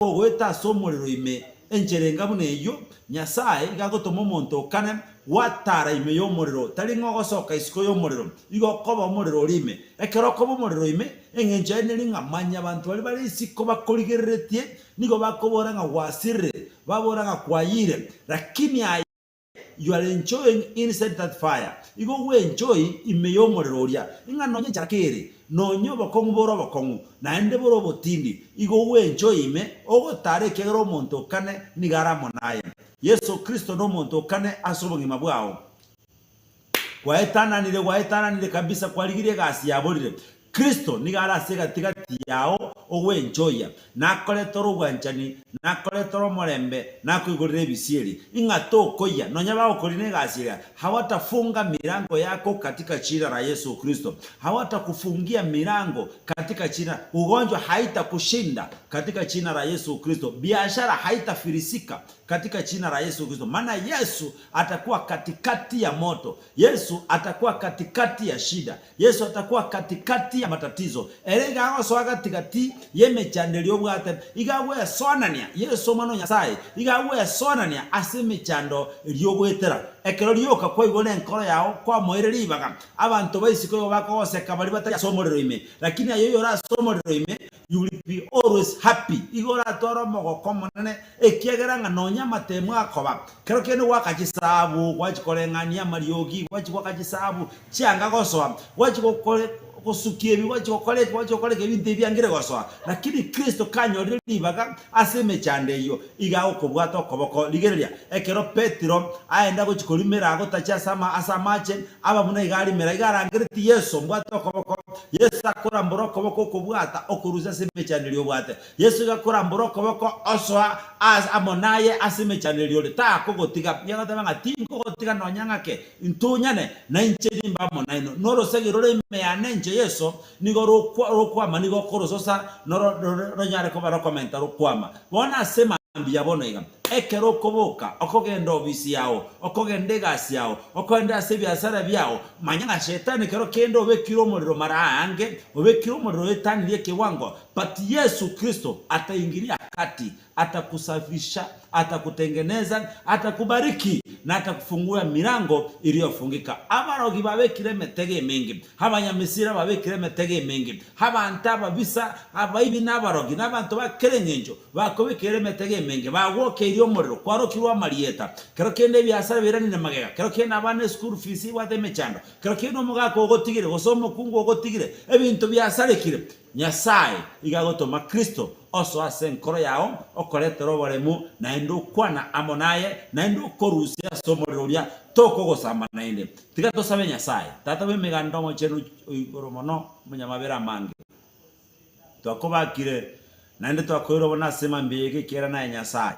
Kogoeta ase omorero ime enchera enga buna eyio, Nyasae iga agotoma omonto o kane gwatara ime y'omorero, tari ng'a ogosoka isiko y'omorero, igo okoba omorero oria ime. Ekero okoba omorero ime, engencho yaye neri ng'a mwanyabanto baria bare isiko bakorigereretie nigo bakobora ng'a gwasirire, babora ng'a kwayire, lakini aye. You are enjoying inside that fire, igo ogwenjoy ime y'omorero oria, ing'a nonye enchara kere, nonye obokong'u bore obokong'u, naende bore obotindi, igo ogwenjoy ime, ogotara ekiagera omonto o kane nigo are amo naye. Yeso Kristo nomonto o kane ase obogima bwao. Gwaetananire, gwaetananire kabisa, kwarigirie egasi yaborire. Kristo nigo are ase egati-gati yao ogwenchoyia, nakoretore obwanchani, nakoretore omorembe, nakoigorere ebisieri, ing'a tokoyia, nonya bagokorina egasi eria, hawatafunga milango yako katika jina la Yesu Kristo, hawatakufungia milango katika jina, ugonjwa haitakushinda katika jina la Yesu Kristo, biashara haitafilisika katika jina la Yesu Kristo, maana Yesu atakuwa katikati ya moto, Yesu atakuwa katikati ya shida, Yeso atakuwa gati-gati y'amatatizo, ere iga agosoa gati-gati y'emechando eria obwate, iga agwesoanania, Yeso Omwana o Nyasae, iga agwesoanania ase emechando eria ogoetera. Ekero rioka kwaigwa nenkoro yao kwamoeire ribaga, abanto ba isiko igo bakogoseka baria batari ase omorero ime, lakini aye oyore ase omorero ime, you will be always happy, igo oratware omogoko omonene, ekiagera ng'a nonya amatemo akoba, kero kende gwaka chisabu, gwachia koreng'ania amariogi, gwachia goaka chisabu, chianga gosoa, gwachia gokore gosukia ebi, gwachia gokora eki, gwachia gokora eki, ebinto ebi biangire gosoa. Lakini Kristo kanyorire ribaga ase emechando eyio, iga agokobwata okoboko. Rigereria, ekero Petero aenda gochia korimera agotacha ase ama ase amache, aba buna iga arimera, iga arangeretie Yeso, mbwate okoboko. Yeso akorambora okoboko okobwata okorusia ase emechando eria obwate. Yeso iga akorambora okoboko osoa aase amo naye ase emechando eria ore, takogotiga. Nigo agoteba ng'a tinkogotiga nonya ng'ake, Ntunyane, na inche nimbe amo nainwe. Norosegi rore ime yane inche Yeso, nigo rokwama, nigo okorososa ronyare koba rokomenta rokwama. Bono ase mambia bono iga, ekero okoboka, okogenda obisi yao, okogenda egasi yao, okogenda ase ebiasara biao, manya ng'a Shetani kero kende obekire omorero mara aange, obekire omorero oetanirie ekewango, but Yesu Kristo ataingiria kati Atakusafisha, atakutengeneza, atakubariki, na atakufungua emirango iliyofungika. Abarogi babekire emetego emenge, abanyamisiri babekire emetego emenge, abanto ababisa, abaibi na abarogi, na abanto ba kera engencho bakobekera emetego emenge, bagwokeirie omorero, kwarokirwe amarieta. Kero kende ebiasara biiranire magega, kero kende abana eschool fees ebwate emechando, kero kende omogaka ogotigire, gose omokungu ogotigire, ebinto biasarekire. Nyasae iga agotoma Kristo osoe ase enkoro yao, okoretera oboremu, naende okwana amo naye, naende okorusia ase omorero oria, tokogosamba naende. Tiga tosabe Nyasae, Tata bw'Emeganda Omochenu o Igoro Mono, Omonyamabera amange. Twakobakire, naende twakoirwe bono ase mambia eye ekiagera naye Nyasae.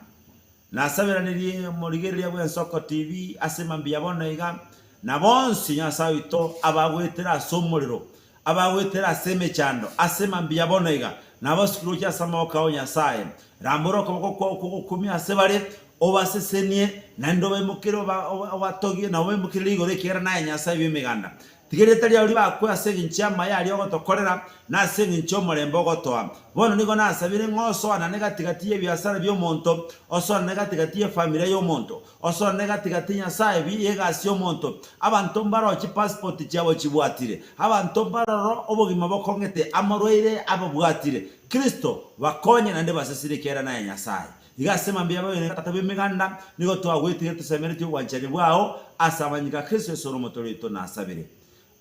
Nasaberanirie omorigereria bw'Ensoko TV ase mambia bono iga, na bonsi Nyasae oito abagoetera ase omorero, Abagoetera ase emechando, ase mambia bono iga, nabasukire gochia ase amaboko ao Nyasae. Rambora okoboko kwao kw'ogokumia ase bare, obasesenie, naende obaimokere obatogie na obaimokerere igoro ekiagera naye Nyasae bw'Emeganda. Tiga erieta riao ribakwe ase engencho y'amaya aria ogotokorera, na ase engencho y'omorembe ogotoa. Bono nigo nasabire ng'a osoanane gati-gati y'ebiasara bi'omonto, osoanane gati-gati y'efamilia y'omonto, Osoane gati-gati Nyasae bi y'egasi y'omonto. Abanto mbaroo chipassport chiabo chibwatire. Abanto mbaroro obogima bokong'ete, amarwaire ababwatire. Kristo, bakonye naende basesire ekiagera naye Nyasae. Iga ase mambia y'abaene Tata b'emeganda, nigo twagwetigete tosemeretie obwanchani bwao ase amanyinga a Kristo Yeso ore omotoori oito nasabire.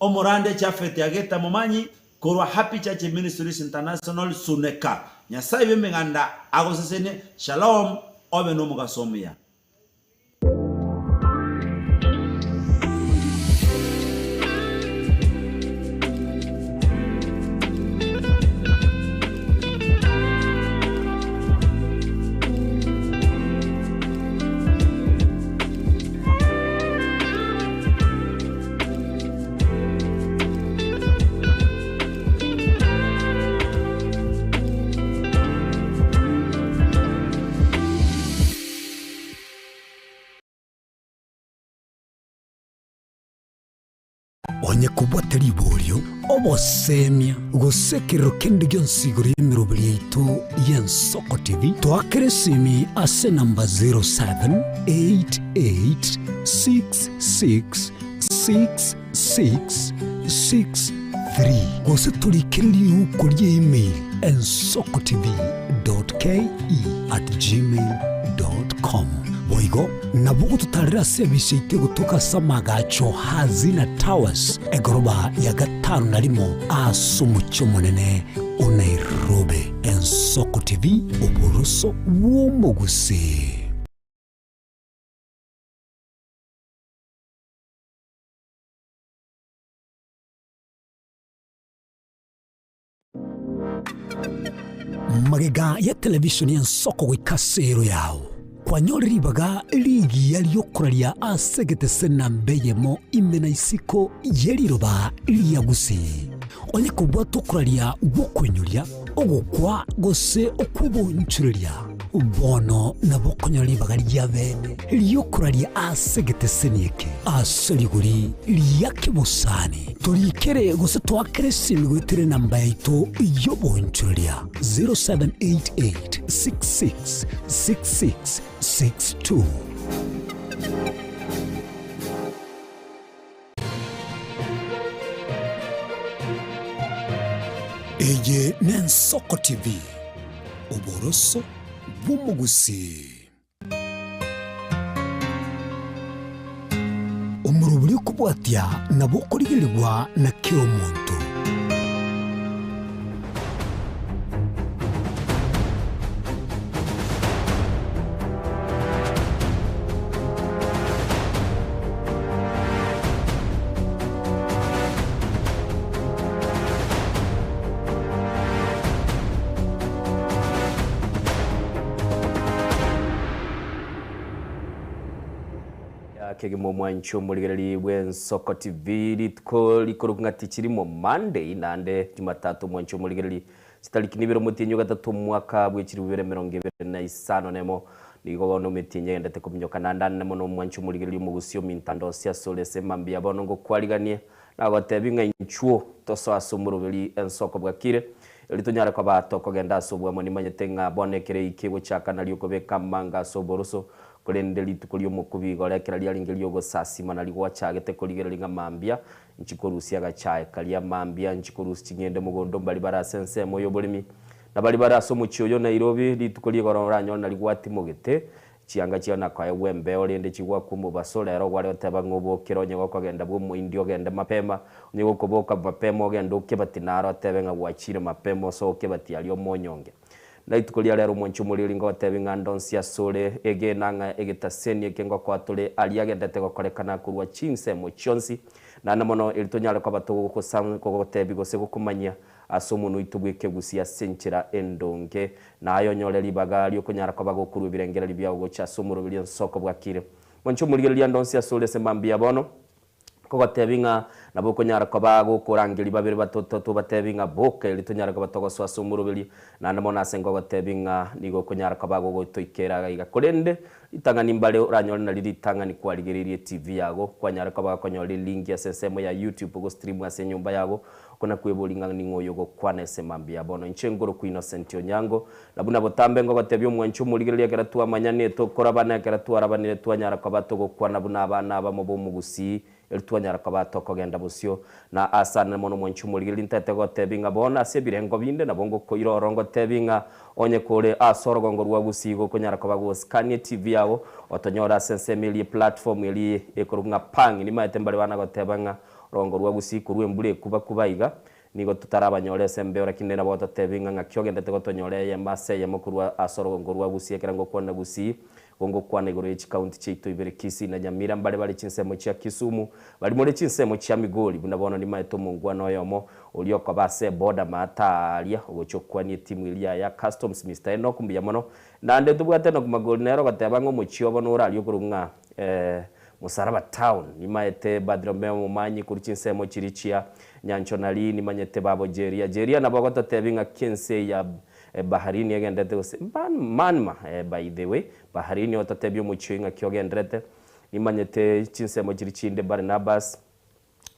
Omorandia Japhet Ageta Momanyi korwa Happy Church Ministries International Suneka. Nyasae bw'emeganda agosesenie. Shalom, obe nomogaso omuya. Onye kobwate riborio, obosemia, gose ekerero kende gionsi igoro y'emeroberi yaito y'Ensoko TV, toakere esimi ase enamba 0788666663 gose torikere riuko rie email ensokotv.ke@gmail.com. Boigo nabo ogototarera ase ebisi yaito egotoka ase amagacho Hazina Towers, egoroba ya gatano na rimo ase omochie omonene o Nairobi. Ensoko TV, oboroso bw'omogusii. Magega ya televishoni y'ensoko goika ase ero yao, kwanyore ribaga rigiya ri'okoraria ase egetese namba eyemo ime na isiko ye riroba ria Gusii. Onye kobwate okoraria gw'okoinyoria, ogokwa gose okw'obonchoreria, bono nabo okonyora ribaga ria bene ri'okoraria ase egeteseni eke ase rigori ria kebosani. Torikere gose toakere esimi goetera enamba yaito y'obonchoreria 0788 66 66 62. Eye n'Ensoko TV, oboroso bw'omogusii. Omorobori okobwatia nabo okorigererigwa na kera omonto. Kegima omwanchi omorigereri bw'Ensoko TV rituko rikoruku ng'a tichirimo Monday naende Jumatatu omwanchi omorigereri Chitariki nibere omotienyi o gatato omwaka bwe chilifu bibere emerongo ebere na isano nemo, nigo bono emetienyi egendete kominyoka naende anene mono omwanche omorigereria omogusi ominto ande onsi asore ase mambia bono ngokwariganie nagotebi ng'a inchuo tosoe ase omoroberi ensoko bwakire erio tonyare koba tokogenda ase obwamo nimanyete ng'a bono ekero eiki egochaka nario okobeka amanga ase oboroso korende rituko ri'omokubi igoro ekero riarenge ri'ogosasima nario gwachagete korigereria ng'a mambia Nchikorusia agachae karia mambia, nchikorusia ching'ende mogondo mbaria bare ase ensemo y'oboremi, na baria bare ase omochie oyo Nairobi, rituko ri'igoro oranyore nario gwatimogete, chianga chiao nakoegwa embeo, rende chigwakwa omobaso, rero gware goteba ng'a obokere onye gokogenda bw'omoindi ogende mapema, onye gokoboka mapema ogende okebati naro otebe ng'a gwachire mapema osoe okebati aria omonyonge. Na rituko ria rero omwanchi omoriri ngogotebi ng'a ndonsi asore, egena ng'a egetaseni eke ngokoa tore aria agendete gokorekana korwa chinsemo chionsi, naende mono eri tonyare koba togogotebi gose gokomanyia ase omonwa oito bw'ekegusi ase enchera endonge, na aye onyore ribaga ri'okonyara koba gokorua ebirengererio biao gocha ase omoroberi ensoko bwakire. Mwanche omorigereria ndonsi asore ase mambia bono. Nkogotebi ng'a nabo okonyara koba gokorangeria babere batoto tobatebi ng'a boka erio tonyare koba togosoa ase omoroberio, naende mono ase nkogotebi ng'a nigo okonyara koba gogotoikera iga iga. Korende ritang'ani mbare oranyore nario ritang'ani kwarigereirie etivi yago, kwanyare koba gokonyora elinki ase ensemo ya YouTube ogostream ase enyomba yago, okwo nakweboria ng'a ning'o oyo ogokwana ase mambia bono. Inche nkorokwa Innocent Onyango, na buna botambe ngogotebia omwanchi omorigereria ekero twamanyanie tokorabana ekero twarabanire twanyara koba togokwana buna abana abamo b'omogusii erio twanyara koba tokogenda bosio na ase ane mono omwanchi omorigereria ntaete gotebia ng'a bono ase ebirengo binde nabo ngokoira oro ngotebie ng'a onye kore ase orogongo rwa gusii gokonyara koba gosikania etv yago otonyore ase ensemo eria eplatform eria ekorokwa ng'a pang nimaete mbare bana goteba ng'a orogongo rwa gusii korwa embura ekuba kuba iga Nigo totarabanyore ase embeo, lakini nabo gototebi ng'a ng'aki ogendete gotonyora eyemo ase eyemo korwa ase orogongo rwa Gusii ekero ngokwana Gusii, igo ngokwana igoro ye chikaunti chiaito ibere Kisii na Nyamira mbare bare chinsemo chia Kisumu, baria more chinsemo chia Migori, buna bono nimaete omongwana oyomo oria okoba ase eboda maate aaria ogochia okwania etimu eria ya Customs Mister Enock mbuya mono. Naende ntobwate Enock Magori nere ogoteba ng'a omochie obo nore aria okorokwa ng'a Musaraba town, nimaete Bartholomeo omomanyi korwa chinsemo chiria chia Nyanchonari, nimanyete babo Jeria. Jeria nabo ogototebia ng'aki ense ya Baharini egenderete gose Manma, by the way, Baharini ototebie omochie oyo ng'aki ogenderete. Nimanyete chinsemo chiria chinde Barnabas.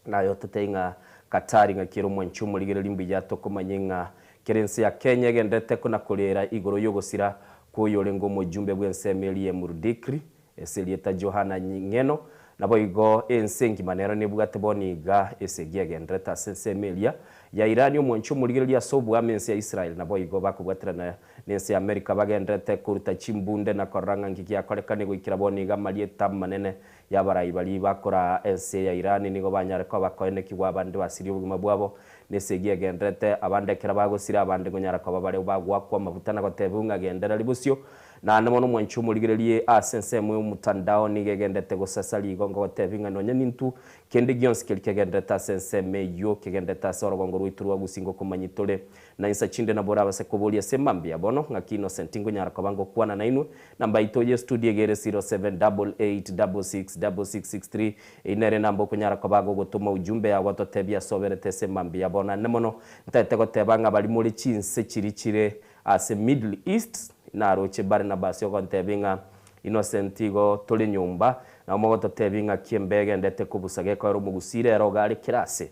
Naye ototebie ng'a Katari ng'aki ere omwanchi omorigereria mbuya tokomanye ng'a kera ense ya Kenya egenderete kona-koreera igoro y'ogosira kw'oyorenge omojumbe bw'ensemo eria Emurudikri, ase erieta Johana Ng'eno, naboigo ense engima nero nebwate bono iga esegi egenderete ase ensemo eria ya Irani omwanchi omorigereria ase oboame ense ya Israel naboigo bakobwaterana nense ya Amerika bagenderete koruta chimbunde na korora ng'a nki giakorekane goikera bono iga amarieta amanene Y'abarai baria bakoraa ense ya Irani nigo banyare koba bakoenekigwa abande basirie obogima bwabo nesegi egenderete, abande ekero bagosira, abande ngonyara koba bare bagoakwa amabuta na gotebiwa ng'a gendereri bosio. Naende mono omwanchi omorigererie ase ensemo y'omotandao nigo egenderete gosasa rigo ngogotebi ng'a nonya nintwe kende gionsi keria kegenderete ase ensemo eyio kegenderete ase orogongo rwaito rwa Gusii ngokomanyia tore Na insa chinde nabo orabase koboria ase mambia bono, ng'aki Innocent ngonyara koba ngokwana nainwe? Namba yaito ye studio iga ere 0788666663, eyio nere enamba okonyara koba gogotoma ujumbe yao gototebia ase oberete ase mambia bono. Naende mono ntaete goteba ng'a baria more chinse chiria chire ase Middle East, naroche Barnabas ogontebia ng'a Innocent igo tore nyomba, nabo mogototebia ng'aki embe egendete kobusa gekoera omogusii rero iga are kera ase.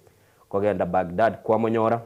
Kogenda Baghdad kwamonyora.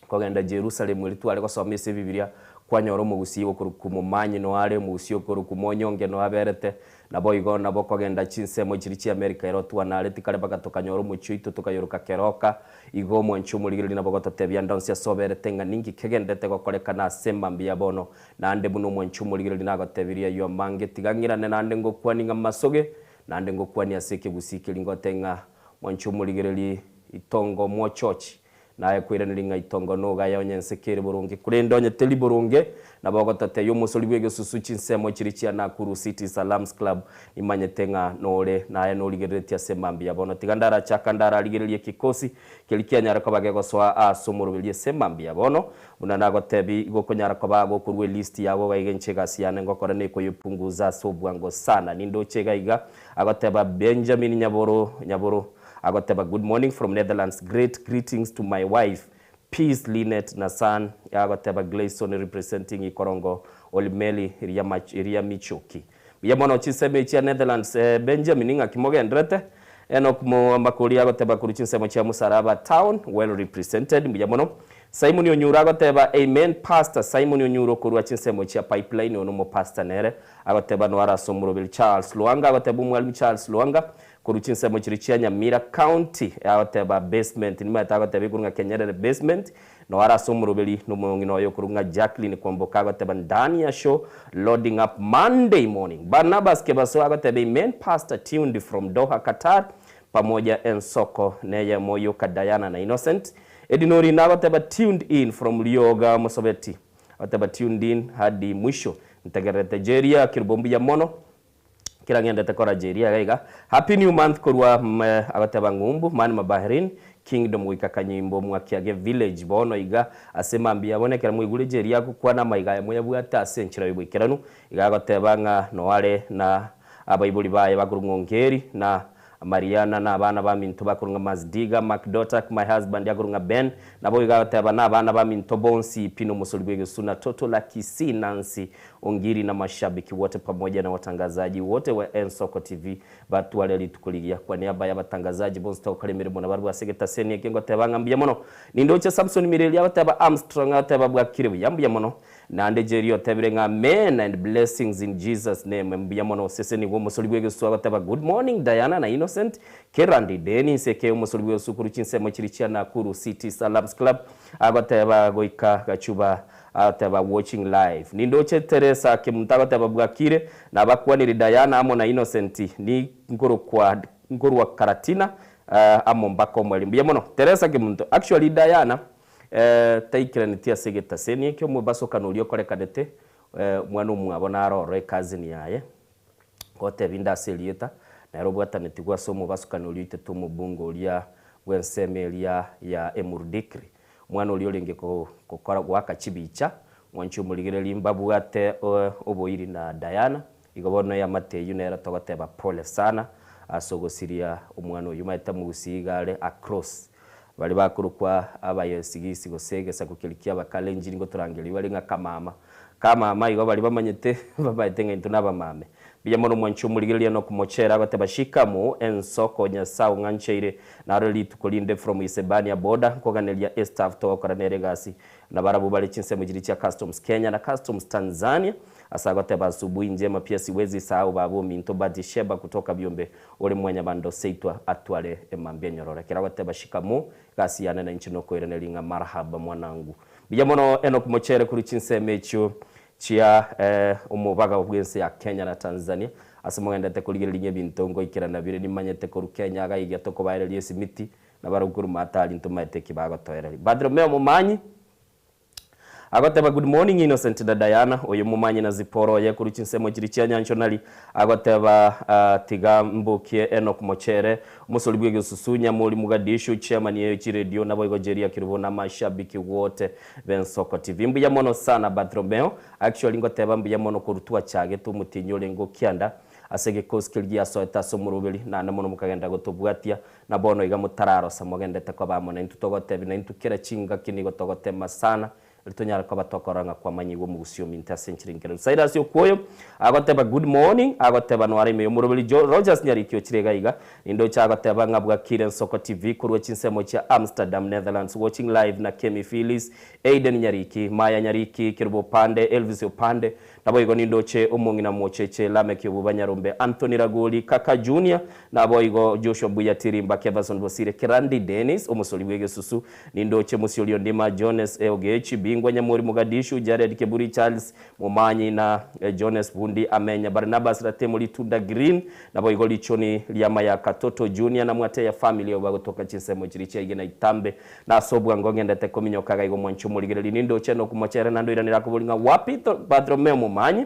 Kogenda Jerusalemu erio tware gosoma ase Ebibilia, kwanyora omogusii okorokwa omomanyi noare, omogusii okorokwa omonyonge noaberete, naboigo nabo kogenda chinsemo chiria chia America ero twanareti kare mpaka tokanyora omochie oito tokayoroka keroka. Igo omwanchi omorigereria nabo gototebia ande onsi ase oberete ng'a ninki kegenderete gokorekana ase mambia bono. Naende buna omwanchi omorigereria nagotebirie ayio amange, tiga ng'irane naende ngokwanie ng'a masoge, naende ngokwanie ase ekegusii keria ngote ng'a mwanchi omorigereria itongo mwochochi. Naye koiraneria ng'a itongo nogaye onye ense kere boronge, korende onye teri boronge, nabo ogototeebia omosori bw'egesusu chinsemo chiria chia Nakuru City Salams Club, nimanyete ng'a nore naye norigereretie ase mambia bono. Tiga ndarachaka ndararigererie ekikosi keria kianyare koba gegosoa aase omoroberio ase mambia bono. Buna nagotebi, igo okonyara koba gokorua elist yago gaiga inche egasi yane ngokora nekoyepunguza ase obwango sana. Nindoche iga iga, agoteba Benjamin Nyaboro, Nyaboro. Agoteba good morning from Netherlands great greetings to my wife peace Linet na son agoteba Glayson representing Ikorongo Olimeli ria Michoki mbuya mono chinsemo echi chia Netherlands Benjamin ng'aki mogenderete Enock Makori agoteba korwa chinsemo chia Musaraba town well represented mbuya mono Simon Onyuro agoteba amen pastor Simon Onyuro korwa chinsemo chia Pipeline oyo nomopastor nere agoteba noare ase omoroberi Charles Lwanga agoteba omwalimu Charles Lwanga Korwa chinsemo chiria chia Nyamira County, agoteba basement, nimaete agoteba igoro ng'a Kenyerere basement, noo are ase omoroberi na omong'ina oye okorokwa ng'a Jacqueline Kwamboka agoteba ndani ya show loading up Monday morning. Barnabas Kebaso agoteba amen pastor tuned from Doha Qatar pamoja ensoko neyemo yoka Diana na Innocent. Edinori nagoteba tuned in from Rioga Mosobeti agoteba tuned in hadi mwisho ntegererete Jeria Kerubo mbuya mono. Kera ng'endete kora Jeria iga iga. Happy new month korwa agoteba ng'umbu man Mabahrin kingdom goika kanyimbo mwakiage village bono iga ase mambia bono ekero mwaigure Jeria agokwana amaiga aya moyabwate ase enchera yoboikeranu iga agoteba ng'a noare na abaibori baye bakorwa ng'ongeri na Mariana na abana baminto bakorwa ng'a Mazdiga, Macdotak, my husband akorwa ng'a Ben, nabo iga agoteba na abana baminto bonsi pi nomosori bw'egesuna Toto la Kisii Nancy Ongiri na mashabiki wote pamoja na watangazaji wote wa Ensoko TV batware rituko rigiya. Kwa niaba y'abatangazaji bonsi togokora emeremo nabarabwo ase egetaseni eke ngoteba ng'a mbuya mono. Nindoche Samson Mireri agoteba Armstrong agoteba bwakire buya mbuya mono. Naende Jerry otebire ng'a Amen and blessings in Jesus name mbuya mono osesenigwe omosori bw'egesusu agoteba good morning Diana na Innocent Kerandi Denis eke omosori bw'egesusu korwa chinsemo chiria chia Nakuru City Salams Club agoteba goika Gachuba agoteba watching live Nindoche Teresa Kemunto agoteba bwakire nabakwaniri Diana amo na Innocent ni nkorokwa nkorwa Karatina amo mpaka omweri mbuya mono Teresa Kemunto actually Diana Taikeraneti ase egetaseni ekio omobasokano oria okorekanete, omwana omwabo naro oro ecousin yaye, gotebia inde ase erieta, nere obwatanetigwe ase omobasokano oria oitete omobunge oria bw'ensemo eria ya Emurudikri. Omwana oria orenge gokora goaka chibicha, mwanche omorigererie mbabwate oboiri na Diana, igo bono eamate eyio nere togoteba pole sana ase ogosiria omwana oyio, omanyete omogusii iga are across Baria bakorokwa Abayesigisi gose egesaku keria ki'Abakalenjini ngotorangeria bare ng'a Kamama. Kamama igo baria bamanyete bamaete ng'a intwe nabamame. Mbuya mono mwanche omorigereria nokomochera agoteba shikamoo ensoko Nyasae ong'ancheire narore rituko rinde from Isebania border nkoganeria estaff togokora nere egasi nabarabwo bare chinsemo chiria chia customs Kenya na customs Tanzania ase agoteba asubuhi njema pia siwezi sahau baba ominto Batisheba kutoka Byombe ore mwanyabando seitwa atware emambia nyororo ekero agoteba shikamoo egasi yane nainche nokoiraneria ng'a marahaba mwanangu Mbuya mono Enock Mochere korwa chinsemo echio chia omobaga bw'ense ya Kenya na Tanzania ase mogendete korigereria ng'a ebinto ngoikerana bire nimanyete korwa Kenya iga iga tokobaereria esimiti na barabwo korwa matari ntomaete eki bagotoereria. Bartholomeo Momanyi agoteba good morning Innocent na Diana oyo Momanyi na Zipporah oye korwa chinsemo chiria chia Nyanchonari agoteba tiga mbokie Enock Mochere Omosori bw'egesusu, Nyamori Mogadishu, Chairman ye chiredio naboigo Jerry Akirubo na amashabiki wote b'Ensoko TV. Mbuya mono sana Barthromeo, actually ngoteba mbuya mono korwa twachagete omotienyi orenge okianda ase egekosi keria giasoete ase omoroberi naende mono mokagenda gotobwatia na bono iga motararosa mogendete koba amo naintwe togotebi naintwe kera chingaki nigo togotema sana Erio tonyare koba tokorora ng'a kwamanyigwe omogusii ominto ase enchera enkeranu. Silas Okwoyo agoteba good morning, agoteba noara ime y'omoroberi Jo Rogers Nyariki ochire iga iga, nindoche agoteba ng'a bwakire Ensoko TV korwa chinsemo chia Amsterdam Netherlands watching live na Kemi Phyllis, Aiden Nyariki, Maya Nyariki, Kerubo Opande, Elvis Opande, Naboigo nindoche omong'ina mocheche Lameki Obuba Nyarombe, Anthony Ragoli, Kaka Junior, naboigo Joshua Buya Tirimba, Keverson Bosire, Kerandi Dennis, omosori bw'egesusu, nindoche Mosiori Ondima, Jones Ogechi, Bingwa Nyamori Mogadishu, Jared Keburi, Charles Momanyi na Jones Bundi Amenya, Barnabas Ratemo Ritunda Green, naboigo Richoni Riamaya Katoto Junior na Mwateya Family abwo bagotoka chinsemo chiria chia Igena Itambe. Nase obwango ngendete kominyoka iga igo mwanche omorigereria nindoche nokomochere naende oiranere akobori ng'a wapi Bartholomeo momanyi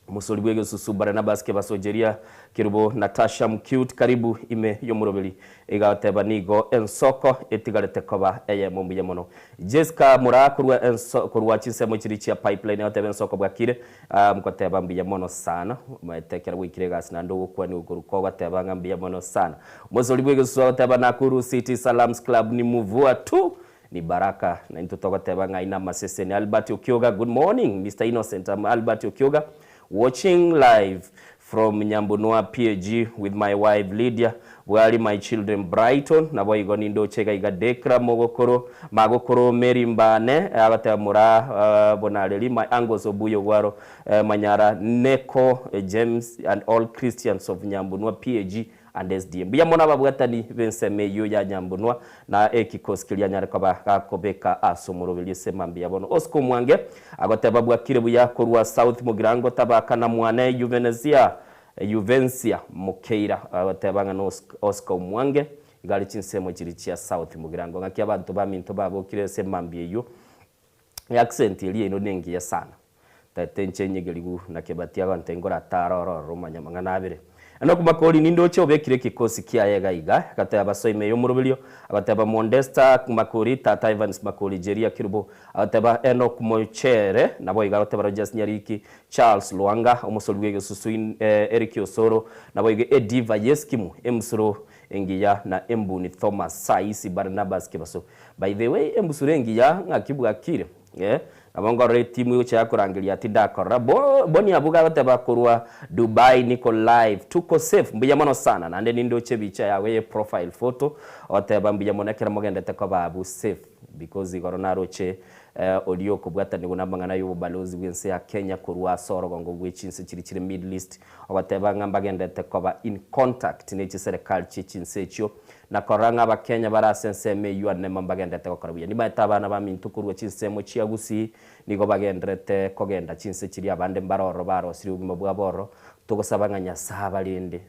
omosori bw'egesusu Barnabas kebasojeria Kerubo Natasha mcute karibu ime y'omoroberi iga agoteba nigo ensoko etigarete koba eyemo mbuya mono Jesca Moraa korwa enso korwa chinsemo chiria chia pipeline agoteba ensoko bwakire Nkoteba mbuya mono sana, omanyete ekero gwaikire egasi naende ogokwanigwa korwa kogoteba ng'a mbuya mono sana. Omosori bw'egesusu agoteba Nakuru City Salams Club ni mvua tu ni baraka. Na intwe togoteba ng'a aye namaseseni. Albert Okioga good morning Mister Innocent I'm Albert Okioga watching live from Nyambunwa PAG with my wife Lydia Bwari my children Brighton naboigo nindoche iga iga Decra mogokoro magokoro Mary Mbane agoteba moraa bonareri my uncles Obuya Ogwaro Manyara Neko James and all Christians of Nyambunwa PAG and SDA mbuya mono ababwatani b'ensemo eyio ya Nyambunwa na ekikosi keria anyare koba gakobeka ase omoroberio ase mambia bono Oscar Omwange agoteba bwakire buya korwa South Mugirango Tabaka na mwane Juvenesia Juvencia Mokeira agoteba ng'a Oscar Omwange iga are chinsemo chiria chia South Mugirango ng'aki abanto baminto babokire ase emambia eyio. Eaccent eria yaino nengiya sana. Tete inche nyegerigu na Kebati agonte ngoratare ororo omanye amang'ana abere. Enock Makori nindoche obekire ekikosi kiaye iga iga, agateba basoe ime y'omoroberio, agateba Mondesta Makori, tata Evans Makori, Jeria Kirubo, agateba Enock Mochere, naboigo agoteba Rogers Nyariki, Charles Lwanga, omosori bw'egesusu Eric Osoro, naboigo Ediva Yeskimu, Embusuro engiya na Embuni Thomas, Saisi Barnabas Kebaso. By the way, embusuro engiya ng'aki bwakire? Eh, nabo nkorora etimu egocha yakorangeria tindakorora. Bo, Bonnie abwo gagoteba korwa Dubai niko live, tuko safe, mbuya mono sana. Naende nindoche ebicha yago ye profile photo, ogoteba mbuya mono ekero mogendete koba abwo safe because igoro naroche oria okobwatanigwa namang'ana y'obobalozi bw'ense ya Kenya korwa ase orogongo bwe chinse chiria chire Middle East, ogoteba ng'a mbagendete koba in contact ne chiserekari chie chinse echio na korora ng'a Abakenya bare ase ensemo eyio anema mbagendete gokora buya. Nimaete abana baminto korwa chinsemo chia Gusii nigo bagenderete kogenda chinse chiria abande mbare ororo barosirie obogima bwabo ororo, togosaba ng'a Nyasae abarende.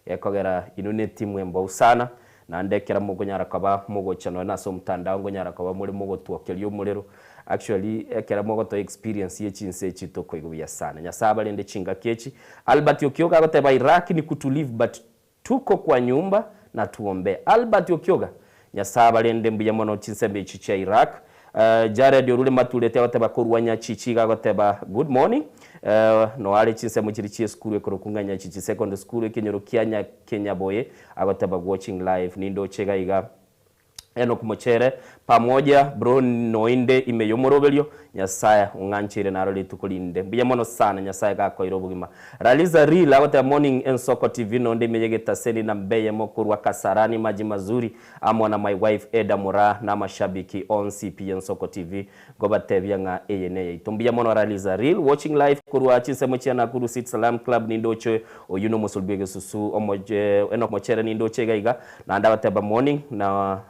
Gekogera inwe netimu embou sana, naende ekero mokonyara koba mogocha nonya nase omotandao nkonyara koba more mogotwokeria omorero, actually ekero mogotoa experience ye chinse echi tokoigwa buya sana. Nyasae abarende chingaki echi. Albert Okioga agoteba Iraq ni kutulivu but tuko kwa nyumba na tuombe. Albert Okioga, Nyasae abarende mbuya mono chinsemo echi chia Iraq. Jared orure matureti agoteba korwa Nyachichi iga agoteba good morning. Noare chinsemo chiria chie esukuru ekorokwa ng'a Nyachichi Secondary School ekenyoro kia Nyakenyaboe agoteba watching live nindoche iga iga. Enock Mochere, Pamoja bro noinde ime yomoroberio, Nyasae ong'ancheire naro rituko rinde. Mbuya mono sana Nyasae gakoire obogima. Raliza Real agoteba Morning Ensoko TV nonde ime yegetaseni na mbeyemo korwa Kasarani Maji Mazuri amo na my wife Eda Moraa na amashabiki onsi pi Ensoko TV ngobatebia ng'a eye neyaito. Mbuya mono Raliza Real watching live korwa chinsemo chia Nakuru City Salam Club nindoche oyio nomosori bwegesusu omoche Enock Mochere nindoche iga iga Naende agateba, Morning, na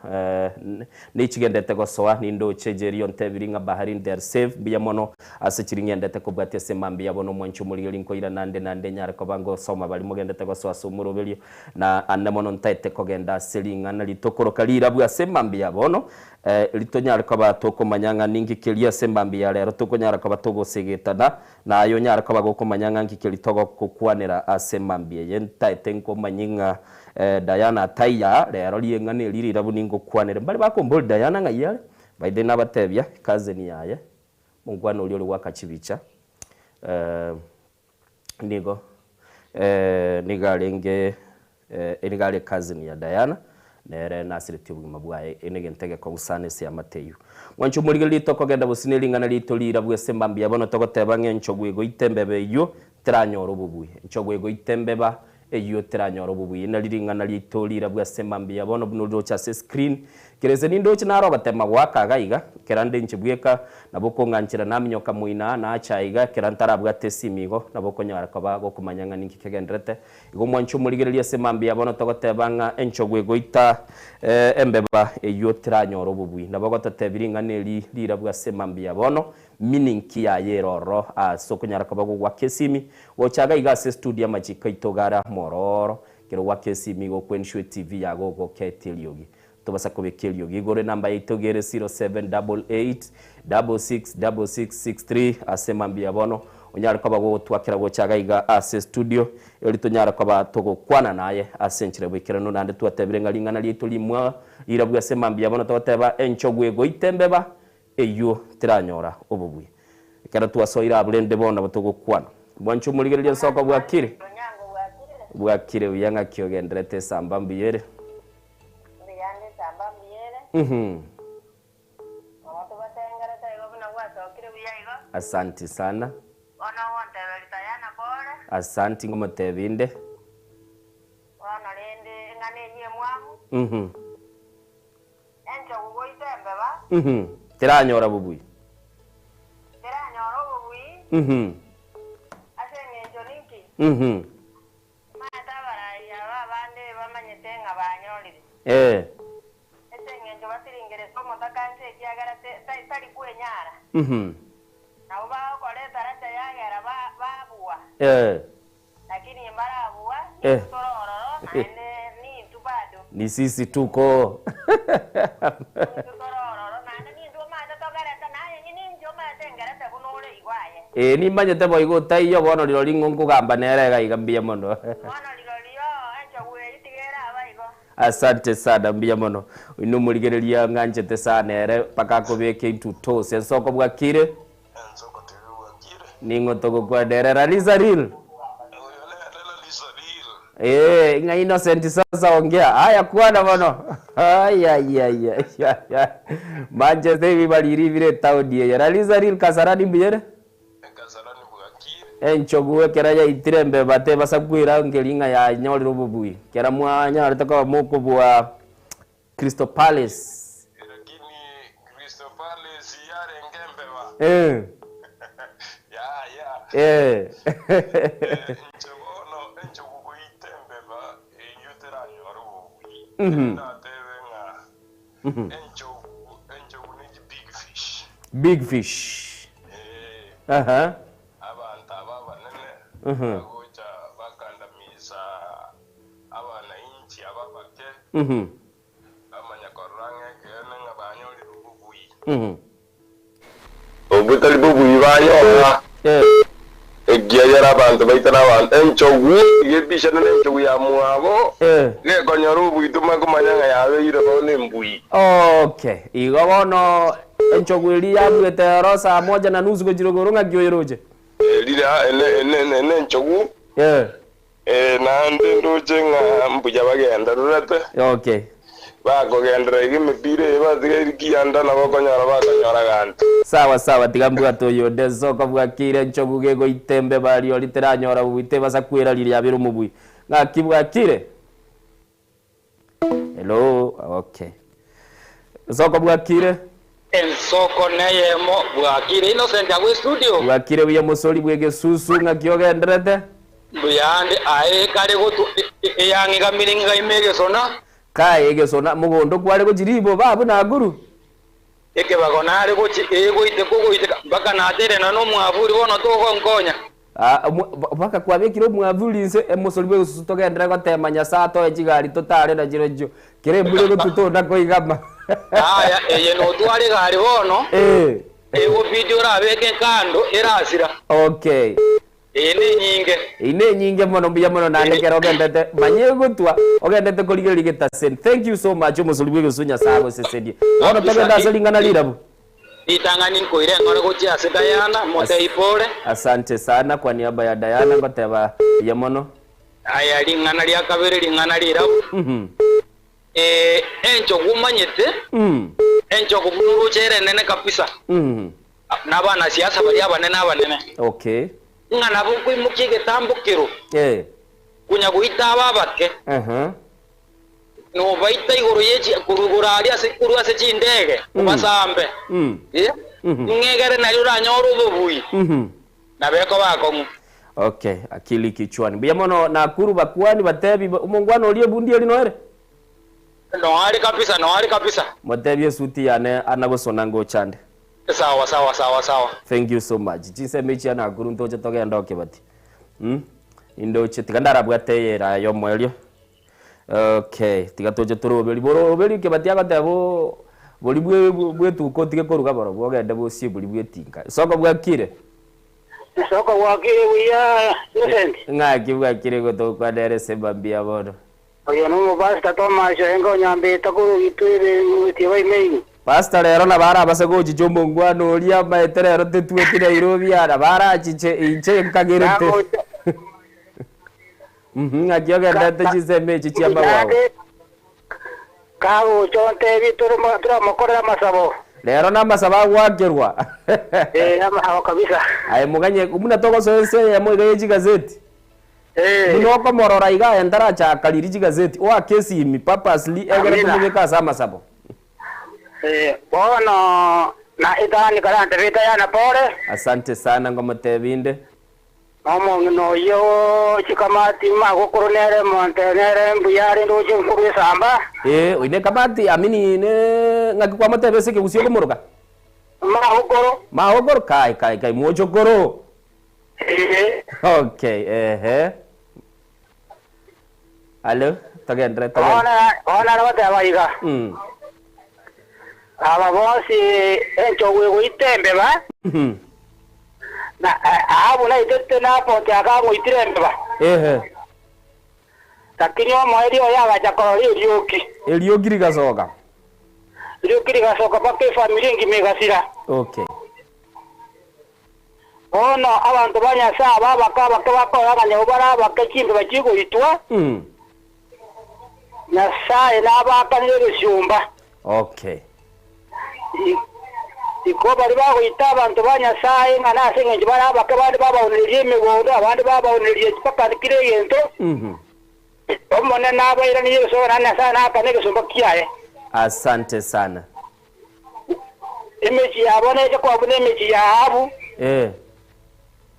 nechigendete gosoa, nindoche Jerry ontebirie ng'a Baharin they are safe, mbuya mono ase chiria ng'endete kobwatia ase mambia yabo nomwanchi omorigeri nkoira nande nande nyare koba ngosoma baria mogendete gosoa ase omoroberio, na ande mono ntaete kogenda ase ring'ana ritokoroka rirabwo ase mambia ya bono, ritonyare koba tokomanya ng'a ninki keria ase mambia ya rero tokonyara koba togosegetana, Na aye onyare koba gokomanya ng'a nki keria togokwanera ase mambia eye. Ntaete nkomanye ng'a Diana taiya rero rieng'ana eri rirabu ningokwanere. Mbare bakomboria Diana ng'ai are? By the way nabatebia cousin yaye, omokwana oria ore goaka chibicha, nigo nigo arenge Nigo are ecousin ya Diana, nere nasiretie obogima bwaye. Eye negento egekong'u sana ase eamate eyio. Mwanche omorigereria tokogenda bosio ne ring'ana riaito rirabwo ase mambia bono togoteba ng'a enchogu egoita embeba eyio teranyore obobui. Enchogu egoita embeba eyio teranyore obobui. Nari ring'ana riaito rirabwo ase mambia bono buna oriroche ase escreen. Kerese nindoche naro ogotema goaka iga iga, ekero nde inche bweka, nabo okong'anchera naminyoka moino aa nacha aiga, ekero ntarabwate esimi igo, nabo okonyara koba gokomanya ng'a ninki kegendererete. Igo mwanche omorigererie ase mambia bono togoteba ng'a enchogu egoita embeba eyio teranyore obobui. Nabo ogototebi ring'ana eri rirabwo ase mambia bono, meaning ki yaye ere ororo ase okonyara koba gogoaka esimi gocha iga iga ase estudio amachiko aito iga are amororo ekero ogoaka esimi igo okwensure etv yago ogoketie eriogi. Tobasa kobeka eriogi igoro enamba yaito iga ere 0788 666663 ase mambia bono onyare koba gogotwakera gocha iga iga ase estudio eri tonyare koba togokwana naye ase enchera boikeranu naende twatebire ng'a ring'ana riaito rimwa rirabwo ase mambia bono togoteba enchogu egoita embeba eyio teranyora obobui ekero twasoire abwo rende bono nabo togokwana mwanche omorigereria ensoko bwakire bwakire buya ng'aki ogenderete esamba mbuya ere. Mbuya ande esamba mbuya ere. Nabo togotengerete igo buna gwasokire buya igo. Asanti sana. Bono ogonteberia Tayana pore. Asanti ngomotebia inde. Bono rende eng'ana eyio emwamu. Enchogu goita embeba. Teranyora bobui. Teranyora obobui. Ase eng'encho ninki? Omanyete abarai aba abande bamanyete ng'a banyorire. Ase engencho batiringerete omotaka inse ekiagera tari kwenyara. Nabo bagokora etaracha yagera babua. Lakini mbarabua, nintwe tore ororo, naende nintwe bado. Ni sisi tuko. Nintwe tore ororo, naende nintwe omanyete togerete, naye ninche omanyete ngerete buna ore igo aye. Ee, nimanyete boigo otaiyo, bono rirorio ing'o nkogamba nere iga iga mbuya mono. Bono rirorio enchogu eyio tiga ere aba igo. Asante sana mbuya mono. Oyio nomorigereria ng'anchete sana ere mpaka akobeke into toes. Ensoko bwakire? Ensoko tiri bwakire. Ning'o togokwana ere Ralisa real? Oyo nere Ralisa real. Ee, ng'a Innocent sasa ongea. Aya kwana bono. Ayayayayaya. Manchester ebiba riri bire etaoni eye. Ralisa real Kasarani mbuya ere? Kasarani bwakire. Enchogu ekero yaitire embeba tebasa kwerangeria ng'a yanyorire obobui. Ekero mwanyarete koba mokobua Crystal Palace. Lakini Crystal Palace yarenge embeba. Eh. Yaya. Eh. Inche bono enchogu goita embeba eyio teranyore obobui. Natebe ng'a enchogu enchogu ne big fish. Big fish. Eh. Aha. Abanto aba abanene bagocha bakandamisa Abanainchi aba abake bamanya korora ng'a ekeene ng'a banyorire obobui. Obwo tari bobui banyora, ekiagera abanto baito nabanto enchogu, iga ebishano nenchogu ya mwabo, gekonyora obobui tomanye komanya ng'a yabeire bono embui. Okay, igo bono enchogu eria yabuete ero saa moja na nusu gochia rogoro ng'aki oyeroche? Riria ene enchogu. Ee, naende ndoche ng'a mbuya bagendererete. Okay. Bakogenderera iga emepira eye batigaire kianda nabo okonyora bakonyora ganto. Sawa sawa tiga mbwate oyonde nsoko bwakire nchogu gegoita embeba riori teranyora bobui tebasa kwera riria yabera omobui ng'aki bwakire Hello okay Nsoko bwakire. Ensoko neyemo bwakire Innocent agwo estudio. Bwakire buya mosori bwegesusu ng'aki ogenderete. Mbuyande aye ekare gotwa eyang'igamire ng'igaime egesona. Kae egesona mogondo kware gochia riboba abwo Nakuru. Ekebago nare gochia egoiteka ogoiteka mpaka nateire nonya nomwaburi bono togonkonya. Aa mpaka kwabekire omwaburi inse emosori bw'egesusu togenderere gotema Nyasae atoe chigari totare nachirochio kera embura egotwa tona koigama. Yaya eye notware egari bono egobidi orabeke kando erasira. Okay. Eye nenyinge. Eyio nenyinge mono mbuya mono naende ekero ogendete manya egotwa ogendete korigereria getaseni thank you so much omosori bw'egesusu Nyasae agoseserie bono togende ase ring'ana rirabu. Ritang'ani nkoira eng'ora gochia ase Diana, motebie pore. Asante sana kwa niaba ya Diana ngoteba buya mono. Aya ring'ana ria kabere ring'ana rirabu. Ee, enchogu omanyete, enchogu buna oroche ere enene kabisa, na abanasiasa baria abanene abanene. Okay. Ng'a nabo nkoimokia egetambokero, konya goita aba abake, nobaita igoro ye chi korwa igoro aria ase korwa ase chindege, obasambe, ng'egere nario oranyore obobui, nabo ekoba akong'u. Okay, akili kichwani. Mbuya mono Nakuru bakwani batebi omongwana oria ebundi eri noere? Noare kabisa, noare kabisa. Motebie esuti yane ana gosona ngocha nde. Sawa sawa sawa sawa. Thank you so much. Chinsemo echi chia Nakuru ntoche togende okebati. Mm? Indoche tiga ndarabwate eye era yomoerio. Okay, tiga toche toroberi. Boroberi kebati agoteba bo bori bwe bwetuko otige koruga borobwo ogende bosie bori bwetinga. Soko bwakire. Soko bwakire buya Innocent. Ng'aki bwakire gotokwana ere sema mbuya bono. Oyo nomopastor Thomas oenge onyambete korwa Gitwebe gochia Imeini. Pastor rero nabo arabase gochicha omongwana oria amaete rero tetueti Nairobi aa nabo arachiche inche nkagerete. Nagocha Mhm, ng'aki ogenderete chinsemo echi chi'amagwago? Naende kagocha ontebie toroma toramokorera amasabo. Rero namasabo agoakerwa. Eh, amasabo kabisa. Aye moganye, buna togosoa ense eyemo iga ye chigazeti, Eh. buna okomorora iga aye ntarachaka riria chigazeti, oake esimi purposely egere Amina. tomobeke ase amasabo. Eh, bono na etani karantebie Diana pore. Asante sana ngomotebia inde. Nomong'ina oyio chikamati magokoro nere monto nere mbuya arende gochia nkorwa esamba. Ee, oine kamati amini ne ng'aki kwamotebia ase ekegusii okomoroka? Magokoro. Magokoro? Kai, kai, kai, mochokoro. Ee. Okay, ehe. Alo, togenderere, togenderere. Bono, bono nare goteba iga, Aba bonsi enchogu egoita embeba, na Ahabu naitete Naboti akang'oitera embeba. Ehe. Lakini omoerio oye agacha korora erioki. Erioki rigasoka. Erioki rigasoka mpaka efamiri engima egasira. Okay. Bono abanto ba Nyasae aba abake abake bakora ng'a nigo bare abake chimbeba chigoitwa, Nyasae nabaakanire egesiomba. Okay. Igo baria bagoita abanto ba Nyasae ng'a nase engencho bare abake, abande babaonereria emegondo, abande babaonereria mpaka kera egento, Omonene nabairanerie egesogo, naende Nyasae naakane egesomba kiaye. Asante sana. Emechie yabo neche koba buna emechie y'Ahabu, Eh.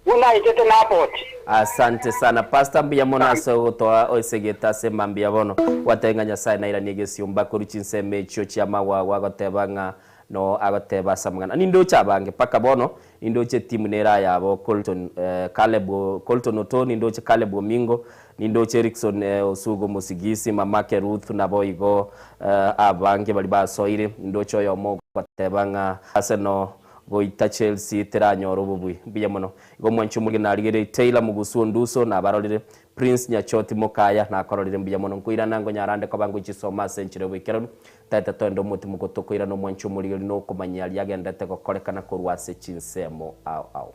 buna aitete Naboti. Asante sana pastor mbuya mono ase ogotoa esegete ase mambia bono gwateba ng'a Nyasaye nairanie egesiomba korwa chinsemo echio chiamagwagwa agoteba ng'a no agoteba ase amang'ana nindoche abange mpaka bono nindoche etimu nere ayabo Colton eh, Caleb Colton Oto nindoche Caleb Omingo Nindoche Erikson Osugo Mosigisi, mamake Ruth, naboigo abange baria basoire. Nindoche oyomo ogoteba ng'a Arsenal goita Chelsea teranyore obobui. Mbuya mono. Igo omwanchi omorige narigereiri Taylor Mugusu Onduso nabarorire, Prince Nyachoti Mokaya nakororire mbuya mono. Nkoirana ngonyara nde koba ngoichisoma ase enchera y'oboikeranu. Taete toende omotimuko tokoirana omwanchi omorigeri nokomanyia aria agenderete gokorekana korwa ase chinsemo ao ao.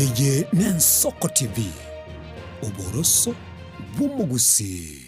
Eye n'Ensoko TV, oboroso bw'omogusii.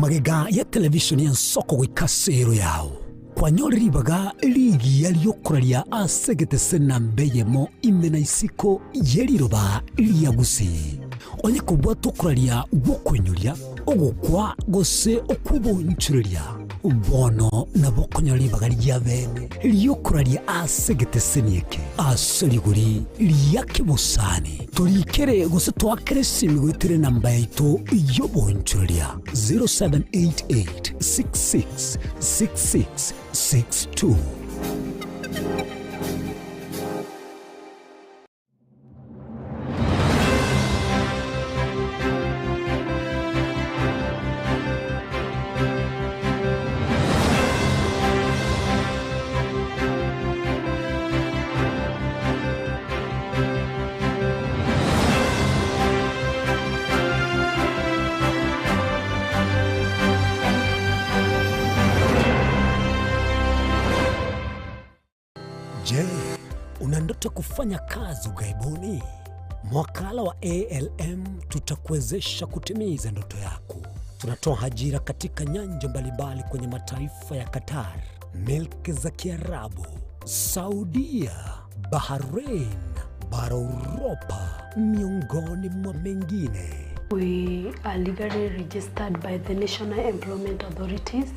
Magega ya televisheni y'Ensoko goika ase ero yao, kwanyore ribaga rigiya ri'okoraria ase egetese namba eyemo ime na isiko ye riroba ria Gusii. Onye kobwata okoraria gw'okoinyoria, ogokwa gose okw'oboonchoreria, bono nabo okonyora ribaga ria bene ri'okoraria ase egeteseni eke ase rigori ria kebosani. Torikere gose toakere esimi goetera enamba yaito y'oboonchoreria 0788 66 66 62. Je, una ndoto kufanya kazi ughaibuni? Mwakala wa ALM tutakuwezesha kutimiza ndoto yako. Tunatoa ajira katika nyanja mbalimbali kwenye mataifa ya Qatar, milki za Kiarabu, Saudia, Bahrain, bara Uropa, miongoni mwa mengine. We are legally registered by the National Employment Authorities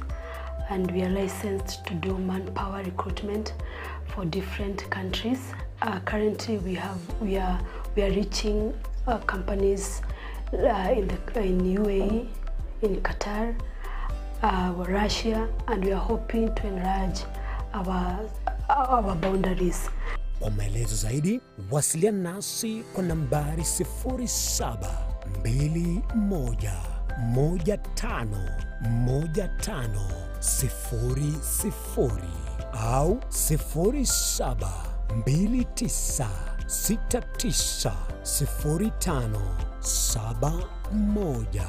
and we are licensed to do manpower recruitment for different countries. Uh, currently we have we are we are reaching uh, companies uh, in the in UAE, in Qatar, uh, Russia and we are hoping to enlarge our our boundaries. Kwa maelezo zaidi wasiliana nasi kwa nambari 0721151500 au 0729690571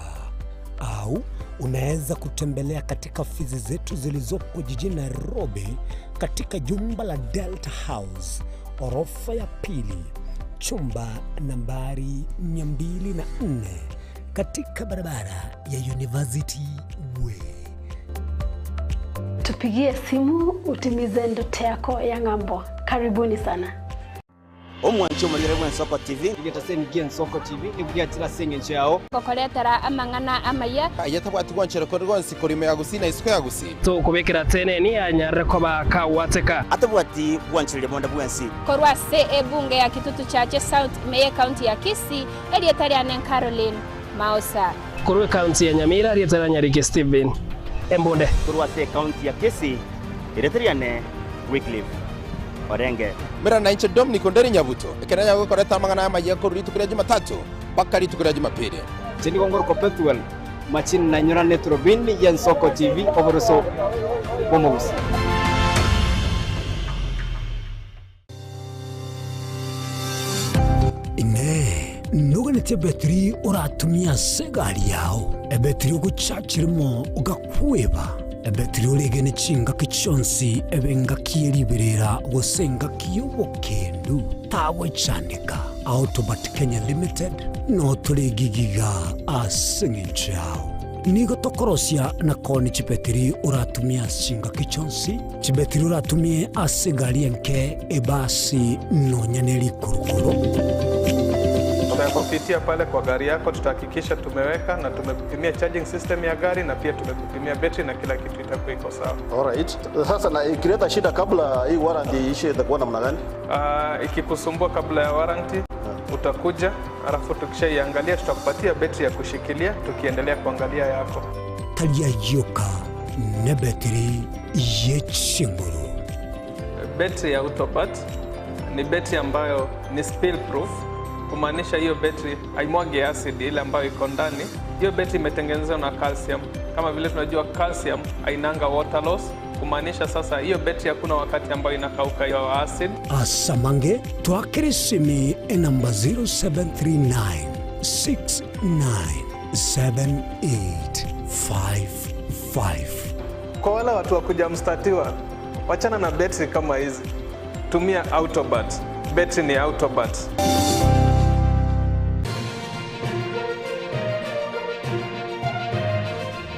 au unaweza kutembelea katika ofisi zetu zilizopo jijini Nairobi katika jumba la Delta House orofa ya pili chumba nambari 204 katika barabara ya University Way. Tupigie simu utimize ndoto yako ya ng'ambo. Karibuni sana. Omwanche omorigere bw'Ensoko TV. Egetaseni gi'Ensoko TV nigo giachire ase engencho yao. Gokoretera amang'ana amaya. Aye tabwati gwanchera konde gwonsi korwa ime ya Gusii na isiko ya Gusii. Tokobekera teneni anyarire koba kagwateka. Atabwati gwanchereria bonde bwensi. Korwa ase ebunge ya Kitutu Chache South ime y'ecounty ya Kisii, erieta riane Caroline Maosa. Korwa ecounty ya Nyamira, erieta ria Nyariki Stephen Embunde. Korwa ase ecounty ya Kisii, erieta riane Wycliffe Orenge. Mera nainche Dominic Onderi Nyabuto, ekero nanyare gokoreta amang'ana aya amayia korwa rituko ria Jumatatu mpaka rituko ria Jumapili. Inche nigo ngorokwa Pethuel Machini nainyora Eturubini y'Ensoko TV oboroso bw'omogusii. Inee! Noganetie ebetiri oratumie ase egari yao, ebetiri ogochachirimo ogakweba, ebetiri oregene chingaki chionsi ebe engaki ye riberera gose engaki y'obokendu? Tagwechandeka. Autobat Kenya Limited notore gigiga ase engencho yao. Nigo tokorosia na koonia chibetiri oratumie ase chingaki chionsi, chibetiri oratumie ase egari enke, ebasi, nonya ne rikurukuru. Tutakupitia pale kwa gari yako, tutahakikisha tumeweka na tumekupimia charging system ya gari na pia tumekupimia betri na kila kitu itakuwa iko sawa. Alright. Sasa na ikileta shida kabla hii warranty iishe itakuwa namna gani? Uh, ikikusumbua kabla ya warranty utakuja, alafu tukishaiangalia tutakupatia betri ya kushikilia tukiendelea kuangalia yako. Tari ayio ka nebetiri ye chinguru. Betri ya Autopat ni betri ambayo ni spill proof, kumaanisha hiyo betri haimwagi acid ile ambayo iko ndani. Hiyo betri imetengenezwa na calcium. Kama vile tunajua calcium hainanga water loss, kumaanisha sasa hiyo betri hakuna wakati ambayo inakauka hiyo acid. Asamange twakere esimi enamba 0739 697855. Kwa wale watu wa kuja mstatiwa, wachana na betri kama hizi, tumia Autobat. Betri ni ya Autobat.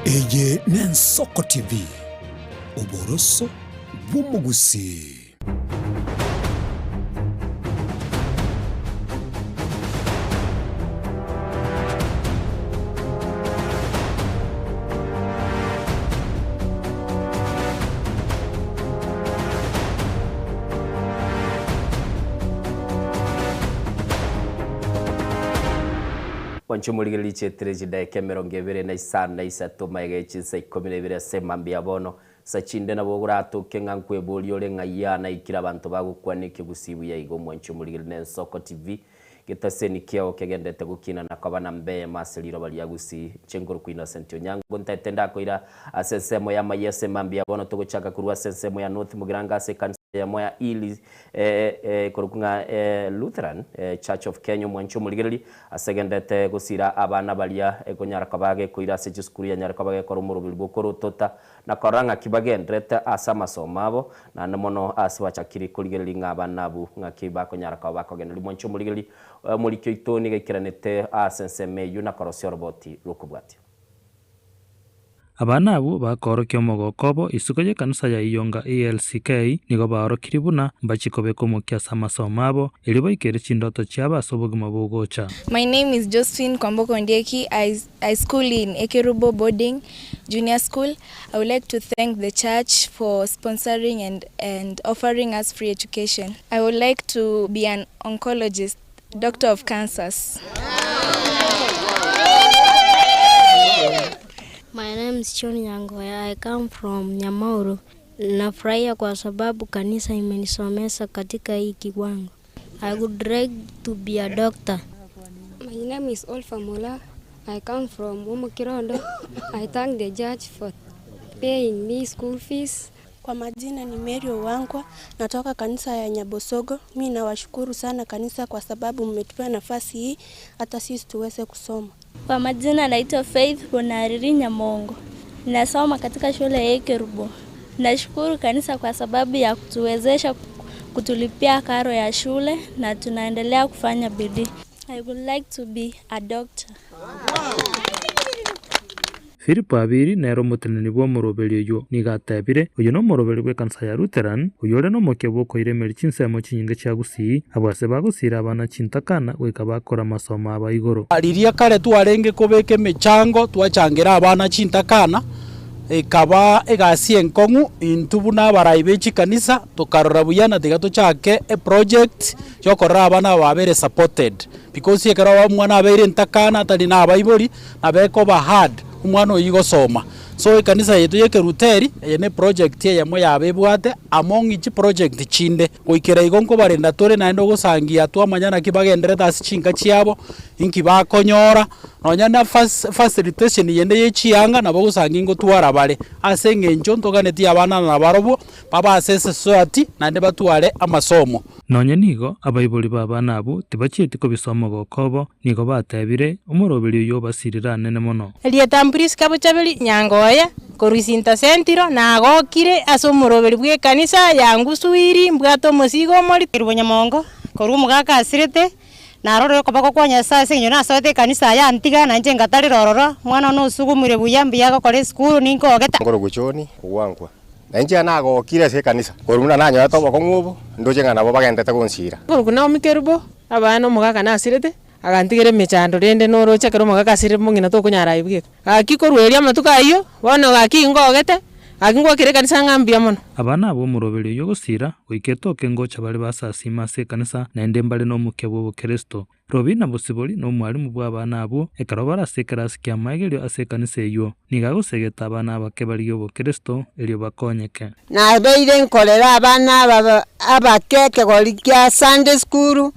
Eye n'Ensoko TV, oboroso bw'omogusii. Mwanche omorigereria chietire chidaeka emerongo ebere na isano na isato magega ye chinsa ikomi na ibere ase mambia bono. Nsa chinde nabo ogoratoke ng'a nkweboria ore ng'ai aa naikire abanto bagokwana ekegusii buya igo mwanche omorigereria na Ensoko TV getaseni kiao kegendete gokina na koba na mbeyemo ase riroba ria Gusii. Inche nkorokwa Innocent Onyango ntaete ndakoira ase ensemo y'amayia ase mambia bono togochaka korwa ase ensemo ya North Mugirango ase ekanisa eyemo ya Ili ekorokwa ng'a Lutheran Church of Kenya omwanche omorigereria ase egendete gosira abana baria ekonyara koba gekoira ase chisukuru yanyare koba gekora omoroberi bw'okorotota Na korora ng'aki bagendererete ase amasomo abo, naende mono ase bachakire korigereria ng'a abana abwo ng'aki bakonyara koba bakogendereria. Mwanche omorigereria omoriki oito nigo aikeranete ase ensemo eyio na korosia oroboti rw'okobwatia. Abana abwo bakoorokia omogoko obo isiko y'ekanisa ya Iyonga ELCK nigo baorokirie buna mbachie kobeka omokia ase amasomo abo, erio baikere chindoto chiabo ase obogima bogocha. My name is Josephine Kwamboka Ondieki, I I school in Ekerubo boarding junior school. I would like to thank the church for sponsoring and, and offering us free education. I would like to be an oncologist, doctor of cancers. My name is John Nyangoya. I come from Nyamauru. Nafurahia kwa sababu kanisa imenisomesha katika hii kiwango. I would like to be a doctor. My name is Olfa Mola. I come from Umukirondo. I thank the judge for paying me school fees. Kwa majina ni Mary Owangwa, natoka kanisa ya Nyabosogo. Mi nawashukuru sana kanisa kwa sababu mmetupea nafasi hii hata sisi tuweze kusoma. Kwa majina naitwa Faith Bonariri Nyamongo. Nasoma katika shule ya Ekerubo. Nashukuru kanisa kwa sababu ya kutuwezesha kutulipia karo ya shule na tunaendelea kufanya bidii. I would like to be a doctor. Filipo Abiri nere omoteneneri bw'omoroberio oyio nigo atebire, Oyio nomoroberi bw'ekanisa ya Lutheran, oyore nomokia bw'okoiremeria chinsemo chinyinge chia Gusii, abwo ase bagosiira abana chintakana goika bakore amasomo abo a igoro. Riria kare twarenge kobeka emechango twachangera abana chintakana, Ekaba egasi enkong'u intwe buna abarai be chikanisa tokarora buya na tiga tochake eproject yokorora abana aba babere supported because ekero omwana abeire entakana atari na abaibori nabo ekoba hard omwana oyio gosoma. So ekanisa yaito ya ekeruteri eye ne eproject eyemo yabo ebwate among chiproject chinde. Goikera igo nkobarenda tore naende ogosangia twamanya naki bagenderete ase chinka chiabo, inki bakonyora. Nonya na facilitation yende ye chianga nabo ogosangi ngotwara bare, ase eng'encho ntoganetie abana nabarobwo babe ase esociety naende batware amasomo. Nonya nigo abaibori b'abana abwo tibachieti kobisa omogoko obo, nigo batebire, Omoroberi oyio obasirire anene mono. Erieta Prisca Bochaberi Nyangoya, korwa Isinta Central, nagokire ase omoroberi bw'ekanisa ya Ngusuiri, mbwate omosigo omorito. Kerubo Nyamongo, korwa omogaka asirete, Narorire okoboko kwa Nyasae ase eng'encho nasoete ekanisa aye antiga, na inche ngatarera ororo, omwana one osugumire buya, mbuya agokora esukuru, ninkogete. Nkorokwa John ogwankwa, na inche nagokire ase ekanisa, korwa buna nanyorete obokong'u obo, ndoche ng'a nabo bagenderete gonsiira. Nkorokwa Naomi Kerubo, abana omogaka nasirete, agantigera emechando rende noroche ekero omogaka asirire mong'ina tokonyara aye bweka. Gaki korwa erio amatuko ayio, bono gaki ngogete, gaki ngwakire ekanisa ng'a mbuya mono. Aba nabwo omoroberi oyio ogosira, goika etoke ngocha bare basasiime ase ekanisa, naende mbare nomokia bw'obokeresito. Robina Bosibori nomwalimu bw'abana abwo, ekero bare ase ekerasi ki'amaegerio ase ekanisa eyio, nigo agosegeta abana abake barigie obokeresito, erio bakonyeke. Nabeire nkorera abana aba abake ekegori kia Sunday school,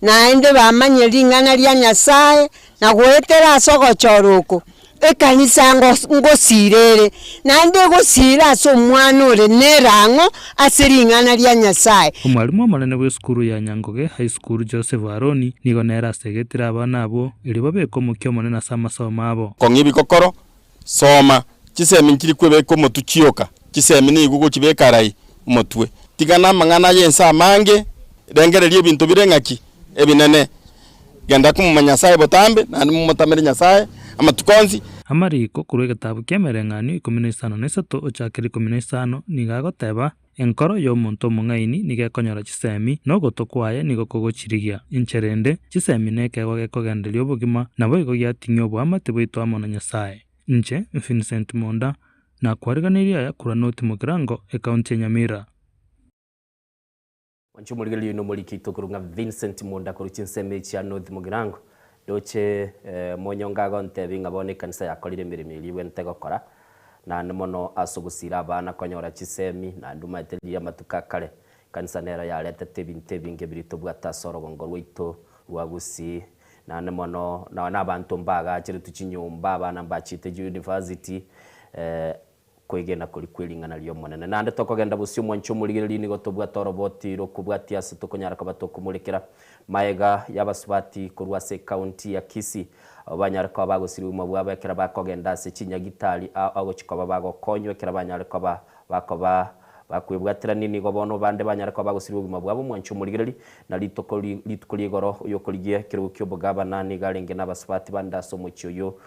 naende bamanye ring'ana ria Nyasaye, Na goetera ase ogochora oko, ekanisa ngosiira ere, naende egosiira ase omwana ore nerang'o ase ring'ana ria Nyasae. Omwalimu omonene bw'esukuru ya Nyangoge High School Joseph Aroni nigo nere asegetire abana abwo erio babeke omokia omonene ase amasomo abo. Kong'a ebikokoro, soma, chisemi nchiri kwebeka omotwe chioka, chisemi nigo ogochibeka arai omotwe. Tigana amang'ana ay'ense amange. Rengereria ebinto bire ng'aki? Ebinene. Genda komomanya Nyasae botambe, naende momotamere Nyasae amatuko onsi. Amariko korwa egetabu ki'Emereng'anio 13 ochakera 15 nigo agoteba, Enkoro y'omonto omong'aini nigo ekonyora chisemi, na ogoto kwaye nigo kogochirigia. Inche rende, chisemi nekeegwa gekogendereria obogima, naboigo giating'ia oboamate bwaito amo na Nyasae. Inche, Vincent Monda, nakwariganeirie aya korwa North Mugirango, Ekaunti ya Nyamira. Mwanche omorigereria oino omoriki oito korwa ng'a Vincent Monda korwa chinsemo echi chia North Mugirango. Ndoche monyonga agontebia ng'a bono ekanisa yakorire emeremo eria ebwenerete gokora, naende mono ase ogosira abana konyora chisemi, naende omanyete riria amatuko akare ekanisa nero yaretete ebinto ebinge biria tobwate ase orogongo rwaito rwa Gusii, naende mono nonye na abanto mbagacheretwe chinyomba, abana mbachete university, Kwegena koria kwe ring'ana ri'Omonene. Naende tokogenda bosio mwanche omorigereria nigo tobwate oroboti rw'okobwatia ase tokonyara koba tokomorekera magega y'abasubati korwa ase ekaunti ya Kisii abwo banyare koba bagosirigwa obogima bwabo ekero bakogenda ase chinyagitari ao agochia koba bagokonywa ekero banyare koba bakoba bakwebwaterania nigo bono bande banyare koba bagosirigwa obogima bwabo mwanche omorigereria na rituko rituko ri'igoro oyokorigia ekerogo ki'obogabana nigo arenge nabasubati bande ase omochie oyio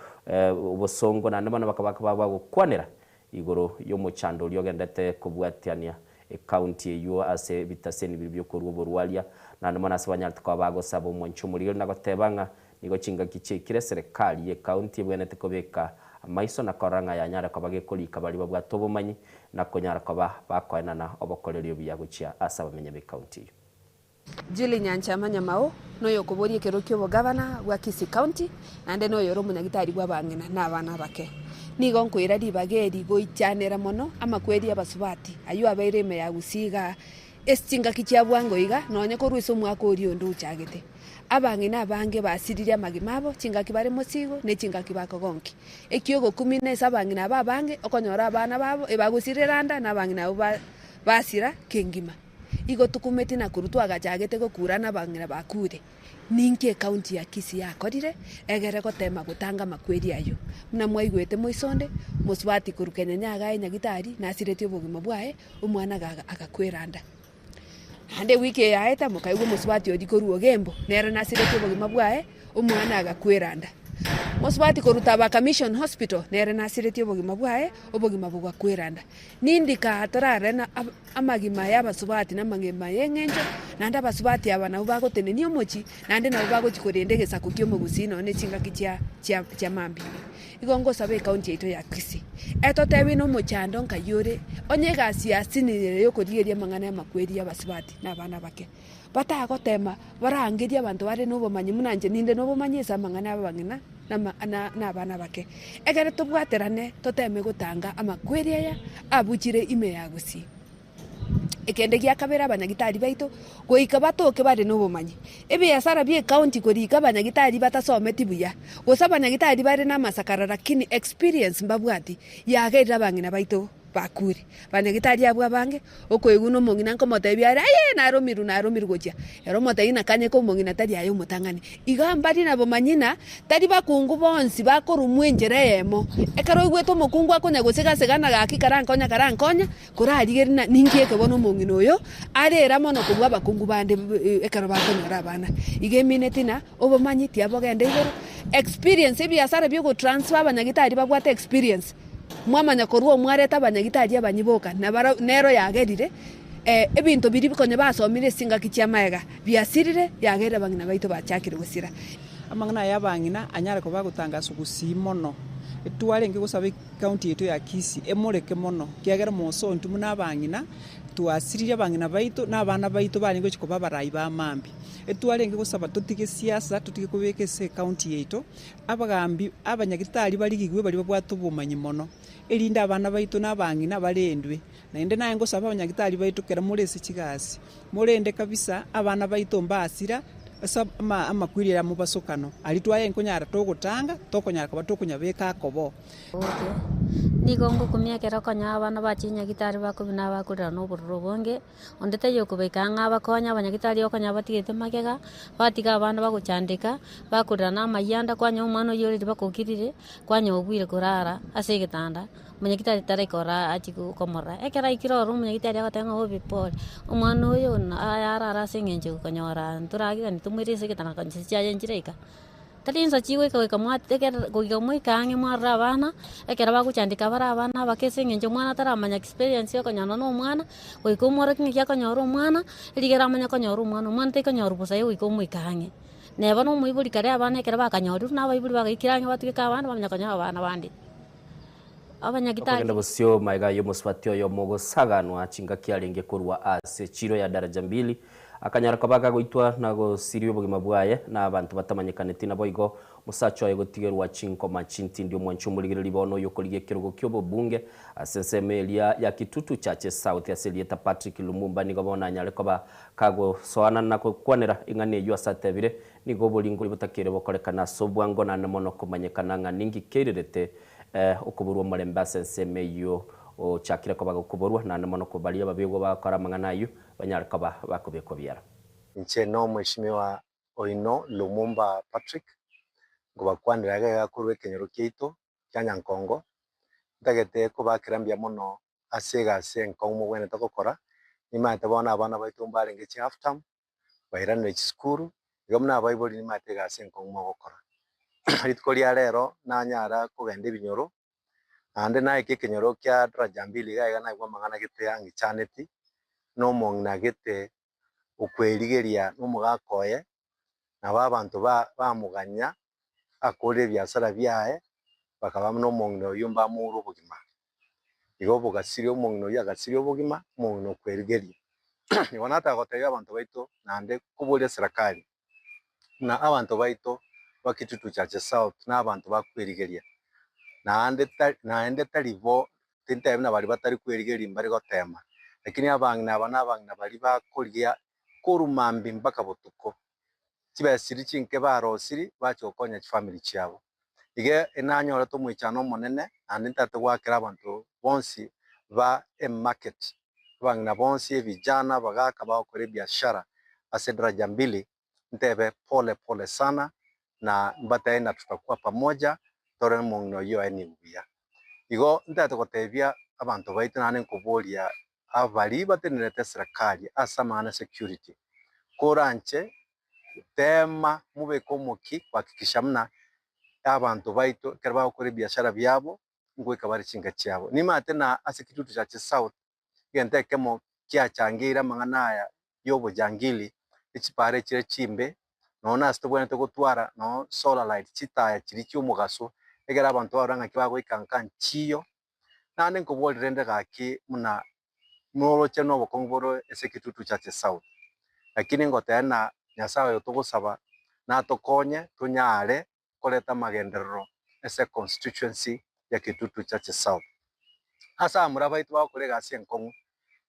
Obosongo naende bono bakaba bagokwanera igoro y'omochando oria ogendete kobwatiania ecounty eyio ase ebitaseni biria biokorua oborwaria, naende mono ase banyarete koba bagosaba omwanchi omorigeri na goteba ng'a nigo chingaki chiaikire eserekari y'ecounty ebwenerete kobeka amaiso na korora ng'a yanyare koba gekorika baria babwate obomanyi na konyara koba bakoenana obokoreri obuya gochia ase abamenyi b'ecounty eyio. Julie Nyanchama Nyamao noyokoboria ekerero ki'obogavana bwa Kisii County, naende noyore omonyagitari bw'abang'ina na abana abake. Nigo nkoira ribaga eri goichanera mono amakweri y'abasubati ayio abeire ime ya Gusii igaa ase chingaki chia bwango iga nonye korwa ase omwaka oria onde ochagete. Abang'ina abange basiririe amagima abo chingaki bare mosigo ne chingaki bakogonkia. Ekiogokumia nase abang'ina aba abange okonyora abana babo ebagosirera anda na abang'ina abwo basira kengima. Igo tokumeti na korwa twagachagete gokura nabang'ina bakure. Ninki ecounty ya Kisii yakorire egere gotema gotanga amakweri ayio? Buna mwaigwete moisonde, mosubati korwa Kenya nyaga aye nyagitari nasiretie obogima bwaye, omwana agakwera nda. Naende ewiki eye yaeta mokaigwa omosubati oria korwa Ogembo nere nasiretie obogima bwaye, omwana agakwera nda. Mosubati korwa Tabaka Mission Hospital nere nasiretie obogima bwaye, obogima bogakwera nda. Nindi kaa torarore na amagima y'abasubati namagima y'eng'encho, naende abasubati aba nabwo bagotenenia omochie, naende nabwo bagochia korenda egesaku kia omogusii nonye ne chingaki chia chia chia mambia. Igo ngosaba ecounty yaito ya Kisii, etotebie na omochando nkai ore, onye egasi yasinire yokorigereria amang'ana y'amakweri y'abasubati na abana abake, batagotema barangerie abanto bare na obomanyi buna inche ninde na obomanyi ase amang'ana y'abang'ina na na abana abake. Ekero tobwaterane toteme gotanga amakweri aya abuchire ime ya Gusii. Ekende gia kabere abanyagitari baito goika batoke bare na obomanyi. Ebiasara bia ecounty korika abanyagitari batasometi buya, gose abanyagitari bare na amasakara lakini experience mbabwati, yagerire abang'ina baito. Bakure. Banyagitari abwo abange, okoigwa nomong'ina nkomotebia are, Aye! Naromirwe, naromirwe gochia. Ere omotebia, Nakanyeka omong'ina tari aye omotang'ani. Iga mbari nabo manyina, tari bakungu bonsi bakorumwa enchera eyemo. Ekero oigwete omokungu akonya gosega-sega na gaki karankonya karankonya, korarigereria na ninki eke bono omong'ina oyo arera mono kobua abakungu bande ekero bakonyora abana. Iga emineti na obomanyi tiabogenda igoro, experience, ebiasara bia ogotransfer abanyagitari babwate experience. Mwamanya korwa omwarete abanyagitari abanyiboka, na barabwo nero yagerire ebinto biria konya basomire ase chingaki chi'amaega biasirire, yagerire abang'ina baito bachakire gosira. Amang'ana aya abang'ina anyare koba agotangaswa gusii mono. Twarenge gosaba ecounty yaito ya Kisii emoreke mono, ekiagera mosonti buna abang'ina twasiririe abang'ina baito na abana baito barenge gochia koba abarai ba mambia. Etwarenge gosaba totige siasa, totige kobeka ase ecounty yaito. Abagambi abanyagitari barigigwe baria babwate obomanyi mono, erinde abana baito na abang'ina barendwe. Naende naye ngosaba abanyagitari baito kera more ase chigasi, morende kabisa abana baito mbasira ase amakweri aya mobasokano, aria twaye nkonyara togotanga, tokonyara koba tokonyabeka akoboo. Oke. Nigo ngokumia ekero okonyoa abana bachire nyagitari bakobina bakorera na obororo obonge, onde taiyo okobaika ang'e abakonye abanyagitari okonya batigete magega, batiga abana bagochandeka, bakorera na amayianda kwanyora omwana oyio oreri bakokirire, kwanyora obwire korara ase egetanda, omonyagitari taraika ororo achie komorora. Ekero aikire ororo omonyagitari agoteba ng'a obe pole, omwana oyo arare ase eng'encho okonyora ntoragigani tomoire ase egetanda chinsa chiaye nchiraika. Tari insa chigoika goika mwategerera goika moike ang'e mwarora abana, ekero bagochandeka bare abana abake ase eng'encho omwana ataramanya experience ya okonyora na omwana, goika omworokia ng'aki akonyora omwana, rigere amanye konyora omwana, omwana taikonyorwa bosa igo goika omoike ang'e. Neba na omoibori kare abana ekero bakanyorirwe na abaibori bagaikire ang'e batugeke abana bamanya konyora abana bande. Abanyagitari. Okogenda bosio magega y'omosubati oyomo gosaganwa chingaki arenge korwa ase chiiro ya Daraja Mbili, akanyara koba gagoitwa na gosiria obogima bwaye na abanto batamanyekaneti naboigo omosacha oye gotigerwa chinkoma chintindi omwanchi omorigereria bono oyokorigia ekerogo ki'obobunge ase ensemo eria ya Kitutu Chache South ase erieta Patrick Lumumba nigo bono anyare koba kagosoana na gokwanera ing'ana eyio ase atebire nigo oboringori botakeire bokorekana ase obwango naende mono komanyekana ng'a ninki keirerete Okoborwa omorembe ase ensemo eyio ochakire koba gokoborwa, naende mono kobaria ababegwa bagokora amang'ana ayio, banyare koba bakobekwa biara. Inche nomweshimiwa oino Lumumba Patrick, nkobakwanera iga iga korwa ekenyoro kiaito kia Nyankongo, ntagete kobakera mbuya mono ase egasi enkong'u mobwenerete gokora, nimanyete bono abana baito mbarenge chi half term, bairanire chisukuru, igo buna abaibori nimanyete egasi enkong'u mogokora. Rituko ria rero nanyara kogenda ebinyoro, naende naika ekenyoro kia Daraja Mbili iga iga naigwa amang'ana gete ang'ichaneti, na omong'ina gete okwerigeria na omogaka oye, nabo abanto ba bamoganya akorire ebiasara biaye, bakaba buna omong'ina oyio mbamoure obogima. Igo bogasiria omong'ina oyio agasiria obogima, omong'ina okwerigeria. Igo nataka gotebia abanto baito naende koboria serikali, buna abanto baito ba Kitutu Chache South na abanto bakwerigeria, naende tari naende tari bo tintebi buna baria batari kwerigeria mbari gotema, lakini abang'ina aba na abang'ina baria bakorigia korwa mambia mpaka botuko, chibesa chiria chinke barosirie bache gokonya chifamiri chiabo. Iga enanyorete omoichano omonene naende ntagete goakera abanto bonsi ba emarket, abang'ina bonsi, ebijana, abagaka bagokora ebiashara ase daraja mbili, ntebe pole pole sana na mbatebie na tutakuwa pamoja tore omong'ina oyio aye nigo buya. Igo ntagete gotebia abanto baito naende nkoboria abaria batenenerete eserekari ase amang'ana security, koranche teema mobeke omokia kuhakikisha buna abanto baito ekero bagokora ebiashara biabo ngoika bare chinka chiabo. Nimanyete na ase Kitutu Chache South egento ekemo kiachangeire amang'ana aya ya obojangili, echipara echire chimbe, nonya na ase tobwenerete gotwara nonya solar light chitaya chiria chia omogaso, ekero abanto barora ng'aki bagoika nka nchiyo. Naende nkoboria rende gaki buna noroche nobokong'u bore ase Kitutu Church South, lakini ngoteba ng'a Nyasaye oyo togosaba natokonye tonyare koreta amagenderero ase econstituency ya Kitutu Church South. Ase abamura baito bagokora egasi enkong'u,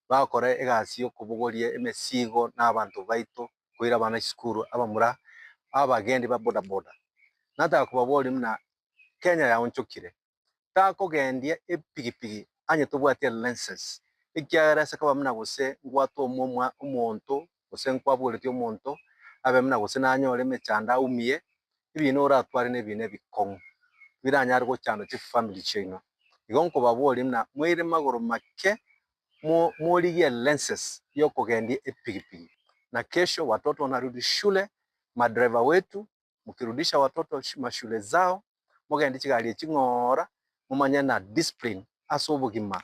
bagokora egasi ya okobogoria emesigo na abanto baito koira abana chisukuru, abamura abagendi ba bodaboda. Nataka kobaboria buna Kenya yaonchokire, takogendia epigipigi onye tobwati elicense, ekiagera ase koba buna gose ngwate omwa omonto gose nkwaboretie omonto abe buna gose nanyore emechando aumie, ebina oratware na ebina ebikong'u biranyare gochanda chifamiri chiaino. Igo nkobaboria buna moire magoro make mo morigie elicense ya okogendia epigipigi, na kesho watoto wanarudi shule, madriver wetu mukirudisha watoto mashule zao, mogende chigari echi ng'ora, momanye na discipline ase obogima,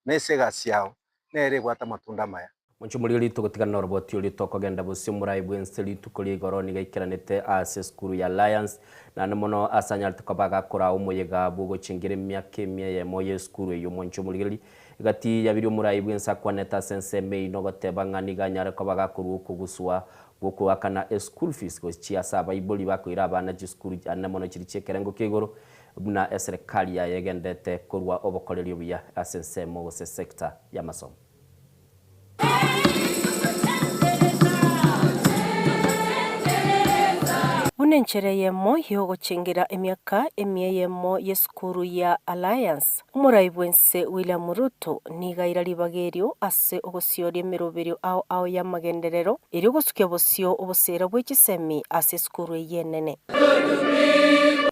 na ase egasi yao, nere ebwate amatunda amaya. Monche omoria rituko tigana noroboti oria tokogenda bosio omorai bwense rituko ria igoro nigo aikeranete ase esukuru ya Alliance naende mono ase anyarete koba agakoraa omoyega bwogochengera emiaka emia eyemo yesukuru eyio Monche omorigereria egati yabiria omorai bwense akwanete ase ensemo eyio nogoteba ng'a nigo anyare koba gakorwa okogusua Gokoakana eschool fees gochia ase abaibori bakoira abana chisukuru ane mono chiri chiekerengo kia igoro buna eserekari yaye egendete korwa obokoreri obuya ase ensemo gose sector y'amasomo. Buna enchera eyemo y'ogochengera emiaka emia eyemo y'esukuru ya Alliance, omorai bw'ense William Ruto nigo aira ribaga erio ase ogosioria emeroberio ao ao y'amagenderero erio gosukia bosio oboseera bwe chisemi ase esukuru eyio enene.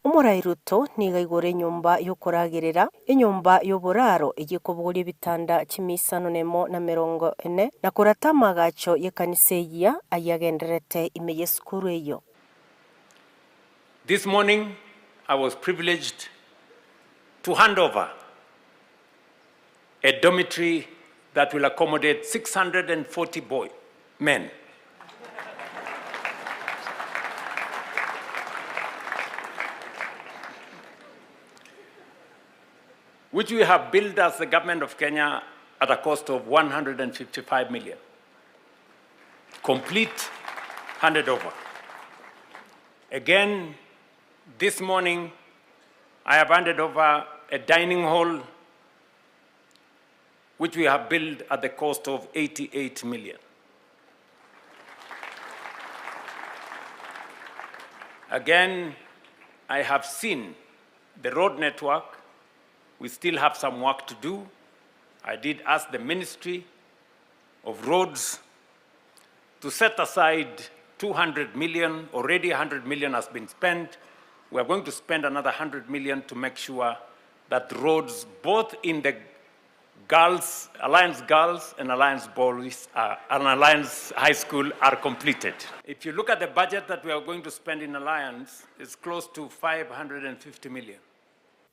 Omorai Ruto nigo aigora enyomba y'okoragerera, enyomba y'oboraro eyio ekobogoria ebitanda chimia isano nemo na merongo ene, na korata amaagacho y'ekanisa eyia ayio agendererete ime y'esukuru eyio. This morning I was privileged to hand over a dormitory that will accommodate 640 boy, men. Which we have built as the government of Kenya at a cost of 155 million. Complete handed over. Again, this morning, I have handed over a dining hall which we have built at the cost of 88 million. Again, I have seen the road network. We still have some work to do. I did ask the Ministry of Roads to set aside 200 million. Already 100 million has been spent. We are going to spend another 100 million to make sure that roads, both in the Girls, Alliance Girls and Alliance Boys and Alliance High School are completed. If you look at the budget that we are going to spend in Alliance, it's close to 550 million.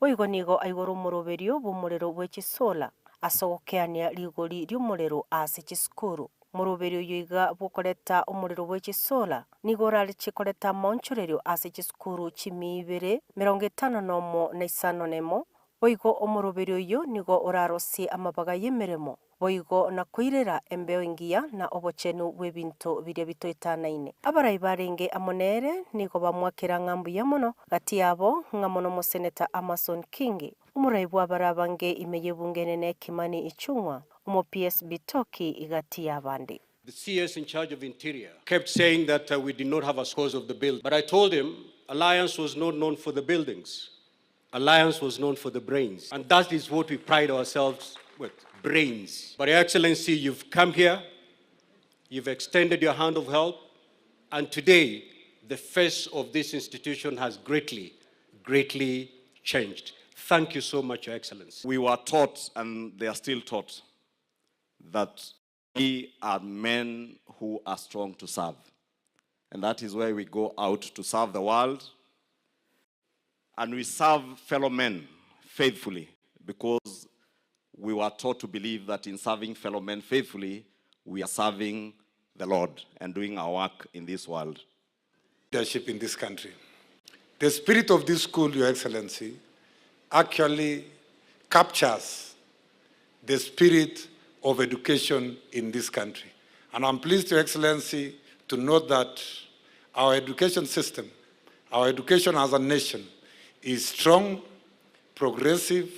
Boigo nigo aigora omoroberio bw'omorero bwe chisola ase ogokeania rigori ri'omorero ase chisukuru. Omoroberio oyio iga bw'okoreta omorero bwe chisola nigo orareche koreta amaonchorerio ase chisukuru chimia ibere, 51 na isano nemo, Boigo omoroberio oyio nigo orarosie amabaga y'emeremo, boigo na koirera embeo engiya na obochenu bw'ebinto biria bitoetanaine. Abarai barenge amo nere nigo bamwakera ng'a mbuya mono, gati yabo ng'a mono Omoseneta Amason Kingi, omorai bw'abare abange ime y'ebunge enene Kimani Ichung'wa, omo PS Bitoki gati y'abande. The CS in charge of Interior kept saying that uh, we did not have a cause of the bill. But I told him Alliance was not known for the buildings. Alliance was known for the brains. And that is what we pride ourselves with brains. But, Your Excellency, you've come here, you've extended your hand of help, and today the face of this institution has greatly, greatly changed. Thank you so much, Your Excellency. We were taught, and they are still taught, that we are men who are strong to serve. And that is where we go out to serve the world. And we serve fellow men faithfully because we were taught to believe that in serving fellow men faithfully, we are serving the Lord and doing our work in this world. Leadership in this country. The spirit of this school, Your Excellency, actually captures the spirit of education in this country. And I'm pleased, Your Excellency, to note that our education system, our education as a nation, is strong, progressive,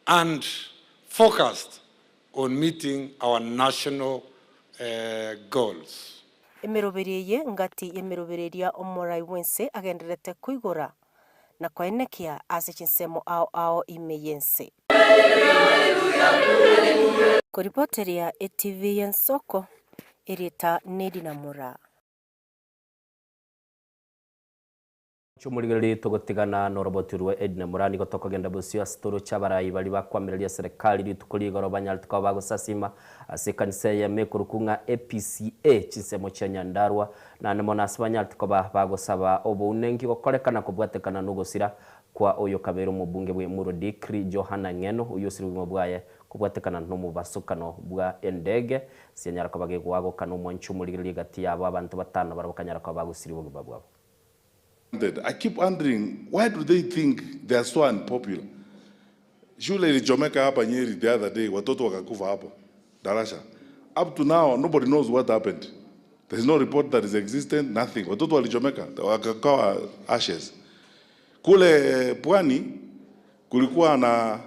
and focused on meeting our national uh, goals. Emeroberio eye ngati y'emeroberio eria omorai bw'ense agendererete koigora na koenekia ase chinsemo ao ao ime y'ense. Koripoteria etv y'ensoko, erieta Nedina Moraa. Chomorigereria togotigana noroboti rwa Edna Moraa nigo tokogenda bosio ase toroche abarai baria bakwamireria eserekari rituko rigoro banyarete koba bagosasima ase ekanisa eyemo ekorokwa ng'a APCA chinsemo chia Nyandarua naende mono ase banyarete koba bagosaba obounenki gokorekana kobwatekana nogosira kwa oyo kabeire omobunge bwe Emurua Dikir'i Johana Ng'eno oyio osire obogima bwaye kobwatekana nomobasokano bwa endege sianyara koba gegoagoka nomwanchi omorigereria egati yabo abanto batano barabwo bakanyara koba bagosiria obogima bwabo. I keep wondering why do they think they are so unpopular? Shule ilichomeka hapa Nyeri the other day, watoto wakakufa hapo darasha. Up to now nobody knows what happened. There is no report that is existent, nothing. Watoto walichomeka wakakawa ashes. Kule Pwani kulikuwa na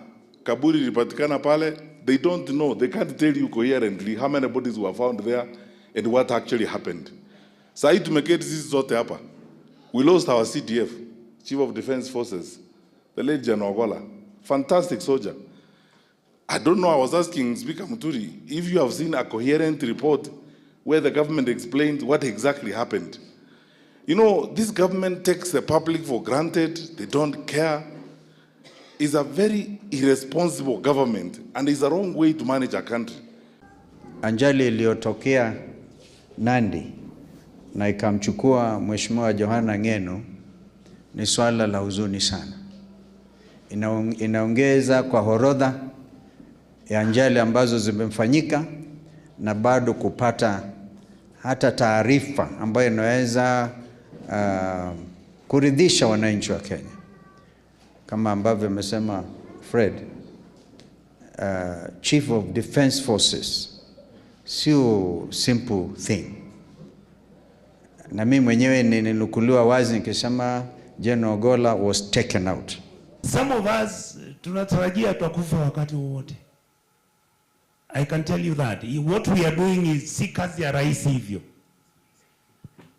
kaburi ilipatikana pale. They don't know, they can't tell you coherently how many bodies were found there and what actually happened. Saa hii tumeketi sisi zote hapa. We lost our CDF, Chief of Defense Forces, the late General Ogolla. Fantastic soldier. I don't know, I was asking Speaker Muturi if you have seen a coherent report where the government explained what exactly happened. You know, this government takes the public for granted, they don't care. It's a very irresponsible government and it's a wrong way to manage a country. Ajali iliyotokea Nandi na ikamchukua Mheshimiwa Johana Ng'eno ni swala la huzuni sana. Inaongeza kwa orodha ya ajali ambazo zimefanyika na bado kupata hata taarifa ambayo inaweza kuridhisha wananchi wa Kenya. Kama ambavyo amesema Fred, Chief of Defense Forces sio simple thing. Na mimi mwenyewe nilinukuliwa wazi nikisema General Ogolla was taken out. Some of us tunatarajia tutakufa wakati wowote. I can tell you that. What we are doing is si kazi ya rais hivyo.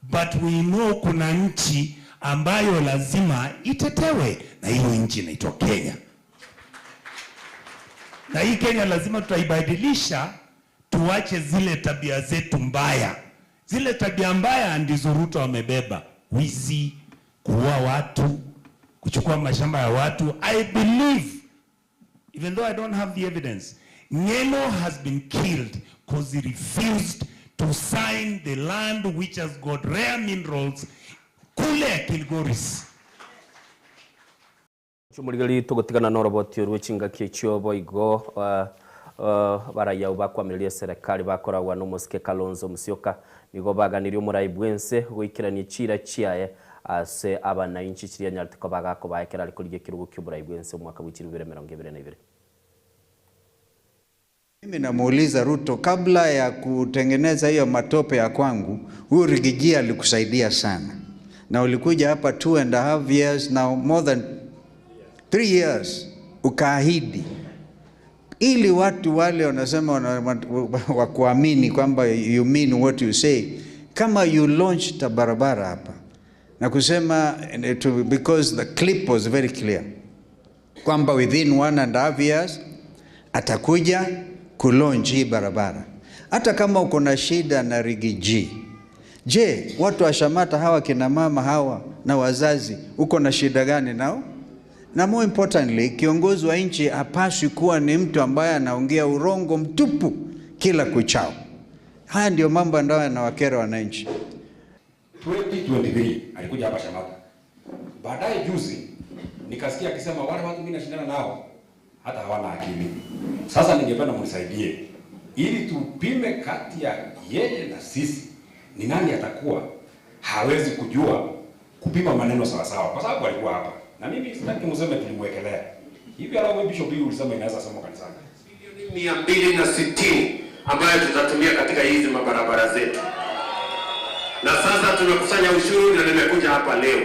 But we know kuna nchi ambayo lazima itetewe, na hiyo nchi inaitwa Kenya. Na hii Kenya lazima tutaibadilisha, tuache zile tabia zetu mbaya. Zile tabia mbaya ndizo Ruto amebeba: wizi, kuua watu, kuchukua mashamba ya watu. I believe, even though I don't have the evidence, Ng'eno has been killed because he refused to sign the land which has got rare minerals kule Kilgoris. Chumurigeri tugutigana no roboti rwe chingaki echio boigo barayau bakwamiririe serikali bakoragwa no Mosike Kalonzo Musyoka nigo baganirie omorai bwense goikerania chira chiaye ase abananchi chiria nyarete bagakobaekera ari korigia ekerogo kia omorai bwense omwaka bwa 2022. Mimi namuuliza Ruto, kabla ya kutengeneza hiyo matope ya kwangu, huyu Riggy G alikusaidia sana. Na ulikuja hapa 2.5 years now, more than 3 years, ukaahidi ili watu wale wanasema wakuamini kwamba you mean what you say. Kama you launched a barabara hapa na kusema, because the clip was very clear kwamba within 1.5 years atakuja kulaunch hii barabara. Hata kama uko na shida na Riggy G, je, watu wa Shamata hawa kina mama hawa na wazazi uko na shida gani nao? Na more importantly, kiongozi wa nchi hapaswi kuwa ni mtu ambaye anaongea urongo mtupu kila kuchao. Haya ndio mambo ambayo yanawakera wananchi. 2023 alikuja hapa Shamata. Baadaye juzi nikasikia akisema wale watu mimi nashindana nao hata hawana akili. Sasa ningependa mnisaidie ili tupime kati ya yeye na sisi ni nani atakuwa hawezi kujua kupima maneno sawa sawa, kwa sababu alikuwa hapa na mimi sitaki mseme tulimwekelea hivi. Alafu Bishop huyu ulisema inaweza soma kanisani. Bilioni 260 ambayo tutatumia katika hizi mabarabara zetu, na sasa tunakusanya ushuru na nimekuja hapa leo.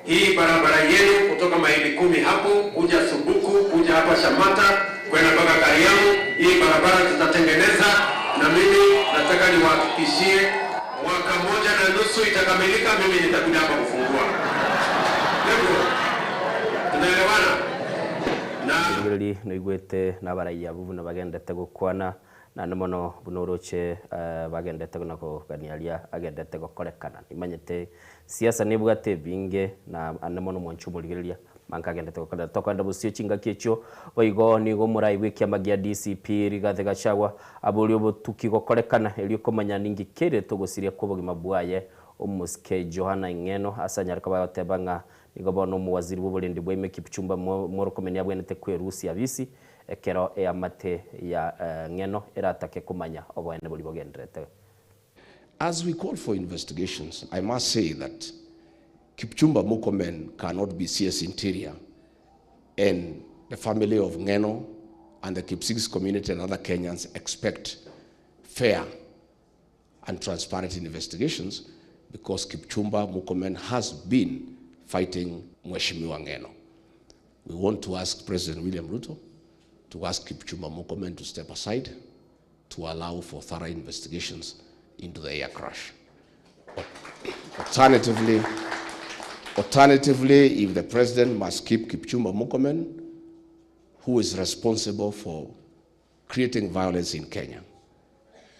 Hii barabara yenu kutoka maili 10 hapo kuja Subuku kuja hapa Shamata kwenda mpaka Kariamu, hii barabara tutatengeneza, na mimi nataka niwahakikishie mwaka 1.5 itakamilika. Mimi nitakuja hapa kufungua. Tunaelewana? Na Ngiriri noigwete na baraiya bubu na bagendete gukwana na nimono bunoroche bagendete na kuganiaria agendete gukorekana imanyete siasa nibwate binge na anemono mwanchu murigereria mankagendete gukora tokwenda busio chingaki echo boigo nigo murai bw'ikiama gia DCP Rigathi Gachagua aburi obotuki gokorekana erio komanya ningi kere togosiria kw'obogima bwaye Omosike Johana Ng'eno asanyarika bagoteba ng'a nigo bono omuwaziri bw'oborendi bwa Kipchumba Murkomen abwenete kwerusia bisi ekero eamate ya Ng'eno eratake kumanya oboene bori bogenderete. As we call for investigations, I must say that Kipchumba Murkomen cannot be CS Interior, and the family of Ng'eno and the Kipsigis community and other Kenyans expect fair and transparent investigations, because Kipchumba Murkomen has been fighting Mheshimiwa Ng'eno. We want to ask President William Ruto to ask Kipchumba Murkomen to step aside to allow for thorough investigations into the air crash. Alternatively, Alternatively, if the president must keep Kipchumba Murkomen, who is responsible for creating violence in Kenya.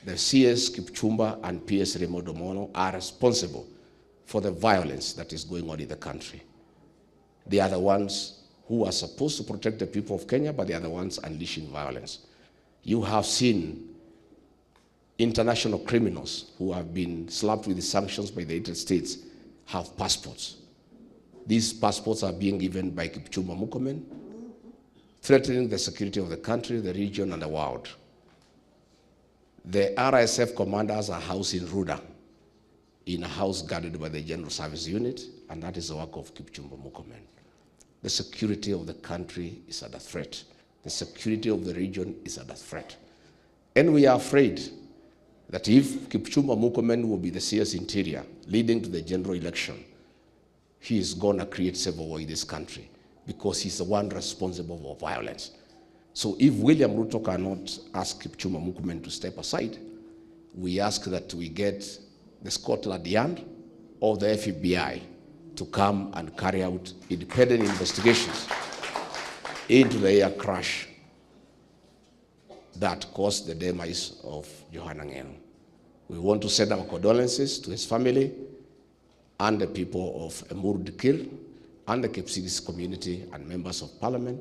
The CS Kipchumba and PS Raymond Omolo are responsible for the violence that is going on in the country. They are the ones who are supposed to protect the people of Kenya, but they are the ones unleashing violence. You have seen international criminals who have been slapped with sanctions by the United States have passports. These passports are being given by Kipchumba Murkomen, threatening the security of the country, the region, and the world. The RSF commanders are housed in Ruda, in a house guarded by the General Service Unit, and that is the work of Kipchumba Murkomen. The security of the country is under threat. The security of the region is under threat. And we are afraid that if Kipchumba Murkomen will be the CS Interior leading to the general election, he is going to create civil war in this country because he's the one responsible for violence. So if William Ruto cannot ask Kipchumba Murkomen to step aside, we ask that we get the Scotland Yard or the FBI to come and carry out independent investigations into the air crash that caused the demise of Johana Ng'eno. We want to send our condolences to his family and the people of Emuru Dikirr and the Kipsigis community and members of parliament.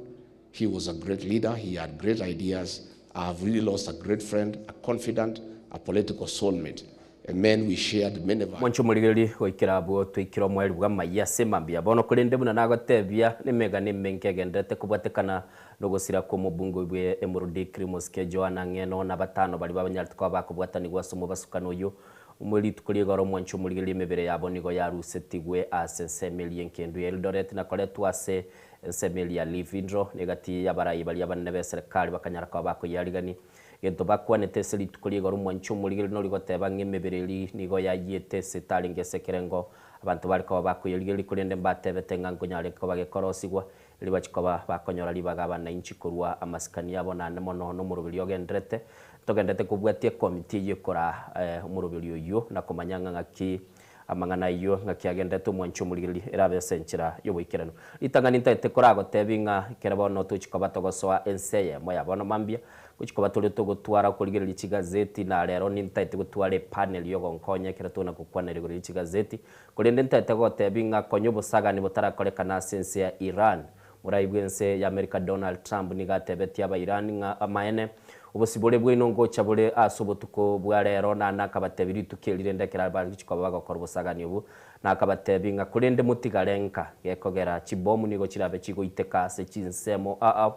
He was a great leader. He had great ideas. I have really lost a great friend, a confidant, a political soulmate, a man we shared many values. Mwancho morigereri goikera abwo twaikire omweri bwa amaiya ase emambia bono korende buna nagotebia nemegano emenke egenderete kobwatekana nogosira kwa omobungo bwe Emuru Dikirr Mosike Johana Ng'eno na batano baria babanyarete koba bakobwatanigwa ase omobasukano oyo omwe rituko rigoro omwancho omorigereri emebere yabo nigo yarusetigwe ase ensemo enkendo ya Eldoret nakoretwa ase ensemo ya Livindro negati y'abarai baria abanene ba eserikali bakanyara koba bakoyarigani gento bakwanete ase rituko rigoro omwancho omorigereri norigoteba ng'a emebere eri nigo yayiete ase etarenge ase ekerengo abanto bari koba bakoyarigereria korende mbatebete ng'a nkonyare koba gekorosigwa ribachi koba bakonyora ribaga abananchi korwa amasikani yabo naende mono na omoroberi ogenderete togendete kobwatia ekomiti eywo ekora omoroberi oywo na komanya ng'a ng'aki amang'ana aywo ng'aki agenderete omwancho omorigereri erabe ase enchera ya oboikeranu. Ritang'ani ntaete koragotebi ng'a ekero bono tochi koba togosoa ense eyemo ya bono mambia gochi koba tore togotwara okorigereria chigazeti na rero nintaete gotwara epanel ya ogonkonya ekero togona gokwanera igoro ya chigazeti korende ntaete gotebi ng'a konya obosagani botarakorekana ase ense ya Iran. Morai bwa ense ya America Donald Trump nigo atebetie aba Iran ng'a amaene obosibore bwaino ngocha bore ase obotuko bwa rero naende akabatebi rituko eri rende ekero bagochi koba bagokora obosagani obwo na akabatebi ng'a korende motigare nka gekogera chibomu nigo chirabe chigoiteka ase chinsemo aa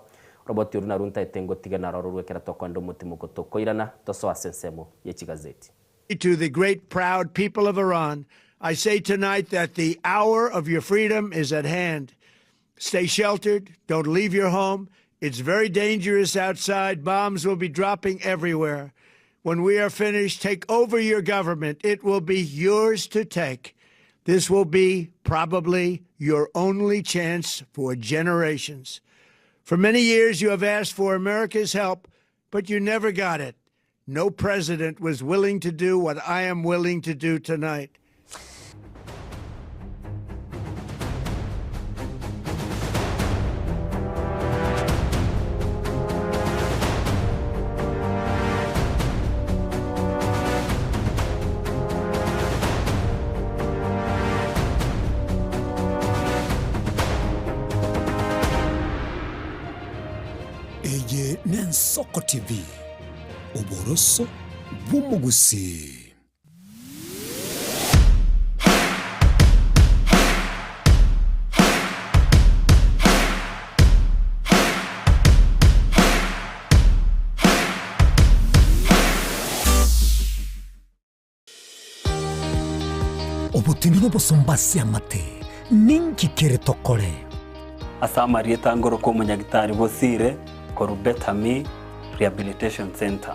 roboti oru naru ntaete ngotige naroro rwekera tokoenda omotimo tokoirana tosoa ase ensemo ya chigazeti. To the great proud people of Iran, I say tonight that the hour of your freedom is at hand. Stay sheltered. Don't leave your home. It's very dangerous outside. Bombs will be dropping everywhere. When we are finished, take over your government. It will be yours to take. This will be probably your only chance for generations. For many years, you have asked for America's help, but you never got it. No president was willing to do what I am willing to do tonight. Eye n'Ensoko TV, oboroso bw'omogusii. Obotindi nobosomba ase amate, ninki kere tokore? Ase amarieta ngoroka omonyagitari Bosire korwa Better Me Rehabilitation Centre.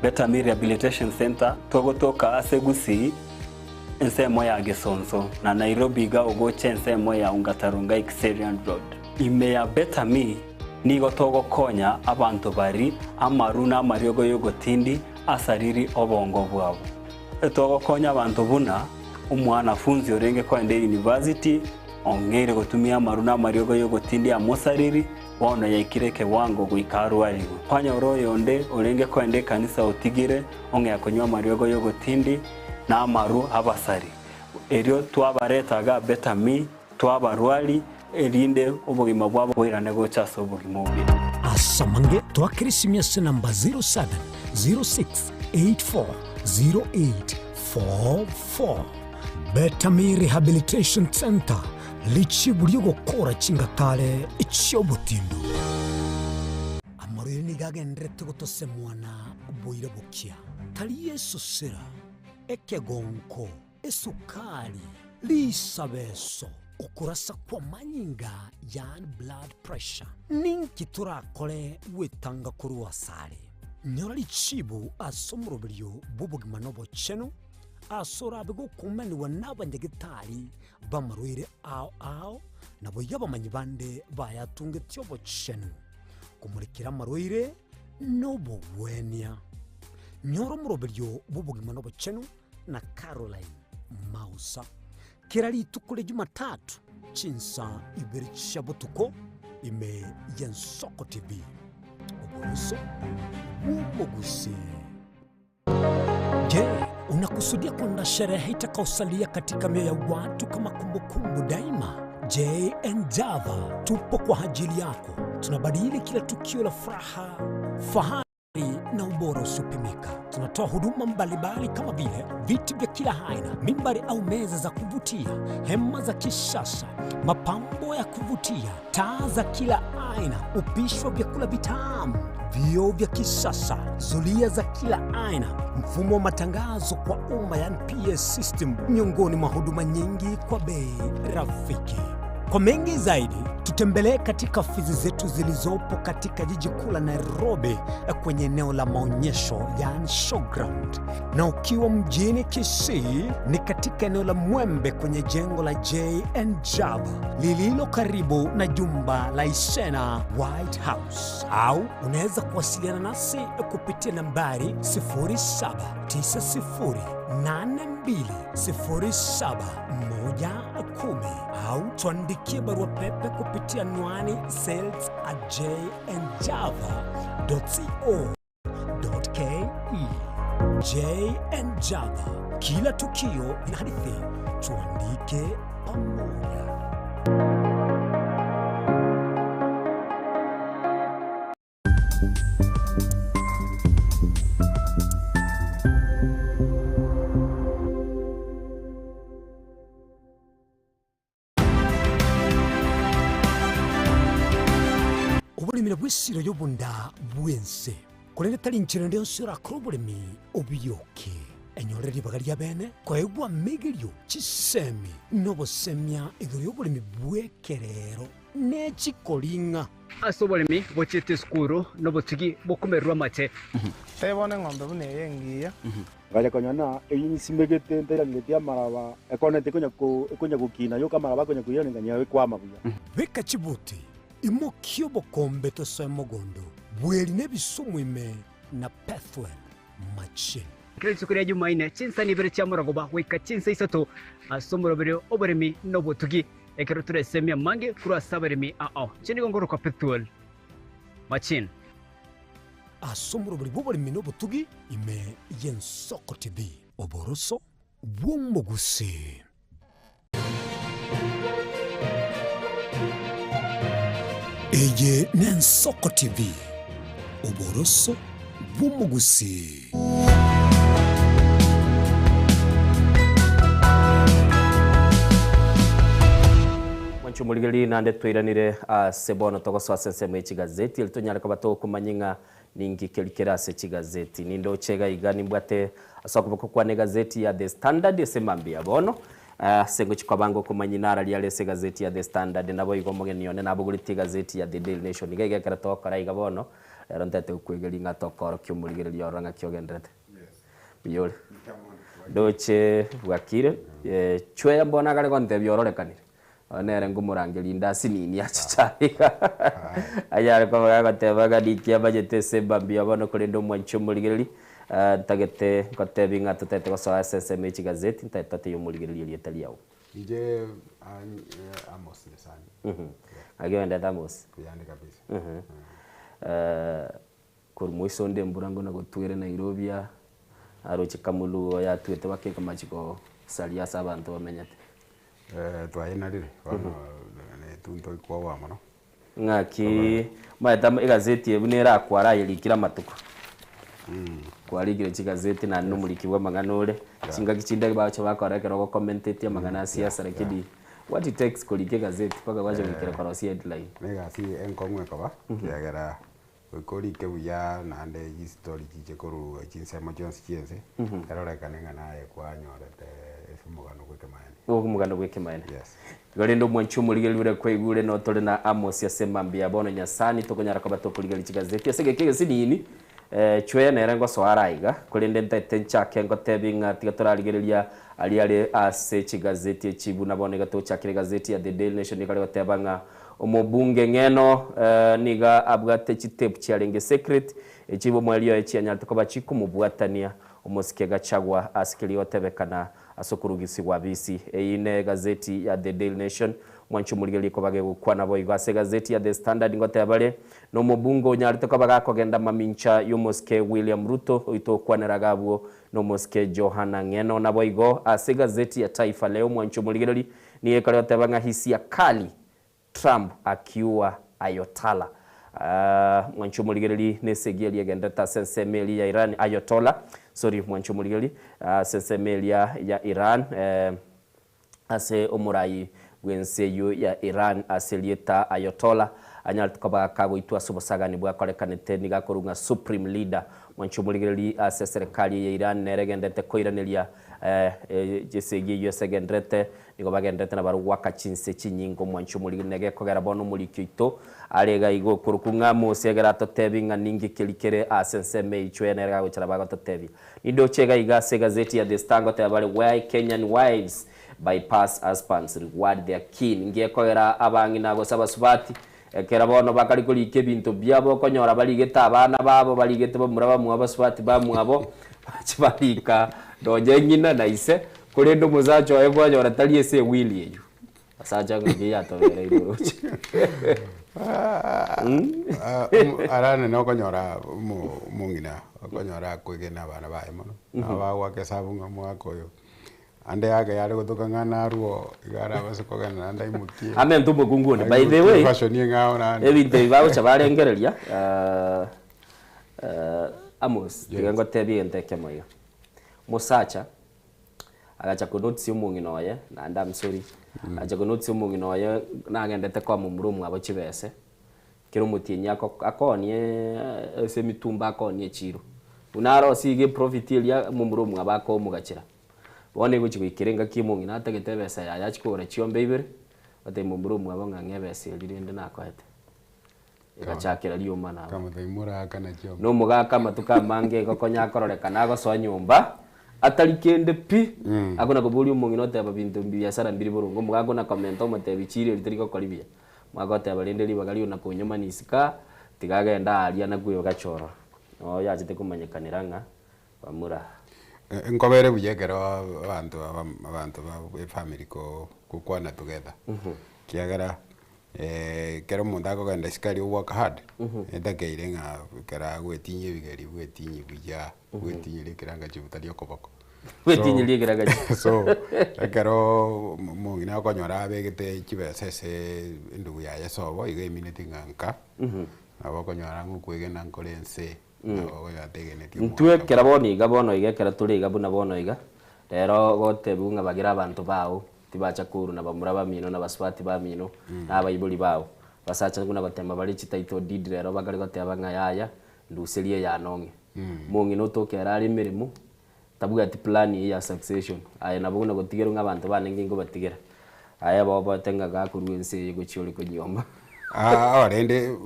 Better Me Rehabilitation Centre togotoka ase Gusii ensemo ya Gesonso na Nairobi iga ogocha ensemo ya Ongata Rongai Kiserian Road. Ime ya Better Me nigo togokonya abanto bari amaru na amariogo y'ogotindi asariri obongo bwabo. Togokonya abanto buna Omwanafunzi orenge kogenda eyunivasiti ong'eire gotumia amaru na amariogo y'ogotindia amosariri, bono yaikire ekewango goika arwarigwe. Kwanyora oyonde orenge kogenda ekanisa otigire ong'ea konywa amariogo y'ogotindi na amaru abasari. Erio twabareta iga Betami, twabarwari, erinde obogima bwabo boirane gocha ase obogima obuya. Ase amange twakere esimi ase enamba 0706840844. Betami Rehabilitation Centre, richibu ri'ogokora chingatare chi'obotindu. Amarwaire nigo agenderete gotosemwa na boira bokia, tari esosera, ekegonko, esukari, risabeso, okorasa kw'amanyinga yaani blood pressure. Ninki torakore gwetanga korwa asare? Nyora richibu ase omoroberio bw'obogima na obochenu, ase orabe gokumanigwa nabanyagetari b'amarwaire ao ao, naboigo abamanyi bande bayatungetie obochenu, komorekera amarwaire na obogwenia. Nyora omoroberio bw'obogima na obochenu na Caroline Mausa. Kera rituko ria Jumatatu chinsa ibere chia botuko ime y'Ensoko TV. Oboroso bw'omogusii. Je, unakusudia kwenda sherehe itakaosalia katika mioyo ya watu kama kumbukumbu daima? JN Java tupo kwa ajili yako. Tunabadili kila tukio la furaha, fahari na ubora usiopimika. Tunatoa huduma mbalimbali kama vile viti vya kila aina, mimbari au meza za kuvutia, hema za kisasa, mapambo ya kuvutia, taa za kila aina, upishi wa vyakula vitamu, vioo vya kisasa, zulia za kila aina, mfumo wa matangazo kwa umma yani PA system, miongoni mwa huduma nyingi kwa bei rafiki. Kwa mengi zaidi, tutembelee katika ofisi zetu zilizopo katika jiji kuu la Nairobi kwenye eneo la maonyesho yani showground, na ukiwa mjini Kisii ni katika eneo la Mwembe kwenye jengo la JN Java lililo karibu na jumba la Isena White House, au unaweza kuwasiliana nasi kupitia nambari 0790820710 au tuandikie barua pepe kupitia anwani sales at jnjava.co.ke. JN Java, kila tukio lina hadithi, tuandike pamoja. Oboremi nabwo esiro y'obonda bw'ense, korende tari inchera ende yonsi orakore oboremi obiyoke. Enyorere ribaga ri'abeene koegwa amegerio, chisemi, na obosemia igoro y'oboremi bw'ekerero ne chikoring'a. Ase oboremi bochiete esukuru nobotugi bokomererwa amache. Tebia bono eng'ombe buna eye engiya. Ngacha konyora ng'a eyio nsimegete ntairangeretie amaraba, ekoneti ekonya ko ekonya gokina yoka amaraba akonya koirana nganyora ekwama buya. Beka chibuti, imokia obokombe tosoe mogondo, bweri na ebisumu ime na Pethuel machine. Kera rituko ria Jumaine, chinsa ibere chia morogoba goika chinsa isato, ase omoroberi oboremi na obotugi, ekero toresemie amange korwa ase abaremi ao. Inche nigo nkorokwa Pethuel Machine. Ase omoroberi bw'oboremi na obotugi ime y'Ensoko TV. Oboroso bw'omogusii. Eye n'Ensoko TV, oboroso bw'omogusii. Mwanche omorigereria naende twairanire ase bono togosoa ase ensemo ye chigazeti eri tonyare koba tokomanya ng'a ninki keri kere ase chigazeti. Nindoche iga iga nimbwate ase okoboko kwane egazeti ya The Standard ase mambia bono ase ngochia koba ngokomanyia nararia are ase egazeti ya The Standard naboigo omogeni one nabogoretie egazeti ya The Daily Nation. Iga iga ekero togokora iga bono Rero ntete gokwegeria ng'a tokoorokia omorigereria ororo ng'aki ogenderete. Mbuya ore. Ndoche bwakire, chweya mbono agare gontebia ororekanire. Oyo nere nkomorangeria inde asinini achiche aiga. Anyare koba gagoteba ng'a ninki amanyete ase mambia bono korende omwanche omorigereria. Ntagete ngotebi ng'a totagete gosoa ase ensemo ye chigazeti, ntagete totebie omorigereria erieta riao. Inche Amos Nyasani. Ng'aki oendete Amos? Mbuyande kabisa. Korwa moiso onde embura ngona gotwere Nairobi aa, naroche Kamulu oyo atwete baka ekamachi gosaria ase abanto bamenyete. Twayenarire bono netunto ikoboa mono. Ng'aki omanyete ama egazeti eye buna erakware aye rikire amatuko. Kwarikire chigazeti naende na omoriki bwa amang'ana ore, chingaki chinde bagocha bakora ekero ogocomenteti amang'ana a siasa lakini what it takes korika egazeti mpaka gwacha goikera korosia headline. Na egasi enkong'u ekoba, ekiagera goika orike buya naende chistori chiche korwa chinsemo chionsi chia ense, erorekane ng'a naye kwanyorete ase omogano bwa ekemaene. Omogano bwa ekemaene. Yes. Igo rende omwanchi omorigereria oria kwaigure notore na Amosi ase mambia ya bono Nyasani tokonyara koba tokorigereria chigazeti ase egeka egesinini Chweya nere ngosoa are aiga, korende ntaete nchake ngotebi ng'a tiga torarigereria aria are ase chigazeti echi buna bono iga tochakire egazeti ya The Daily Nation nigo are goteba ng'a omobunge ng'eno nigo abwate chitape chiarenge secret echi omoerio oye chianyarete koba chikomobwatania omosike Gachagua ase keria gotebekana ase okorugisigwa bisi. Eyio ne egazeti ya The Daily Nation. Mwanche omorigererie koba gegokwana boigo ase egazeti ya The Standard ngoteba bare, Nomobunge onyarete koba gakogenda mamincha y'omosike William Ruto oito okwanera iga abwo nomosike Johana Ng'eno. Naboigo ase egazeti ya Taifa Leo mwanche omorigererie nigo ekare goteba ng'a hisia kali Trump akiua Ayotala. Mwanche omorigereri nesegi eria egenderete ase ensemo eria ya Iran Ayotollah sorry mwanche omorigereri ase ensemo eria ya Iran ase omorai bw'ense eyio ya Iran ase erieta Ayotollah anyarete koba kagoitwa ase obosagani bwakorekanete nigo akorwa ng'a Supreme Leader mwanche omorigereri ase eserekari eye ya Iran nere egenderete koiraneria esegi eyio ase egenderete Nigo bagenderete nabarabwo goaka chinse chinyinge omwanchi omoriri na egekogera bono omoriki oito are iga igo okorokwa ng'a Mose egere atotebie ng'a ninki keria kere ase ensemo eichwe nere gagochera bagototebia. Nindoche iga iga ase egazeti ya The Star ngoteba bare Why Kenyan Wives Bypass Husbands Reward Their Kin Ngiekogera abang'ina gose abasubati ekero bono bakare korika ebinto biabo okonyora barigete abana babo barigete bamura bamwabo abasubati bamwabo bache barika nonye ng'ina na ise Korende omosacha oye kwanyora tari ase ewili eyio. Asacha ng'a ekiya yatobereire oroche. Ara nene okonyora omong'ina okonyora akoegena abana baye mono, nabo bagoaka esabu ng'a omwaka oyo, ande yake yare gotoka ng'a narwo iga arabase kogenda naende aimokie. Amente omokungu onde. By the way, Fashion eng'ao naende. ebinto ebi bagocha barengereria, Amos, tiga ngotebie egento ekemo iga. Mosacha. Agacha konotisia omong'ina oye, naende I'm sorry, agacha konotisia omong'ina oye nagendete koa momura omwabo chibese, kera omotienyi ako akoonie ase emitumba akoonie echiro. Buna arosie iga eprofit eria momura omwabo akomogachera. Bono egochi goikera engaki omong'ina atagete ebesa yaye achie kogora chiombe ibere, otebia momura omwabo ng'a ng'a ebesa eria rende nakoete. Egachakera riomana aba. Na omogaka amatuko amange igo konya akororekana agosoa nyomba, atari kende pi, akona koboria omong'ina oteba binto biasara mbiri boronge, omogaka ona komenta omotebia chiri eri teri gokori buya. Omogaka oteba rende ribaga riona konyomani isiko aa, tiga agende aaria nakwo egachorora. Noo yachete komanyekanera ng'a bamura. Nkobere buya ekero abanto abanto ba efamiri gokwana together, ekiagera Ekero omonto akogenda isiko aria ogoaka hard, etakeire ng'a ekero agwetinyia ebigeri bwetinyie buya, bwetinyerie ekerangachi tari okoboko. Bwetinyerie ekerangachi. So, ekero omong'ina okonyora abegete chibesa ase endugu yaye esobo, igo emineti ng'a nka, nabo okonyora ng'a okwegena nkore ense, nabo okonyora tegeneti Intwe omwaka. ekero bono iga bono iga ekero tore iga buna bono iga, rero ogotebiwa ng'a bagere abanto bao. Tibacha korwa na bamura bamino, na basubati bamino, na abaibori bao. Basacha buna gotema bare chititle deed rero bakare goteba ng'a yaya, nduserie eyane ong'e. Omong'ina otoke ere are emeremo, tabwati plan eyio ya succession. Aye nabo buna gotigerwa ng'a abanto bane nki nkobatigera. Aye boboete ng'a gakorwa ense eye gochia ore konyuoma. Aa rende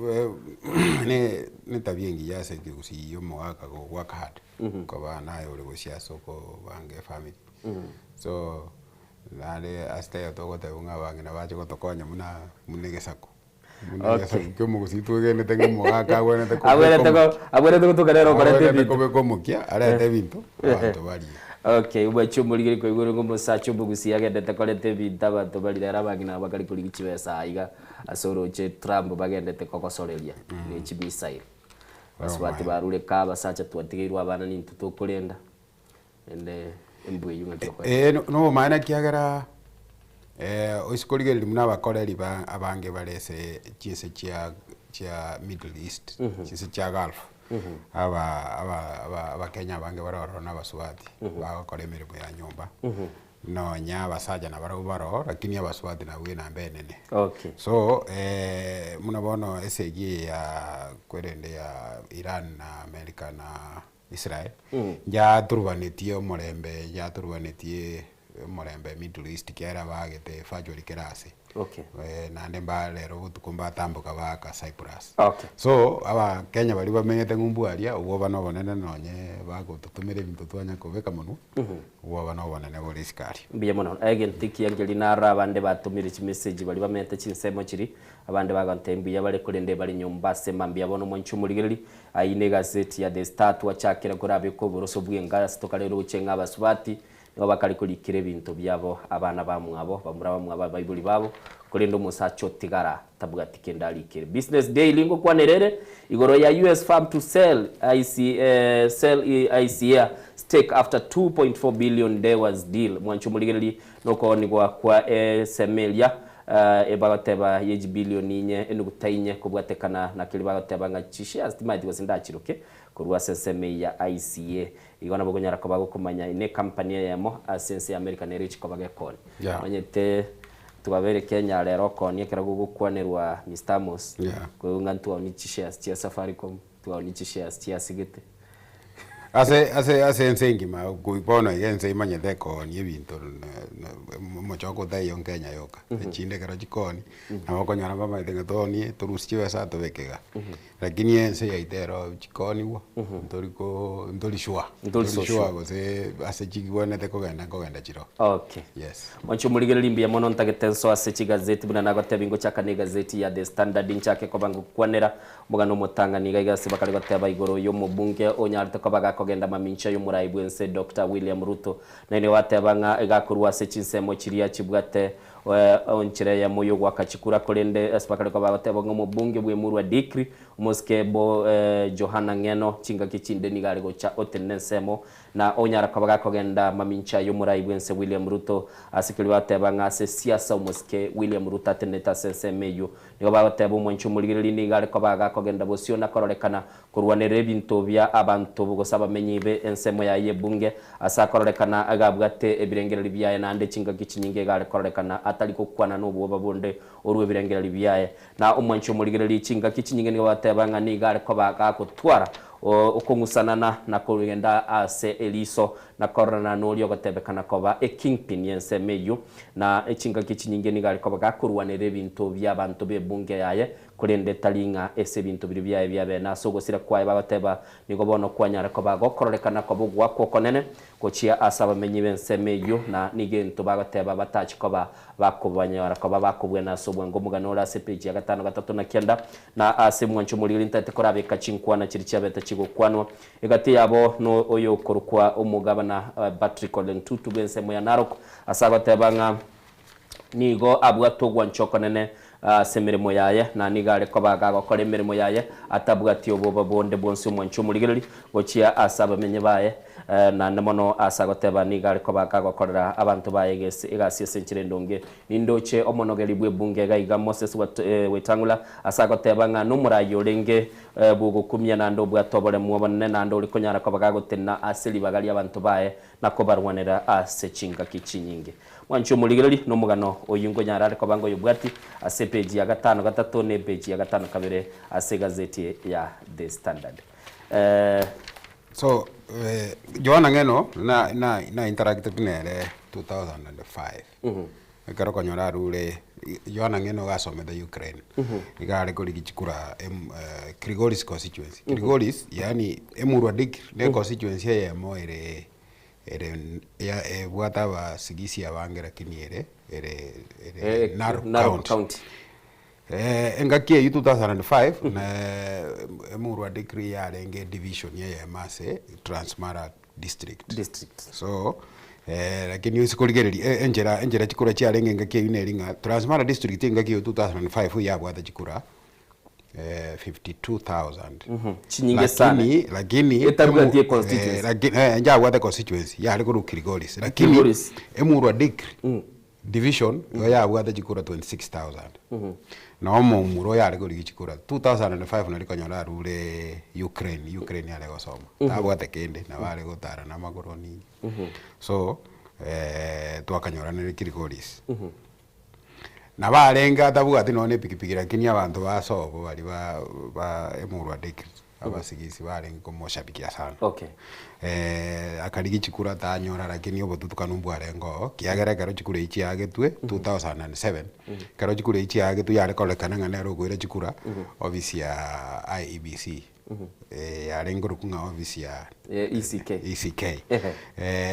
ne netabia engiya ase ekegusii ya omogaka gowork hard, koba naye ore gochia ase okobanga efamiri. So. Naende ase taiyo togotebwa ng'a abang'ina bache gotokonya buna buna egesaku. Buna egesaku kia omogusii twegenete ng'a omogaka agwenerete kobeka Agwenerete omokia. ko- agwenerete gotoka nere okoreta Agwenerete ebinto. kobeka omokia, arete ebinto, abanto barie. Okay, omwanchi omorigeri koigure ng'a omosacha omogusii agendete koreta ebinto abanto barie rero abang'ina aba bakare korigia chibesa aiga ase oroche Trump bagendete kogosoreria ne chimissile. Basubati barure kaa abasacha twatigeirwe abana nintwe tokorenda. Naende embwa eyio ng'aki okoeba. Ee, nobomaene ekiagera oise korigereria buna abakoreri ba abange bare ase chinse chia chia Middle East, chinse chia Gulf, aba aba aba abakenya abange bare ororo na abasubati, bagokora emeremo ya nyomba, nonya abasacha nabarabwo baroo, lakini abasubati nabwo enamba enene. Okay. So, buna bono esegi eye ya kwerende ya Iran na America na Israel, yaturubanetie omorembe, yaturubanetie omorembe Middle East ekiagera baagete virtually kera ase. Okay. Naende mba rero botuko mbatamboka baaka Cyprus. Okay. So, abakenya baria bamenyete ng'umbu aria, obwoba na obonene nonye bagototomera ebinto twanya kobeka monwe, obwoba na obonene bore isiko aria. Mbuya mono. Egento ekiya nkeri naro abande batomire chimessage baria bamenyete chinsemo chiria, abande bagontebia mbuya bare korende bare nyomba ase mambia bono mwanche omorigereria, Ayio negaseti ya The Star twachakera korabeka oboroso bw'enka ase tokare roche ng'a abasubati nigo bakare korikera ebinto biabo abana bamwabo, bamura bamwabo abaibori babo, korende omosacha otigara tabwati kende arikere. Business Daily ngokwanera ere igoro ya US firm to sell IC, sell ICEA stake after 2.4 billion dewas deal. Mwanche omorigererie nokoonigwa kwa esemo eria Ebagoteba ye chibilioni inye enuguta inye kobwatekana na keria bagoteba ng'a chishares timaeti gose ndachiroke korwa ase ensemo eye ya ICA. Igo nabo okonyara koba gokomanya ine ecompany eyemo ase ense ya America nere echi koba gekoni. Yeah. Omanyete twabeire Kenya rero okooni ekero gogokwanerwa Mister Amos, Yeah. koigwa ng'a ntwaoni chishares chia Safaricom, twaoni chishares chia Sigete. Ase ase ase ense engima bono iga ense imanyete ekoonia ebinto omochoko otaiyo nkenya yoka, echinde ekero chikoonia, nabo okonyora bamaete ng'a toonie torusie chibesa tobeke igaa. Lakini ense yaito ero chikooniwa, ntori ko ntori sure, Ntori ntori so sure sure. gose ase chigwenerete kogenda nkogenda chiroo. Okay. Yes. Mwanche omorigereria mbuya mono ntagete nsoe ase chigazeti buna nagotebia ngochaka na egazeti ya The Standard nchake koba ngokwanera Omogano omotang'ani iga iga ase bakare goteba igoro y'omobunge onyarete koba gakogenda mamincha y'omorai bw'ense Doctor William Ruto. Naende gwateba ng'a iga akorwa ase chinsemo chiria chibwate enchera eyemo y'ogoaka chikura korende ase bakare koba bagoteba ng'a omobunge bw'Emurwa Dikri omosike bo Johana Ng'eno chingaki chinde nigo are gocha otenena ensemo Na onyara koba gakogenda mamincha y'omorai bw'ense William Ruto ase keria bateba ng'a ase siasa omosike William Ruto atenenete ase ensemo eyio. Nigo bagoteba omwanchi omorigereria nigo are koba gakogenda bosio na kororekana korwanerera ebinto bia abanto gose abamenyi be ensemo yaye y'ebunge ase akororekana iga abwate ebirengererio biaye naende chingaki chinyinge iga are kororekana atari gokwana nobwoba bonde orwe ebirengererio biaye. Na omwanchi omorigereria chingaki chinyinge nigo bateba ng'a nigo are koba gagotwara okong'usanana na kogenda ase eriso na kororana noria ogotebekana koba ekingpin y'ensemo eyio, na chingaki chinyinge nigo are koba gakorwanera ebinto bi'abanto b'ebunge yaye, korende tari ng'a ase ebinto biria biaye biabene. Ase ogosira kwaye bagoteba, Nigo bono kwanyare koba gokororekana koba ogoakwa okonene gochia ase abamenyi b'ensemo eyio, na nigento bagoteba batachi koba bakobanyora koba bakobwena ase obwango. Omogano ore ase epeji ya gatano gatato na kianda, na ase mwancho omorigeri ntaete korabeka chinkwana chiria chiabete chigokwanwa egati yabo no oyokorokwa omogabana Patrick Ole Ntutu bw'ensemo ya Narok, ase agoteba ng'a Nigo abwate ogwancha okonene ase emeremo yaye, na nigo are koba gagokora emeremo yaye atabwati obobe bonde bwonsi omwancha omorigereria gochia ase abamenyi baye, naende mono ase agoteba nigo are koba gagokorera abanto baye egasi ase enchera endonge. Nindoche omonogeri bw'ebunge iga iga Moses Wetang'ula ase agoteba ng'a nomoraai orenge bw'ogokumia naende obwate oboremu obonene naende ore konyara koba gagotenena ase ribaga ri'abanto baye na kobarwanera ase chingaki chinyinge. Mwanche omorigereria nomogano oyio nkonyara are koba ngoyobwati ase epeji ya gatano gatato na epeji ya gatano kabere ase egazeti ya The Standard. Eh. So, Johana Ng'eno na na na interacted nere 2005 ekero okonyora arure Johana Ng'eno iga asomete Ukraine, iga are korigia chikura em Kilgoris constituency. Kilgoris yaani Emurwa Dikirr ne econstituency eyemo ere ere ya ebwate abasigisi abange lakini ere ere ere Eh, Narok Narok County. County. Engaki eyio 2005 Emurwa Degree yarenge edivision eyemo ase Transmara District. District. So lakini ase korigereria enchera enchera chikura chiarenge engaki eyio neri ng'a Transmara District engaki eyio 2005 yabwate chikura 52,000. Chinyinge sana. Lakini lakini Etabwati econstituency. lakini njabwate constituency yare korwa Kilgoris. Lakini Kilgoris. Emurwa Degree Division igo yabwate chikura 26,000. Na omomura oyo are korigia chikura 2005 nari konyora arure Ukraine, Ukraine are gosoma. Tabwate kende, nabo are gotara na amagoro nini. So twakanyoranire Kilgoris. Nabo arenge atabwati nonya na epikipiki lakini abanto ba sobo baria ba ba emurwa district abasigisi barenge komoshabikia sana. Okay. Akarigia chikura tanyora lakini obotutukanu mbwarenge oo, kiagera ekero chikura echi chiagetwe 2007, ekero chikura echi chiagetwe yare kororekana ng'a nere okoira chikura, ofisi ya IEBC yarenge korokwa ng'a ofisi ya ECK. ECK.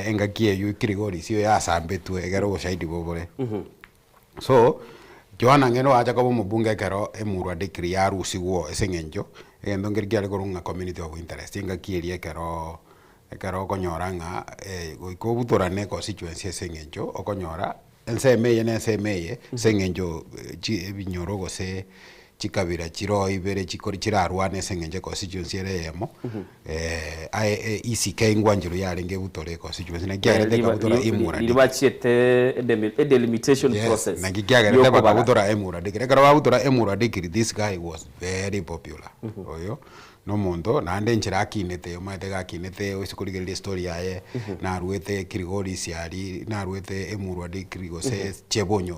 Engaki eywo Kilgoris eyo yasambetwe egere oboshahidi bobore. So, Johana ng'ina oacha koba omobunge ekero emurwa decree yarusigwe ase eng'encho, egento nkeri kiare korwa ng'a community of interest, engaki eria ekero ekero okonyora ng'a goika obutorane econstituency ase eng'encho okonyora ensemo eye na ensemo eye ase eng'encho chi ebinyoro gose chikabira chiroo ibere chikori chirarwane ase eng'encho econstituency ere eyemo, aye ECK ngwanchero yarenge ebutore econstituency naki kiagerete ekabutora Emurua Riria bachiete edelimitation Yes, process naki kiagerete yokobara. bakabutora Emurua Dikirr. Ekero babutora Emurua Dikirr this guy was very popular. Oyo nomonto naende enchera akinete omanyete iga akinete ase korigereria estory yaye naruete Kilgoris aria naruete Emurua Dikirr gose Chebonyo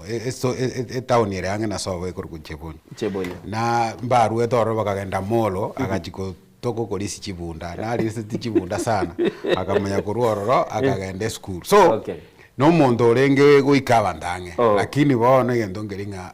etown ere ang'e na sobo ekorokwa Chebonyo. Chebonyo. Na mbaruete ororo bakagenda Molo agachia togokorisia chibunda, nariseti chibunda sana, akamanya korwa ororo akagenda esukuru. So, Okay. na omonto orenge goika abanto ang'e, Oh. lakini bono egento nkeri ng'a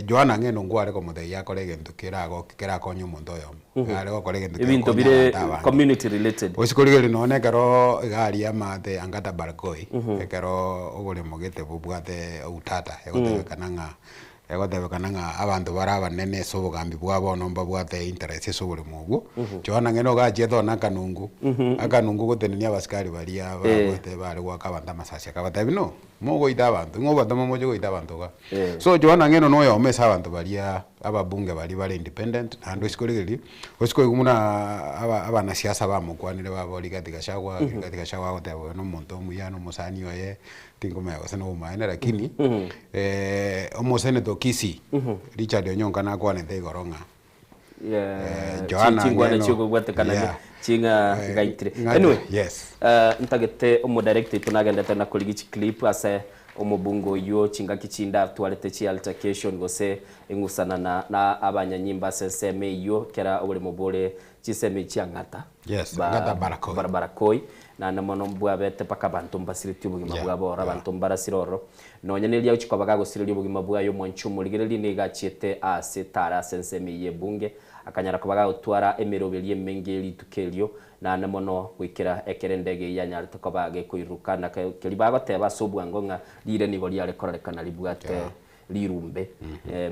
Johana ng'ende nkware komotebia akore egento keragoke kerakonye omonto oyomo. Are gokora egento Ebinto kerakonye bire abanto abange. community related. Gose korigereria nonye ekero iga aria amaate Angata Barkoi, ekero oboremo gete bobwate outata, egotebekana ng'a Egotebekana ng'a abanto bare abanene ase obogambi bwa bono mbabwate interest ase oboremo obwo. Johana ng'ina ogachiete one akanungu, akanungu gotenenia abasikari baria babwate bare goaka abanto amasasi akabatebia no, mogoita abanto, ing'o obatoma moche goita abanto igaa. So Johana ng'ina noyomo ase abanto baria ababunge baria bare independent naende osike origereria, osike oigwe buna aba abanasiasa bamokwanire baboria Rigathi Gachagua, Rigathi Gachagua agoteba oyo nomonto omuya nomosani oye. Tinkomanya gose nobomaene lakini omosenetor o Kisii Richard Onyonka nakwanete igoro ng'a Johana Chingwana Ng'eno chiokobwatekana yeah. ching'a gaitire. Ng'a- Anyway, yes. ntagete omodirect oito nagendete na korigia chiclip ase omobunge oyio chingaki chinde atwarete chi altercation gose eng'usanana na abanyanyimba ase ensemo eyio kera oboremo bore Chisemi chia Ng'ata Yes, ba Ng'ata Barakoi. bara Barakoi, naende mono mbwabete mpaka abanto mbasiretie obogima Yeah, bwabo oro, yeah. abanto mbarasire ororo. Nonya neria agochia koba gagosireria obogima bwaye omwanchi omorigereria nigo achiete aase tara ase ensemo eyio y'ebunge, akanyara koba gagotwara emeroberi emenge ye rituko erio, naende mono goikera ekero endege eyio yanyarete koba gekoiruruka, na keria bagoteba ase obwango ng'a riire nigo riare kororekana ribwate Yeah. rirumbe,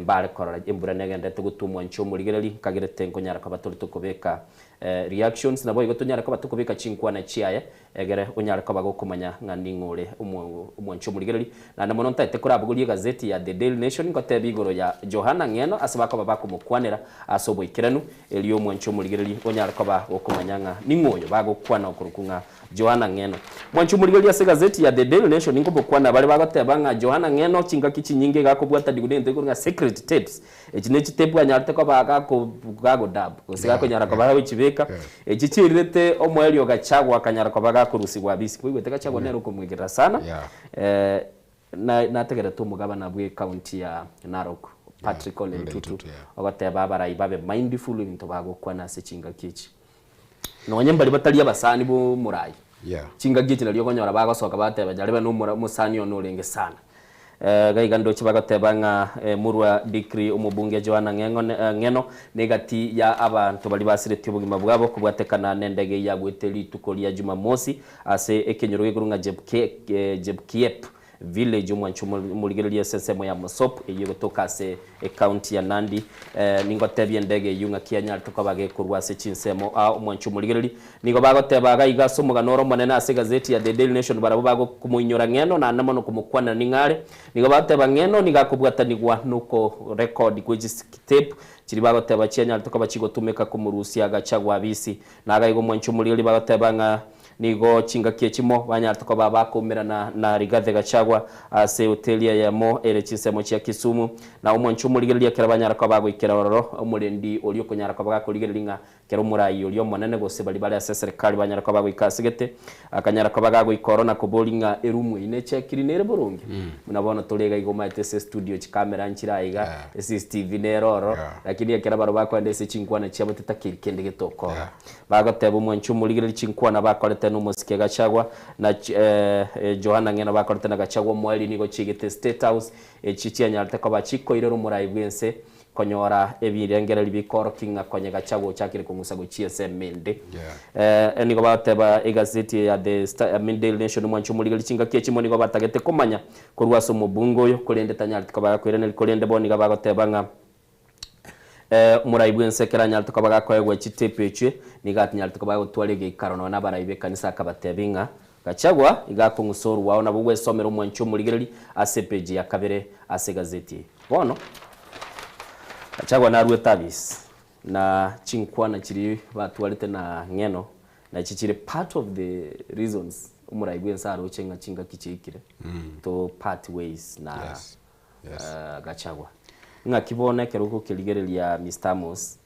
mbare korora embura negenderete gotwa omwancho omorigereri, nkagerete nkonyara koba tore tokobeka reactions, naboigo tonyare koba tokobeka chinkwana chiaye, egere onyare koba gokomanya ng'a ning'o ore omwancho omorigereri. Naende mono ntaete korabogoria egazeti ya The Daily Nation ngotebie igoro ya Johana Ng'eno ase bakoba bakomokwanera ase oboikeranu, erio omwancho omorigereri onyare koba gokomanya ng'a ning'o oyo bagokwana okorokwa ng'a Johana Ng'eno. Mwanche omorigereria ase egazeti ya The Daily Nation nkobokwana bare bagoteba ng'a Johana Ng'eno chingaki chinyinge iga akobwata nigo nento ekoro ng'a secret tapes. Echi ne chitepu anyarete koba gako gagodub gose gakonyara koba agochibeka. Echi chirirete omoerio Gachagua akanyara koba gakorusigwa abisi. Koigwete Gachagua nere okomwegerera sana. Na nategerete omogabana bw'ecounty ya Narok Patrick Ole Ntutu ogoteba abarai babe mindful ebinto bagokwana ase chingaki echi. Nonye mbaria batari abasani b'omorai, Yeah. chingaki echi nario okonyora bagosoka bateba nyarebe na omora omosani one orenge sana. Iga iga ndoche bagoteba ng'a Murwa Dikri omobunge Johana Ng'eng'o Ng'eno negati ya abanto baria basiretie obogima bwabo kobwatekana nendege eyio yagwete rituko ria Jumamosi ase ekenyoro gekorwa ng'a Jepkiep. Village omwancho omorigereria ase ensemo ya Mosop eyio egotoka ase ecounty ya Nandi. Ningotebie endege eyio ng'aki yanyarete koba gekorwa ase chinsemo aa omwancho omorigereria. Nigo bagoteba iga iga ase omogano ore omonene ase egazeti ya The Daily Nation barabwo bagokomoinyora ng'eno naende mono komokwanera ning'o are. Nigo bagoteba ng'eno nigo akobwatanigwa nokorekodi kwe chitape chiria bagoteba chianyarete koba chigotumeka komorusia Gachagua abisi. Naga igo omwancho omorigereria bagoteba ng'a Nigo chingaki echimo banyarete koba bakoumerana na Rigathi Gachagua ase hoteli eyemo ere chinsemo chia Kisumu. Na omwancho omorigereria ekero banyara koba bagoikera ororo, omorendi oria okonyara koba gakorigereria ng'a kera omorai oria omonene gose baria bare ase eserekari banyara koba bagoika ase gete, akanyara koba gagoika ororo na koboria ng'a erumu eyio nechekiri nere boronge? Buna bono tore iga iga omanyete ase estudio chikamera nchire aiga, eCCTV nere ororo, lakini ekero barobwo bakoenda ase chinkwana chiabo titakeri kende getokora. Bagoteba omwanchi omorigereria chinkwana bakorete nomosike Gachagua na Johana Ng'eno bakorete na Gachagua omoerio nigo chiegete State House echio chianyarete koba chikoirera omorai bwense konyora ebirengererio bikoorokia ng'a konye Gachagua ochakire kong'usa gochia ensemo ende. Nigo bagoteba egazeti eye ya The Star, I mean Daily Nation omwanchi omorigereria chingaki echimo nigo batagete komanya korwa ase omobunge oyo korende tanyareti koba gakoiraneria korende bono nigo bagoteba ng'a Omorai bw'ense ekero anyarete koba gakoegwa chitepu echio, nigo atinyarete koba gagotwara egeikaro nonya nabarai b'ekanisa akabatebia ng'a, Gachagua iga akong'usa orwao nabo gwesomera omwanchi omorigereri ase epeji ya kabere ase egazeti eye. Bono Gachagua naruete abisi na chinkwana chiria batwarete na Ng'eno nachi chire part of the reasons omorai bw'ense aroche ng'a chingaki chiaikire to part ways na Gachagua. Ng'aki bono ekero ogokerigereria Mister Amos,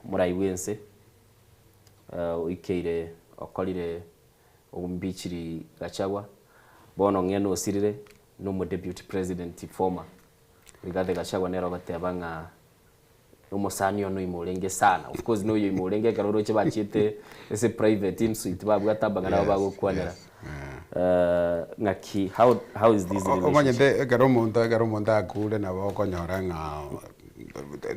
morai bwense, oikeire okorire oboimbichiri Gachagua, bono ng'ende osirire na omo deputy president former Rigathi Gachagua nere ogoteba ng'a Omosani one oime orenge sana, of course noyo oime orenge ekero oroche bachiete ase private insuite babwate amang'ana abo bagokwanera. Ng'aki how how is this relationship? Omanyete ekero omonto ekero omonto akure nabo okonyora ng'a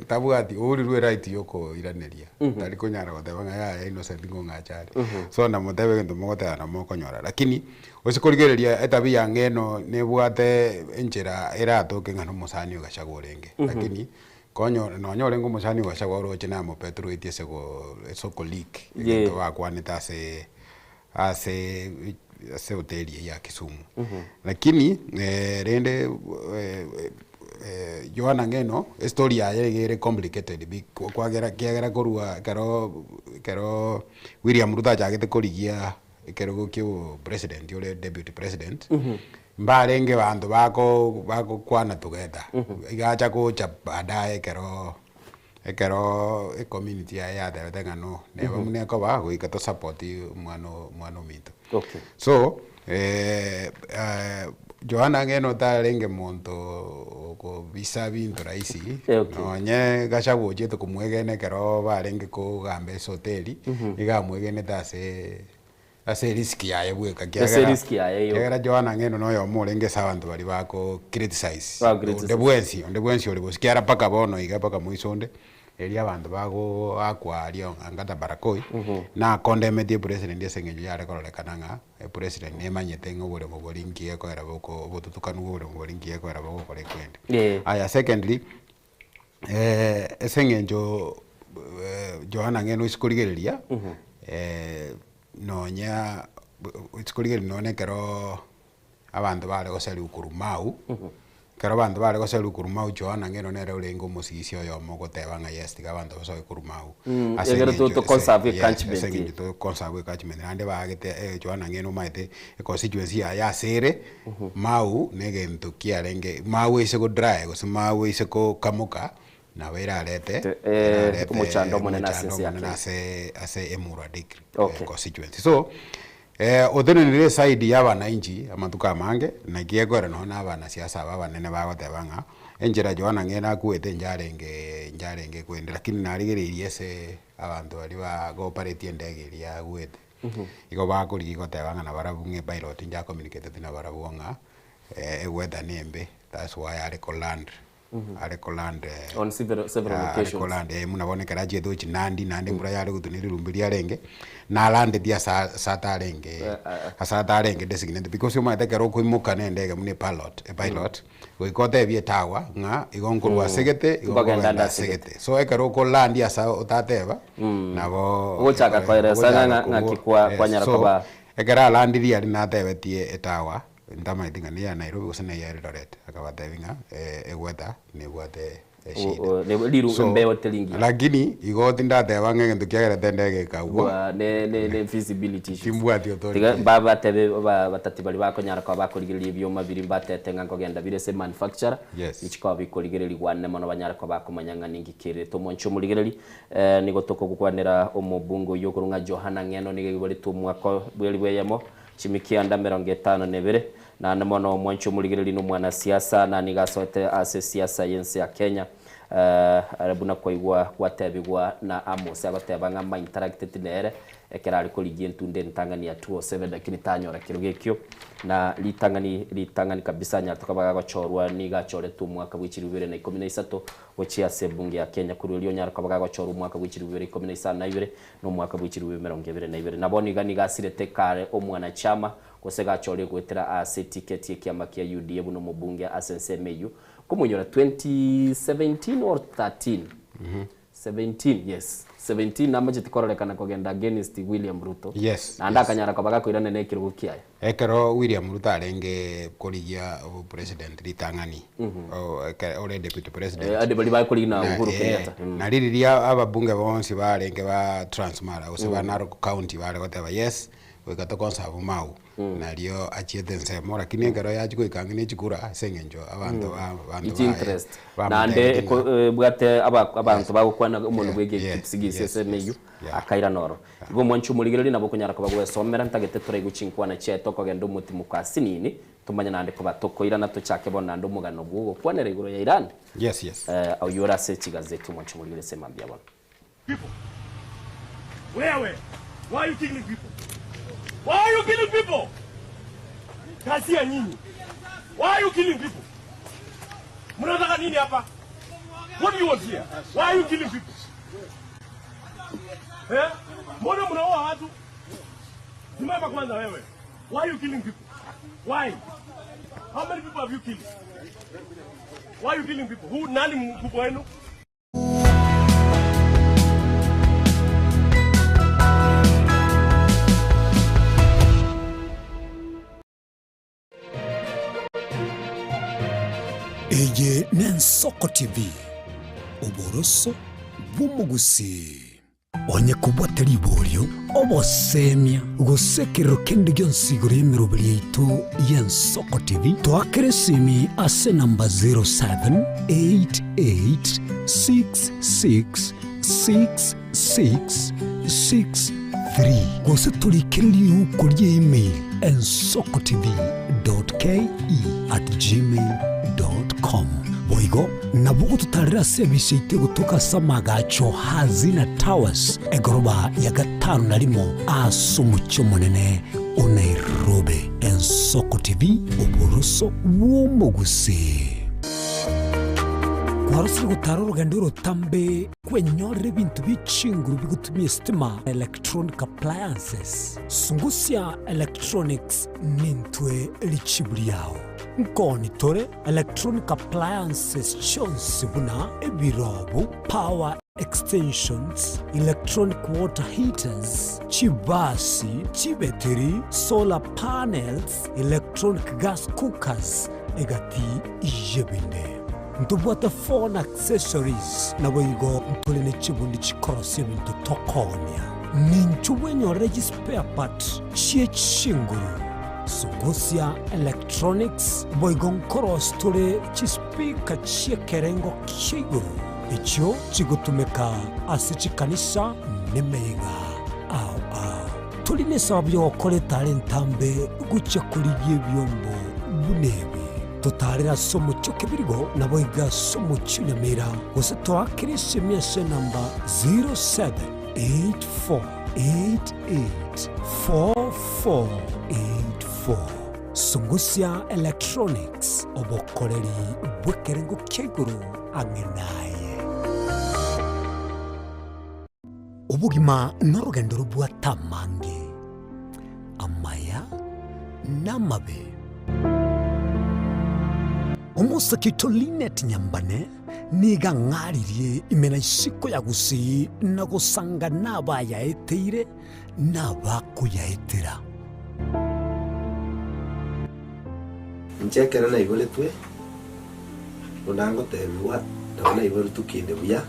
tabwati ourirwe right ya okoiraneria, tari konyara goteba ng'a yaya Innocent ngong'acha are. So namotebe egento mogoteba nabo mokonyora lakini Gose korigereria etabia ya ng'eno nebwate enchera eratoke ng'a nomosani o Gachagua orenge. Lakini konya nonya orenge omosani o Gachagua oroche namopeturoeti ase go ase oko leak egento bakwanete ase ase ase hoteli eyio ya Kisumu. Lakini rende Johana Ng'eno estory yaye iga ere complicated bi kwagera ekiagera korwa ekero ekero William Ruto achagete korigia Ekerogo kia obopresident ore deputy president, mbarenge abanto bako bagokwana together, iga acha gocha baadaye ekero ekero ecommunity yaye yatebete ng'a no, neba buna ekoba goika to support omwana omwana ominto. Okay. So, Johana ng'eno otarenge monto okobisa binto rahisi, Okay. nonye Gachagua ochete komwegena ekero barenge kogamba ase hoteli, nigo amwegenete ase ase erisk yaye bweka Ase kiagera erisk yaye yoka. kiagera Johana ng'eno na oyomo orenge ase abanto baria bako criticize Ba criticize. onde bwensi onde bwensi ore gose kiagera mpaka bono iga mpaka moiso onde, Erio abanto bagoakwa aria anga Barakoi, nakondemetie epresident ase eng'encho yare kororekana ng'a epresident nemanyete ng'a oboremo boria nki gekoera boko obotutukanu bwa oboremo boria nki gekoera bogokora ekwende. Aya secondly, ase eng'encho Johana ng'ende oise korigereria, nonya oise korigereria nonya ekero abanto bare goserigwa korwa Mau, ekero abanto bare goserigwa korwa Mau Johana ng'eno nere orenge omosisi oyomo ogoteba ng'a yes tiga abanto basoe korwa Mau. Ase Egere eng'encho to conserve ase yes, ecatchment ase eng'encho to conserve ecatchment naende baagete Johana ng'eno omanyete econstituency yaye ase ere, Mau na egento kiarenge, Mau ase go dry gose Mau ase kokamoka, nabo erarete erarete omochando omonene ase omochando ense ya omonene Kenya. ase ase Emurua Dikirr Okay. constituency. So, Otenenire eside ya abanainchi amatuko amange, naki ekwera nonya na abanasiasa aba abanene bagoteba ng'a enchera Johana ng'ende akwete njarenge njarenge ekwende lakini narigereirie ase abanto baria bagoparetie endege eria yagwete, igo bakorigia goteba ng'a nabarabwo ng'a epilot nja communicateti nabarabwo ng'a egweta nembe that's why are ko land. Are koland On several, several are occasions. koland eh, buna bono ekero achiete gochia Nandi, naende embura yare gotwa na erirumbe riarenge, nalandetie asa ase atarenge ase atarenge designated because omanyete ekero okoimoka na endege buna epilot epilot, goika otebie etawa ng'a igo nkorwa ase gete, igo Nkogenda nkogenda ande ase ase gete. So ekero okolandia ase otateba, nabo Ogochaka ekore koeresa ogochaka ng'a ng'aki kobua kwa yes. kwanyara So, koba ekero alandirie aria natebetie etawa. Ntamaeti ng'a neya Nairobi gose neya Eldoret, akabatebia ng'a egweta nebwate eshida. O- o- ne- riru So, embeo teri ngiya. lakini igo tindateba ng'a egento kiagerete endege ekagwa, Gwa ne ne ne feasibility issues. timbwati authority. Tiga mbabatebe ba batati baria bakonyara koba bakorigereria ebioma biria mbatete ng'a nkogenda bire ase manufacturer, Yes. nichikoba bikorigererigwa ane mono banyare koba bakomanya ng'a ninki kerete omonche omorigereri. Nigo tokogokwanera omobunge oyio okorwa ng'a Johana Ng'eno nigo aiboretwe omwaka bw'elifu eyemo Chimikianda 52, Naende mono omwanchi omorigereria na omwanasiasa, na nigo asoete ase esiasa y'ense ya Kenya. Ere buna kwaigwa gwatebigwa na Amos agoteba ng'a mainteracteti nere ekero are korigia entunda entang'ani ya 207 lakini tanyora kerogo ekio. Na ritang'ani ritang'ani kabisa anyarete koba gagochorwa nigo achoretwe omwaka bwe chilifu ibere na ikomi na isato gochia ase ebunge ya Kenya. Korwa erio onyare koba gagochorwa omwaka bwe chilifu ibere ikomi na isano na ibere na omwaka bwe chilifu 22. Na bono iga nigo asirete kare omwanachama, gose gachorire goetera ase etiketi y'ekiama kia UDA buna omobunge ase ensemo eyio, komoinyora 2017 or 13? 17, yes, 17 namacheti kororekana kogenda against William Ruto, Yes, naende yes. akanyara koba gakoirana nekerogo kiaye. Ekero William Ruto arenge korigia obopresident ritang'ani, o- eke- ore deputy president. Eh, ande baria bakorigia na Na- Uhuru eh, Kenyatta. Mm. na ririria ababunge bonsi barenge ba Transmara gose ba Narok County bare goteba yes, goika tokonserve Mau, nario achiete ensemo lakini ekero yachia goika ang'e ne chikura ase eng'encho abanto ba abanto Each baye interest. Naende bamotebetie eko- ng'a ebwate aba- abanto bagokwana omonwe bwa yeah, egekipsigisi yes, ase emeyio yes, yeah. akairana oro. Igo omwanchi omorigereria nabo okonyara koba gwesomera ntagete toraigwe chinkwana chiaye tokogenda omotimoko asinini tomanye naende koba tokoirana tochake bono naende omogano bwa ogokwanera igoro ya Iran. Yes, yes. Eh, oyio ore ase chigazeti omwanchi omorigereria ase mambia bono. People. Wewe, why are you killing people? Why are you killing people? Kazi ya nyinyi. Why are you killing people? Mnataka nini hapa? What do you want here? Why are you killing people? Eh? Mbona mnaua watu? Simama kwanza wewe. Why are you killing people? Why? How many people have you killed? Why are you killing people? Who nani mkubwa wenu? Eye n'Ensoko TV, oboroso bw'omogusii. Onye kobwate riborio, obosemia, gose ekerero kende gionsi igoro y'emeroberi yaito y'Ensoko TV, toakere esimi ase enamba 0788666663 gose torikere riuko ria email ensokotv.ke@gmail.com. Boigo nabo ogototarera ase ebisa yaito egotoka ase amagacho Hazina Towers, egoroba ya gatano na rimo ase omochie omonene o Nairobi. Ensoko TV, oboroso bw'omogusii. Kwarosire gotara orogendo orotambe kwenyorera ebinto bie chinguru bigotumia esitima na electronic appliances. Sungusia Electronics nintwe richibu riao. Nkoni tore electronic appliances chionsi buna ebirobu, power extensions, electronic water heaters, chibasi, chibetiri, solar panels, electronic gas cookers, egati y'ebinde. Ntobwate phone accessories, naboigo ntore ne chibundi chikorosia ebinto tokoonia. Ninchu bwenyorere chispare part chie chinguru, sungusia electronics, boigo nkorosia tore chispeaker chi'ekerengo kia igoro, echio chigotumeka ase chikanisa nemeyega ao ao. Tori nesababu y'ogokora etara entambe gochia korigia ebiombo buna ebi. Totaarere ase omochie o kebirigo, naboigo ase omochie o Nyamira, gose toakere esemi ase enamba 0784884484. Sungusia Electronics, obokoreri bw'ekerengo kia igoro ang'e naye. Obogima norogendo robwate amange, amaya na amabe. Omosake oito Linet Nyambane nigo ang'aririe ime na isiko ya Gusii na gosanga nabayaeteire na abakoyaetera. Inche ekero naiboretwe, buna ngotebigwa, nabo naiboretwe kinde buya,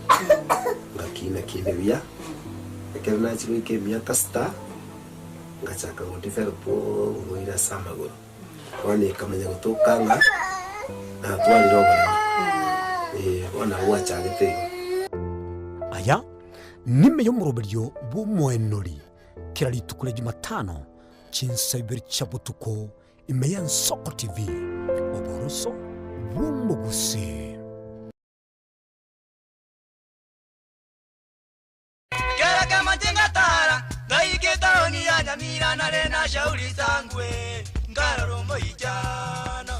ngakina kinde buya, ekero nachia goika emiaka sita, ngachaka go develop oborwaire ase amagoro. Bono ekamanya gotoka ng'a natwarire oboremo, eh, bono nabo gwachagete igo. Aya nime y'omoroberio bw'omoenori kera rituko ria Jumatano chinsa ibere chia botuko ime y'Ensoko TV, oboroso bw'omogusii. Kera kemache ngatara, ngaika etaoni ya Nyamira nare na Shauri Sangwe, nkarora omoichano.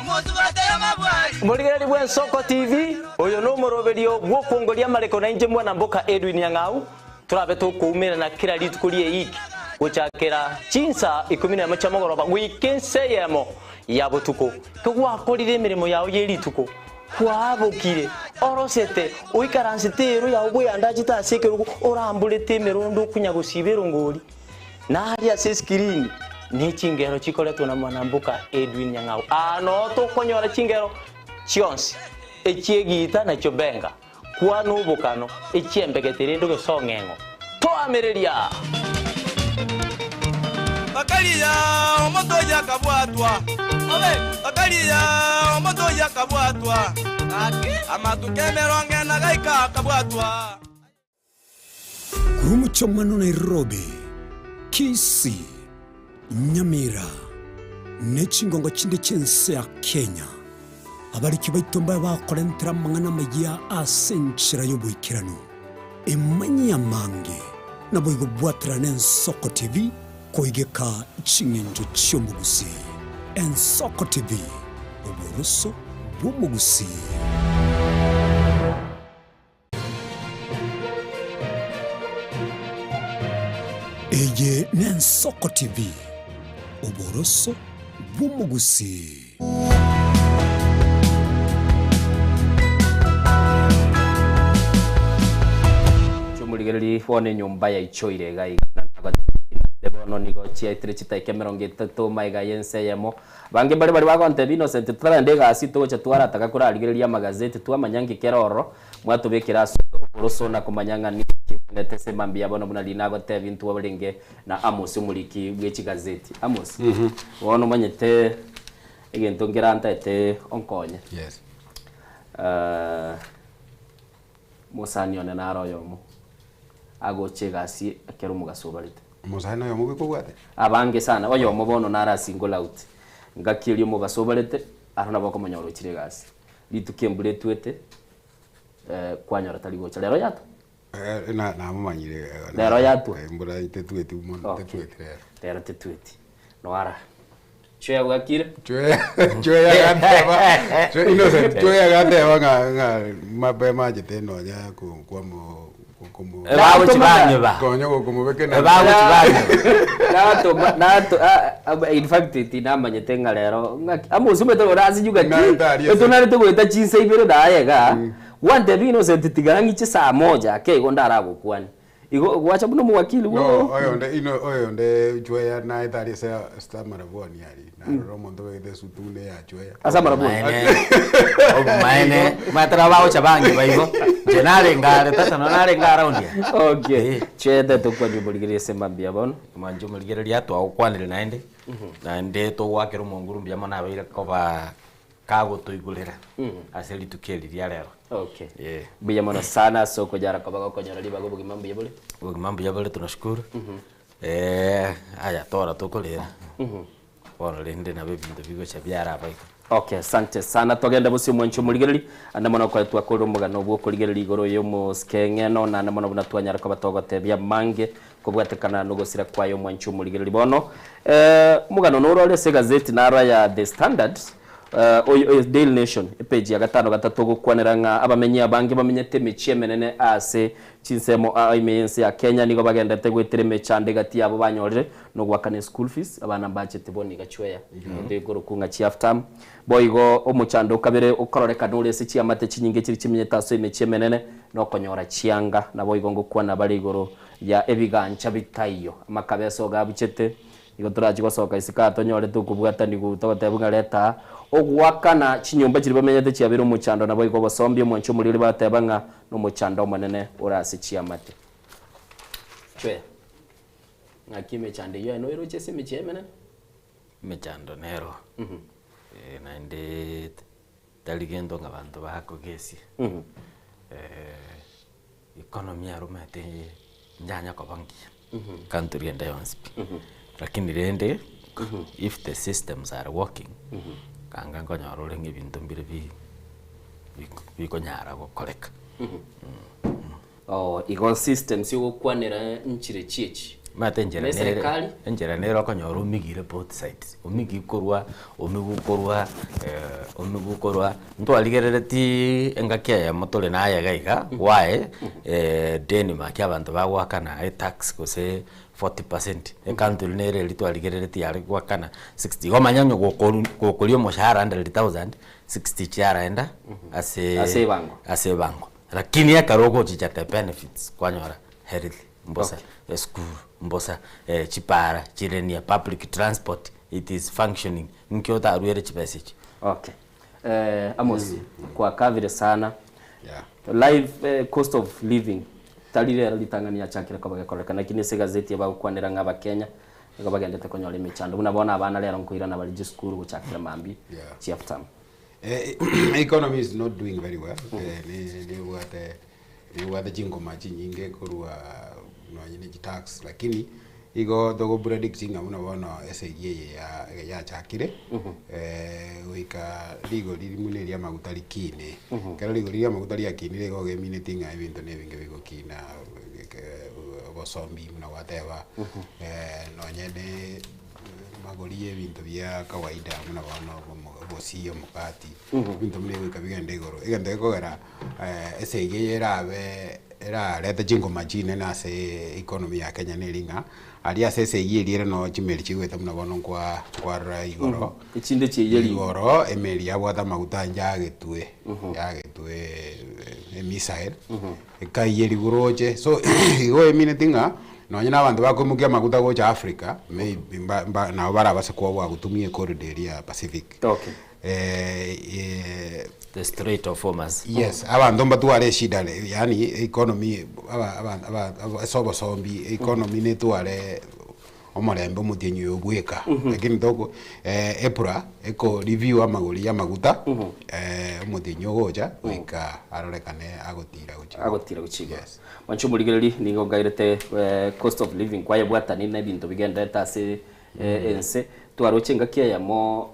Omosubati amabwari. Morigereria bw'Ensoko TV, oyo nomoroberio bw'okwongoria amareko na inche mwana mboka Edwin Nyang'au, torabe tokoumerana kera rituko ri'eiki gochakera chinsa ikomi nemo chia mogoroba goika ensa eyemo ya botuko. Kegwakorire emeremo yao ye rituko, Kwabokire, orosete, oikaransete eero yao bweyandachete ase ekerogo, oramborete emerondo okonya gosiba erongori, na aria ase esikirini ne chingero chikoretwa na mwanamboka Edwin Nyang'au. Aa noo tokonyora chingero chionsi, echi'egiita na chiobenga, kwana obokano, echi'embegete rende ogesong'eng'o. Toamereria! Bakaria omonto oyio akabwatwa, bakaria omonto oyio akabwatwa, amatuko emerongo ena gaika akabwatwa. Korwa omochie omwana o Nairobi, Kisii, Nyamira, ne chingongo chinde chi'ense ya Kenya, abariki baito mbabe bakorentera amang'ana amayia ase enchera y'oboikeranu. Emanyie amange, naboigo bwaterane Ensoko TV koigeka ching'encho chi'omogusii. Ensoko TV, oboroso bw'omogusii. Eye n'Ensoko TV, oboroso bw'omogusii. Chomorigereria bono enyomba yaichoire iga iga na nagotebi bono nigo chiaetire chitaika emerongo etato maiga y'ense eyemo. Abange mbare baria bagontebia Innocent totarenda egasi togocha twarataka korarigereria amagazeti twamanya nki kere ororo mwatobekera ase oboroso na komanya ng'a ninki kebwenerete ase mambia bono buna riria nagotebia ntwarenge na Amos omoriki bwe chigazeti. Amos, bono omanyete egento nkerantaete onkonye. Yes. Mosani one naro oyomo agocha egasi ekero omogaso obarete. Omosani oyomo bweka obwate? Abange sana, oyomo bono naro a single out. Ngaki eria omogaso obarete, aro nabo okomonyora ochire egasi. Rituko embura etwete, kwanyora tari gocha. Rero yatwa? Na namomanyire. Rero yatwa? Embura tetweti mono, tetweti rero. Rero tetweti. Noara. Chwea bwakire? Chwea, chwea agateba, chwe- Innocent, chwea agateba ng'a ng'a mapema achete nonya ko- kwamo komo Bagochibanyoba. Konya gokomobeka na Natoma nato a- a- in fact tinamanyete ng'a rero ng'aki amo omanyete orasinyuka ki Natari ase- etonarete goeta chinsa ibere naye igaa gwantebia Innocent tiga ng'iche saa moja ake igo ndaragokwanie. Igo gwacha buna omowakili No, bwo oyonde ino oyonde chweya naete aria ase ase amarabwoni aria narora omonto obegete esuti buna eya chweya. Ase amarabwoni? Obomaene omanyete nabo bagocha bange igo inche narenge are tata nonye narenge around aa. Okay, chweya tete okwania omorigereria ase mambia bono. Mwanche omorigereria twagokwanire naende, naende togoakera omonguru mbuya mono abeire koba kagotoigorera ase rituko eri ria rero. Okay. Eh. Mbuya mono sana ase okonyara koba gokonyora ribaga obogima mbuya bore. Obogima mbuya bore tunashukuru. Eh, aya tora tokorera. Bono rende nabo ebinto bigocha biaraba iga. Okay, asante sana. Togende bosio mwanche omorigereria, ande mono okoe twakorire omogano bwa okorigereria igoro ya omosike ng'eno, naende mono buna twanyara koba togotebia amange. Kobwatekana nogosira kwaye omwanchi omorigereria bono. Omogano noro ore ase egazeti naro ya The Standard, oyo Daily Nation, epage ya gatano gatato ogokwanera ng'a abamenyi abange bamenyete emechie emenene ase chinsemo aa ime y'ense ya Kenya nigo bagenderete goetera emechando egati yabo banyorire nogoakana eschool fees, abana mbachete bono iga chweya egento gekorokwa ng'a chi half term. Boigo omochando o kabere okororekana ore ase chiamate chinyinge chiria chimenyete ase emechie emenene nokonyora chianga, naboigo ngokwana bare igoro ya ebigancha bitaiyo. Amakabeso iga abuchete, igo torachi gosoka isiko aa tonyorete okobwatanigwa togotebwa ng'a reta aa. Ogoakana chinyomba chiria bamenyete chiabeire omochando naboigo obosombi omwancho omoriri bateba ng'a nomochando omonene ore ase chiamate. Chwea. Ng'aki emechando eyio aye noiroche ase emechie emenene? Emechando nero, naende tari gento ng'a abanto bakogesia. Economy yaromete njanya koba ngiya country ende yonsi pi, lakini rende if the systems are working, kanga nkonyora ore ng'a ebinto mbire bi bikonyara gokoreka. Oh, igo systems ogokwanera nchire chiechi? Omanyete enchera Ne nere, serikali? enchera nere okonyora omigire both sides, omigi korwa, omigu korwa omigu korwa, ntwarigereretiiii engaki eyemo tore naye iga iga, why Denmark abanto bagoakana etax gose 40 percent, ecountry nere eria twarigereretie yare goakana 60, igo omanye onye gokoru gokoria omoshahara 100,000, 60 chiaraenda ase Ase ebango. ase ebango. Lakini ekero ogochicha the benefits kwanyora health mbosa, esukuru mbosa, chipara chirenia, public transport it is functioning, nki otarwere chibesa echi? Okay. Amos, kwakabire sana. Life, cost of living tari rero ritang'ani yachakire koba gekorekana, lakini ase egazeti ebagokwanera ng'a abakenya nigo bagendete konyora emechando buna bono abana rero nkoirana bare chisukuru gochakera mambia chiafter term. Economy is not doing very well, nebwate nebwate chingoma chinyinge korwa nonye ne chitax lakini igo togo predict ng'a buna bono esegi eye ya yachakire goika rigori rimwe na eria amaguta rikine. Ekero rigori ria amaguta riakinire igo emineti ng'a ebinto na ebinge bigokina obosombi buna gwateba nonye ne amagori ya ebinto bia kawaida buna bono obosie, omokati, ebinto buna ebi goika bigende igoro. Egento gekogera esegi eye erabe erarete chingoma chinene ase economy ya Kenya neri ng'a, aria ase esegi eria ere noo chimeli chigoeta buna bono nkwa nkwarora igoro, Echinde chiaiyerigwe. Igoro emeli yabwate amaguta yagetwe, yagetwe emissile, ekaiyerigwa roche. So igo emineti ng'a nonye na abanto bakoimokia amaguta gocha Africa, maybe mba mba nabo barabase koboa gotumia ecorridor eria ya Pacific. Okay. The Strait of Hormuz. Yes, abanto mbatware eshida yaani economy aba aba aba ase obosombi economy netware omorembe omotienyi oyo bweka. Lakini toko EPRA eko review amagori ya amaguta omotienyi ogocha goika arorekane agotira gochia igoro. Agotira gochia igoro. Mwanche omorigereria nigo ngairete cost of living kwayebwatani na ebinto bigenderete ase ense. Twaroche engaki eyemo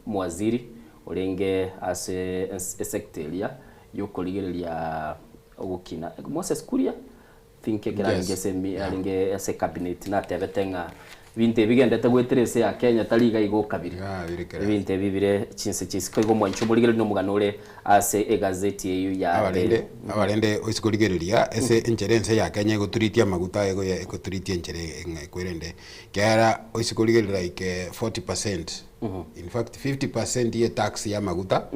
mwaziri orenge ase esector eria yokorigereria ogokina Moses Kuria think ekero arenge ase arenge ase ecabinet natebete ng'a ebinto ebi bigendete goetera ense ya Kenya tari iga iga okabire. Ebinto ebi bire chinse chia isiko igo omwancho omorigereria na omogano ore ase egazeti eyio ya Abarende abarende oise korigereria ase enchera ense ya Kenya egotreatia amaguta egoya egotreatia enchera eng'e kwerende Ekiagera oise korigereria like 40%, in fact 50% ye tax ya amaguta,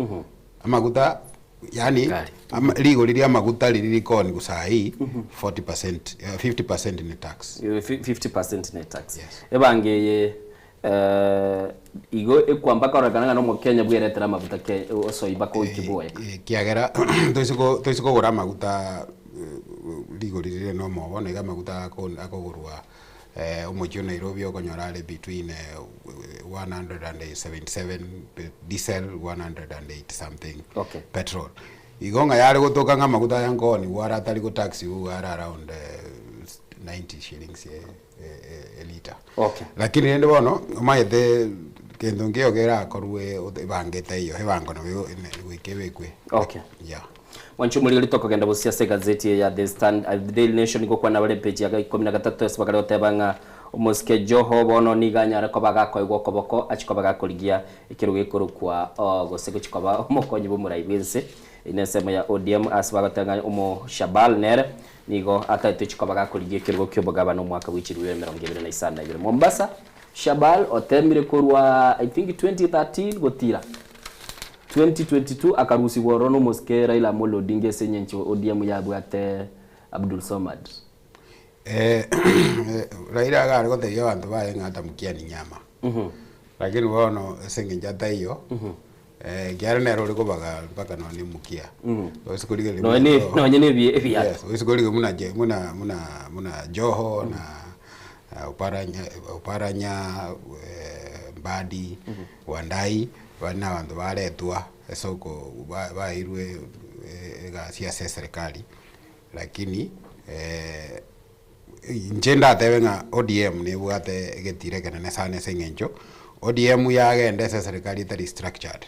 amaguta yaani ama rigori ria amaguta riria rikooniwa saii, 40%, 50% ne tax. 50% ne tax. Ebango eye igo ekwamba kororekana ng'a na omokenya bweretera amaguta ke osoi mpaka oike bwoeka. Ekiagera toise ko toise kogora amaguta rigori rire na omobo, nigo amaguta akogorwa Omochie o Nairobi okonyora are between 177 diesel, 180 something petrol. Igo ng'a yare gotoka ng'a amaguta aya nkoonigwa are atari go taxiwa igo are around 90 shillings e litre. Lakini rende bono omanyete kento nkeiyo kerakorwe ebango etaiyo, ebango nabo goika ebekwe. Yeah. Mwanche omorigeri tokogenda bosio ase egazeti eye ya The Stand, The Daily Nation gokwana bare epeji ya ikomi na gatato ase bakare goteba ng'a omosike Joho bono nigo anyare koba gakoegwa okoboko achie koba gakorigia ekerogo gekorokwa gose gochia koba omokonyi bw'omorai bw'ense Eye nensemo ya ODM ase bagoteba ng'a omo Shabal nere nigo ataetwe chikoba gakorigia ekerogo ki'obogabana omwaka bwe chilifu 2052. Mombasa, Shabal otemire korwa I think 2013 gotira 2022 akarusigwa ororo nomosike Raila Amolo Odinga ase engencho ODM yabwate Abdul Somad. Raila iga are gotebia abanto baye ng'a atamukiani nyama, lakini bono ase eng'encho ataiyo, ekiagera nere ore kobaga mpaka nonye na omokia. Oise korigereria buna Nonye ne- Joho- nonye na ebi- ebiato. Yes, oise korigereria buna Je- buna buna buna Joho na Oparanya Oparanya Mbadi, Wandayi, baria na abanto baretwa ase oko ba- baeirwe egasi ase eserekari. Lakini inche ndatebe ng'a ODM nebwate egetiro ekenene sana ase eng'encho, ODM yagenda ase eserekari etari structured.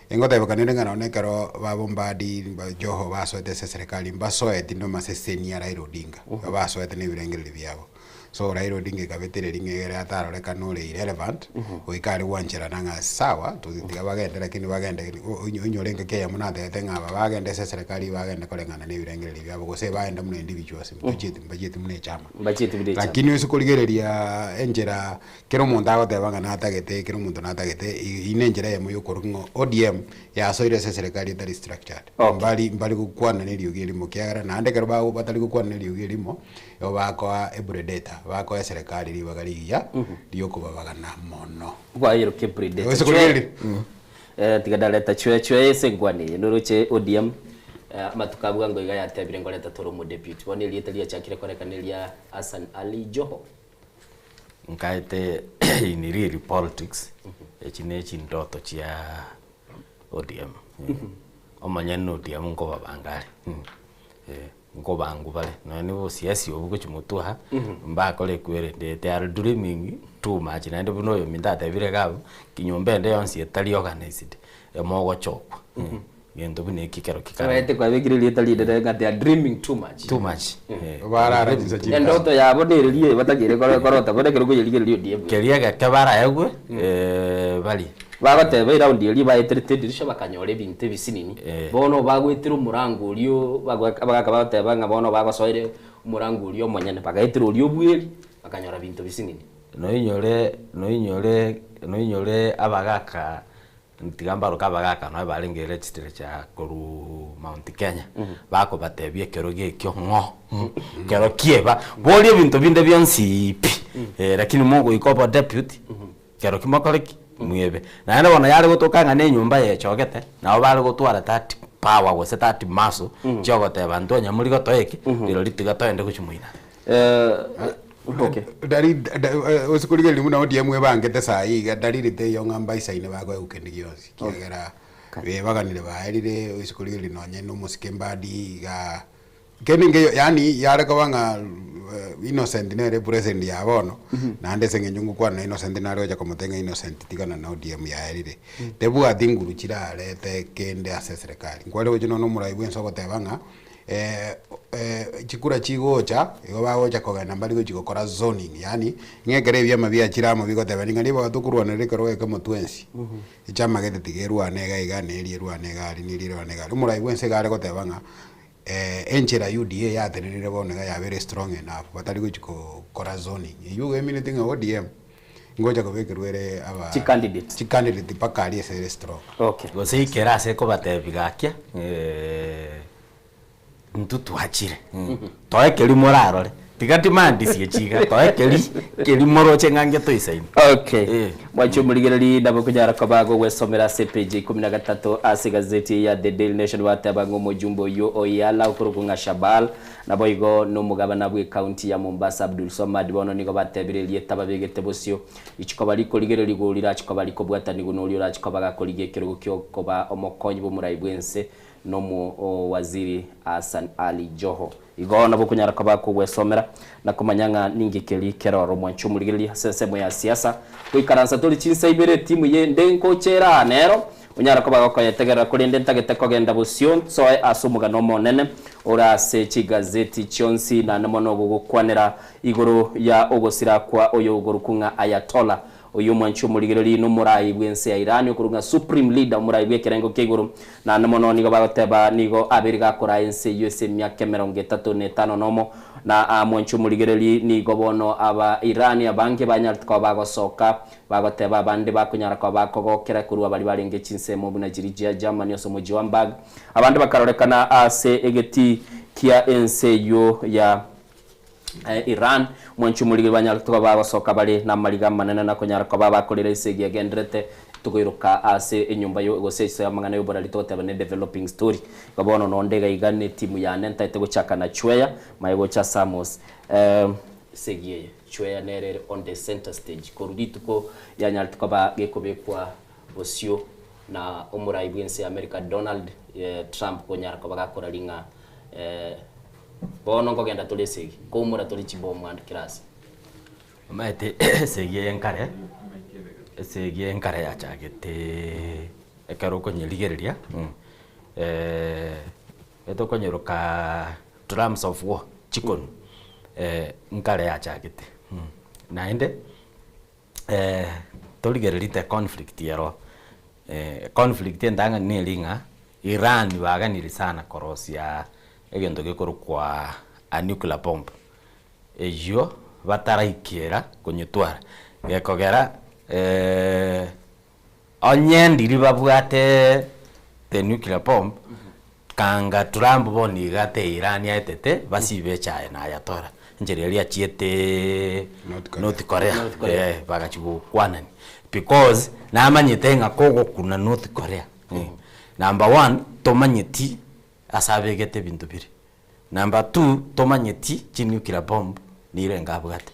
Engotebekana ere ng'a nonye ekero babo Mbadi, Joho basoete ase eserekari mbasoeti namaseseni a Raila Odinga, basoete na ebirengererio biabo. So Raila Odinga ekabetereria ng'a egere atarorekane ore irrelevant, goika are gwancherana ng'a sawa, tiga bagende lakini bagende onyore engaki eyemo natebete ng'a aba bagende ase eserekari bagende koreng'ana na ebirengererio biabo gose bagende buna individuals mbachieti mbachieti buna echama. Mbachieti buna echama. Lakini ase korigereria enchera kera omonto agoteba ng'a natagete kera omonto natagete, eyio na enchera eyemo ya okorokwa ng'a ODM yasoire ase eserekari etari structured. Mbari mbari gokwana na eriogi erimo ekiagera naende ekero bago batari gokwana na eriogi erimo, Nigo bakoa epredator, bakoa eserekari ribaga rigiya ri'okobabagana mono. Bwayerokia epredator. Gose korigereria. Eh, tiga ndareta chwe chwe ase enkwana eye noroche ODM eh, amatuko a bwango iga yatebire ngoreta tore omodeputy. Bono erieta riachakire korekana eria Hassan Ali Joho. Nkaete in real politics, echi ne chindoto chia ODM. Omonyene ODM nkobabanga are. Nkobangwa bare, nonya na obosiasi obwo gochia motwe aa, mbakore ekwerende they are dreaming too much naende buna oyominto atebire iga abwo, kinyomba ende yonsi etari organized, emogochokwa, gento buna eki ekero kikare. Omanyete kwabekire erieta rinene ng'a they are dreaming too much. Too much, eh. Barara chinsa chintambe. Endoto yabo nereria eye batakeire korota bono ekero okoyerigereria ODM. Keria egeke baraegwe, barie. Bagoteba eraundi eria baeterete edirisha bakanyora ebinto ebisinini, bono bagoetera omorango oria abagaka bagoteba ng'a bono bagosoire omorango oria omonyene, bagaetera oria obweri, bakanyora binto bisinini. Noinyore noinyore noinyore abagaka tiga mbaroke abagaka nonye barenge legislature korwa Mount Kenya, bakobatebia ekerogo ekio ng'o, kero kieba, boria ebinto binde bionsi pi, lakini mogoika obodeputy. Kero ki mokore ki? Mwebe. Naende bono yare gotoka ng'a nenyomba yechogete, nabo bare gotwara that power gose that muscle chiogoteba intwe onye mori gotoa eke, rirorio tiga toende gochia moino. Okay. Dari ase korigereria buna ODM ebangete saii iga dalili teiyo ng'a mbaisaine bakoegwa kende gionsi ekiagera bebaganire baerire ase korigereria nonye na omosike Mbadi igaa. Kende nkeiyo yaani yare koba ng'a Innocent nere president ya bono, naende ase eng'encho ngokwana na Innocent nare gocha komotebia ng'a Innocent tigana na ODM yaerire. Tebwati nguru chirarete kende ase eserekari. Nkware gochia nonya omorai bwensi ogoteba ng'a chikura chigocha, igo bagocha kogenda mbari gochi gokora zoning yaani, ng'a ekero ebiama biachire amo bigoteba ning'a ribaga tokorwanerera ekerogo ekemo twensi, echama gete tiga erwane iga iga na eria erwane iga aria na eria erwane iga aria. Omorai bwensi iga are goteba ng'a. Enchera UDA yatenenire bono iga yabeire strong enough batari gochi gokora zoning. Eywo igo emineti ng'a ODM ngocha kobekerwa ere aba Chicandidate. chicandidate mpaka aria ase ere strong. Okay. Gose ikere ase kobatebia gakia intwe twachire, toe keria morarore, tiga timandisie chiga, toe keria keria moroche ng'a ngetoisaine. Okay. Mwanche omorigereri nabo okonyara koba gogwesomera ase epeji ya ikomi na gatato ase egazeti eye ya The Daily Nation bateba ng'a omojumbe oyio o Yala okorokwa ng'a Shabal naboigo nomogabana bw'ecounty ya Mombasa Abdul Swamad bono nigo batebire erieta babegete bosio richikoba rikorigererigwa rirachi koba rikobwatanigwa noria orachi koba gakorigia ekerogo kiokoba omokonyi bw'omorai bw'ense. Nomo Waziri Hassan Ali Joho. Igo nabo okonyara koba kogwesomera na komanya ng'a ninki keri keroro omwanchi omorigereria ase ensemo ya siasa. Goikaransa tori chinsa ibere etimu yende nkocha ere aa nero onyare koba gokoyetegerera korende ntagete kogenda bosio nsoe ase omogano omonene ore ase chigazeti chionsi naende mono gogokwanera igoro ya ogosira kwa oyogoruku ng'a Ayatollah Oyio omwanchi omorigereria nomorai bw'ense ya Irani okorwa ng'a Supreme Leader, omorai bw'ekerengo kia igoro. Naende mono nigo bagoteba nigo abeire gakoraa ense eyio ase emiaka emerongo etato na etano nomo. Na aa mwanchi omorigereria nigo bono aba Irani abange banyarete koba bagosoka bagoteba abande bakonyara koba bakogokera korwa baria barenge chinsemo buna chiria chia Germany ase omochie wa Hamburg. Abande bakarorekana ase egetii kia ense eyio ya Iran, mwanche omorigeri banyare koba bagosoka bare namariga amanene na konyara koba bakorera esegi egenderete tokoiroka ase enyomba yo gose ase amang'ana y'oborari togoteba ne developing story. Igo bono nonde iga iga ne timu yane ntaete gochaka na Chweya maye gocha Samos. Esegi eye Chweya nere ere on the center stage korwa rituko yanyarete koba gekobekwa bosio na omorai bw'ense ya America Donald Trump konyara koba gakoraria ng'a Bono nkogenda tore esegi, nkoumora tore chibomu and class. Omanyete esegi eye nkare, esegi eye nkare yachagete ekero okonyerigereria etokonyeroka drums of war, chikonu, nkare yachagete. Naende torigererie the conflict ero, conflict entang'ani neri ng'a Iran baganire sana korosia egento gekorokwa a nuclear bomb, eyio bataraikera konyetwara, gekogera onye ndiri babwate the nuclear bomb, kanga Trump bono iga ate Iran aetete basibe echaye na ayatora, enchera eria achiete North Korea, eh bagachia gokwanani because namanyete ng'a kogokuna North Korea, number one tomanyeti ase abegete ebinto biria, number two tomanyeti chinuclear bomb nirenga abwate,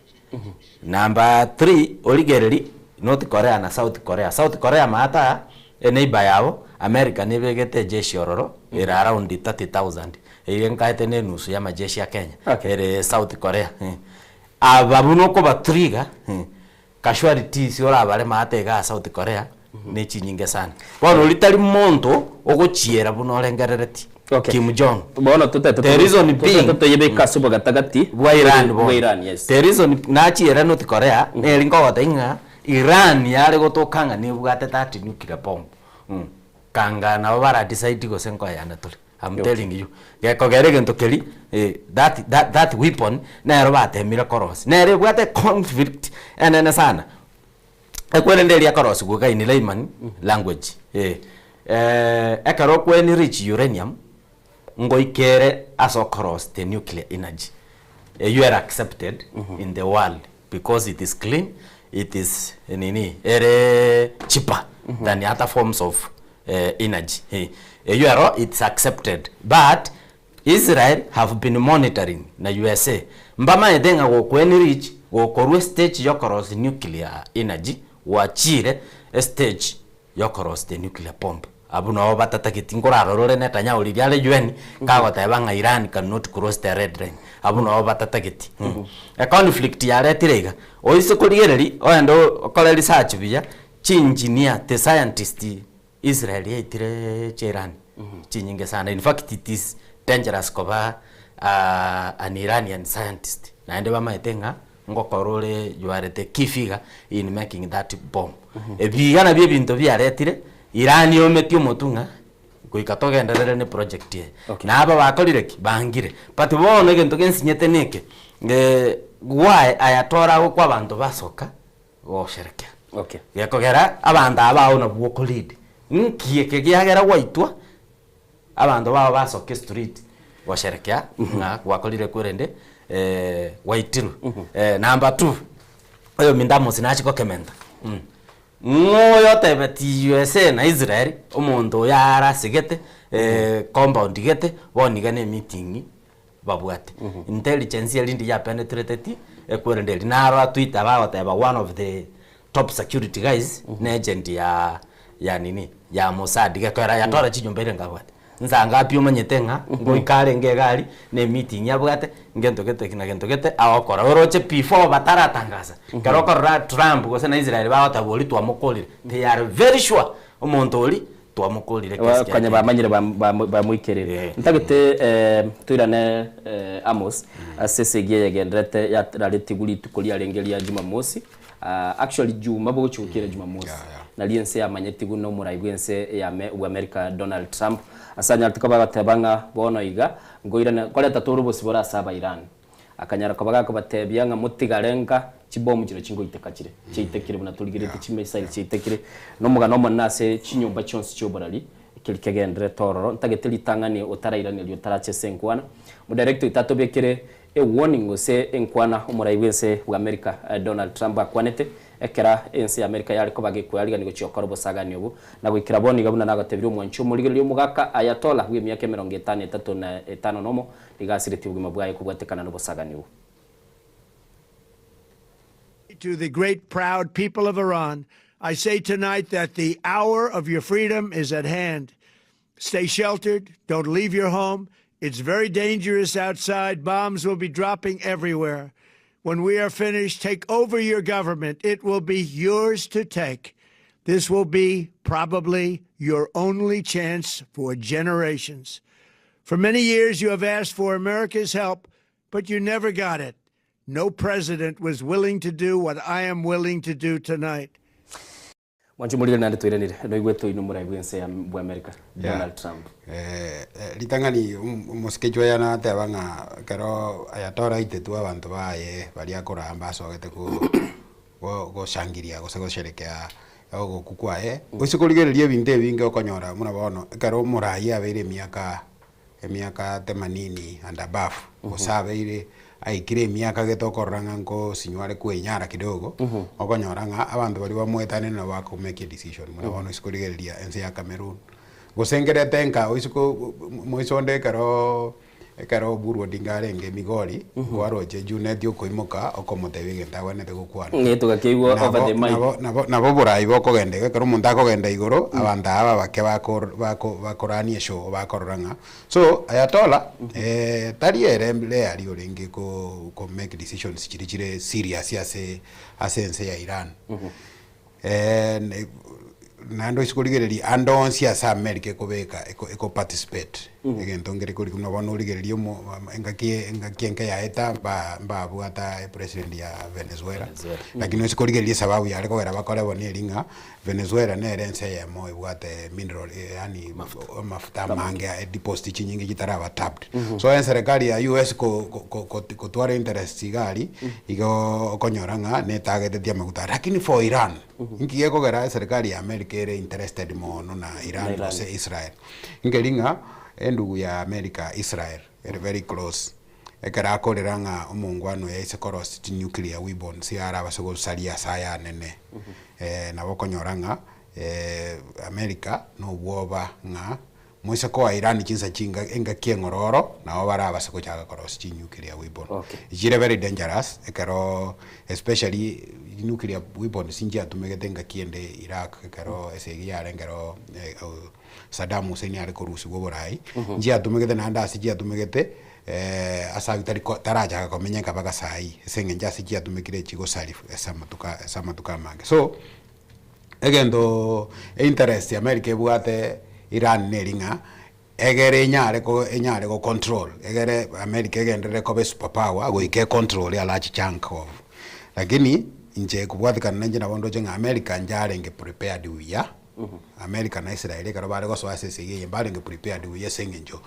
number three origereria North Korea na South Korea, South Korea maate aya eneighbour yabo America nebegete ejeshi ororo ere around 30,000 eywo enkaete ne enusu ya amajeshi a Kenya ere South Korea. Aba buna okobatrigger casualties orabare maate igaa South Korea ne chinyinge sana. Bono oria tari monto ogochiera buna orengereretie Kim Jong. Bono totete The reason being totete toyebeke ase obogatagati bwa Iran bwa bono. Iran yes. The reason nachiera North Korea neri nkogotebia ng'a Iran yare gotoka ng'a nebwate that nuclear bomb kanga nabo bara decide gose nkoyana tore. I'm telling you. Gekogera egento keria that that that weapon nero batemire korosia. Nere ebwate conflict enene sana. Ekwerende eria ekorosigwa iga in layman language eh. Ekero okwa enrich uranium, ngoika ere ase okorosia the nuclear energy, eywo ere accepted in the world because it is clean, it is nini, ere cheaper than other forms of energy eh. Eywo ero it's accepted but Israel have been monitoring na usa mbamaete ng'a gokwa enrich gokorwa estage yokorosia nuclear energy gwachire estage yokorosia the nuclear bomb. Abwo nabo batatageti nkorarora ore Netanyahu riria are UN kagoteba ng'a Iran cannot cross the red line abwo nabo batatageti. Econflict yaretire iga oise korigereria ogende okore research buya chiengineer the scientist Israel yaitire chiirani chinyinge sana in fact it is dangerous koba an Iranian scientist naende bamaete ng'a ngokora ore you are the key figure in making that bomb. Ebi iga nabio ebinto biaretire Iran yometie omotwe ng'a goika togenderere ne project eye. Na aba bakorire ki? Bangire. But bono egento gensinyete neke, why Ayatollah agokwa abanto basoka gosherekea. Okay. Gekogera abanto aba bao nabwo okolead. Nki eke giagera gwaitwa abanto bao basoke street gosherekea ng'a gwakorire kwerende gwaitirwe. Number two, oyominto Amos nachie gokementa ng'o oyotebetie USA na Israel omonto oyo arasegete compound gete bono iga ne emeeting babwate. Intelligence erinde ya penetrateti ekwerende eri. Naro Twitter bagoteba one of the top security guys ne agent ya ya nini ya Mossad gekoera yatora chinyomba ere nkabwate. Nsa ngapi omanyete ng'a ngoika arenge iga aria, na emeeting abwate, ngento gete na gento gete agokora. Oroche before bataratangasa, ekero okorora Trump gose na Israel bagoteba oria twamokorire, they are very sure omonto oria twamokorire ekesi kiaye Konya kende. bamanyire bam- bam- bamoikerire. Ntagete eh, toirane eh, Amos ase esegi eye egenderete yararetigwe rituko riarenge ria Jumamosi. Ah, actually Juma bogochia gokiera Jumamosi. Nario ense yamanyetigwe na omorai bw'ense ya Ame- bw'Amerika Donald Trump ase anyarete koba agoteba ng'a bono iga nkoirana nkoreta tore obosibore ase aba Iran. Akanyara koba gakobatebia ng'a motigare nka chibomu chiria chingoiteka chire, chiaitekire buna torigeretie chimisairi chiaitekire, na omogano omonene ase chinyomba chionsi chi'oborari, ekeri kegendererete ororo. Ntagete ritang'ani otarairaneria otarache ase enkwana, Omodirector oito atobekere ewarning gose enkwana omorai bw'ense bw'Amerika Donald Trump akwanete, ekera ense y'Amerika yare koba gekwearigania gochia gokora obosagani obo. Na goikera bono iga buna nagotebirie omwanchi omorigereria omogaka Ayatollah bw'emiaka emerongo etano etato na etano nomo, Nigo asiretie obogima bwaye kobwatekana nobosagani obo. To the great proud people of Iran, I say tonight that the hour of your freedom is at hand. Stay sheltered, don't leave your home. It's very dangerous outside. Bombs will be dropping everywhere. When we are finished, take over your government. It will be yours to take. This will be probably your only chance for generations. For many years, you have asked for America's help, but you never got it. No president was willing to do what I am willing to do tonight. Mwanche morire naende toiranire noigwete oino omorai bw'ense ya bw'Amerika Yeah. Donald Trump. Eh, eh, ritang'ani om- omosike oyo nateba ng'a ekero Ayatollah aitetwe abanto baye baria akoraa mbasogete ko go goshangilia gose gosherekea ogokwa kwaye, gose korigereria ebinto ebinge okonyora buna bono ekero omorai abeire emiaka emiaka themanini and above, gose abeire aikire emiaka gete okorora ng'a nkosinywa are kwenyara kidogo, okonyora ng'a abanto baria bamoetanire nabo bako make a decision buna bono ase korigereria ense ya Cameroon, gose nkerete nka oise ko moise onde ekeroo. Ekero Oburu Odinga arenge Migori, nkwaroche Junet okoimoka okomotebia egento agwenerete gokwana. Ng'e togakeigwa Nabo- over the mic. nabo- nabo- nabo oborai bokogenda igo, ekero omonto akogenda igoro, abanto aba abake bako- bako- bakorania eshow bakorora ng'a so Ayatollah tari ere rarely orenge ko ko make decisions chiria chire serious ase ase ense ya Iran. Ne naende oise korigereria ande onsi ase America ekobeka eko eko participate, egento nkere kori buna bono origererie omo engaki engaki enke yaeta mba mbabwata epresident ya Venezuela, Venezuela. Lakini oise korigereria esababu yare kogera bakore bo neri ng'a Venezuela nere ense eyemo ebwate mineral yaani amafuta amange deposit chinyinge chitaraba tapped. So eserekari ya US ko ko ko kotwara interests iga aria, igo okonyora ng'a netagetetie amaguta aria. Lakini for Iran, inki gekogera eserekari ya America ere interested mono na Iran Na Iran. gose Israel? Nkeri ng'a endugu ya America Israel ere very close, ekero akorera ng'a omongwana oyo aise korosia chinuclear weapons arabase gosaria ase aya anene, nabo okonyora ng'a America nobwoba ng'a Moise koa Iran chinsa chinga engaki eng'ororo nabo barabase gochaka korosia chinuclear weapon. Okay. Chire very dangerous ekero especially nuclear weapons nchiatumegete engaki ende Iraq ekero esegi yarenge ero Saddam Hussein are korusiwa oborai, nchiatumegete naende ase chiatumegete ase aywo tari ko tarachaka komenyeka mpaka saii ase eng'encho ase chiatumekire chigosari ase amatuko ase amatuko amange. So, Egento einterest America ebwate Iran neri ng'a egere enyare ko enyare go control egere America egenderere koba esuper power goika e control a large chunk of lakini inche kobwatekana na inche nabo ndoche ng'a America njarenge prepared buya, America na Israel ekero bare gosoa ase esegi eye mbarenge prepared buya ase eng'encho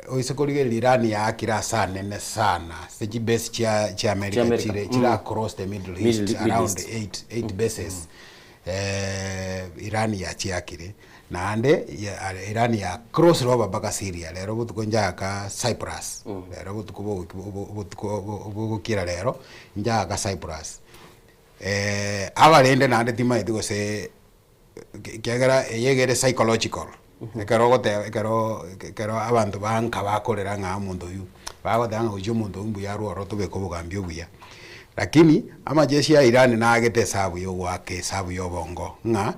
Oise korigereria Iran yaakire ase anene sana ase chibase chia chia America Chia America, chire mm. chire across the Middle East Middle- Middle around East. eight, eight bases eh, Iran yachiakire naende ya- are- Iran ya cross over mpaka Syria rero botuko njaaka Cyprus rero botuko bogoki bo- botuko bo- bogokira rero njaaka Cyprus eh, abarende naende timaeti gose Ekiagera eye iga ere psychological, ekero ogoteba ekero ekero abanto ba nka bakorera ng'a omonto oywo, bagoteba ng'a gochia omonto oywo mbuya arwe ororo tobeke obogambi obuya. Lakini amajeshi ya Iran nagete esabu ya ogoaka esabu ya obongo ng'a.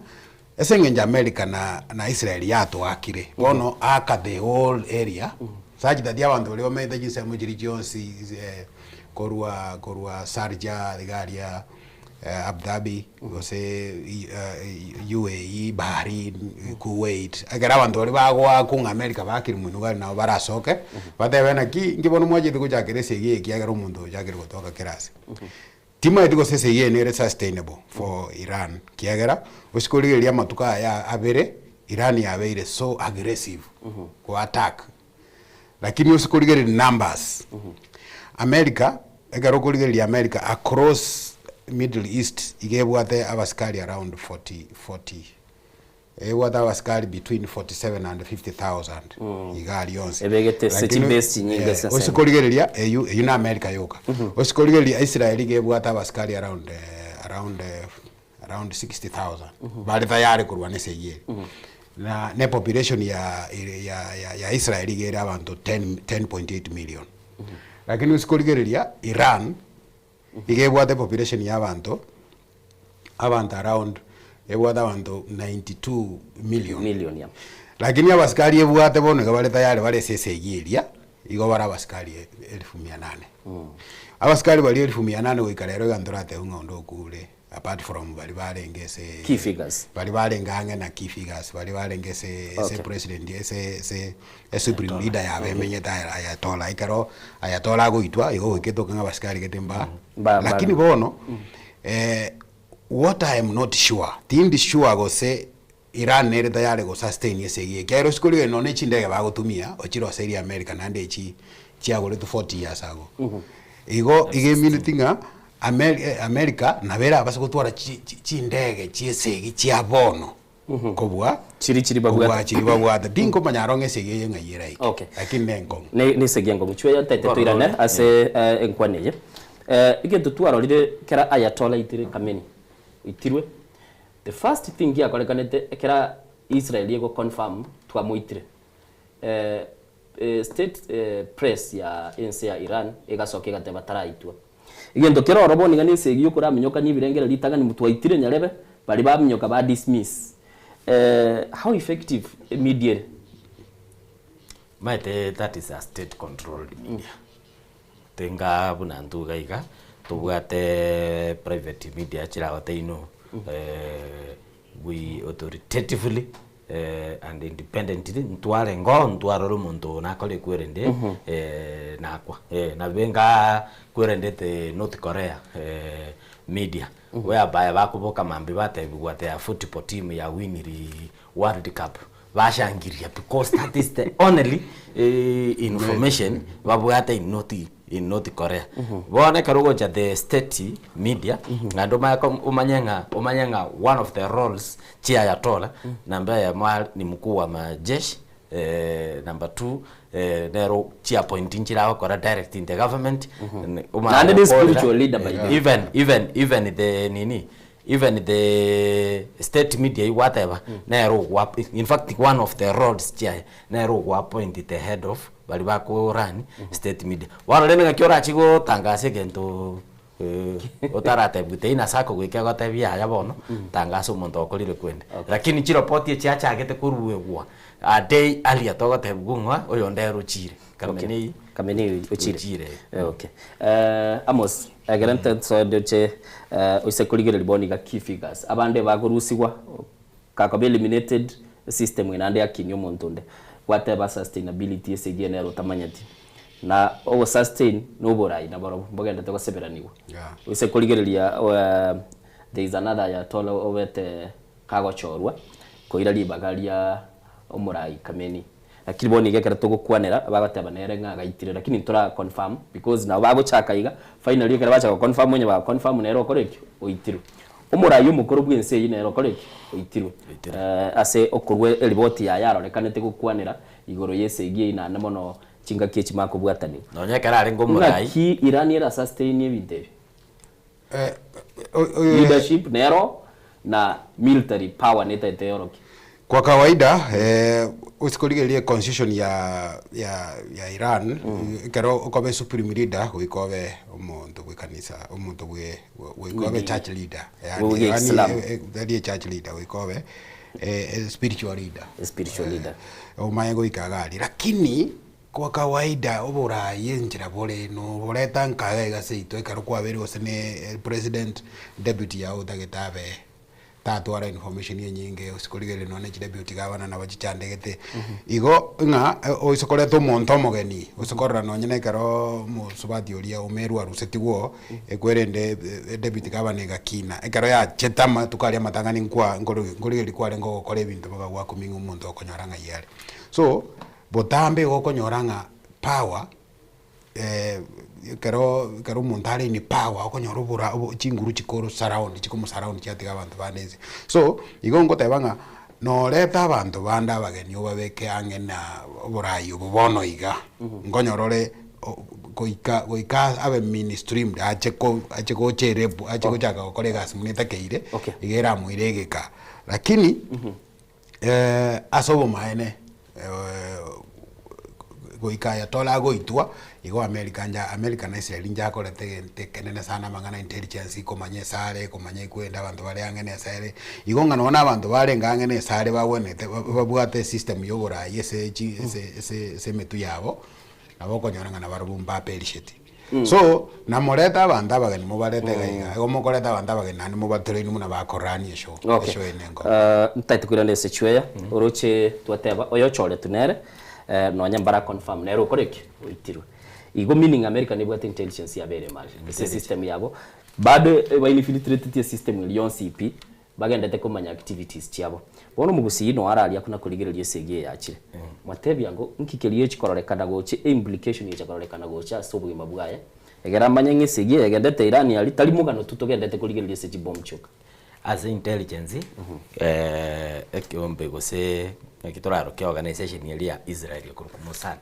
Ase eng'encho America na na Israel yatoakire, bono aka the whole area, such that abanto baria bamenyete chinsemo chiria chionsi korwa korwa Sharjah iga aria Abu Dhabi gose UAE, Bahrain, Kuwait, ekero abanto baria bagoakwa ng'a America bakire moino iga aria nabo barasoke, batebe naki inki bono mwachete gochakera esegi eye ekiagera omonto ochakire gotoka kera ase. Timaeti gose esegi eye nere sustainable for Iran kiagera gose korigereria amatuko aya abere Iran yabeire so aggressive go attack lakini ase korigereria numbers America ekero okorigereria America across middle east iga ebwate abasikari around 40 40 Ebwate abasikari between 47 and 50,000 iga aria onsi. Ebegete ase Lakini, chibase chinyinge eh, ase ase ensemo. korigereria eywo eywo na America yoka. Ase korigereria Israel iga ebwate abasikari around eh, around eh, around 60,000 bare tayari korwana esegi eye. Na ne population ya ya ya ya Israel iga ere abanto 10 10.8 million. Lakini ase korigereria Iran iga ebwate population ya abanto abanto around ebwate abanto 92 million. Million, yeah. Lakini abasikari ebwate bono iga bare tayari bare ase esegi eria, igo bare abasikari elfu mia nane. Abasikari baria elfu mia nane goika rero iga ntoratebe ng'a onde okure apart from baria barenge ase Key figures. baria barenge ang'e na key figures, baria barenge ase ase Okay. president ase ase esupreme leader yabo emenyete aya Ayatollah. Ekero Ayatollah agoitwa, igo goika etoke ng'a abasikari gete mba Mba- lakini bono what I am not sure, tindi sure gose Iran nere tayari go sustain esegi eye, ekiagera ase korigereria nonye chindege bagotumia ochiroserie America naende echi chiagoretwe 40 years ago. Igo iga emineti ng'a Ameri America nabo erabase gotwara chi chi chindege chia esegi chia bono kobua Chiri chiri babwate. kobua chiri babwate. Tinkomanya aro ng'a esegi eye ng'ai eraike, Okay. lakini ne enkong'u. Ne nesegi enkong'u. Chweya ntaete toirane ase enkwana eye. Egento twarorire kera Ayatollah aitire Khamenei, oitirwe, the first thing giakorekanete ekera Israel ego confirm twamoitire, state press ya ense ya Iran egasoka egateba taraitwa. Egento kere ororo bono iga nesegi yokoraminyokania ebirengero ritang'ani motwaitire nyarebe, baria baminyoka ba dismiss. How effective emedia ere? Omanyete that is a state controlled media. Tinga buna intwe iga iga, tobwate private media chiragotebi no we authoritatively and independently ntwarenge oo ntwarora omonto oyo nakore ekwerende nakwa. Nabe nga kwerendete North Korea media whereby bakoboka mambia batebigwa their football team yawiniri world cup. Bashangiria because that is the only information babwate in North in North Korea. Bono ekero ogocha the state media naende omanye ko omanye ng'a omanye ng'a one of the roles chia Ayatollah namba eyemo are ni mkuu wa majeshi number two nero chiappointing chiragokora direct in the government omanye Naende ni gokorera spiritual leader by the way. even even even the nini Even the state media eywo gwateba nere ogwa in fact one of the roles chiaye nere ogwa appoint the head of baria bako run state media. Bono rende ng'aki orachi gotangasa egento otaratebwa tei nase akogoika agotebia yaya bono tangasa omonto okorire kwende. Lakini chireport echi achagete koruegwa a day earlier togotebigwa ng'a oyonde ere ochire. Kamenei Kamenei ochire. Ochire. Okay. Amos, ekero nte ndoche oise korigereria bono iga key figures, abande bakorusigwa, gakoba eliminated, system eye naende yakinia omonto onde. Gwateba sustainability ase eyio nere otamanyeti. Na ogo sustain na oborai naborobwo mbogenderete goseberanigwa. Oise korigereria there is another Ayatollah obete kagochorwa koira ribaga ria omorai Khamenei. Lakini bono iga ekero togokwanera bagoteba nere ng'a agaitire lakini ntora confirm because nabo bagochaka iga finally ekero bacha go confirm onye bago confirm nere okore ki? Oitirwe. Omorai omokoro bwense eyio nere okore ki? Oitirwe. Ase okorwa eripoti yaye arorekanete gokwanera igoro yesegi eyio naende mono chingaki echi makobwatanigwa. Nonya ekero arenge omorai. Ng'aki Iran era sustain ebinto ebi? Leadership nero na military power netaete yorokia. Kwa kawaida ase korigereria econstitution ya ya ya Iran ekero okoba esupreme leader goika obe omonto bwe ekanisa omonto bwe goika obe church leader yaani Bwe yaani Islam. tari echurch leader goika obe. Spiritual leader. Spiritual leader. Omanye goika iga aria. Lakini kwa kawaida oboraai enchera bore noboreta nka iga iga seito ekero kwabeire gose ne president, deputy yago otagete abe tatwara information enyinge gose korigereria nonye chideputy gavana nabo chichandegete. Igo ng'a oise koreta omonto omogeni gose korora nonye na ekeroo omosubati oria omerwe arusetigwe oo, ekwerende deputy gavana egakina. Ekero yachete amatuko aria amatang'ani nkwa nkorigereria kwarenge ogokora ebinto mpaka gwakumia ng'a omonto okonyora ng'ai are. So, botambe igo okonyora ng'a power ekero ekero omonto are in power okonyora obora chinguru chikoro surround chikomo surround chiatiga abanto bande inse. So, igo ngoteba ng'a noreta abanto bande abageni obabeke ang'e na oborai obo bono iga, nkonyora ore goika goika abe ministreamed ache ko ache gocha erebu ache gochaka gokora egasi buna etakeire, iga eramoire egeka. Lakini ase obomaene goika Ayatollah agoitwa, igo America nja America na Israel njakorete egento ekenene sana amang'ana intelligence komanya esare, komanya ekwenda abanto bare ang'e na esare. Igo ng'a nonye na abanto barenge ang'e na esare bagwenerete babwate esystem ya oborai ase chi ase ase ase emetwe yabo, nabo okonyora ng'a nabarobwo mbaperisheti. So, namorete abanto abageni mobarete iga iga, igo mokoreta abanto abageni naende mobatrain buna bakorania eshow, Okay. eshow ene enko. Ntaete koirana ase chweya, oroche twateba oyochoretwe nere, nonye mbara confirm nere okore ki? Oitirwe. Igo meaning America nebwate intelligence yabo ere mari, ase system yabo, bado bainfiltratetie system eria yonsi pi, Bagendete komanya activities chiabo. Bono omogusii noyo araria akuna korigereria esegi eye yachire. Mwatebia ngo nki keria echi kororekana gocha implication echa kororekana gocha ase obogima bwaye egere amanye ng'a esegi eye egendete Iran aria tari mogano tu togendete korigereria ase chibomb chioka. Ase intelligence, ekeombe gose naki toraroke organization eria ya Israel ekorokwa Mossad,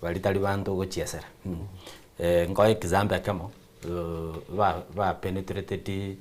baria tari banto ogochiesera. Nkoe example ekemo, ba ba penetrated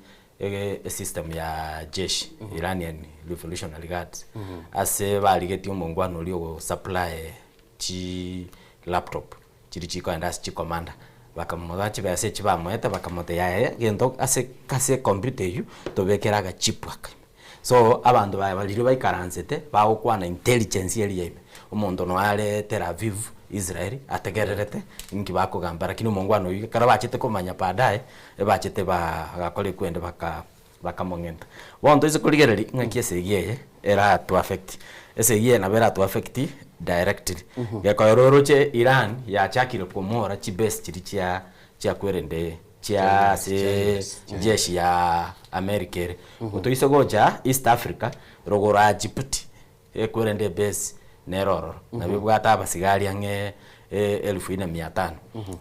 esystem ya jeshi, Iranian Revolutionary Guards, ase barigetie omongwana oria ogo supply chi laptop chiria chikoenda ase chicommander, bakamoa chibesa echi bamoete bakamotebia yaya gento ase ase ecomputer eywo tobekere agachip aka ime. So abanto baye riria baikaransete bagokwana intelligence eria ime, omonto noyo are Tel Aviv Israel ategererete inki bakogamba lakini omongwana oywo ekero bachete komanya baadaye ebachete bagakora ekwende baka bakamong'enta. Bono toise korigereria ng'aki esegi eye erato affect, esegi eye nabo erato affect directly, gekoera oroche Iran yachakire komora chibase chiria chia chiakwerende chia ase jeshi ya America ere. Otoise gocha East Africa, rogoro aa Djibouti, ekwerende ebase nere ororo, nabo ebwate abasigari ang'e elfu ine mia tano.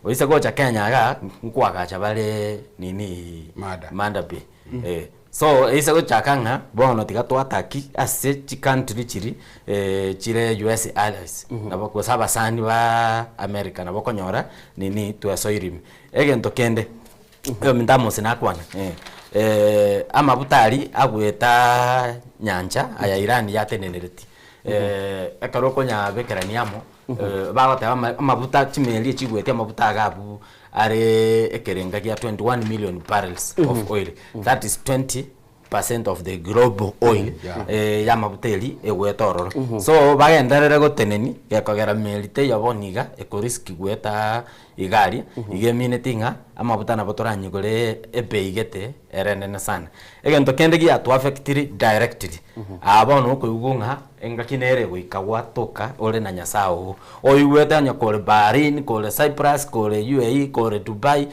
Oise gocha Kenya igaa, nkoagacha bare nini Manda Bay. Eh, so eise gochaka ng'a bono tiga toataki ase chicountry chiria chire US allies, nabo gose abasani ba America nabo okonyora nini twesoire ime. Egento kende, oyominto Amos nakwana, amabuta aria agoeta nyancha aya Iran yatenenereti, ekero okonyabekerania amo, bagoteba ama amabuta chimeli echigoetia amabuta iga abwo are ekerenga gia 21 million barrels of oil, that is 20 percent of the global oil ya amabuta eria egoeta ororo. So bagenderere goteneni gekogera meli teiyo bono iga ekorisk goeta iga aria, iga emineti ng'a amabuta nabo toranyigore ebei gete ere enene sana. Egento kende giatoaffectiri directly, aa bono okoigwa ng'a engaki nere egoika gwatoka ore na Nyasaye oo, oigwete onye kore Bahrain, kore Cyprus, kore UAE, kore Dubai,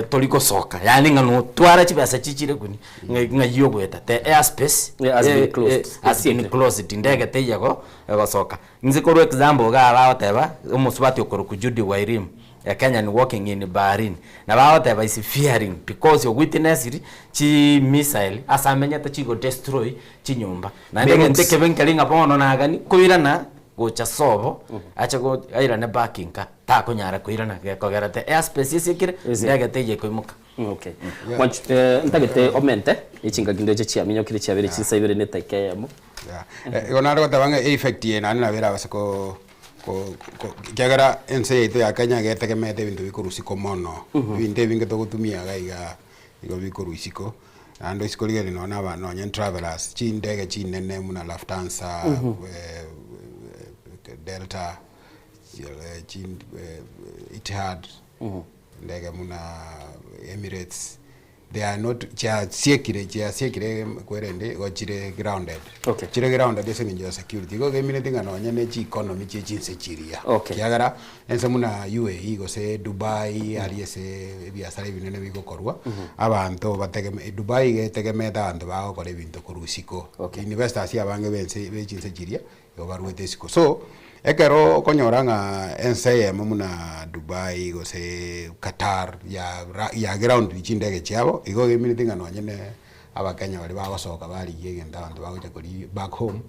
tori gosoka yaani ng'a notware chibesa chichire guni ng'a ng'ai ogoeta the air space Yeah, has been closed. has been closed ndege teiyo ego egosoka. Inche korwa example iga bagoteba, omosubati okorokwa Judy Wairimu, a Kenyan working in Bahrain, nabo agoteba is fearing because owitnessed chi missile ase amenyete chigo destroy chinyomba. Naende egento ekebe nkeri ng'a bono nagani koirana gocha sobo, ache go airane back nka, takonyara koirana gekogera the air space esiekire, ndege teiyo ekoimoka. Okay. Mwanch- eh, ntagete omente echingaki ndoche chiaminyokire chiabere chinsa ibere na etageka eyemo. Yeah. Igo nare goteba ng'a effect eye naende nabo erabase ko ko ko ekiagera ense yaito ya Kenya iga etegemeete ebinto bikorwa isiko mono. Ebinto ebinge togotumia iga iga igo bikorwa isiko. Naende oise korigereria nonye na aba nonye travelers, chindege chinene buna Lufthansa, Delta, Etihad, ndege buna Emirates, they are not chiasiekire chiasiekire kwerende igo chire grounded. Okay. Chire grounded ase eng'encho ya security. Igo egemineti ng'a nonye ne chieconomy chie chinse chiria. Okay. Kiagera ense buna UAE gose Dubai aria ase ebiasara ebinene bigokorwa, abanto bategeme Dubai iga etegemete abanto bagokora ebinto korwa isiko. Okay. Investors abange ba ense be chinse chiria, igo barwete isiko. So, ekero okonyora ng'a ense eyemo buna Dubai gose Qatar ya ya grounded chindege chiabo, igo egemineti ng'a nonye ne abakenya baria bagosoka barigia egento abanto bagocha koria back home,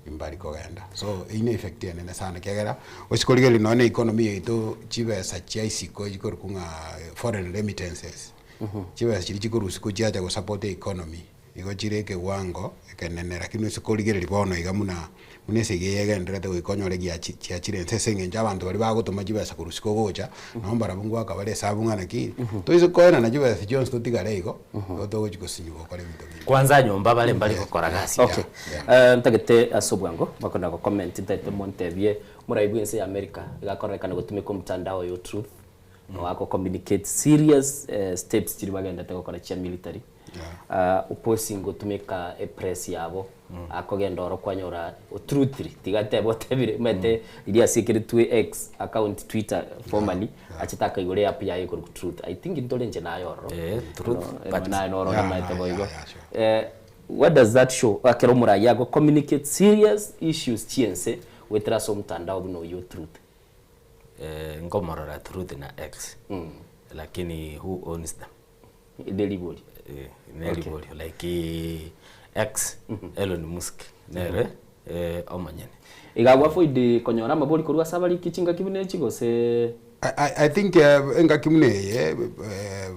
mbari kogenda. So eyio ne effect enene sana ekiagera, ochi korigereria nonye na economy yaito chibesa chia isiko chikorokwa ng'a foreign remittances, chibesa chiria chikorwa isiko chiacha gosupport economy, igo chire ekewango ekenene lakini ase korigereria bono iga buna buna esegi eye egendererete goika onyore giachi chiachire inse ase eng'encho abanto baria bagotoma chibesa korwa isiko gocha, nabo mbarabwo ngoaka bare esabu ng'a naki, toise koenana chibesa chionsi totigare igo, igo togochi gosinywa gokora ebinto binde. Kwanza nyomba bare mbari gokora gasi. Okay. Eh, ntagete ase obwango bakona go comment ntagete montebie morai bwe ense ya America igakorekana gotumeka omotandao oyo Truth wako communicate serious eh, steps chiri bagendete gokora chia military uh, opposing gotumeka epress yabo akogenda oro kwanyora truthly tiga tebe otebire omanyete riria asiekeretwe X account Twitter formerly achete akaigora eapp yaye ekorokwa Truth I think ntore inche naye ororo Eh, Truth, No, but- naye nororo Yeah, omanyete yeah, boigo yeah, sure. Eh, what does that show ekero omoraia ago communicate serious issues chiense goetera ase omotandao buna oyio Truth Eh, nkomorora Truth na X. Lakini who owns them? Neribori. Eh, neribori. Like eh, X, Elon Musk, nere eh, omonyene. Iga agwo avoid konyora amabori korwa ase abariki chingaki buna echi gose I, I, I think eh, engaki buna eye eh,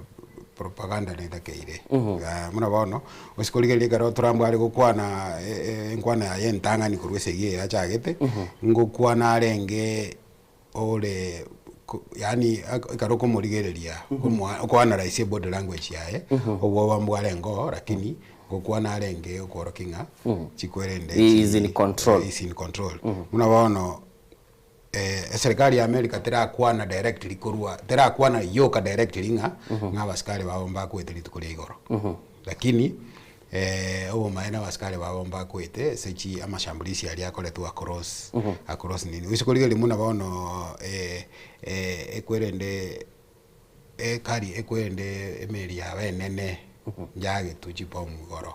propaganda netakeire Eh, buna bono ase korigereria ekero Trump are gokwana eh, eh, enkwana yaye entang'ani korwa esegi eye achagete, ngokwana arenge ore ko yaani ekero okomorigereria omoa okoanalyse ebody language yaye, obwoba mbwarenge oo lakini ngokwana arenge okworokia ng'a chikwerende He is in control. He is in control. Buna bono eserikari ya America terakwana directly korwa terakwana yoka directly ng'a ng'a abasikari babo mbakwete rituko ria igoro. Lakini obomaene abasikari babo mbakwete ase chi amashambulizi aria akoretwe across across nini. Oise korigereria buna bono ekwerende ekari ekwerende emeri yabo enene yagetwe chibomu igoro.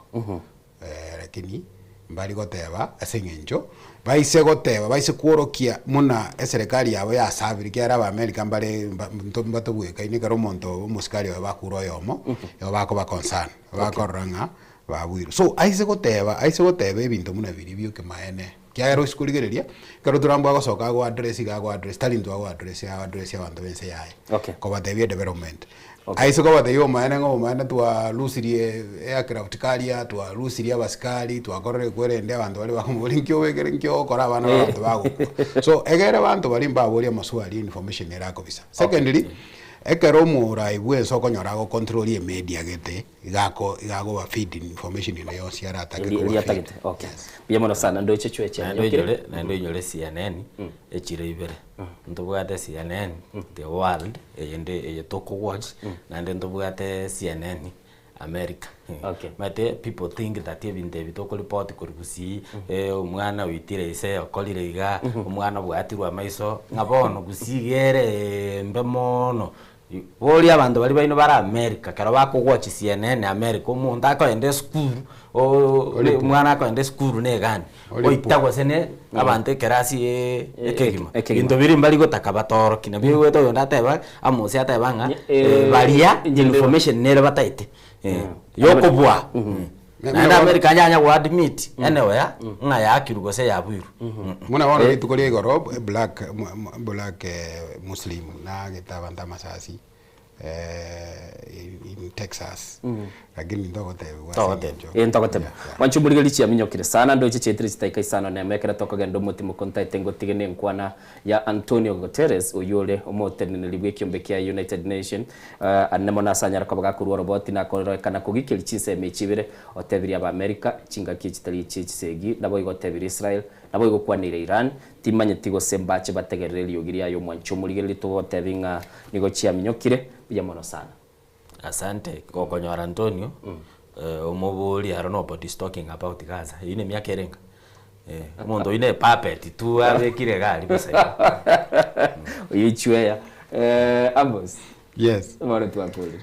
Lakini mbari goteba ase eng'encho baise goteba baise kworokia muna eserekari yabo yasabire ekiagera abaamerika mbare mba nto mbatobwekaini ekero omonto omosikari oye bakure oyomo, igo bakoba concern, bakorora ng'a babwirwe. So aise goteba aise goteba ebinto buna biria bia ekemanene, ekiagera ase korigereria, ekero Trump agosoka ago address iga ago address tari intwe ago address ago address abanto ba ense yaye, Okay. kobatebia edevelopment. Aise kobatebia obomaene ng'a obomaene twarusirie aircraft carrier, twarusirie abasikari, twakorire ekwerende abanto baria bakomoboria nki obekire nki ogokora abana ba abanto bagokwa. So egere abanto baria mbaborie amaswali information ere akobisa. Secondly, ekero omorai bwa ense okonyora agocontrol emedia gete, iga ako iga agoba feed information ende yonsi aratake Eri- koba eria feed. atagete okay mbuya mono sana ndoche chweche Naende oinyore naende oinyore CNN echire ibere ntobwate CNN the world eyende eye tokowatch naende ntobwate CNN America Okay. Omanyete people think that ebinto ebi tokoripoti korwa gusii omwana oitire ise okorire iga omwana obwatirwe amaiso ng'a bono gusii iga ere mbe mono. Boria abanto baria baino bare America ekero bakowatch CNN America omonto akoenda esukuru Olipwa. omwana akoenda esukuru na egani Olipwa. oita gose ne abanto ekerasi ekegima. Ekegima. Ebinto biria mbari gotaka batoroki nabio oigwete oyonde ateba amosi ateba ng'a baria inche ndeba. information nere bataete yokobua. Naende America yanya go admit anywhere ng'a yaakirwe gose yabuirwe. Buna bono rituko ria igoro black black muslim naagete abanto amasasi. In Texas lakini ntogotebiwa ase eng'encho. Ee ntogoteba. Mwanche omorigereria chiaminyokire sana ndoche chiaetire chitaika isano nemo ekero tokogenda omotimo kontaete ngotige nenkwana ya Antonio Guterres oyio ore omoteneneri bw'ekiombe kia United Nation anene mono ase anyare koba gakorwa oroboti na kororekana kogikeria chinsemo echi ibere otebirie Abaamerika chingaki chitari chie chisegi naboigo otebirie Israel naboigo okwaneire Iran timanyeti gose mbache bategerere eriogi riaye omwanche omorigereria togotebi ng'a nigo chiaminyokire Mbuya mono sana. Asante, gokonyora Antonio, omobori aro nobody is talking about Gaza, eywo ne emiaka ere enga? Omonto oyio ne puppet tu abekire iga aria bosa igo. Oyio chweya. Amos. Yes. Bono twakorire.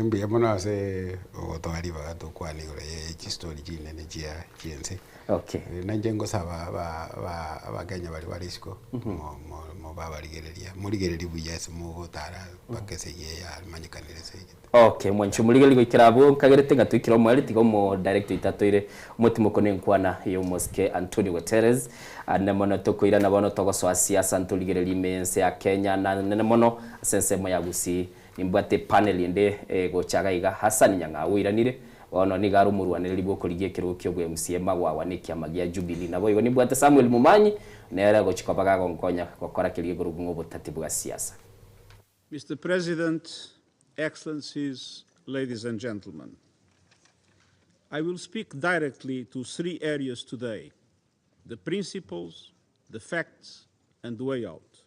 Mbuya mono ase ogotoa ribaga tokwane igoro ye chistori chinene chia chiense. Okay. Nainche ngosaba aba aba abakenya baria bare isiko mo mo mobabarigereria morigererie buya ase mogotara mpaka esegi eye yamanyekanire ase egete. Okay, mwanche omorigereria goikera abwo nkagerete ng'a toikire omoerio tiga omo director oito toire omotimoko na enkwana ya omosike Antonio Guterres ane mono tokoirana bono togosoa siasa ntorigererie ime y'ense ya Kenya na nene mono ase ensemo ya Gusii Nimbwate epanel ende egocha iga iga, Hassan Nyang'au oiranire, bono nigo are omorwanereri bw'okorigia ekerogo ki'obwa MCA Magwagwa na ekiama gia Jubilee. Naboigo nimbwate Samuel Momanyi, nere ogochia koba gagonkonya gokora keria gekorokwa ng'a obotati bwa siasa. Mister President, Excellencies, Ladies and Gentlemen, I will speak directly to three areas today, the principles, the facts, and the way out.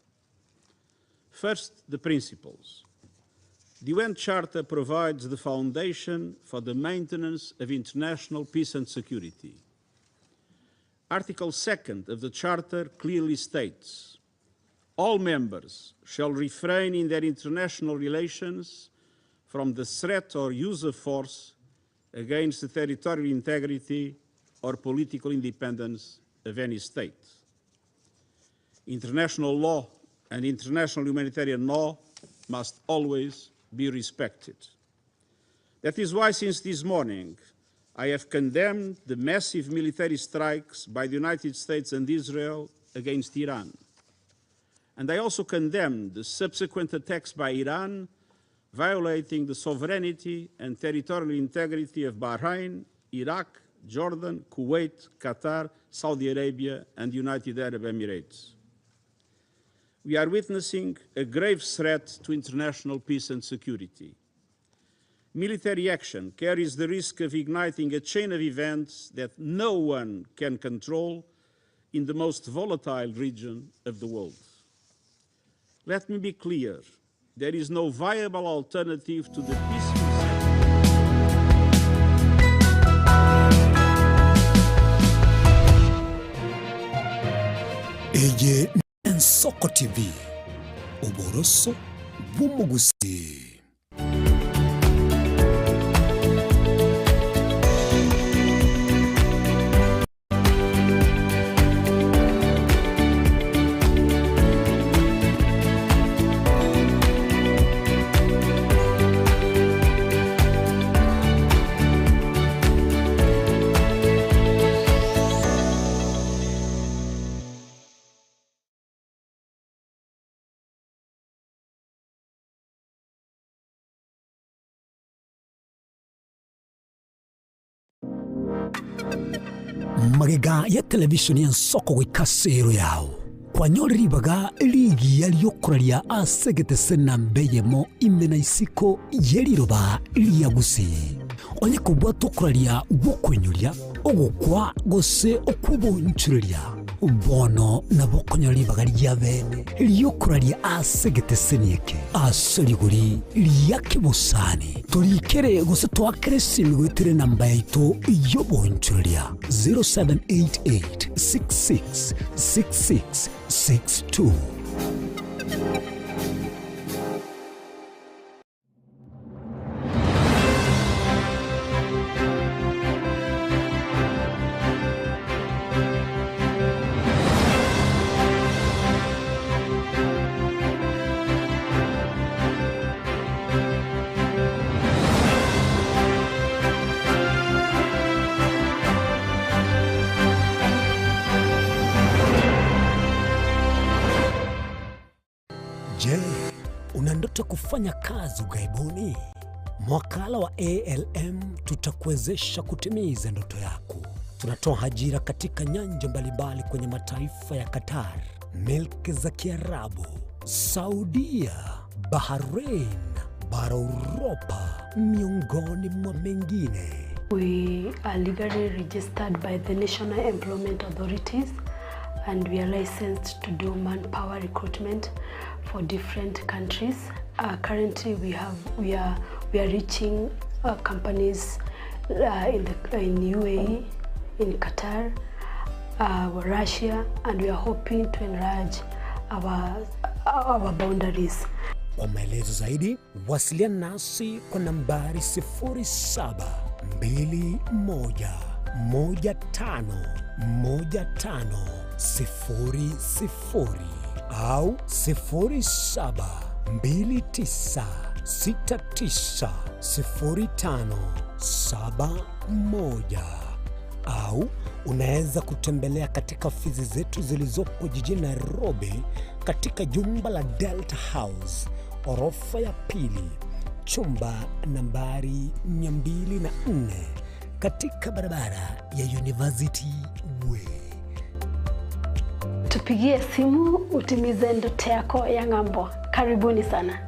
First, the principles. The UN Charter provides the foundation for the maintenance of international peace and security. Article 2nd of the Charter clearly states, all members shall refrain in their international relations from the threat or use of force against the territorial integrity or political independence of any state. International law and international humanitarian law must always be respected. That is why since this morning I have condemned the massive military strikes by the United States and Israel against Iran. And I also condemned the subsequent attacks by Iran violating the sovereignty and territorial integrity of Bahrain, Iraq, Jordan, Kuwait, Qatar, Saudi Arabia, and United Arab Emirates. We are witnessing a grave threat to international peace and security. Military action carries the risk of igniting a chain of events that no one can control in the most volatile region of the world. Let me be clear, there is no viable alternative to the peaceful Eye n'Ensoko TV, oboroso bw'omogusii. Magega ya televishoni y'ensoko goika ase ero yao, kwanyore ribaga rigiya ri'okoraria ase egetese namba eyemo ime na isiko ye riroba ria Gusii. Onye kobwata okoraria gw'okoinyoria, ogokwa gose okw'oboonchoreria, bono nabo okonyora ribaga ria bene ri'okoraria ase egeteseni eke ase rigori ria kebosani. Torikere gose toakere esimi goetera enamba yaito y'oboonchoreria 0788 66 66 62. Una ndoto ya kufanya kazi ughaibuni? Mwakala wa ALM tutakuwezesha kutimiza ndoto yako. Tunatoa ajira katika nyanja mbalimbali kwenye mataifa ya Qatar, milki za Kiarabu, Saudia, Bahrain, bara Uropa, miongoni mwa mengine. We are legally registered by the National Employment Authorities and we are licensed to do manpower recruitment for different countries. Uh, currently, we have we are we are reaching uh, companies uh, in the in UAE, in Qatar, uh, Russia, and we are hoping to enlarge our our boundaries. Kwa maelezo zaidi wasiliana nasi kwa nambari 0721151500 au 0729690571 au unaweza kutembelea katika ofisi zetu zilizopo jijini Nairobi katika jumba la Delta House orofa ya pili chumba nambari 204 katika barabara ya University Way. Tupigie simu utimize ndoto yako ya ng'ambo. Karibuni sana.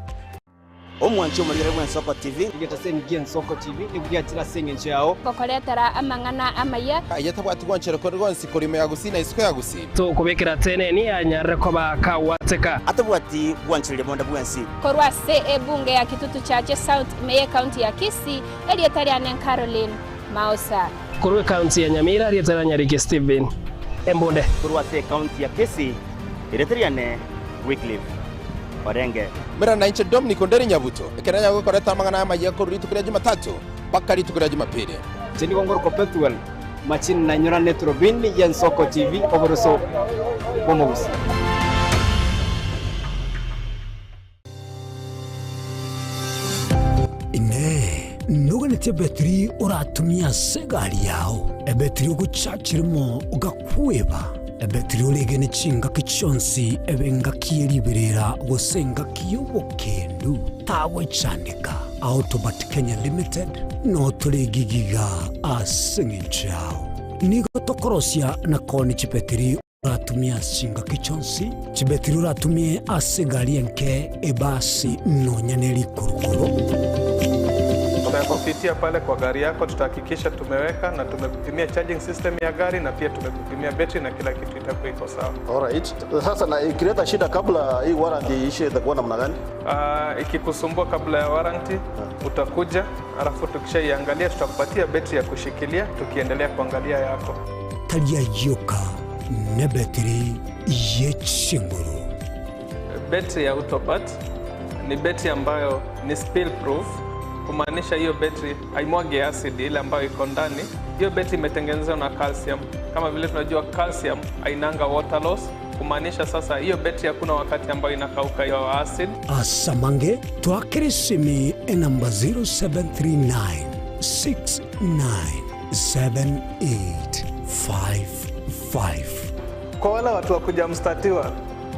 Omwanchi omorigere bwa Ensoko TV. Igetasengigia Ensoko TV nigugiachira ase eng'encho yao. Gokoretera amang'ana amaya. Ayetabwati gwanchera kori gonsi korima ya gusii na isiko ya gusii. Tokobekera teneni anyarire koba kawateka. Atabwati gwanchereria bonda bwensi. Korwa ase ebunge ya Kitutu Chache South meye county ya Kisii erieta riane Caroline Mausa. Korwa ekaunti ya Nyamira rieta ria Nyariki Stephen Embunde. Korwa ase ekaunti ya Kisii erieta riane Wycliffe Orenge. Mera na inche Dominic Onderi Nyabuto. Ekero nyagokoreta amang'ana amaya korwa rituko ria Jumatatu mpaka rituko ria Jumapili. Inche nigo ngorokwa Pethuel Machini na nyorane Turubini ya Ensoko TV oboroso bw'omogusi. Inee! Noganetie ebetiri oratumie ase egari yao, ebetiri ogochachiremo ogakweba, ebetiri oregene chingaki chionsi ebe engaki ye riberera gose engaki y'obokendu? Tagwechandeka. Autobat Kenya Limited notore egigiga ase eng'encho yao. Nigo tokorosia na koonia chibetiri Oratumie ase chingaki chionsi, chibetiri oratumie ase egari enke, ebasi, nonya ne rikurukuru. Tutakupitia pale kwa gari yako, tutahakikisha tumeweka na tumekupimia charging system ya gari na pia tumekupimia betri na kila kitu itakuwa iko sawa. Alright. Sasa na ikileta shida kabla hii warranty iishe itakuwa namna gani? Uh, ikikusumbua kabla ya warranty utakuja, alafu tukishaiangalia tutakupatia betri ya kushikilia tukiendelea kuangalia yako. Tari ayio ka nebetiri ye chinguru. Betri ya Autobat ni betri ambayo ni spill proof, kumaanisha hiyo betri haimwagi acid ile ambayo iko ndani. Hiyo betri imetengenezwa na calcium. Kama vile tunajua calcium hainanga water loss, kumaanisha sasa hiyo betri hakuna wakati ambayo inakauka hiyo acid. Asamange twakere esimi enamba 0739 697855. Kwa wale watu wa kuja mstatiwa,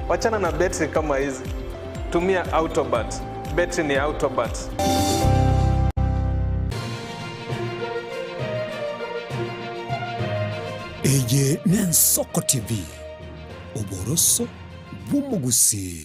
wachana na betri kama hizi, tumia Autobat. Betri ni Autobat. Eye n'Ensoko TV, oboroso bw'omogusii.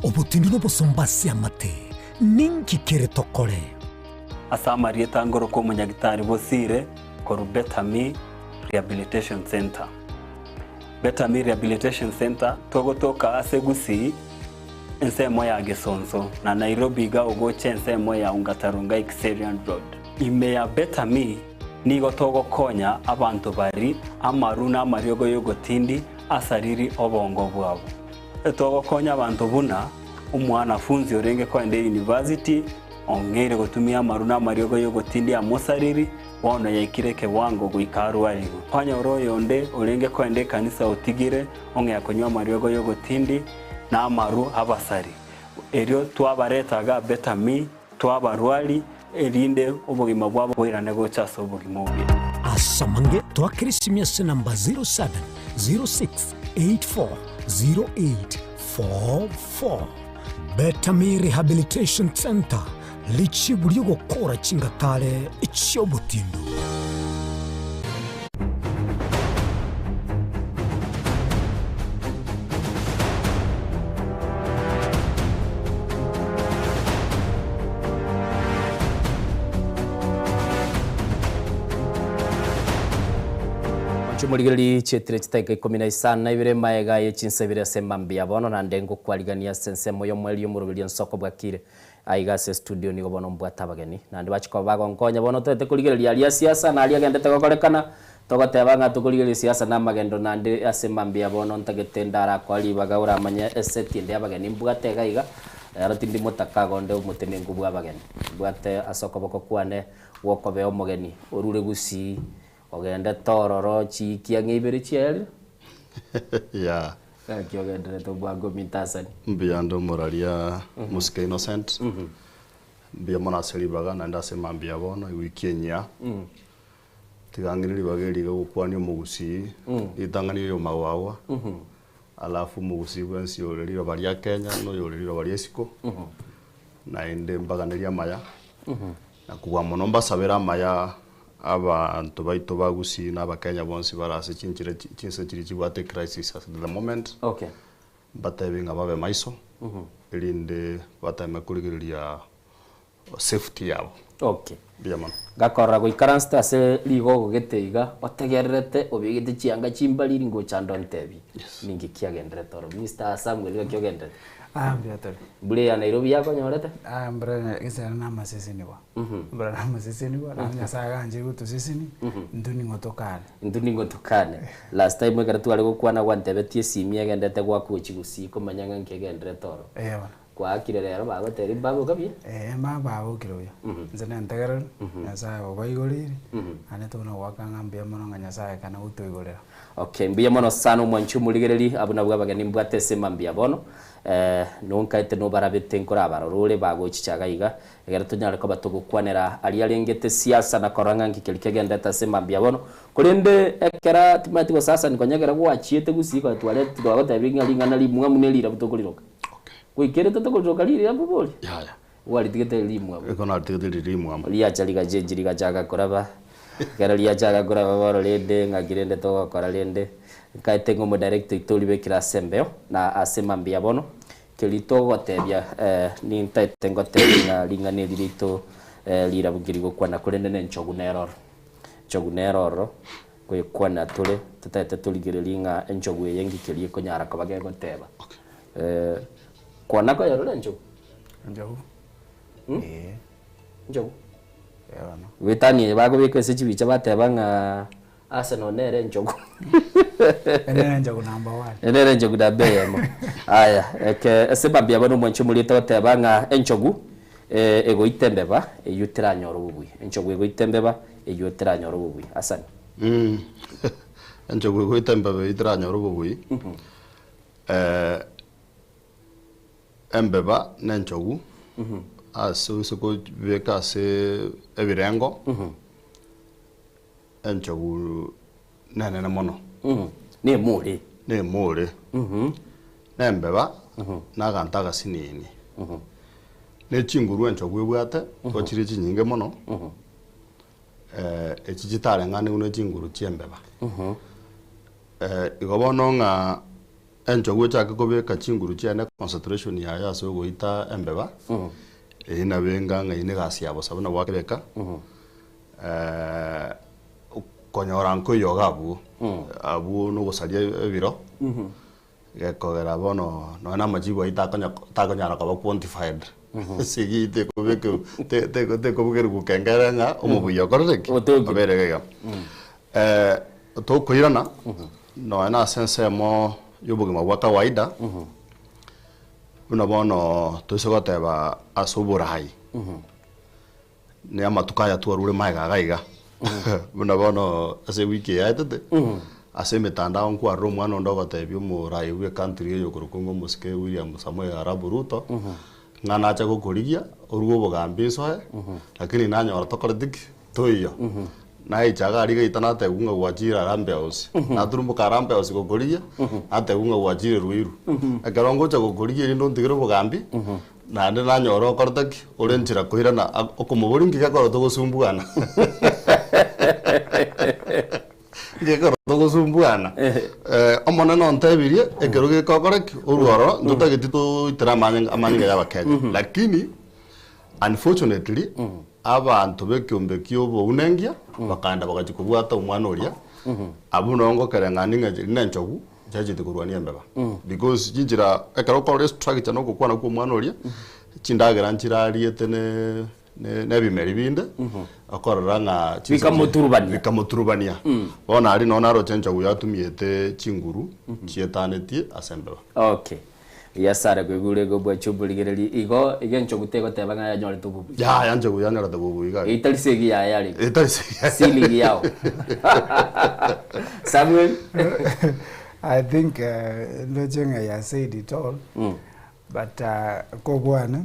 Obotindi nobosomba ase amate, ninki kere tokore? Ase amarieta ngorokwa omonyagitari Bosire korwa Betami Rehabilitation Centre. Better Me Rehabilitation Centre togotoka ase Gusii ensemo ya Gesonso na Nairobi iga ogocha ensemo ya Ongata Rongai Kiserian Road. Ime ya Better Me nigo togokonya abanto bari amaru na amariogo y'ogotindi asariri obongo bwabo. Togokonya abanto buna omwanafunzi orenge koenda eyunivasiti ong'eire gotumia amaru na amariogo y'ogotindi amosariri bono yaikire ekewango goika arwarigwe. Kwanyora oyonde orenge koenda ekanisa otigire ong'ea konywa amariogo y'ogotindi na amaru abasari. Erio twabareta iga Better Me, twabarwari, erinde obogima bwabo boirane gocha ase obogima obuya. Ase amange toakere esimi ase namba 0706840844. Better Me Rehabilitation Centre, richibu ri'ogokora chingatare chi'obotindu. Chimorigereria chietire chitaika ikomi na isano na ibere maega ye chinsa ibere ase mambia bono naende ngokwarigania ase ensemo y'omoerio omoroberio ensoko bwakire Aiga ase estudio nigo bono mbwate abageni, naende bachia koba bagonkonya bono toete korigereria aria siasa na aria agendete gokorekana, togoteba ng'a tokorigereria siasa na amagendo naende ase mambia bono ntagete ndarakoa ribaga oramanye eseti ende y'abageni mbwate iga iga, ero tindi motaka igo onde omotenenku bw'abageni. Mbwate ase okoboko kwane gw'okobea omogeni orure gusii ogendete ororo chiiki ang'e ibere chiaerire. Yeah. Gaki ogenderete obwango ominto Hasani. Mbuya nde omoraria Mosike Innocent, mbuya mono ase ribaga naende ase mambia bono ewiki enyia. Tiga ng'ire ribaga eri iga gokwania omogusii, ritang'ani oyo magwagwa, alafu omogusii bwensi ore riroba ria Kenya na oyore riroba ria isiko, naende mbaganerie amaya, na kobua mono mbasabere amaya Abanto baito ba Gusii na Abakenya bonsi bare ase chinchera chinse chiria chibwate ecrisis at the moment, Okay. mbatebi ng'a babe maiso, erinde bateme korigereria safety yabo. Okay. Mbuya mono. Ngakorora goikaransete ase rigogo gete iga, otegererete obegete chianga chimbariri ngochanda ontebie ninki kiagenderete oro. Mister Samuel gaki ogenderete? Ah, mbuya tore. Mbura ya Nairobi yakonyorete? Ah, mbura gese na amasesenigwa. Mbura na amasesenigwa, na Nyasaye aganchire gotoseseni, intwe ning'o tokane. Intwe ning'o tokane. Last time ekero tware gokwana gwantebetie esimi egendete goakwa gochia gusii komanya ng'a nki egenderete oro. Eh bono. Kwaakire rero bagotebia mbaboka buya? Eh mbabokire buya. Inche nentegereri, Nyasaye obaigoreire, naende tobuna goaka ng'a mbuya mono ng'a Nyasaye ekana gotoigorera. Okay, mbuya mono sana omwanchi omorigereri, abwo nabwo abageni mbwate ase mambia bono. Nonkaete nobarabete nkorabarore ore bagochicha iga iga, Ekero tonyare koba togokwanera aria arengete siasa na korora ng'a nki keria kegenderete ase mambia bono. Korende ekera timanyeti gose Hassan konya ekero gwachiete gusii konya tware twagotebirie ng'a ring'ana rimwamu ne rirabu tokoriroka. Gwaikerete tokoriroka rirabu bori? Yaya. Gwaritigete riri rimwamu. Eko naritigete riri rimwamu. Riacha rigachenchi rigachaka koraba, ekero riachaka koraba bono rende ng'aki rende togokora rende, nkaete ng'a omodirector oito oribekire ase embeo na ase mambia bono, Keria togotebia, nintaete ngotebie ng'a ring'ana eri riaito rirabu nkeri gokwana, korende nenchogu nere ororo. Enchogu nere ororo, goikwana tore, totaete torigererie ng'a enchogu eye ng'iki keria ekonyara koba gegoteba. Kwana koyerora enchogu? Enchogu? Ee. Enchogu? Ee bono. Goetania eye bakobeka ase chibicha bateba ng'a Arsenal nere enchogu. Ere enchogu number one. Ere nere enchogu namba eyemo. Aya, eke ase mambia bono omwanchi omorito agoteba ng'a enchogu eh, egoita embeba eyio teranyore obobui. Enchogu egoita embeba eyio teranyore obobui. Asani. Mm. Enchogu egoita embeba eyio teranyore obobui. Eh, embeba na enchogu ase ase kobeka ase ebirengo. Enchogu nenene mono. Nemore. Nemore. Nembeba, naganto agasinini. Ne chinguru enchogu ebwate, nigo chire chinyinge mono, echi chitareng'anigwe ne chinguru chi'embeba. Igo bono ng'a enchogu echake kobeka chinguru chiaye concentration yaye ase ogoita embeba, eyio nabo enga ng'a eyio na egasi ya bosa buna gwakebeka. Konyora nkoiyoga abwo, abwo nogosaria ebiro, gekogera bono nonya na amachibu ayio takonya takonyara koba quantified ase eyio tekobekwa te- te- tekobugerwa kengere ng'a omobuya okorire ki? Obeire iga iga. Tokoirana nonya na ase ensemo ya obogima bwa kawaida, buna bono toise goteba ase oborai. Ne amatuko aya twarure magega iga iga, buna bono ase ewiki eye yaetete, ase emetandao nkwarora omwana onde ogotebia omorai bwe ecountry eye okorokwa ng'a omosike William Samoei Arap Ruto, ng'a nache gokorigia orue obogambi nsoe, lakini nanyora tokoreti ki? Toiyo. Naicha iga aria geita natebiwa ng'a gwachire Harambee House, naturumboka Harambee House gokorigia, natebiwa ng'a gwachire Ruiru. Ekero ngocha gokorigia erinde ontigere obogambi, Naende nanyora okorete ki? Ore nchera koirana okomoboria nki gekora togosumbuana? Nki gekora togosumbuana? Omonene ontebirie ekero geke okore ki? Orue ororo ntotageti toitere amanyinga amanyinga ya abakenya. Lakini unfortunately abanto b'ekiombe kia obounengia bakaenda bagachia kobwata omwana oria, abwo nabo ngokereng'ania ng'a rinde enchogu Nchachete korwania embeba because chinchera ekero okorora estructure na ogokwana kwa omwana oria, chindagera nchirariete ne ne nebimeri binde, okorora ng'a chinsa chi- Bikamoturubania. bikamoturubania. Bono aria noo naroche enchogu yatumiete chinguru chietanetie ase embeba. Okay. Yasare koigure igo bwacha oborigereri igo iga enchogu tegoteba ng'a yanyorete obobui. Yaya enchogu yanyorete obobui iga. Etari segi yaye yarenge. Etari segi yaye. Si ligi yao. Samuel. I think ndoche ng'a he has said it all but kobwana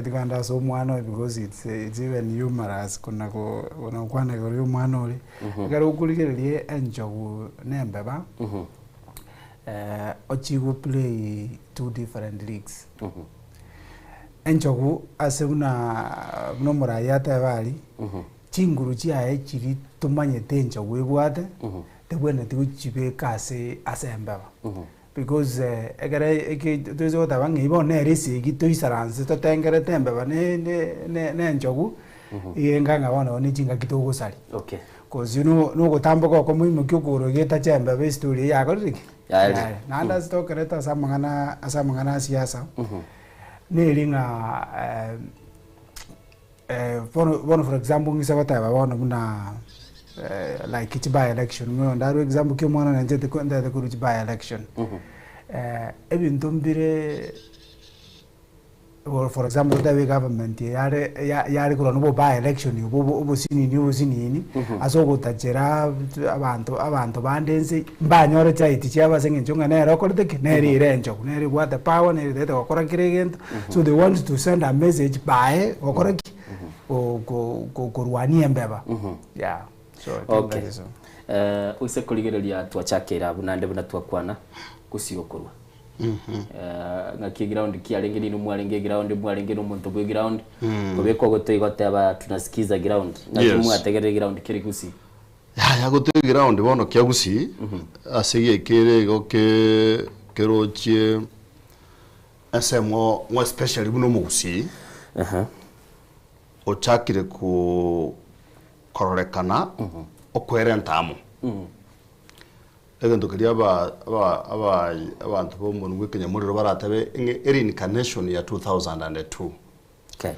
tiga ase omwana oyo because it's it's even humorous kona kona gokwana igoro ya omwana oria. Ekero okorigereria enchogu na embeba. Ochie go play two different leagues. Enchogu ase buna buna omoraia ateba aria, chinguru chiaye chiria tomanyete enchogu ebwate, tebwenereti gochibeka ase ase embeba. Because ekere eke toise goteba ng'a bono nere esegi toisaranse totengerete embeba ne ne ne enchogu, iga ng'a bono ne chingaki togosaria. Okay. Gose nogotamboka okomo imokia okogoro getache embeba estory eye yakorire ki? Yaerire. Yaerire. Naende ase tokerete ase amang'ana ase amang'ana a siasa, neri ng'a bono bono for example ng'ise goteba bono buna like chi by election ng'o ndarue example ki omwana nanchete ko ntagete korwa chi by election. Ebinto mbire. For example totebe egovernment eye yare ya- yare korwa nobo by election obo obo obosinini obosinini ase ogotachera abanto abanto bande nse mbanyore chight chiabo ase eng'encho ng'a nere okorete ki? Nere ere enchogu, nere ebwate power, nere etagete gokora kera egento, so they want to send a message baye gokora ki? Go- go- go- korwania embeba yeah so I think Okay. that is all. Oise korigereria twachakeire abwo naende buna twakwana, gusii okorwa. Ng'aki eground kiarenge nini mwarenge eground mwarenge na omonto bwe eground kobekwa gotwe igo oteba tunasikiza ground ng'aki Yes. mwategerera eground kere gusii Yaya gotwe eground bono kia gusii ase gekere igo ke kerochie ensemo more especially buna omogusii ochakire ko kororekana okwerenta amo. Egento keria aba aba aba abanto b'omonwa bw'ekenyamorero baratebe ng'a ereincarnation ya 2002. Okay.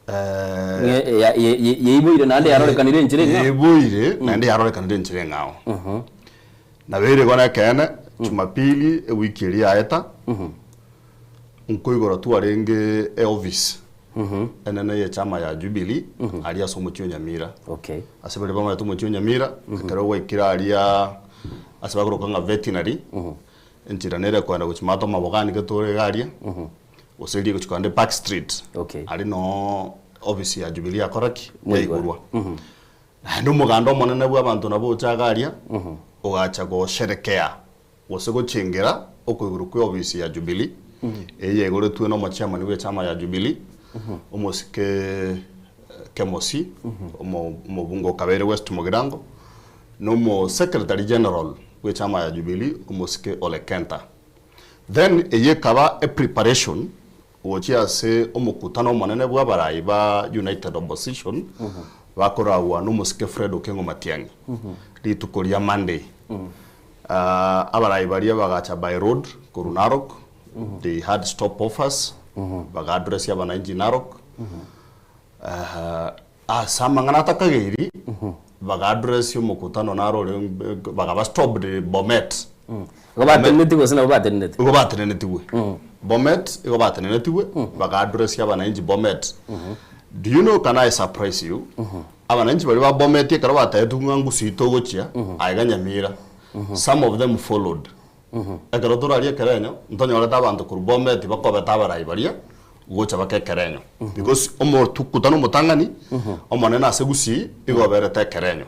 Eh, Ng'e- ya- ye- ye- yeiboire naende yarorekanire enchera eng'ao. Yeiboire naende yarorekanire enchera eng'ao. Nabeire igo nekeene, Jumapili ewiki eria yaeta, nkoigora twarenge eoffice enene y'echama ya Jubilee aria ase omochie o Nyamira. Okay. Ase baria bamaete omochie o Nyamira, ekero gwaikire aria ase bakoroka ng'a veterinary, enchera nere ekoenda gochia maate amaboga anike tore iga aria, gose eria egochia kogenda Park Street, Okay. aria noo office ya Jubilee yakora ki? Mwaigwa. Yaigurwa. Naende omoganda omonene bw'abanto nabo ocha iga aria, ogacha gosherekea gose gochengera okoigurwa kw'eofisi ya Jubilee, eyio yaigoretwe nomochairman bw'echama ya Jubilee, omosike Kemosi, omobunge o Kabere West Mugirango, na omosecretary general bw'echama ya Jubilee, omosike Ole Kenta. Then eyio ekaba epreparation gochia ase omokutano omonene bw'abarai ba United Opposition. Bakoragwa nomosike Fred Okengo Matiang'i rituko ria Monday. Abarai baria bagacha by road korwa Narok, they had stop offers, baga address abananchi Narok. Ase amang'ana atakageiri, baga address omokutano naro ore bagaba stopped Bomet. Igo batenenetigwe gose nabo batenenetigwe? Igo batenenetigwe. Bomet igo batenenetigwe, baga address abananchi Bomet. Do you know can I surprise you? Abananchi baria ba Bomet ekero batebetigwe ng'a ngusu togochia, aiga Nyamira, some of them followed. Ekero torarie ekerenyo, ntonyorete abanto korwa Bomet bakobeta abarai baria gocha baka ekerenyo. Because omotukutano omotang'ani, omonene ase Gusii, igo oberete ekerenyo.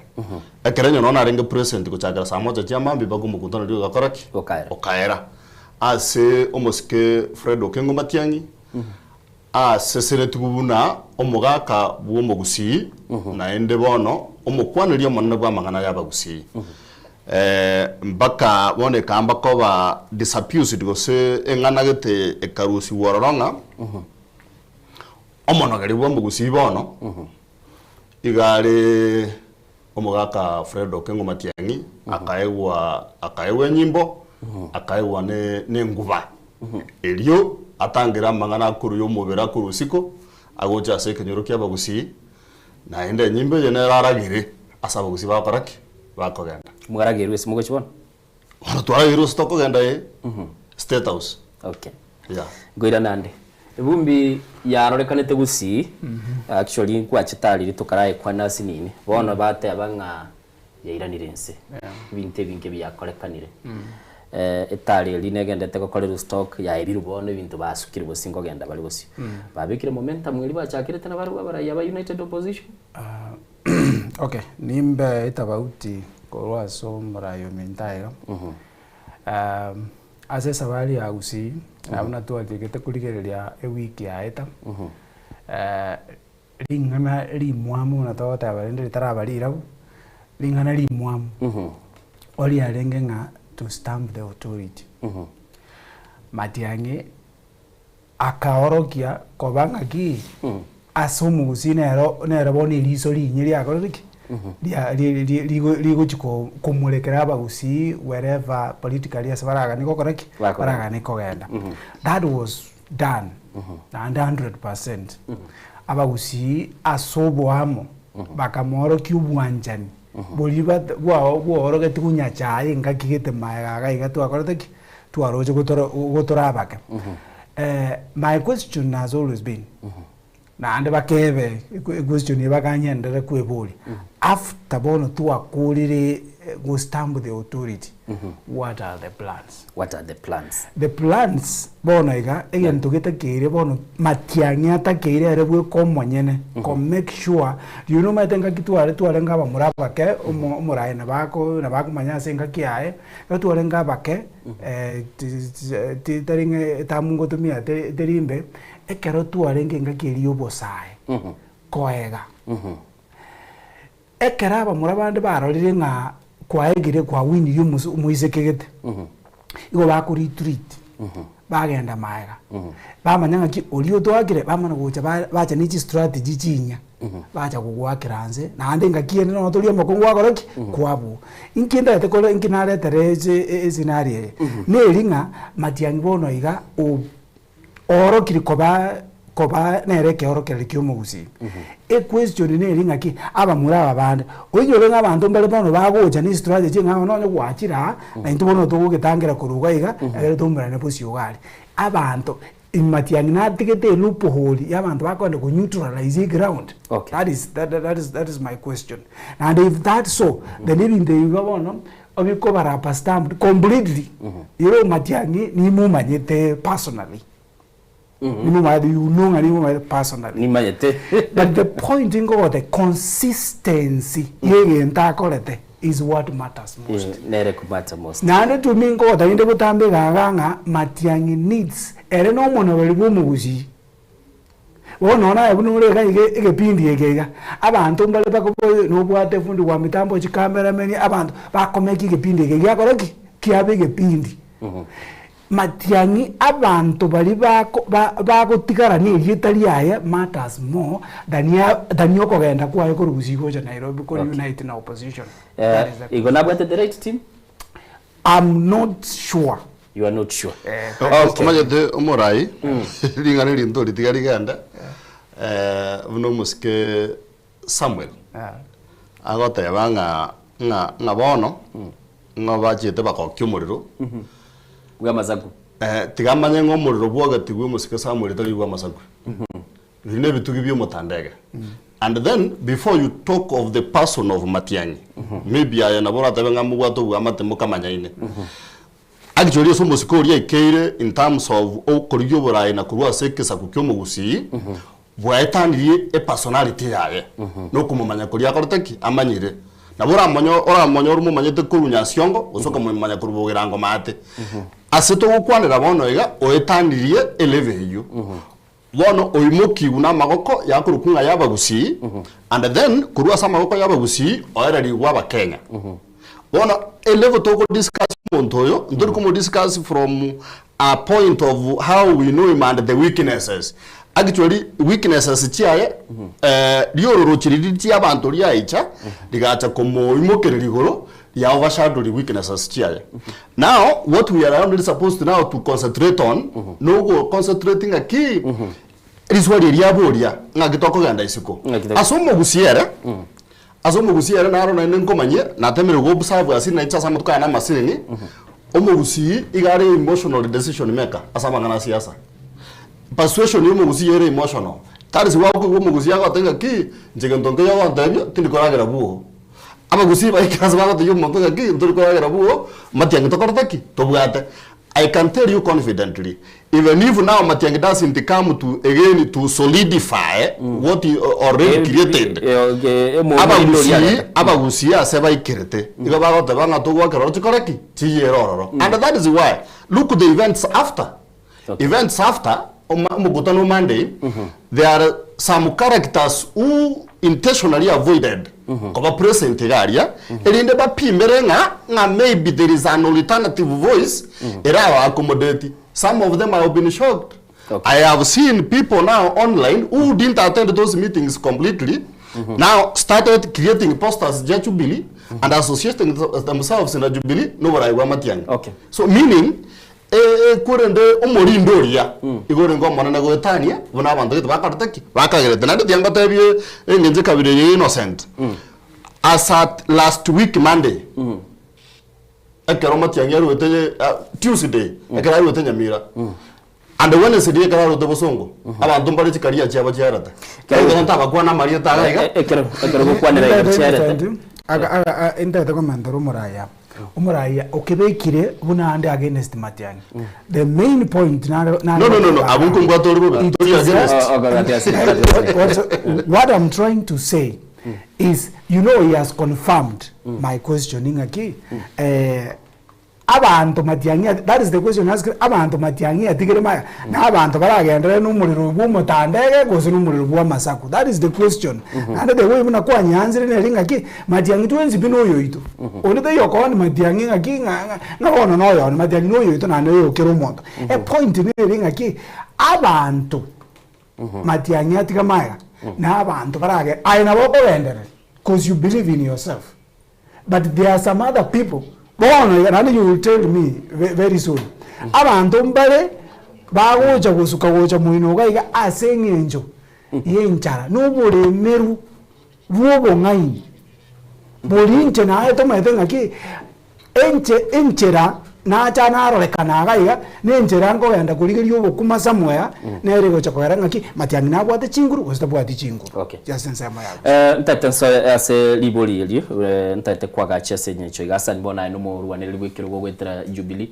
Ekerenyo nonya narenge present gochakera saa moja chia mambia mpaka omokutano oria ogakora ki? Okaera. Ase omosike Fred Okengo Matiang'i, aseseretigwe buna omogaka bw'omogusii, naende bono omokwaneri omonene bw'amang'ana y'abagusii. Mpaka bono ekaamba koba disabused gose eng'ana gete ekarusigwa ororo ng'a omonogeri bw'omogusii bono iga are omogaka Fred Okengo Matiang'i akaegwa akaegwa enyimbo akaegwa ne nenguba erio atangere amang'ana akorwa y'omobere akorwa isiko agocha ase ekenyoro ki'abagusii naende enyimbo eye nero aragere ase abagusii bagokora ki? Bakogenda. Mwaragerwe ase mogochia bono? Bono twaragerwe ase tokogenda ee State House. Okay. Yeah. Nkoirana ande. Ebumbi yarorekanete gusii, actually nkwachete aria rituko raekwana ase nini, bono bateba ng'a yairanire inse. Ebinto ebinge biakorekanire. Etari eria negendete gokorerwa stock, yaerirwe bono ebinto basukire gose nkogenda bare bosio. Babekire momentum eria bachakerete nabarabwo abarai aba United Opposition. Okay, nimbe etabauti korwa ase omorai ominto aiga. Ase esabari ya Gusii, buna twachegete korigereria ewiki yaeta, ring'ana rimwamu buna togoteba rende ritaraba rirabu, ring'ana rimwamu, oriarenge ng'a to stamp the authority. Matiang'i akaorokia koba ng'aki ase omogusii nero nere bono eriso rinyia riakorire ki? Ria ri ri rigo rigochi ko komorekera abagusii wherever politically ase baraganie gokora ki? Baraganie kogenda. That was done naende 100%. Abagusii ase oboamo bakamoorokia obwanchani boria bat bwao bwaorogetie konyachaye engaki gete maega iga iga twakorete ki? Twaroche gotora gotora abake. My question has always been, naende bakebe equestion eye bakanyenderera kweboria, after bono twakorire go stamp the authority, what are the plans? What are the plans? The plans bono iga, egento getakeire bono matiang'i atakeire ere bweka omonyene ko make sure, rirorio nomanyete engaki tware twarenge abamura abake, omo omoraia nabo ako nabo akomanya ase engaki yaye, Ekero twarenge abake, tari ng'a etamu ngotumia teri imbe, ekero twarenge engaki eria ya obosae, koega, ekero abamura bande barorire ng'a kwaegire kwawinirie omosi omoiseke gete, igo bako retreat, bagenda maega, bamanya ng'aki oria otwakire, bamana gocha bacha ne chistrategy chinyia. Bacha gogoakera nse, naende engaki ende nonya tori omokungu gwakora ki? Kwabua. Inki ndagete kore inki naretere ase escenario eye? Neri ng'a matiang'i bono iga o- oorokire koba koba nere ekeorokereri kia omogusii. Equestion neri ng'aki, abamura aba bande, oinyore ng'a abanto mbare bono bagocha ne estrategy ng'a bono onye gwachire aa, na intwe bono togogetangera korwa iga iga, ekero toumerane bosio iga aria. Abanto Matiang'i natigete eloophole ya abanto bakoenda ko neutralize eground. Okay. That is, that, that is, that is my question. Naende if that so, then ebinto ebi iga bono obikoba rubber stamped completely. Ere Matiang'i nimomanyete personally. Nimomanyete, you know ng'a nimomanyete personally. Nimanyete. But the point nkogote consistency ya egento akorete is what matters most. Eh, nere kumata most. Naende to me nkogota rinde botambe iga ng'a Matiang'i needs ere na omonoberi bwa omogusii. Bono nonya naye buna ore iga iga egepindi eke iga, abanto mbare bakobo nobwate fundi wa mitambo chicameramen abanto bakomeki egepindi eke giakora ki? Kiaba egepindi. Matiang'i abanto baria bako ba bagotigara na erieta riaye matters more than ya than okogenda kwaye korwa Gusii gocha Nairobi ko Okay. unite na opposition. That Eh, is the igo nabwate the right team? I'm not sure. You are not sure. Okay. Omanyete omorai, ring'ana erinto ritiga rigende, buna omosike Samuel, agoteba ng'a ng'a ng'a bono, ng'a bachiete bagokia omorero, Bw'amasaku. tiga amanye ng'a omorero bwogetigwe omosike Samuel tari bw'amasaku. Biri nebitugi bi'omotandege. And then before you talk of the person of Matiang'i, maybe aye nabo oratebe ng'a mobwate oboamate mokamanyaine. Actually ase omosike oria aikeire in terms of okorigia oboraai na korwa ase ekesaku kia omogusii, bwaetanirie epersonality yaye, na okomomanya koria akorete ki? Amanyire. Nabo oramonye oramonyore omomanyete korwa Nyasiongo gose okamomanya korwa Bogirango maate. Ase togokwanera bono iga, oetanirie elevel eyio. Bono oimokigwe namagoko yakorokwa ng'a y'Abagusii, and then korwa ase amagoko y'Abagusii oererigwe Abakenya. Bono elevel togo discuss omonto oyo, ntori komo discuss from a point of how we know him and the weaknesses. Actually weaknesses chiaye riororochi riria chiabanto riaicha, rigacha komoimokereria igoro, ria overshadowed weaknesses chiaye. Now what we are only supposed now to concentrate on nogo concentrate ng'aki riswali eria aboria ng'aki tokogenda isiko. Ase omogusi ere ase omogusi ere naro naende nkomanyie natemire go observe ase nainche ase amatuko aya na amasini omogusii iga are emotional decision maker ase amang'ana a siasa. Persuasion ya omogusii ere emotional. Tari siwakoigwa omogusii agoteba ng'aki inche gento nkeiyo ogontebia tindi koragera bwogo. Abagusii baikire ase bagotebia omonto ng'a ki ntori koragera bwogo, matiang'i tokorete ki? Tobwate. I can tell you confidently, even if now Matiang'i doesn't come to again to solidify what he already created, abagusii abagusii ase baikerete igo bagoteba ng'a togwakera ororo chikore ki? Chiyere ororo. And that is why look the events after. Events after omokutano o Monday, there are some characters who intentionally avoided koba present iga aria, erinde bapimere ng'a ng'a maybe there is an alternative voice eraba accommodate. Some of them have been shocked. I have seen people now online who didn't attend those meetings completely, now started creating posters ja Jubilee and associating themselves na Jubilee noborai bwa Matiang'i. So meaning Korende omorindo oria igo orenge omonene goetania buna abanto gete bakorete ki? Bakagerete. Naende tiga ngotebie engencho ekabira eye ya Innocent. As at last week Monday, ekero Matiang'i aruete Tuesday, ekero aruete Nyamira, and Wednesday ekero aruete Bosongo, abanto mbare chikaria chiabo chiarete. Ekero ntabakwana amarieta aya iga. Ekero ekero gokwanera iga chiarete. Intagete komentera omoraya. Omoraya okebekire buna ande against Matiang'i. The main point nare No, no, no, no. Abwo nkombwate ore bobe. Tori against. What I'm trying to say is, you know he has confirmed my question ng'aki eh, abanto Matiang'i that is the question asked abanto Matiang'i atigire maya na abanto baragenderere na omorero bwa omotandege gose na omorero bwa amasaku that is the question naende the way buna kwanyeansire neri ng'aki Matiang'i twensi pi noyoito. Onde taiyo okooni matiang'i ng'aki ng'a ng'a ng'a bono noyone, matiang'i noyoito naende oyo kera omonto. Epoint nere ng'aki, abanto matiang'i atiga magega, na abanto barage aye nabo okogendereria cause you believe in yourself. But there are some other people, bono iga naende you will tell me very soon, abanto mbare bagocha gosuka gocha moino iga iga ase eng'encho ya enchara na oboremeru. bw'obong'aini boria inche naye tomaete ng'aki enche enchera nacha narorekana iga iga, na enchera nkogenda korigeria obokima somewhere, nere egocha kogera ng'aki matiang'i nabwate chinguru gose tabwati chinguru. Okay. Just ensemo ya gose. Eh, ntaete nsoe ase ribori erio, eh, ntaete kwagacha ase engencho iga Hassan bono aye nomorwanereri bw'ekerogo goetera Jubilee.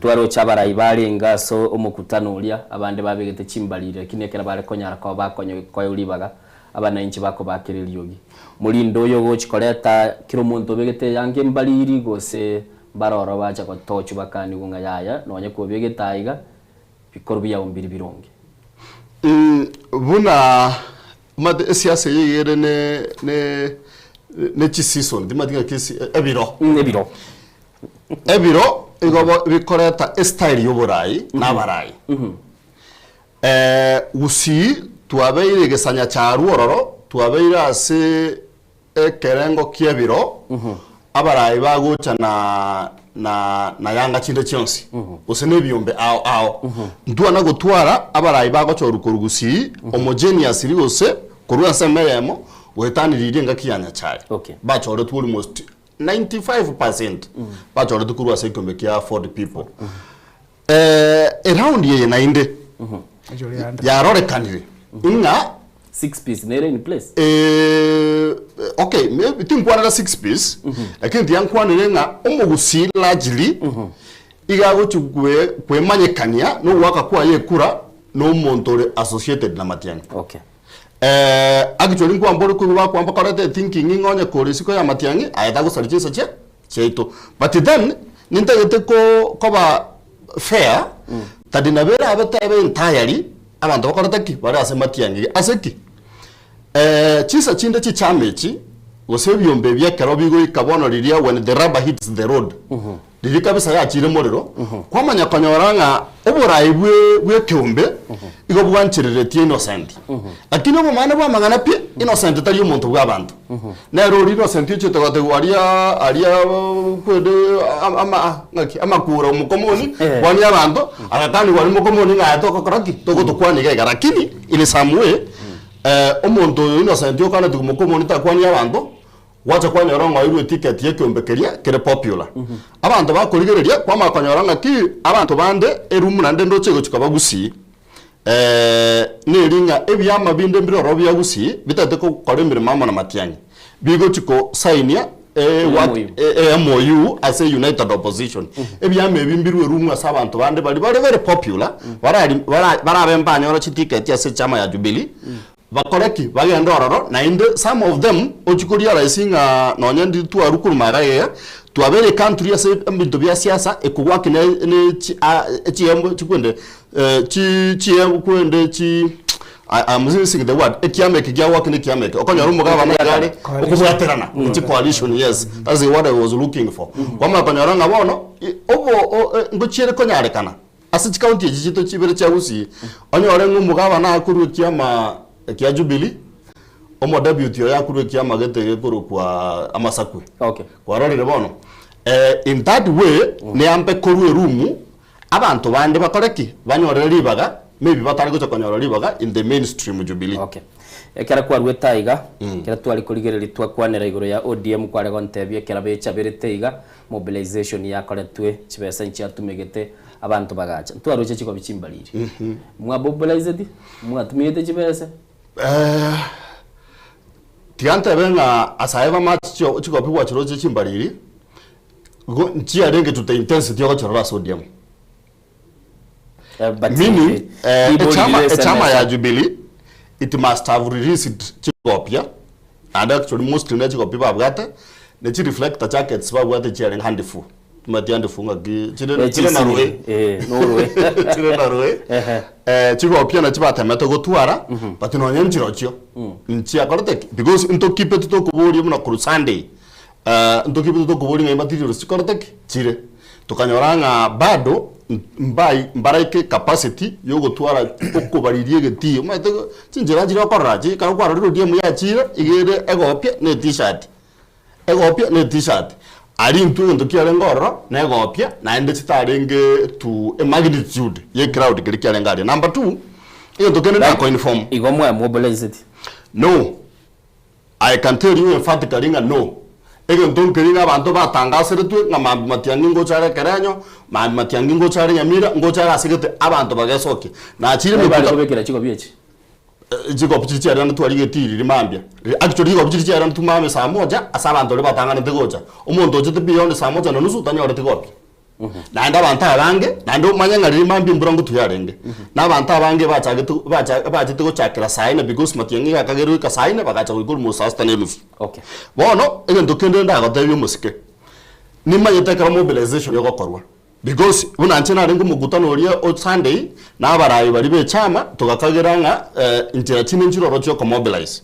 Twaroche abarai barenge ase omokutano oria, abande babegete chimbariri lakini ekero bare konyara koba bakonya koewa ribaga, Abanainchi bakobaakera eriogi. Morinde oyo ogochia koreta kera omonto obegete eyanga embariri, gose mbaroro bacha gotochwa bakanigwe ng'a yaya, nonya kobegete aiga, bikorwa biao mbiri bironge. Buna omanyete esiasa eye iga ere ne ne ne chiseason timanyeti ng'aki esi ebiro. Ebiro. Ebiro. igo bo- bikoreta estyle ya oborai na abarai. Gusii twabeire egesanya chiarwo ororo, twabeire ase ekerengo ki'ebiro, abarai bagocha na na na yanga chinde chionsi, gose na ebiombe ao ao. Ntwana gotwara abarai bagochorwa korwa Gusii, homogeneously gose korwa ensemo eyemo, goetaniria engaki ya Nyachae. Bachoretwe almost 95% bachoretwe korwa ase ekiombe kia Ford people. Eraundi eye naende yarorekanire ng'a Six piece nere in place? Okay, maybe tinkwanera six piece, lakini tiga nkwanere ng'a omogusii largely iga agochi kwe kwemanyekania na ogoaka kwaye ekura na omonto ore associated na Matiang'i. Okay. Actually nkwamba ore koigwa bakwamba koreta ethinking ng'a onye kore isiko ya Matiang'i aye tagosaria chinsa chia chiaito. But then, nintagete ko koba fair, tari nabo erabe tebe entirely, abanto bakorete ki? Bare ase matiang'i iga. Ase ki? Chinsa chinde chichama echi, gose ebiombe ebi ekero bigoika bono riria when the rubber hits the road, riria kabisa yachire morero, kwamanya konyora ng'a oborai bwe bw'ekeombe igo bwanchereretie Innocent. Lakini obomani bwa amang'ana pi, Innocent tari omonto bw'abanto. Nere oria Innocent ochiete gotegwa aria aria kwende ama ng'aki amakura omokomoni, kwania abanto, agakanigwa aria mokomoni ng'a aye togokora ki? Togotokwania iga iga. Lakini in some way, omonto oyo Innocent okanetigwe mokomoni takwania abanto, Gwacha kwanyora ng'a oirwe eticket y'ekeombe keria kere popular. Abanto bakorigereria kwamanya konyora ng'aki abanto bande eroom naende ndoche egochi koba Gusii neri ng'a ebiama binde mbire ororo bia Gusii bitagete gokora emeremo amo na Matiang'i bigochi ko sainia MOU ase United Opposition. Ebiama ebi mbirwe eroom ase abanto bande baria bare very popular barari barabe mbanyore chiticket ase echama ya Jubilee Bakore ki? Bagende ororo, naende some of them ochie korealise ng'a nonye ndi twarwa korwa magega iga, twabeire ecountry ase ebinto bia siasa ekogwaki ne ne chi a echiembo chikwende chi chiembo kwende chi I am missing the word, ekiama eke kiagwaki na ekiama eke. Okonyora omogabana iga are okobwaterana, chicoalition yes, that's the word I was looking for. Kwamanya konyora ng'a bono, obo o ngochiere konyarekana. Ase chikaunti echi chiaito chibere chia Gusii, onyore ng'a omogabana akorwa ekiama kia Jubilee, omodeputy oye akorwa ekiama gete gekorokwa Amasakwe. Okay. Kwarorire bono? In that way, neambe korwa eroom, abanto bande bakore ki? Banyorere ribaga, maybe batari gocha konyora ribaga in the mainstream Jubilee. Okay. Ekero kwaruete aiga, ekero tware korigereria twakwanera igoro ya ODM kware gontebia ekero bechaberete iga, Mobilization yakoretwe, chibesa nchiatumegete, abanto bagacha. Ntwaroche chikobi chimbariri. Mwa mobilized, mwatumiete chibesa. Tiga ntebe ng'a as I ever much chio chikobi gwachiroche chimbariri, igo nchiarenge to the intensity ogochirora ase ODM. But Meaning, eh, eh, ribori echama, rire echama SMS. ya Jubilee, it must have released chigopia, and actually mostly ne chigopia babwate, ne chi reflector jackets babwate chiarenge handful. Timanyeti handful ng'aki, chire Eh, chire na chisini. roe. Eh, noroe. Chire na roe. Ehe. Eh, chigopia nachi batemete gotwara, but nonye nchirochio, nchiakorete ki? Because ntokipeti tokoboria buna korwa Sunday, eh, ntokipeti tokoboria ng'a ematerials chikorete ki? Chire. Tokanyora ng'a bado mbai mbaraike capacity yogotwara okobariria egetii omanyete chinchera nchire okorora chi ekero kwarorire ODM yachire iga ere egopia na etishirt egopia na etishirt aria intwe egento kiarenge ororo na egopia naende chitarenge to a magnitude ya ecrowd keria kiarenge aria. Number two, egento kende nakoinform. Igo mwamobilizeti? No. I can tell you emphatically ng'a no. Egento nkeria ng'a abanto batangaseretwe ng'a mambia matiang'i ngocha are Ekerenyo, mambia matiang'i ngocha are Nyamira, ngocha are ase gete, abanto bagesokia. Nachire Nabo bare emekuta kobekera chikobi echi. Chikobi chiria chiarenge twarigetie riria mambia. Actually chikobi chiria chiarenge mambia saa moja ase abanto baria batang'anete gocha. Omonto ochete beyond saa moja na nusu tanyoreti kobi. Naende abanto abange, naende omanye ng'a riria mambia embura ngotu yarenge, na abanto abange bachagete bacha bachete gochakera saa ine because matiang'i iga akagerwa goika saa ine bagacha goika almost saa sita na enusu. Okay. Bono, egento kende ndagotebie omosike, nimanyete ekero mobilization egokorwa, because buna inche narenge omokutano oria o Sunday, na abarai baria ba echama, togakagera ng'a inchera chinde nchiroro chia okomobilize.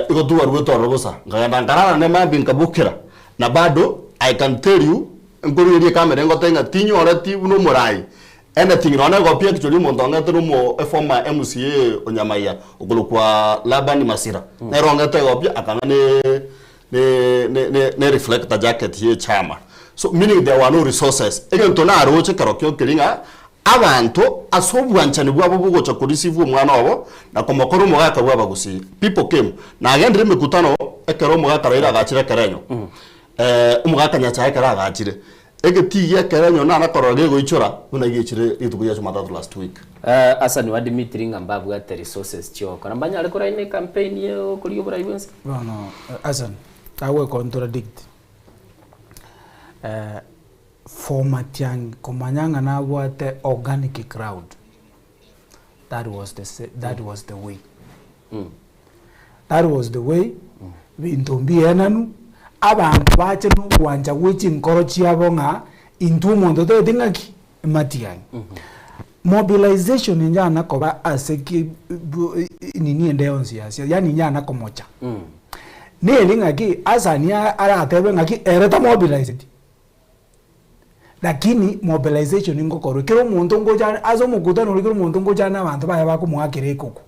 Igo twarwete ororo bosa, nkagenda nkarara ne mambia nkabokera, na bado I can tell you. Nkorigereria ekamera ngote ng'a tinyoreti buna omorai anything nonya na egopia ekichwa ria omonto ong'ete na omo eformer MCA o Nyamaiya okorokwa Laban Masira, nere ong'ete egopia akang'a ne ne ne ne ne reflector jacket ya echama. So meaning there were no resources. Egento naroche kerokio nkeri ng'a abanto ase obwanchani bwabo bogocha ko receive omwana obo na komokora omogaka bwa abagusii. People came. Nagendire emekutano ekero omogaka Raila agachire ekerenyo. Omogaka Nyachae ekero agachire, egetii gi'ekerenyo nana korora gegoichora buna giechire rituko ria Jumatatu last week. Asa nigo Dimitri ng'a mbabwate resources chi'ogokora, mbanyare koraina ecampaign y'okorigia oborai bwensi. Bono Hassan, tagwe contradict for Matiang'i komanya ng'a nabwate organic crowd, that was the that was the way. That was the way, binto mbienanu, abanto bache nogwancha gwe chinkoro chiabo ng'a intwe omonto toeti ng'aki? Matiang'i. Mobilization inchana koba ase ki bu nini ende yonsi ya siasa, yaani inchana komocha. Neri ng'aki, Hassan aratebe ng'aki ere tamobilizeti. Lakini mobilization ngokorwa, kera omonto ngocha are ase omokutano oria kera omonto ngocha are na abanto baye bakomoakera ekoko.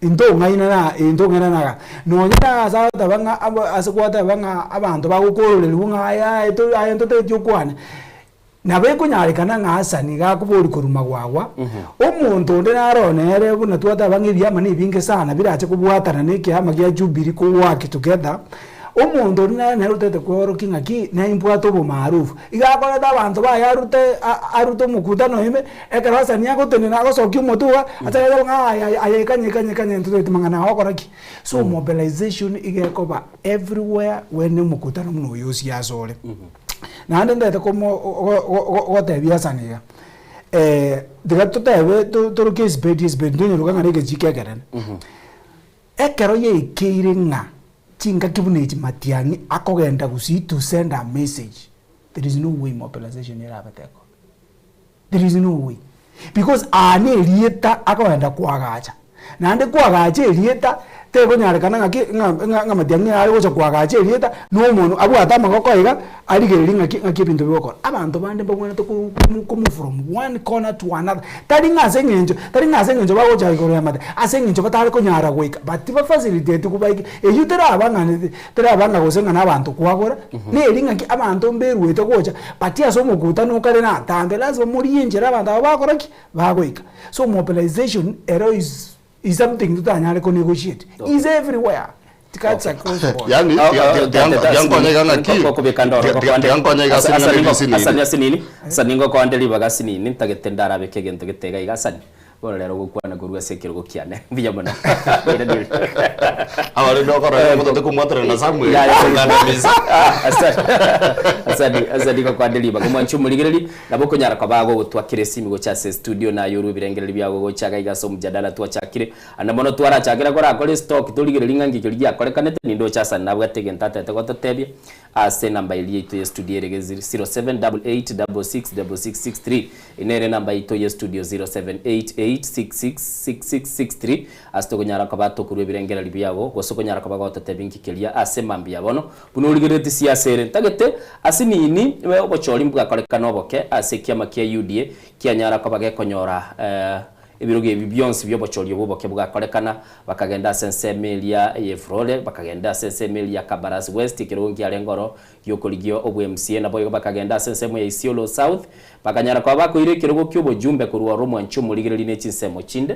Intong'aina na intong'aina naga. Nonye na ase agoteba ng'a aba ase gwateba ng'a abanto bagokororerigwa ng'a aye aye to aye ntotageti okwane. Nabo ekonyarekana ng'a Hassan iga akoboria korwa magwagwa, omonto onde naro nere buna twateba ng'a ebiama na ebinge sana birache kobwatana na ekiama gia Jubilee ko work together, Omonto oria nere nere otagete kweorokia ng'aki naimbwate obomaarufu, iga akorete abanto baye arute arute omokutano ime, ekero Hasani agotenena agosokia omotwe iga, achake goteba ng'a aye aye aye ekanye ekanye ekanye ntotageti mang'ana aya ogokora ki? So mobilization iga ekoba everywhere when omokutano buna oyo osiasa ore. Naende ntagete komo go- go- gotebia Hasani iga, tiga totebe toroke esibedi esibedi ntonyoroka ng'a na egechiko ekenene. Ekero yaikeire ng'a chingaki buna echi Matiang'i akogenda gusii to send a message, there is no way mobilization erabe teko. There is no way. Because aa na erieta akogenda koagacha. Naende koagacha erieta, tekonyarekana ng'aki ng'a ng'a ng'a Matiang'i are gocha koagacha erieta, na omonwe abwate amagoko iga, arigererie ng'aki ng'aki ebinto bigokora. Abanto bande mbabwenerete ko ko move from one corner to another, tari ng'a ase eng'encho tari ng'a ase eng'encho bagocha igoro ya amate, ase eng'encho batare konyara goika but bafacilitate kobaika, eywo teraba ng'a teraba ng'a gose ng'a na abanto kwagora, neri ng'aki abanto mberwete gocha, but ase omokutano okare na atambe lazima morie enchera abanto aba bagokora ki? Bagoika. So mobilization ero is is something totanyare ko negotiate, is everywhere. It cuts across board. Yaani, tiga- tiga- tiga nkonye iga ng'aki, tiga- tiga nkonye iga ase ring'ana eri asinini. Asani asinini, asani ngokoande ribaga asinini, ntagete ndarabeke egento gete iga iga asani. Bono rero ogokwana korwa ase ekerogo kiane. Mbuya mono. Abarende okorora omotote komwaterana na Samuel, kong'ana misa. Asani, asani ngokoande ribaga. Omwanchi omorigereri, nabo okonyara koba agogotwakera esimi gocha ase estudio naye orwe ebirengererio biago gocha iga iga ase omojadala twachakire. Ande mono twarachakera korakore estoki torigererie ng'a nki keria giakorekanete, nindoche Hassan nabwate egento atete gototebia ase enamba eria yaito ye studio ere 0788666663. Eye nere enamba yaito ye studio 0788666663 ase tokonyara koba tokorua ebirengererio biago gose okonyara koba gototebia nki keria ase mambia bono buna origereretie siasa ere. Ntagete ase nini obochori mbwakorekana oboke ase ekiama kia UDA kianyara koba gekonyora Ebirogo ebi bionsi bi'obochoria obwo boke bwakorekana, bakagenda ase ensemo eria y'Efurore, bakagenda ase ensemo eria ya Kabaras West, ekerogo nkiarenge oro gi'okorigia obwe-MCA, naboigo bakagenda ase ensemo ya Isiolo South, bakanyara koba bakoira ekerogo ki'obojumbe korwa oro omwanchi omorigereria ne chinsemo chinde.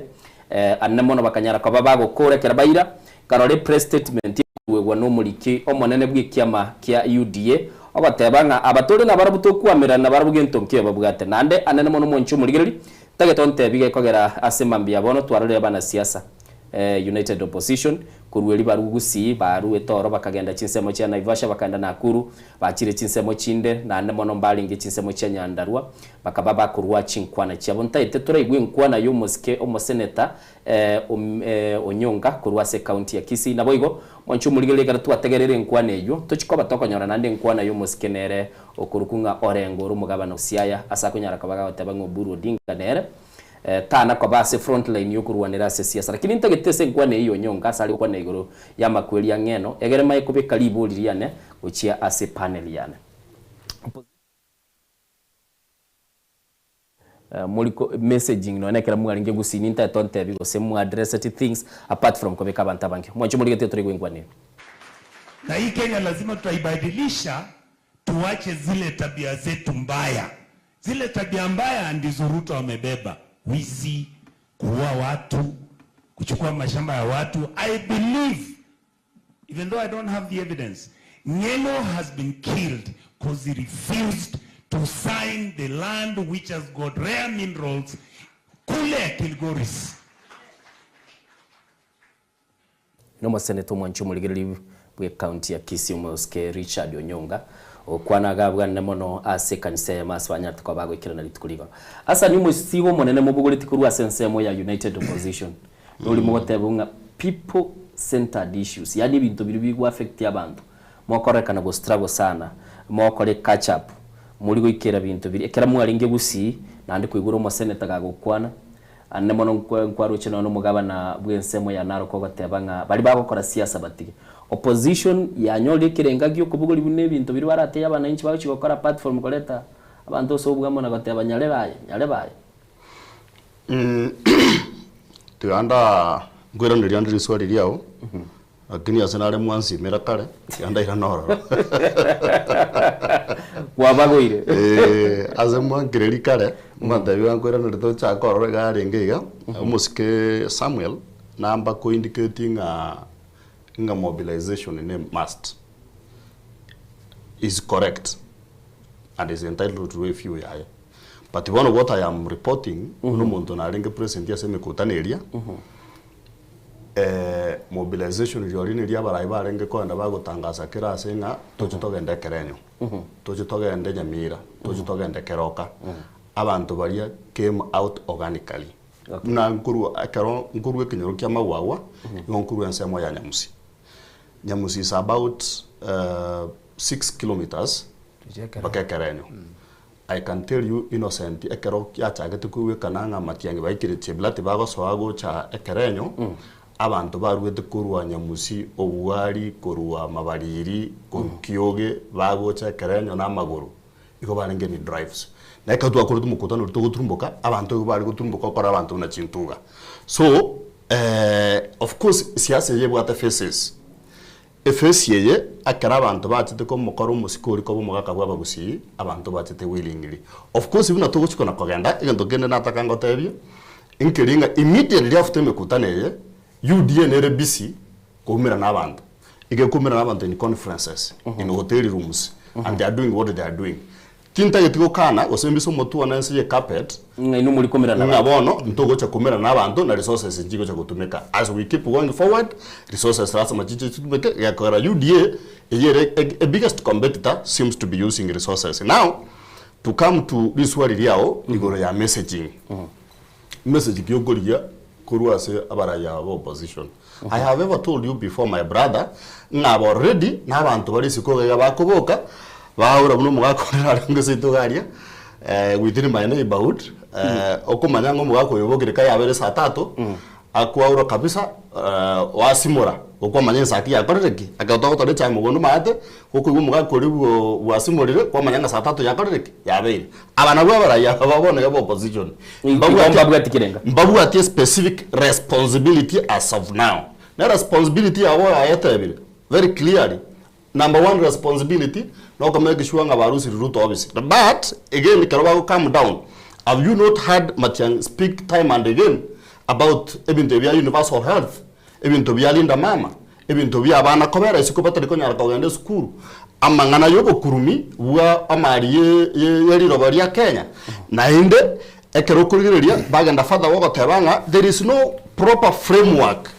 Anene mono bakanyara koba bagokora ekero baira, nkarora epress statement ekoruegwa nomoriki omonene bw'ekiama kia UDA, ogoteba ng'a aba tore nabarabwo tokwamerana nabarabwo gento nkeiyo babwate. Naende anene mono omwanchi omorigereria, Ntagete ontebi gekogera ase mambia bono twarorire abanasiasa United Opposition korwa erio barue Gusii baruete oro bakagenda chinsemo chia Naivasha bakagenda Nakuru bachire chinsemo chinde naende mono mbarenge chinsemo chia Nyandarua bakaba bakorwa chinkwana chiabo ntaete toraigwe enkwana yomosike omoseneta Onyonka korwa ase ecounty ya Kisii naboigo mwanche omorigereria ekero twategerere enkwana eywo tochi koba tokonyora naende enkwana yomosike nere Okorokwa ng'a orenge ore omogabana o Siaya, ase akonyara koba gagoteba ng'a Oburu Odinga nere tana koba ase front line yokorwanera ase siasa. Lakini ntagete ase enkwana eyio Onyonka ase are gokwana igoro y'amakweri ang'e eno, egere mae kobeka ribori riane gochia ase panel yane. Mori ko messaging nonya ekero mwarenge gusii nintaete ontebi gose mwa addresseti things apart from kobeka abanto abange. Mwanche morigetie tore gwenkwanera. Na hii Kenya lazima tutaibadilisha, tuache zile tabia zetu mbaya. Zile tabia mbaya ndizo Ruto amebeba: wizi, kuua watu, kuchukua mashamba ya watu. I believe even though I don't have the evidence, Ngelo has been killed because he refused to sign the land which has got rare minerals kule Kilgoris. Nomoseneta omwanchi omorigereria bw'ecounty ya Kisii Omosike Richard Onyonga okwana agabwanire mono ase ekanisa eyemo ase banyarete koba bagoikerana rituko rigoro. Asa omosigo omonene mobogoreti korwa ase ensemo ya United Opposition nori mogoteba ng'a people centered issues yaani ebinto biria bigo affect abanto mokorekana go struggle sana mokore catch up mori goikera binto biria ekero mwarenge gusii naende koigora omoseneta gagokwana Ande mono nkwaroche nonya nomogabana bw'ensemo ya Narok ogoteba ng'a baria bagokora siasa batige. Opposition yanyorire ekerenga gi'okobogoria buna ebinto biria baratebie abananchi bagochia gokora apart from koreta abanto ase obwamo na goteba nyarebe aye, nyarebe aye. Tiga nda nkoiraneria ande riswali riao, lakini ase nare mwansimera kare, tiga ndairane ororo. Kwabagoire. Eh, ase mwankereria kare, mwantebia iga nkoiraneria tochake ororo iga arenge iga, omosike Samuel, namba ko indicate ng'a ng'a mobilization ne must is correct and is entitled to a few yaye. But bono what I am reporting, buna omonto narenge present ase emekutano eria, mobilization rirorio neria abarai barenge kogenda bagotangasa kera ase ng'a toche togende ekerenyo, toche togende Nyamira, toche togende Keroka. Abanto baria came out organically. Buna nkorwa ekero nkorwa ekenyoro kia Magwagwa, nigo nkorwa ensemo ya Nyamusi. Nyamusi is about 6 kilometers mpaka Ekerenyo. I can tell you Innocent ekero yachagete koigwekana ng'a Matiang'i baikire Cheblati bagosoa gocha Ekerenyo, abanto baruete korwa Nyamusi, Obwari, korwa Mabariri, korwa Kioge bagocha Ekerenyo na amagoro, igo barenge ni drives. Na ekero twakorete omokutano oria togoturumboka, abanto igo bare goturumboka gokora abanto buna chintuga. So, of course siasa eye ebwate faces. Efesi eye, ekero abanto bachete komokora omosike oria koba omogaka bw'abagusii, abanto bachete willingly. Of course buna togochia na kogenda, egento kende nataka ngotebie, nkeri ng'a immediately after emekutano eye, UDA nere busy koumera na abanto. Iga ekoumera na abanto in conferences, in hotel rooms, and they are doing what they are doing. Tintageti gokana gose mbise omotwe one ense ye carpet, Ng'a inwe mori komerana ng'a bono ntogocha komerana na abanto na resources nchigocha gotumeka. As we keep going forward, resources lasima chiche chitumeke, gekogera UDA eye ere e biggest competitor seems to be using resources. Now, to come to riswali riao igoro ya messaging. Message ki okorigia korwa ase abarai aba ba opposition? I have ever told you before my brother, ng'a aba already na abanto bare isiko iga iga bakoboka, baura buna omogaka onde narenge seito iga aria, within my neighbourhood, okomanya ng'a omogaka oyo obokire kaye abere saa tatu, akwaura kabisa, wasimora, okwamanya ensa ki yakorire ki, ekero togotora echae mogondo omanyete, gokoigwa omogaka oria bwo bwasimorire, kwamanya ng'a saa tatu yakorire ki? Yabeire. Aba nabwo abarai aba ba bono iga ba opposition. Igo mbabwati kerenga. Mbabwati a specific responsibility as of now. Ne responsibility yabo yayetebire very clearly, number one responsibility no make sure ng'a barusiri Ruto office. But again ekero bago come down, have you not heard Matiang'i speak time and again about ebinto ebi bia universal health, ebinto bia Linda Mama, Ebinto bi'abana kobera isiko batari konyara kogenda esukuru, amang'ana y'obokurumi bwa amari ye riroba ria Kenya. Naende ekero okorigereria bagenda further gogoteba ng'a there is no proper framework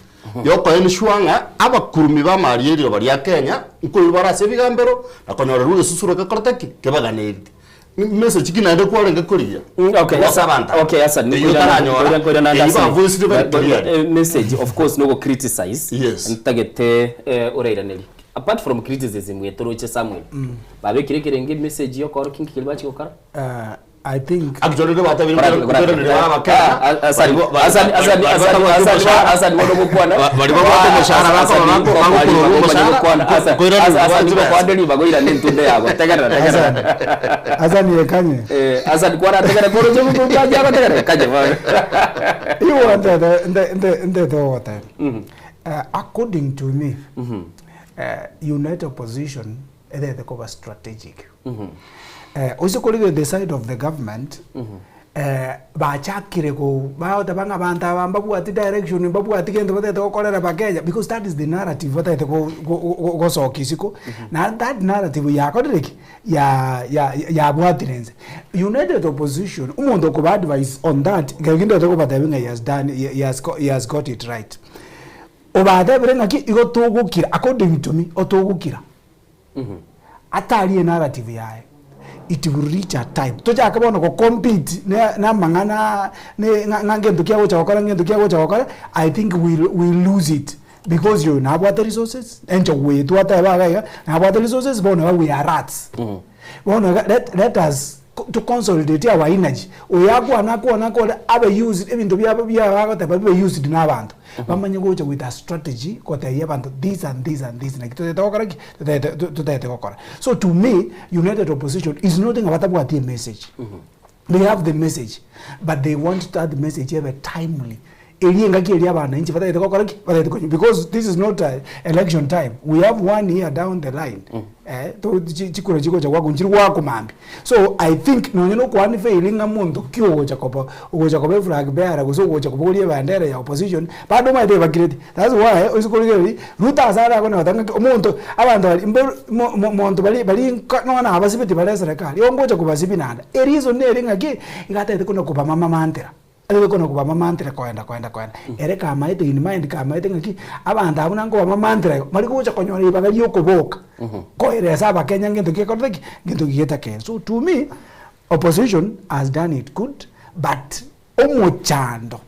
yoko ensure ng'a abakurumi b'amari ye riroba ria Kenya nkoirwa bare ase ebigambero na konyorerwa egesusuro gekorete ki? Kebaganeirie. Message ki naende kwarenge korigia? Okay, Ase abanto aba. okay, Hassan, Eyio otaranyora, eyio bavoicire very clearly. Message of course nogo criticize Yes. ntagete orairanerie apart from criticism getoroche Samuel babekire ekerenge message yokorokia nki keria bachia gokora. I think Actually, nigo batabire koiraneria bare abakenya, Asani bono gokwana bari babwate omoshahara bakoba bagokururwa omoshahara, koiraneria Asani chibesa. gokwande ribago irane entunde yago tegerera tegerera Asani ekanye Eh, Asani kwarategera koroche mubaji agotegera kanye bono. Iwo ndete ogoteba according to me, united opposition ethete kuba strategic. Ucio kuri the side of the government, bachakire ko baoteba ng'a banto aba mbabwati direction, mbabwati gento batete gokorera bakenya, because that is the narrative batete gosokia isiko, na that narrative yakorire ki ya ya yabwatire nse united opposition. Omonto okoba advice on that kero kobatebia ng'a he has done he has got it right. Obatebire ng'aki igo togokira, according to me, otogokira atari narrative yaye, it will reach a time tochake bono go compete na mang'ana ng'a ngento kia gocha gokora, ngento kia gocha gokora. I think we'll lose it because you nabwate resources encho gwetwa ateba iga iga nabwate resources bono we are rats. Bono iga, let us to consolidate our energy. Oyo akwana akwana akwana abe used ebinto biabo biabagoteba bibe used na abanto bamanye gocha with a strategy gotebia abanto this and this and this, naki totete gokora ki totete gokora. So to me, united opposition is nothing abatabwati a message. They have the message, but they want that message ebe timely, eri engaki eri abananchi batagete gokora ki batagete konywa, because this is not election time. We have one year down the line. To chikura chigocha gwaku nchiri gwakumambi. So I think nonye nokwani failing ng'a monto ki ogocha koba ogocha koba flag bearer gose ogocha kobogoria ebandera ya opposition bado maete bakirete. That's why oisikorigeri Ruto asare akona gotanga omonto abanto bari monto bari bari nona abasibeti bare serikali ongocha kobasibi nanda ereason nere ng'aki igatete kona kobamamamantera atete kona kobamamantera koenda koenda koenda ere kamaete in mind kamaete ng'aki abanto abwo nankobamamantera igo bari gocha konyora ribaga riokoboka koeresa abakenya ngento gekorete ki ngento gigetakere. So to me, opposition has done it good, but omochando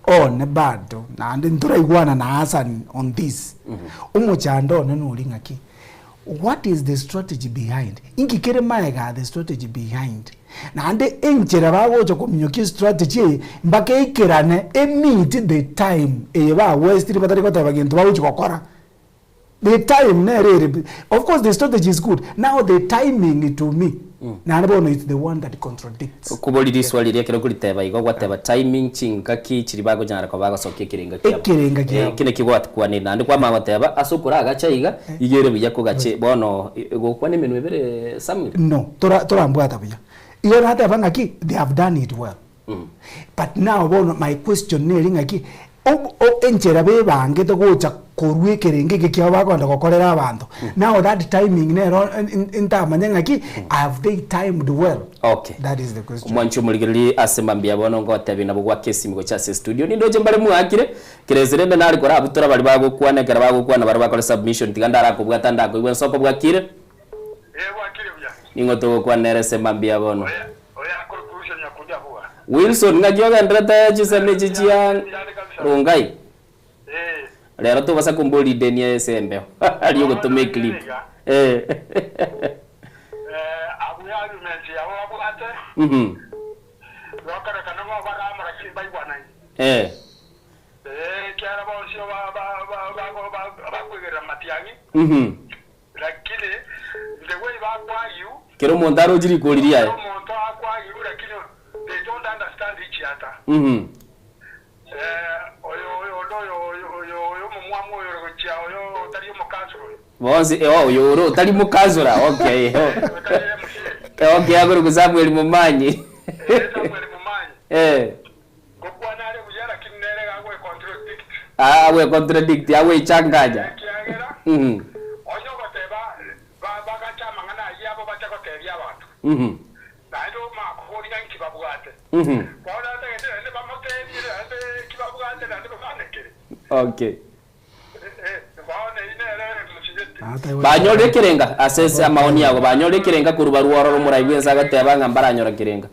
one bado naende ntoraigwana na Hassan on this. Omochando one nori ng'aki what is the strategy behind, inki kere maega the strategy behind, naende enchera bagocha kominyokia strategy eye mpaka eikerane emeet the time eye bawestiri batari goteba gento bagochi gokora. The time nere ere, of course the strategy is good. Now the timing, to me, naende bono it's the one that contradicts. Kubori riswali riekero kuriteba igo gwateba timing chingaki chiri bagonyara ko bagosokia ekerenga kiabo. Ekerenga kiabo. Kine kigwatkwanire naende kwamanya goteba ase okoragacha iga igere buya kogache bono gokwana emenwa ebere Samuel. No, torambwata buya. Igo nateba ng'aki they have done it well, but now bono my question neri ng'aki enchera bebangete gocha korwa ekerenge eke kiabo bakoenda gokorera abanto. Now that timing nero ntamanye ng'aki have they timed well. That is the question. Omwanchi omorigereri ase mambia bono ngotebi nabo gwaka esimi gocha ase studio nindoche mbare mwakire kerezerende nari korabutora bari bagokwana ekero bagokwana bari bakore submission tiga ndarakobwata ndakoigwa ensoko bwakire ning'o togokwana ere ase mambia bono Wilson ng'aki ogenderete chisemi echi chia Rongai rero tobasa kombori deni ase embeo ari ogotoma eclip. Kero omonto arochi rikori riaye. Bonsi oh oyo ore otari mokazura, okay. Okay, akoruku Samuel Momanyi. Ah, awe contradict, awe ichanganya. Okay. Banyore ekerenga ase ase amaoni yago banyore ekerenga korwa rwororo omorai bwense agoteba ng'a mbaranyora kerenga.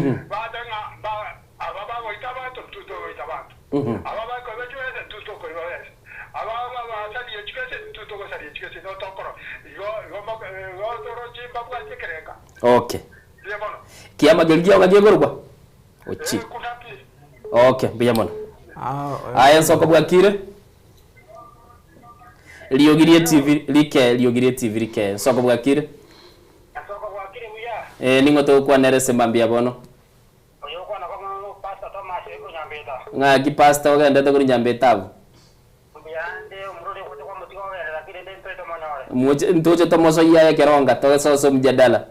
Baate ng'a ba aba bagoita abanto ntwe togoita abanto, aba bakoiba chibesa ntwe tokoiba besa, aba basaria chigese ntwe togosaria chigese, igo tokora igo igo igo toroche mbabwati ekerenga. Okay. Mbuya mono. Kiama keria kiao ng'a gekorokwa? Ochi. Okay, mbuya mono. Aye nsoko bwakire? Riogi rie TV rike, riogi rie TV rike. Nsoko bwakire? Eh, ning'o togokwanera ase mambia bono? Ng'aki pastor ogendete korwa Nyambeta abwo? Moche ntoche tomosoyie aye ekeronga togesose omjadala.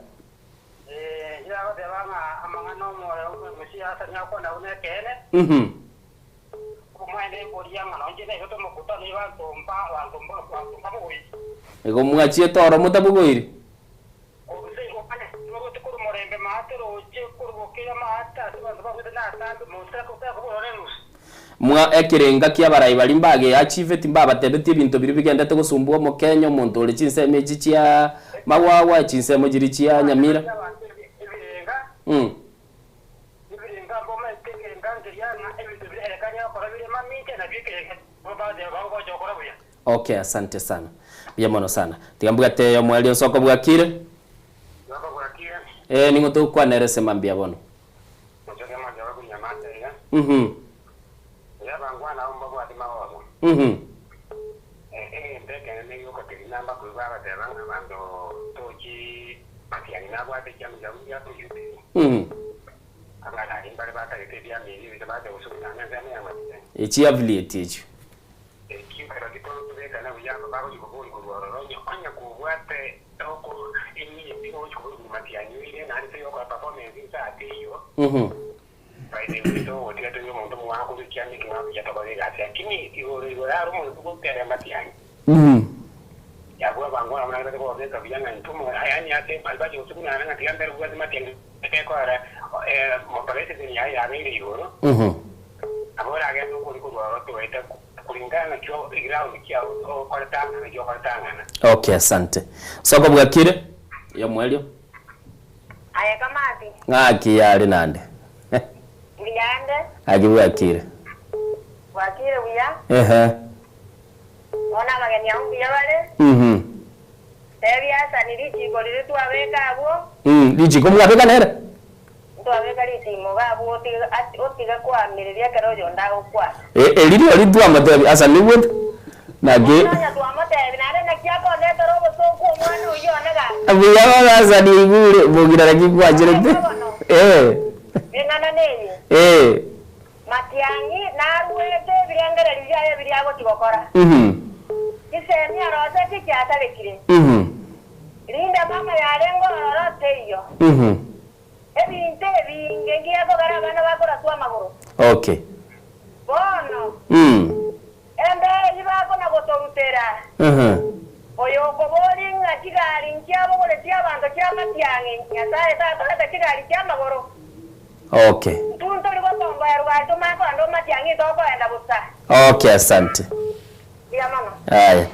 Mhm. Igo mwachiete oro motabogoiri? Mwa ekerenga ki'abarai baria mbageachiveti mbabatebetie ebinto biria bigendete gosumbua omokenya omonto ore chinsemo echi chia Magwagwa, chinsemo chiria chia Nyamira. Okay, asante sana. Mbuya mono sana. Tiga mbwate omoerio nsoko bwakire. Eh, ning'o togokwanera ase mambia bono? Mhm. Mhm. Mhm. Echi affiliate echio. Mhm. Mhm. Mhm. Okay, asante. Soko bwakire? Yomoerio. Aye Kamati. Ng'aki yare nande? Mbuya ande. Ng'aki bwakire? Bwakire buya. Ehe. Bono abageni abwo mbuya bare. Mhm. Tebia Hasani richiiko riria twabeka abwo. Richiiko mwabeka nere? Ntwabeka richiimo iga abwo otige otige koamireria ekero oyonde agokwana. Eri rirorio twamotebia, Hasani nigwete? Naki. Bono onye twamotebia, naende naki akondetera obosooku omwana oyio one gaki? Buya bono Hasani oigure, bogina naki nkwancherete. Eh. Ring'ana neri. Eh. Matiang'i naruete ebirengererio biaye biria agochia gokora. Chisemi arosetie chiasarekire. Rinde mama yarenge ororo teiyo. Ebinto ebinge ngiekogera abana bakoraswa amagoro. Okay. Bono, embera eyio bakona-gotorutera, oyo okoboria ng'a chigari nchiabogoretie abanto chi'amatiang'i, Nyasae tatorete chigari chi'amagoro. Okay. Intwe ntori gotomboerwa aye tomanye kogenda omatiang'i tokoenda bosa. Okay, asante. Mbuya mono. Aya.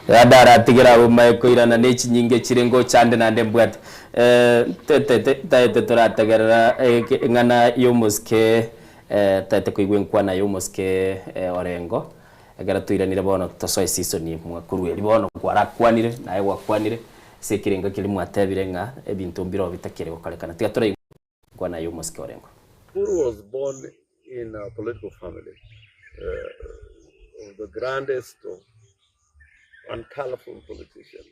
Yada aratigere abwo mae koirana ne chinyinga chire ngocha ande naende mbwate. Eh, tete taete torategerera eng'ana y'omosike eh, taete koigwa enkwana y'omosike eh, Orengo. Ekero toiranire bono tosoe season mwakorwa erio bono kwarakwanire naye gwakwanire ase ekerengo keria mwatebire ng'a ebinto mbiroo bitakire gokorekana. Tiga toraigwe enkwana y'omosike Orengo. Uhuru was born in a political family uh, of the grandest of and colorful politician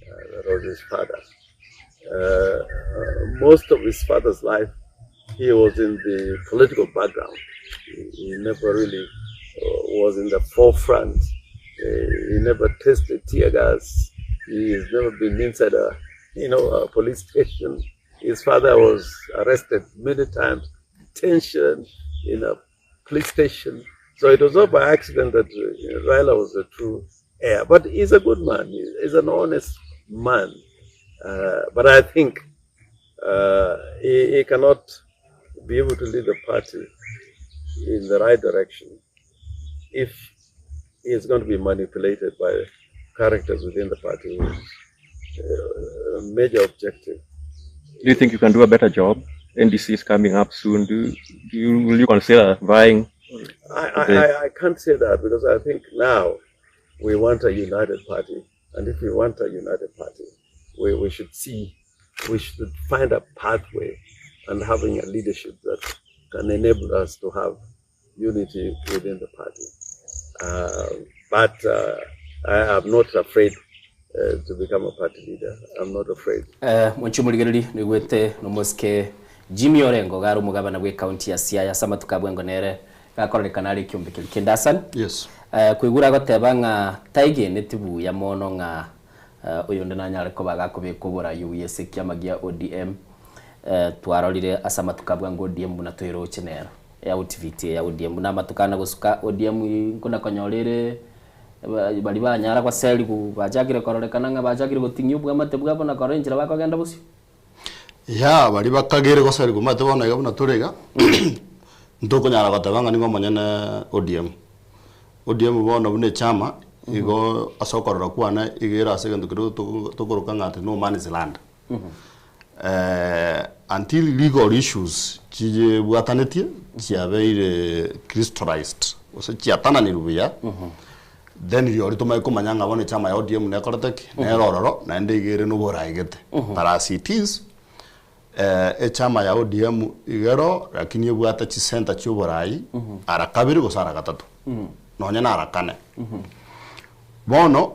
uh, that was his father. Uh, uh, most of his father's life, he was in the political background. He, he never really uh, was in the forefront. Uh, he never tasted tear gas. He has never been inside a, you know, a police station. His father was arrested many times, detention in a police station. So it was not by accident that uh, Raila was a true heir. But he's a good man. He's an honest man. Uh, but I think uh, he, he cannot be able to lead the party in the right direction if he is going to be manipulated by characters within the party whose uh, major objective. Do you think you can do a better job? NDC is coming up soon. Do, do you, will you consider vying? I, I, I, I can't say that because I think now we want a united party. And if we want a united party, we, we should see, we should find a pathway and having a leadership that can enable us to have unity within the party. Uh, but uh, I am not afraid uh, to become a party leader. I'm not afraid. Eh, mwanchi omorigereri noigwete nomosike Jimmy Orengo iga are omogabana bwe county ya Siaya ase amatuko abwo engo nere gakorerekana are ekiombe keria kende Hassan. Yes. Eh, koigure agoteba ng'a taigeneti buya mono ng'a eh, oyonde nanyare koba gakobeka oborai obuya ase ekiama gia ODM. Eh, twarorire ase amatuko abwo ango ODM buna toeroche nero eoutfit eye ya ODM buna amatuko ane gosuka ODM nkona konyora ere Baria banyara goserigwa bachakire kororekana ng'a bachakire goting'ia obwamate bwabo na korora enchera bakogenda bosio. Yea, baria bakagere goserigwa omanyete bono iga buna tore iga, ntokonyara goteba ng'a nigo omonyene ODM. ODM bono buna echama, igo ase okorora kwane iga ere ase egento keria tokoroka ng'a ati no man's land. Until legal issues chiyebwatanetie chiabeire crystallized gose chiatananirwe buya, then rirorio tomanye komanya ng'a bono echama ya ODM nekorete ki? Nere ororo naende iga ere noborae gete. But as it is, echama ya ODM iga ero lakini ebwate chisenta chia oborai ara kabere gose ara gatato, nonye na ara kane. Bono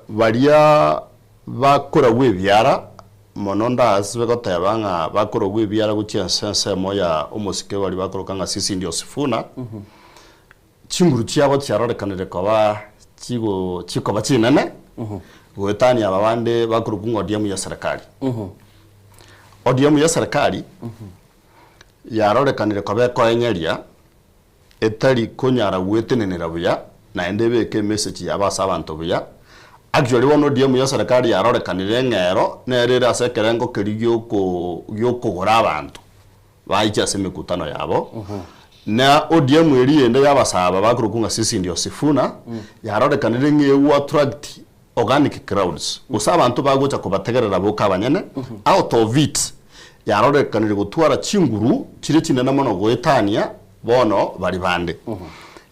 baria Bakoragwa ebiara, mono ndasbe goteba ng'a bakoragwa ebiara gochia ase ensemo ya omosike baria bakoroka ng'a sisi ndio Sifuna, chinguru chiabo chiarorekanire koba chigo chikoba chinene goetania aba bande bakorokwa ng'a ODM ya serikali. ODM ya serikali yarorekanire koba ekoenyeria etari konyara gwetenenera buya, naende ebeke emessage yabo ase abanto buya. Actually bono ODM ya serikali yarorekanire ng'a ero nere ere ase ekerengo keria gioko giokogora abanto baiche ase emekutano yabo. Na ODM eria ende y'abasaba bakorokwa ng'a sisi ndio Sifuna, yarorekanire ng'a ego attract organic crowds, gose abanto bagocha kobategerera boka abanyene, out of it yarorekanire gotwara chinguru chire chinene mono goetania bono baria bande.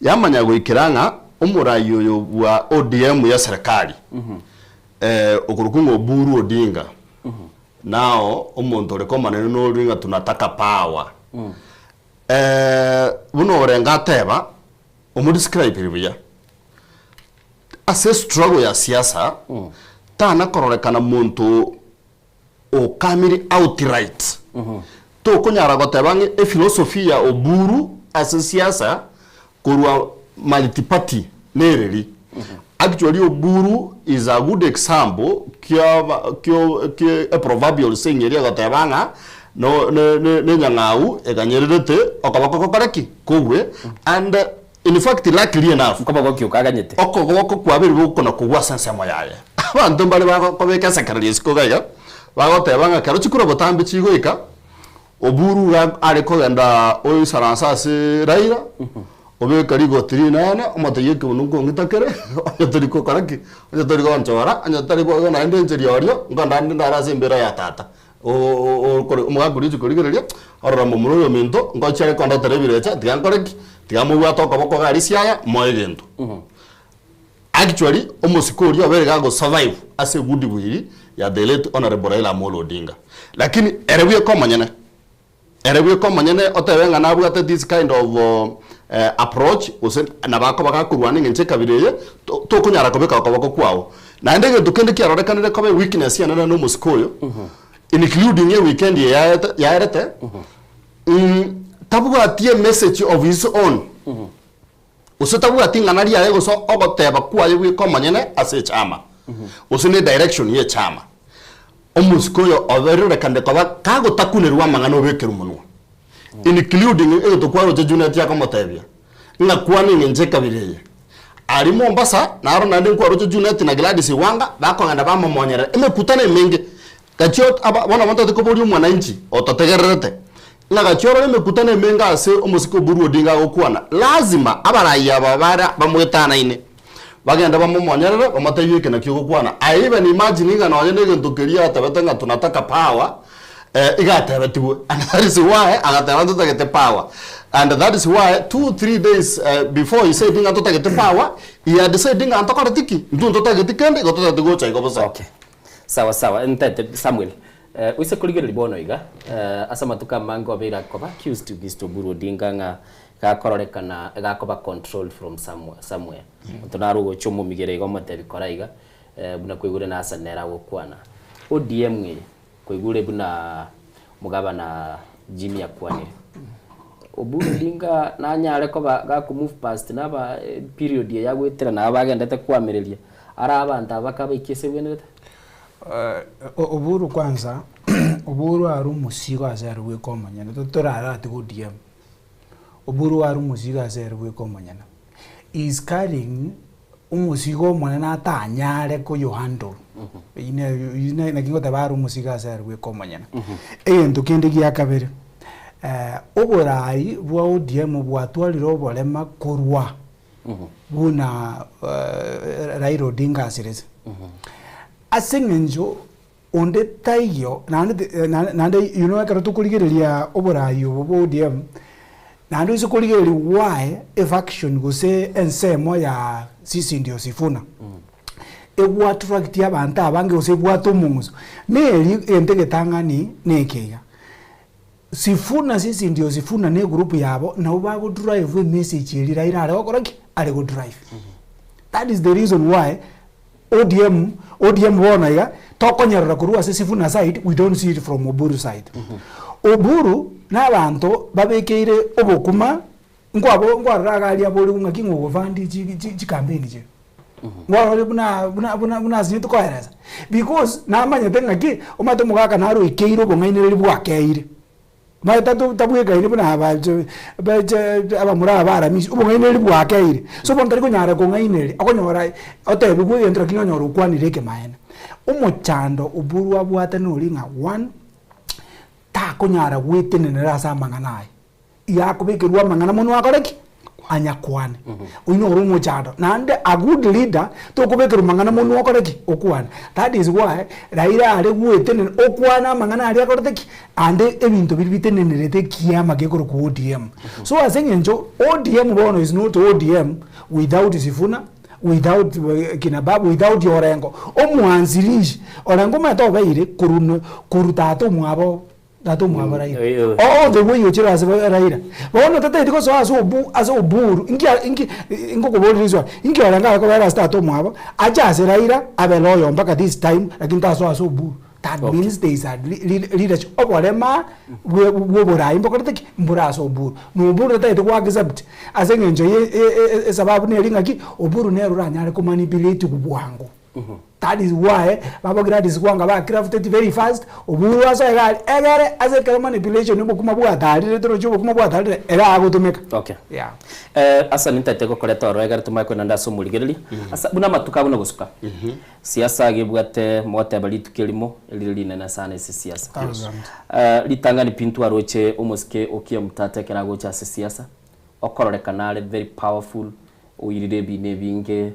Yamanya goikera ng'a omorai oyo bwa ODM ya serikali okorokwa ng'a Oburu Odinga, nao omonto ore komanene nori ng'a tunataka power. Buna orenge ateba, omodescribire buya. Ase estruggle ya siasa, tana kororekana monto okamire outright. Tokonyara goteba ng'a ephilosophy ya Oburu ase siasa korwa multiparty nereri. Actually Oburu is a good example kia kio kie eproverbial saying eria egoteba ng'a no ne ne nenyang'au eganyererete okoboko gokore ki? Kogwe and In fact luckily enough, Nkoboko ki okaganyete? okoboko kwabeire gokona kogwa ase ensemo yaye. Abanto mbare bagokobeka esekereri isiko iga iga, bagoteba ng'a ekero chikura botambe chigoika, Oburu iga are kogenda oisaransa ase Raila, obeka rigoti rinene, omotebia ekebunu nkong'ita kere, onye tori gokora ki? Onye tori gonchora, onye tari boigo naende inche rirorio, nkondande ndare ase embera ya tata. Omogaka oria ochia korigereria, orora momura oyo ominto, ngochia are kondetera ebirecha, tiga nkore ki? Tiga mobwate okoboko iga aria siaya, moe egento. Actually, omosike oria obeire gago survive ase egoodwill ya the late Honourable Raila Amolo Odinga. Lakini ere bweka omonyene, ere bweka omonyene otebe ng'a nabwate this kind of approach gose nabo akoba gakorwana eng'encho ekabira eye, tokonyara kobeka okoboko kwao. Naende egento kende kiarorekanire koba eweakness enene na omosike oyo, including eweekend eye yaete yaerete, tabwati emessage of his own, gose tabwati ing'ana riaye gose ogoteba kwaye bweka omonyene ase echama, gose ne edirection ya echama. Omosike oyo oberorekanire koba kagotakunerwa amang'ana obekerwe monwa, including egento kwaroche Junet akomotebia, ng'a kwana eng'encho ekabira eye. Aria Mombasa, naro naende nkwaroche Junet na Gladys Wanga bakogenda bamomonyerera emekutano emenge. Gachia ot aba bono abantotari koboria omwananchi ototegererete, ng'a gachia orore emekutano emenge ase omosike Oburu Odinga agokwana, lazima abarai aba bare bamoetanaine, bagende bamomonyerere bamotebie eke nakio ogokwana. I even imagine ng'a nonye na egento keria atebete ng'a tunataka power, Eh, iga atebetigwe and that is why agateba ntotagete power and that is why 2 3 days eh, before he said ng'a ntotagete power he had said ng'a ntokoreti ki intwe ntotageti kende igo totagete gocha igo bosa Okay. Sawa sawa ntete Samuel eh, oise korigereria bono iga eh, ase amatuko amange obeire akoba accused Mr. Oburu Odinga ng'a gakororekana gakoba controlled from somewhere, somewhere. Monto naro ogocha omomigere iga omotebi kora iga eh, buna kwaigure na Hassan nere agokwana ODM eye kwaigure buna omogabana Jimmy akwanire Oburu Odinga nanyare koba gako move past naba eh, period eye agoetera nabo bagendete koamereria ara abanto aba bakabaiki ase ebwenerete. Oburu kwanza, Oburu are omosigo ase are bweka omonyene, torarora ati ODM. Oburu are omosigo ase are bweka omonyene. He is carrying omosigo omonene atanyare koyohandle. Eyio ne naki ngoteba are omosigo ase are bweka omonyene. Egento kende gia kabere, oborai bwa ODM bwatwarire oborema korwa buna Raila Odinga asirete. Ase eng'encho onde taiyo naende naende you know ekero tokorigereria oborai obo bwa ODM, naende oise korigereria why efaction gose ensemo ya sisi ndio Sifuna, egwatracti abanto abange gose ebwate omong'uso, neri egento egetang'ani neke iga, Sifuna sisi ndio Sifuna na egroup yabo nabo bagodrive emessage eria Raila are gokora ki? Are godrive. That is the reason why ODM, ODM bono iga tokonyerora korwa ase Sifuna side, we don't see it from Oburu side. Oburu na abanto babekeire obokima nkwabo nkwarora iga aria aborigwe ng'aki ng'a ogofund chi chi chikampeni chiria. Nkwarora buna buna buna buna ase tokoeresa because namanyete ng'aki omanyete omogaka naro oikeire obong'ainereria bwakeire. Omanyete tatu tabwekaini buna aba abamura aba baramisi obong'ainereria bwakeire. So bono tari konyara kong'ainereria okonyora otebiwe egento lakini onyore okwanire ekemaene. Omochando Oburu abwate noria ng'a one, takonyara gwetenenera ase amang'ana aye. Yakobekerwa amang'ana mono akore ki? Anyakwane. Oyio noro omochando. Naende a good leader tokobekerwa mang'ana mono okore ki? Okwane. That is why Raila are gwetenena okwane amang'ana aria akorete ki? Ande ebinto biria bitenenerete ekiama gekorokwa ODM. So ase eng'encho ODM bono is not ODM without Sifuna, without kina Babu, without Orengo. Omwanzilishi, Orengo omanyete obeire korwa korwa tata omwabo Tata omwabo Raila. All the way ochire ase Raila. Bono tataeti gosoa ase obu ase Oburu inki inki ngokoboria riswali, inki Orengo are kobera ase tata omwabo, ache ase Raila abe loyal mpaka this time lakini tasoa ase Oburu. That means there is a leadership oborema bwe bwa oborai mbokorete ki? Mbore ase Oburu. Na Oburu tataeti go accept ase eng'encho ye esababu neri ng'aki, Oburu nere oranyare komanipulate bwango. That is why baba Gladys Wanga ba crafted very fast, Oburu asoe iga aria, egere ase ekero manipulation obokima bwatarire torochi obokima bwatarire ere agotumeka. Okay. Yeah. Eh, asa nintagete gokoreta oro egere tomanye koenda ande ase omorigereria. Asa buna amatuko abuna gosuka. Siasa gebwate mogoteba rituko erimo erire rinene sana ase siasa. Thousand. Eh, ritang'ani pi ntwaroche omosike Okiya Omtata ekero agocha ase siasa, okororekana are very powerful, oirire ebina ebinge,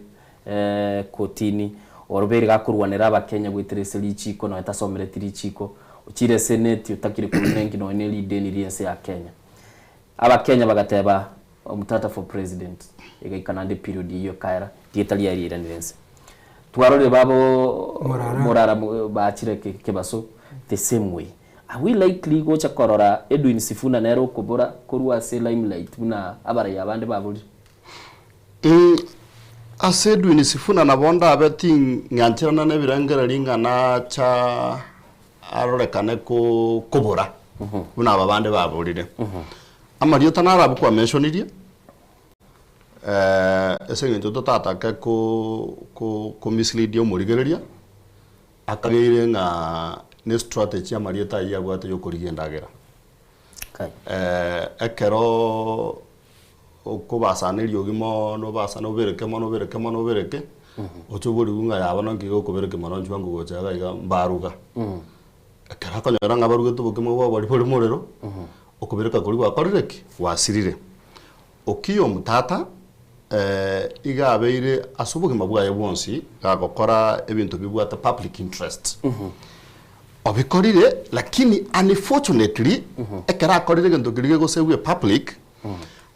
Kotini, orobeire gakorwanera Abakenya goetera ase richiiko nonya tasomereti richiiko, ochire eseneti otakire korwa nenki nonya ne rideni ri'ense ya Kenya. Abakenya bagateba Omtata for president, egaika naende period eyio ekaera, rieta riaye riairanire ense. Twarorire babo Morara. Morara bachire kebaso the same way. Are we likely gocha korora Edwin Sifuna nere okobora korwa ase limelight buna abarai abande baborire? Ase Edwin Sifuna nabo ndabe ting'ancherana nebirengererio ng'a nacha arorekane kobora buna aba bande baborire. Amarieta naro abwo kwamentionirie, ase eng'encho totatake ko mislead omorigereria, akageire ng'a ne strategy amarieta ayio abwate yokorigia endagera. Ekero okobasana eriogi mono obasane obereke mono obereke mono obereke, oche oborigwe ng'a yaba nonki iga okobereka mono inchuo ango gocha iga iga mbaruga. Ekero akonyora ng'a barugete obokima bwa obori bore morero, okobereka koria gwakorire ki? Gwasirire. Okiya omotata iga abeire ase obogima bwaye bwonsi gagokora ebinto bibwate public interest. Obikorire lakini unfortunately ekero akorire egento keria gegosegwa epublic,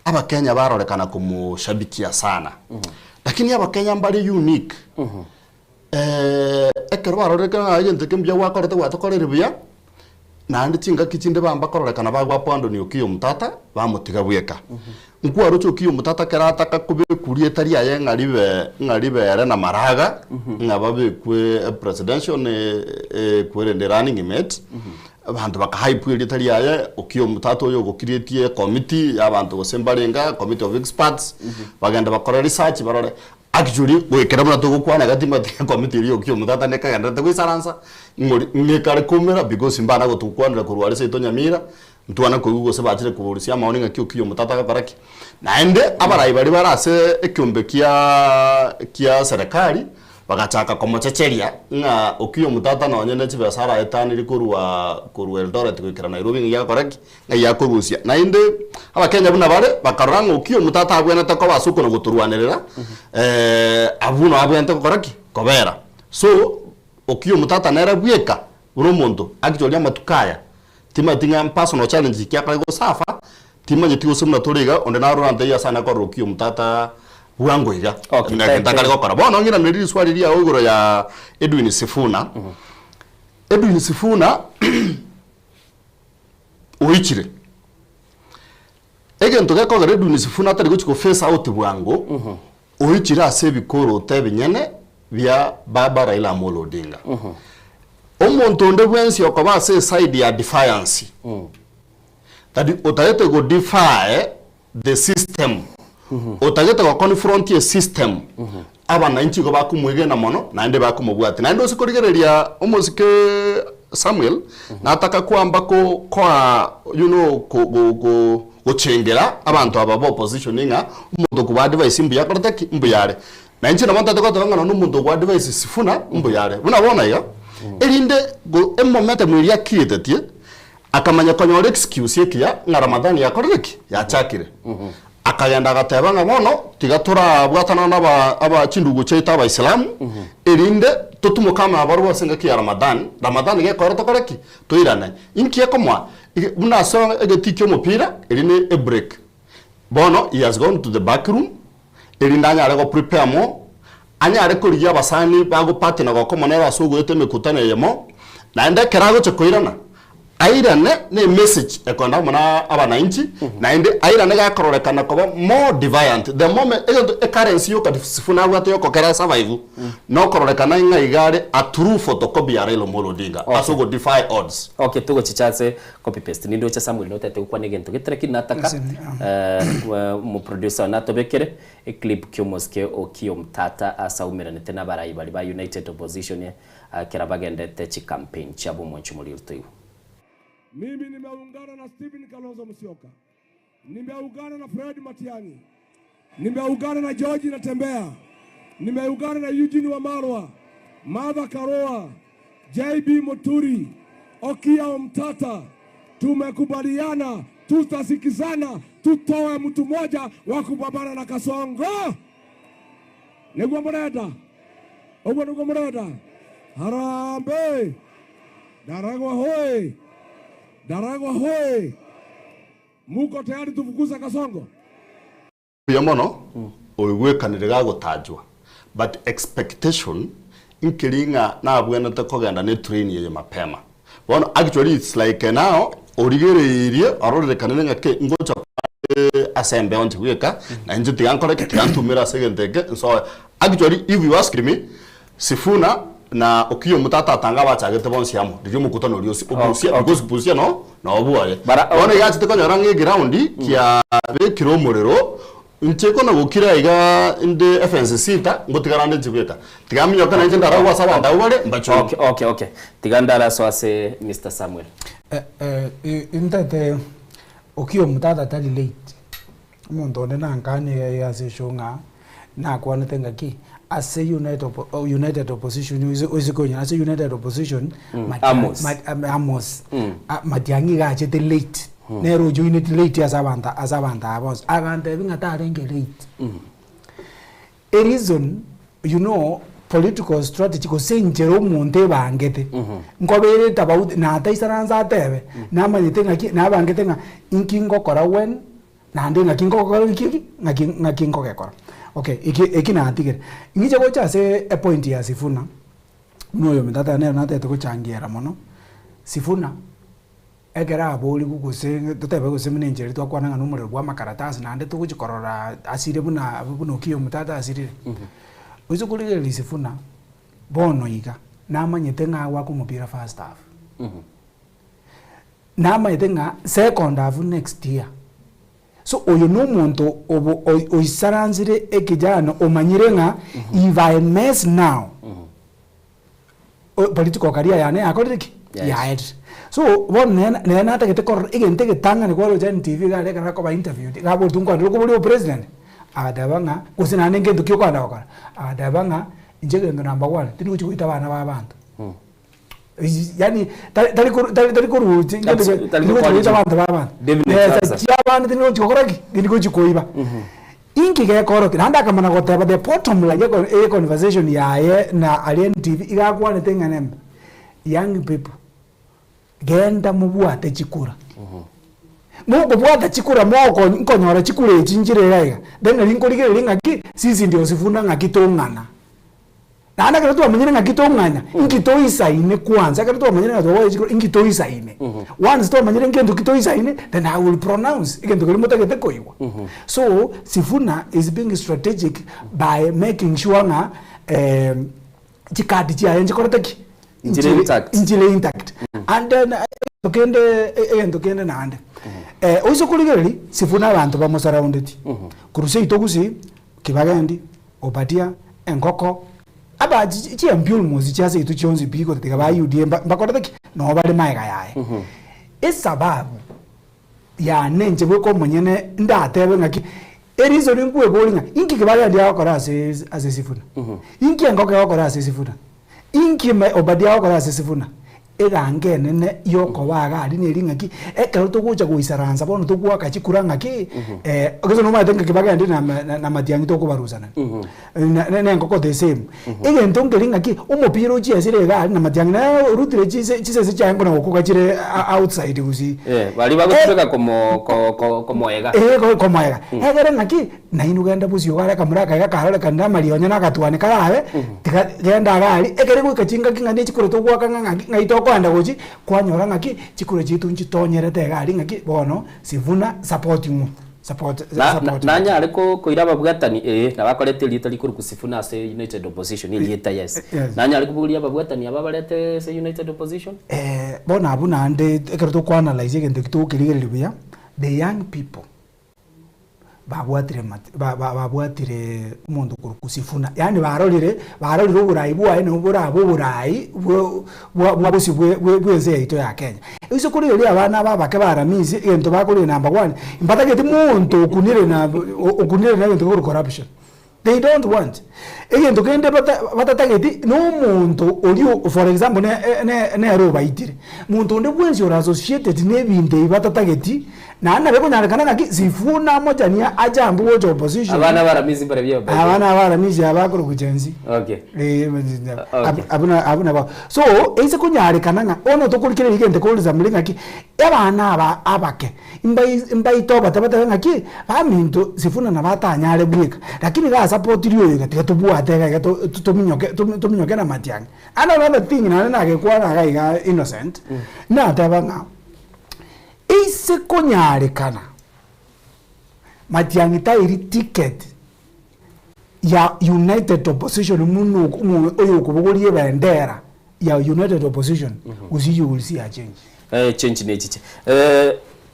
abakenya barorekana komoshabikia sana. Lakini abakenya mbare unique. Ekero barorekana ng'a egento eke mbuya gwakorete gwatokorire buya, naende chingaki chinde bamba kororekana bagwapandoni Okiya Omtata, bamotiga bweka. Nkwaroche Okiya Omtata ekero ataka kobekwa rieta riaye ng'a ribe ng'a ribe ere na Maraga, ng'a babekwe presidential kwerende running mate, abanto baka hype erieta riaye, Okiya Omtata oyo ogokirieti ecommittee ya abanto gose mbarenge, committee of experts, bagende bakore research barore Actually goikera buna togokwana iga timanyeti ekomiti eria yokia omotata nekagendererete goisaransa, ng'ori ng'ekare koumera because mbana gotokwanera korwa aria seito Nyamira, ntwana koigwa gose bachire korusia amaoni ng'aki okiya omotata agakora ki. Naende abarai baria bare ase ekiombe kiaaa kia serikali, bagachaka komochecheria ng'a okiya omotata nonye ne chibesa araetanerie korwa korwa Eldoret goikera Nairobi ng'ai agakora ki, Ng'ai akorusia. Naende Abakenya buna bare, bakarora ng'a Okiya omotata abwenerete koba ase okona gotorwanerera, abwo nao abwenerete gokora ki? Kobera. So, Okiya omotata nere bweka buna omonto, actually amatuko aya, timanyeti ng'a personal challenge ki akare gosafa, timanyeti gose buna tore iga, onde narora ntaiyo ase ane korora Okiya omotata bwango iga, Okay, na egento akare gokora. Bono ng'iranerie riswali riao igoro ya Edwin Sifuna. Edwin Sifuna. Oichire. Egento gekogera Edwin Sifuna atari gochia go face out bwango, oichire ase ebikoroto ebinyene bia baba Raila Amolo Odinga. Omonto onde bwensi okoba ase eside ya defiance, that otagete go defy the system, otagete go confront esystem, abananchi igo bakomwegena mono naende bakomobwatia. Naende ase korigereria omosike Samuel, nataka kwamba ko koa you know ko go go gochengera abanto aba ba opposition ng'a omonto okoba advise mbuya akorete ki? Mbuya are. Na inche nabo ntagete goteba ng'a nonye omonto okoa advise Sifuna mbuya are. Buna bono iga, erinde go emomentum eria acreatetie, Akamanya konyora excuse ekiya ng'a Ramadhani yakorire ki? Yachakire. Akagenda agateba ng'a bono tiga torabwatana na aba aba chindugu chiaito abaisilamu erinde totimoke amo nabarobwo ase engaki ya Ramadhan, Ramadhan gekoera tokore ki? Toirane. Inki ekomoa? Ige buna ase egetii kia omopira eri ne ebreak. Bono he has gone to the back room erinde anyare go prepare more, anyare korigia abasani bagopartner gokomo nere ase ogoeta emekutano eyemo, naende ekero agocha koirana, airane ne emessage ekoenda amo na abananchi, naende airane gakororekana koba more defiant. The moment egento ecurrency yoka Sifuna abwate yokokera asurvive, nokororekana ng'a iga are a true photocopy ya Raila Omolo Odinga ase ogo defy odds. Okay, togochicha ase Copy paste nindoche Samuel notete gokwana egento gete lakini nataka omoproducer one atobekere eclip kiomosike Okiya Omtata ase aumeranete nabarai baria ba United Opposition ekero bagendete chicampaign chiabo omwanchi omoriri toigwe. Mimi nimeungana na Stephen Kalonzo Musyoka, nimeungana na Fred Matiang'i, nimeungana na George Natembeya, nimeungana na Eugene Wamalwa, Martha Karua, JB Muturi, Okiya Omtata. Tumekubaliana tutasikizana, tutoe mtu mmoja wa kupambana na Kasongo. Niguo murenda uguo niguo murenda Harambee! Ndaragwa hoi! Ndaragwa hoi! Muko tayari tufukuze Kasongo? Mbuya mono oigwekanire gagotajwa but expectation nkeri ng'a nabwenerete kogenda ne train eye mapema. Bono actually it's like now origereirie ororerekanire ng'a ki ngocha kware ase embeo inche bweka na inche tiga nkore ki tiga ntumere ase egento eke nsoe. Actually if you asked me Sifuna na Okiya Omutata atanga abachagete bonsi amo riria omokutano oria osi obusia because busia no nobwoye. Bono iga achete konyora ng'a eground kiabekire omorero inche kona gokira iga inde efence sita ngotigara nde inche bweka. Tiga minyoke na inche ndaragwe ase abanto abwo bare mbachore. Okay, okay, okay. Tiga ndarasoe ase Mister Samuel. Eh, intete Okiya Omutata tari late. Omonto onde nankanie iga iga ase eshow ng'a nakwanete ng'a ki, ase united oppo united opposition oise oise konyora ase united opposition Matiang'i Amos. ma Amos Matiang'i iga achete late, nere ojoineti late ase abanto ase abanto aba bonsi. Agantebia ng'a tarenge late. Ereason you know. political strategy gose enchera omonto ebangete, nkobere etabauti nataisaransa atebe, namanyete ng'aki nabangete ng'a inki ngokora when, naende ng'aki ngokora ki ki ng'aki ng'aki nkogekora. Okay, eki eki natigire. Ng'iche gocha ase epoint ya Sifuna, buna oyominto ateba nere natagete gochangiera mono, Sifuna. Ekero aborigwe gose totebe gose buna enchera eria twakwana ng'a nomorero bwa amakaratasi naende togochia korora asire buna buna Okiya Omotata asirire. Oise korigereria Sifuna, bono iga, namanyete ng'a agoaka omopira first half. Namanyete ng'a second half next year. So oyo na omonto obo oisaransire ekijana omanyire ng'a if I mess now, political career yane yakorire ki? Yes. Yaerire. So bono nere nere natagete korora egento egetang'ani kwaroche NTV iga aria ekero akoba interviewed, iga aboreti nkwanire okoboria obopresident, agateba ng'a gose naende ngento ki okoenda gokora, agateba ng'a inche egento number one tindi gochia goita abana ba abanto. Yaani tari tari koru tari tari koruchi ngento Tari tindi gochia goita abanto ba abanto. Definite Besa answer. chia abande tindi gochia gokora ki? Tindi gochia koiba. Inki gekorokia? Naende akamana goteba the bottom line ye conversation yaye na aria NTV iga akwanete ing'ana embe, young people genda mobwate chikura. Mokobwata chikura moko nkonyora chikura echi nchire iga iga, then nari nkorigereria ng'aki sisi ndio Sifuna ng'aki tong'ana. Naende ekero twamanyire ng'aki tong'anya, inki toisaine kwanza, ekero twamanyire ng'a twagocha chikura, inki toisaine. Once twamanyire ngento ki toisaine, then I will pronounce egento keria motagete koigwa. So, Sifuna is being strategic by making sure ng'a chikadi chiaye nchikorete ki? Nchire intact. Nchire intact. And then egento kende egento kende naende, oise korigereria, Sifuna abanto bamosurroundeti, korwa seito gusii, Kibagendi, Obadia, engoko, aba chiambi almost chia seito chionsi pi gotatiga ba UDA mbakorete ki? Noo bare maega yaye. Esababu yane inche bweka omonyene ndatebe ng'aki, ereason nkweboria ng'a inki Kibagendi agokora ase ase Sifuna? Inki engoko egokora ase Sifuna? Inki Obadia agokora ase Sifuna? Egango enene y'okoba iga aria neri ng'aki, ekero togocha goisaransa bono togoaka chikura ng'aki, gose nomanyete ng'aki bagende na na matiang'i tokobarusanani, na na engoko the same. Egento nkeri ng'aki, omopira ochiesire iga aria na matiang'i naye orutire chise chisese chiaye nkona gokoga chire outside gusii. Baria bagotumeka komo ko ko komoega. Komoega. Egere ng'aki. Nainwe genda bosio iga aria akamura akaiga karorekanire amarionya na agatwani karabe, tiga genda iga aria, ekere goika chingaki ng'a ne chikura togoaka ng'a ng'aki ng'ai tokoenda gochia, kwanyora ng'aki, chikura chiaito nchitonyerete iga aria ng'aki bono Sifuna support ng'o? Support Na- na- support nanyare ko- koira ababwatani ee, nabakorete erieta rikorokwa Sifuna ase United Opposition, erieta yes. Yes. Nanyare koboria ababwatani aba abarete ase United Opposition? Bono abwo naende ekero tokoanalyse egento ekio togokerigereria buya, the young people. Babwatire mati ba ba babwatire omonto okorokwa Sifuna, yaani barorire barorire oborai bwaye nabo borabe oborai bwo bwa bwa bosio bwe bwe bwense yaito ya Kenya. Gose korigereria abana aba abake ba Ramisi egento bakorire number one, mbatageti monto okunire na okunire na egento gekorwa corruption. They don't want. Egento kende bata batatageti na omonto oria for example ne ne nere obaitire. Monto onde bwensi ore associated na ebinto ebi batatageti, naende nabo ekonyarekana ng'aki Sifuna amochanie ajambe gocha opposition. Abana ba Ramisi mbarabio by the way. Abana ba Ramisi aba akorokwa Gen Z. Okay. Eh, Okay. abwo na abwo nabo. So, eise konyarekana ng'a bono tokorikereria egento korisamire ng'aki, abana aba abake. Mbaitobate batebe ng'aki, Baminto, Sifuna nabo atanyare bweka, lakini iga asapotirie oyo iga, tiga tobwate iga iga tominyoke tominyoke na matiang'i. And another thing naende nagekwana iga iga Innocent, nateba ng'a ase konyarekana Matiang'i tairi ticket ya United Opposition buna oyokobogoria ebendera ya United Opposition, gose you will see a change. Eh, change nechiche. Eh,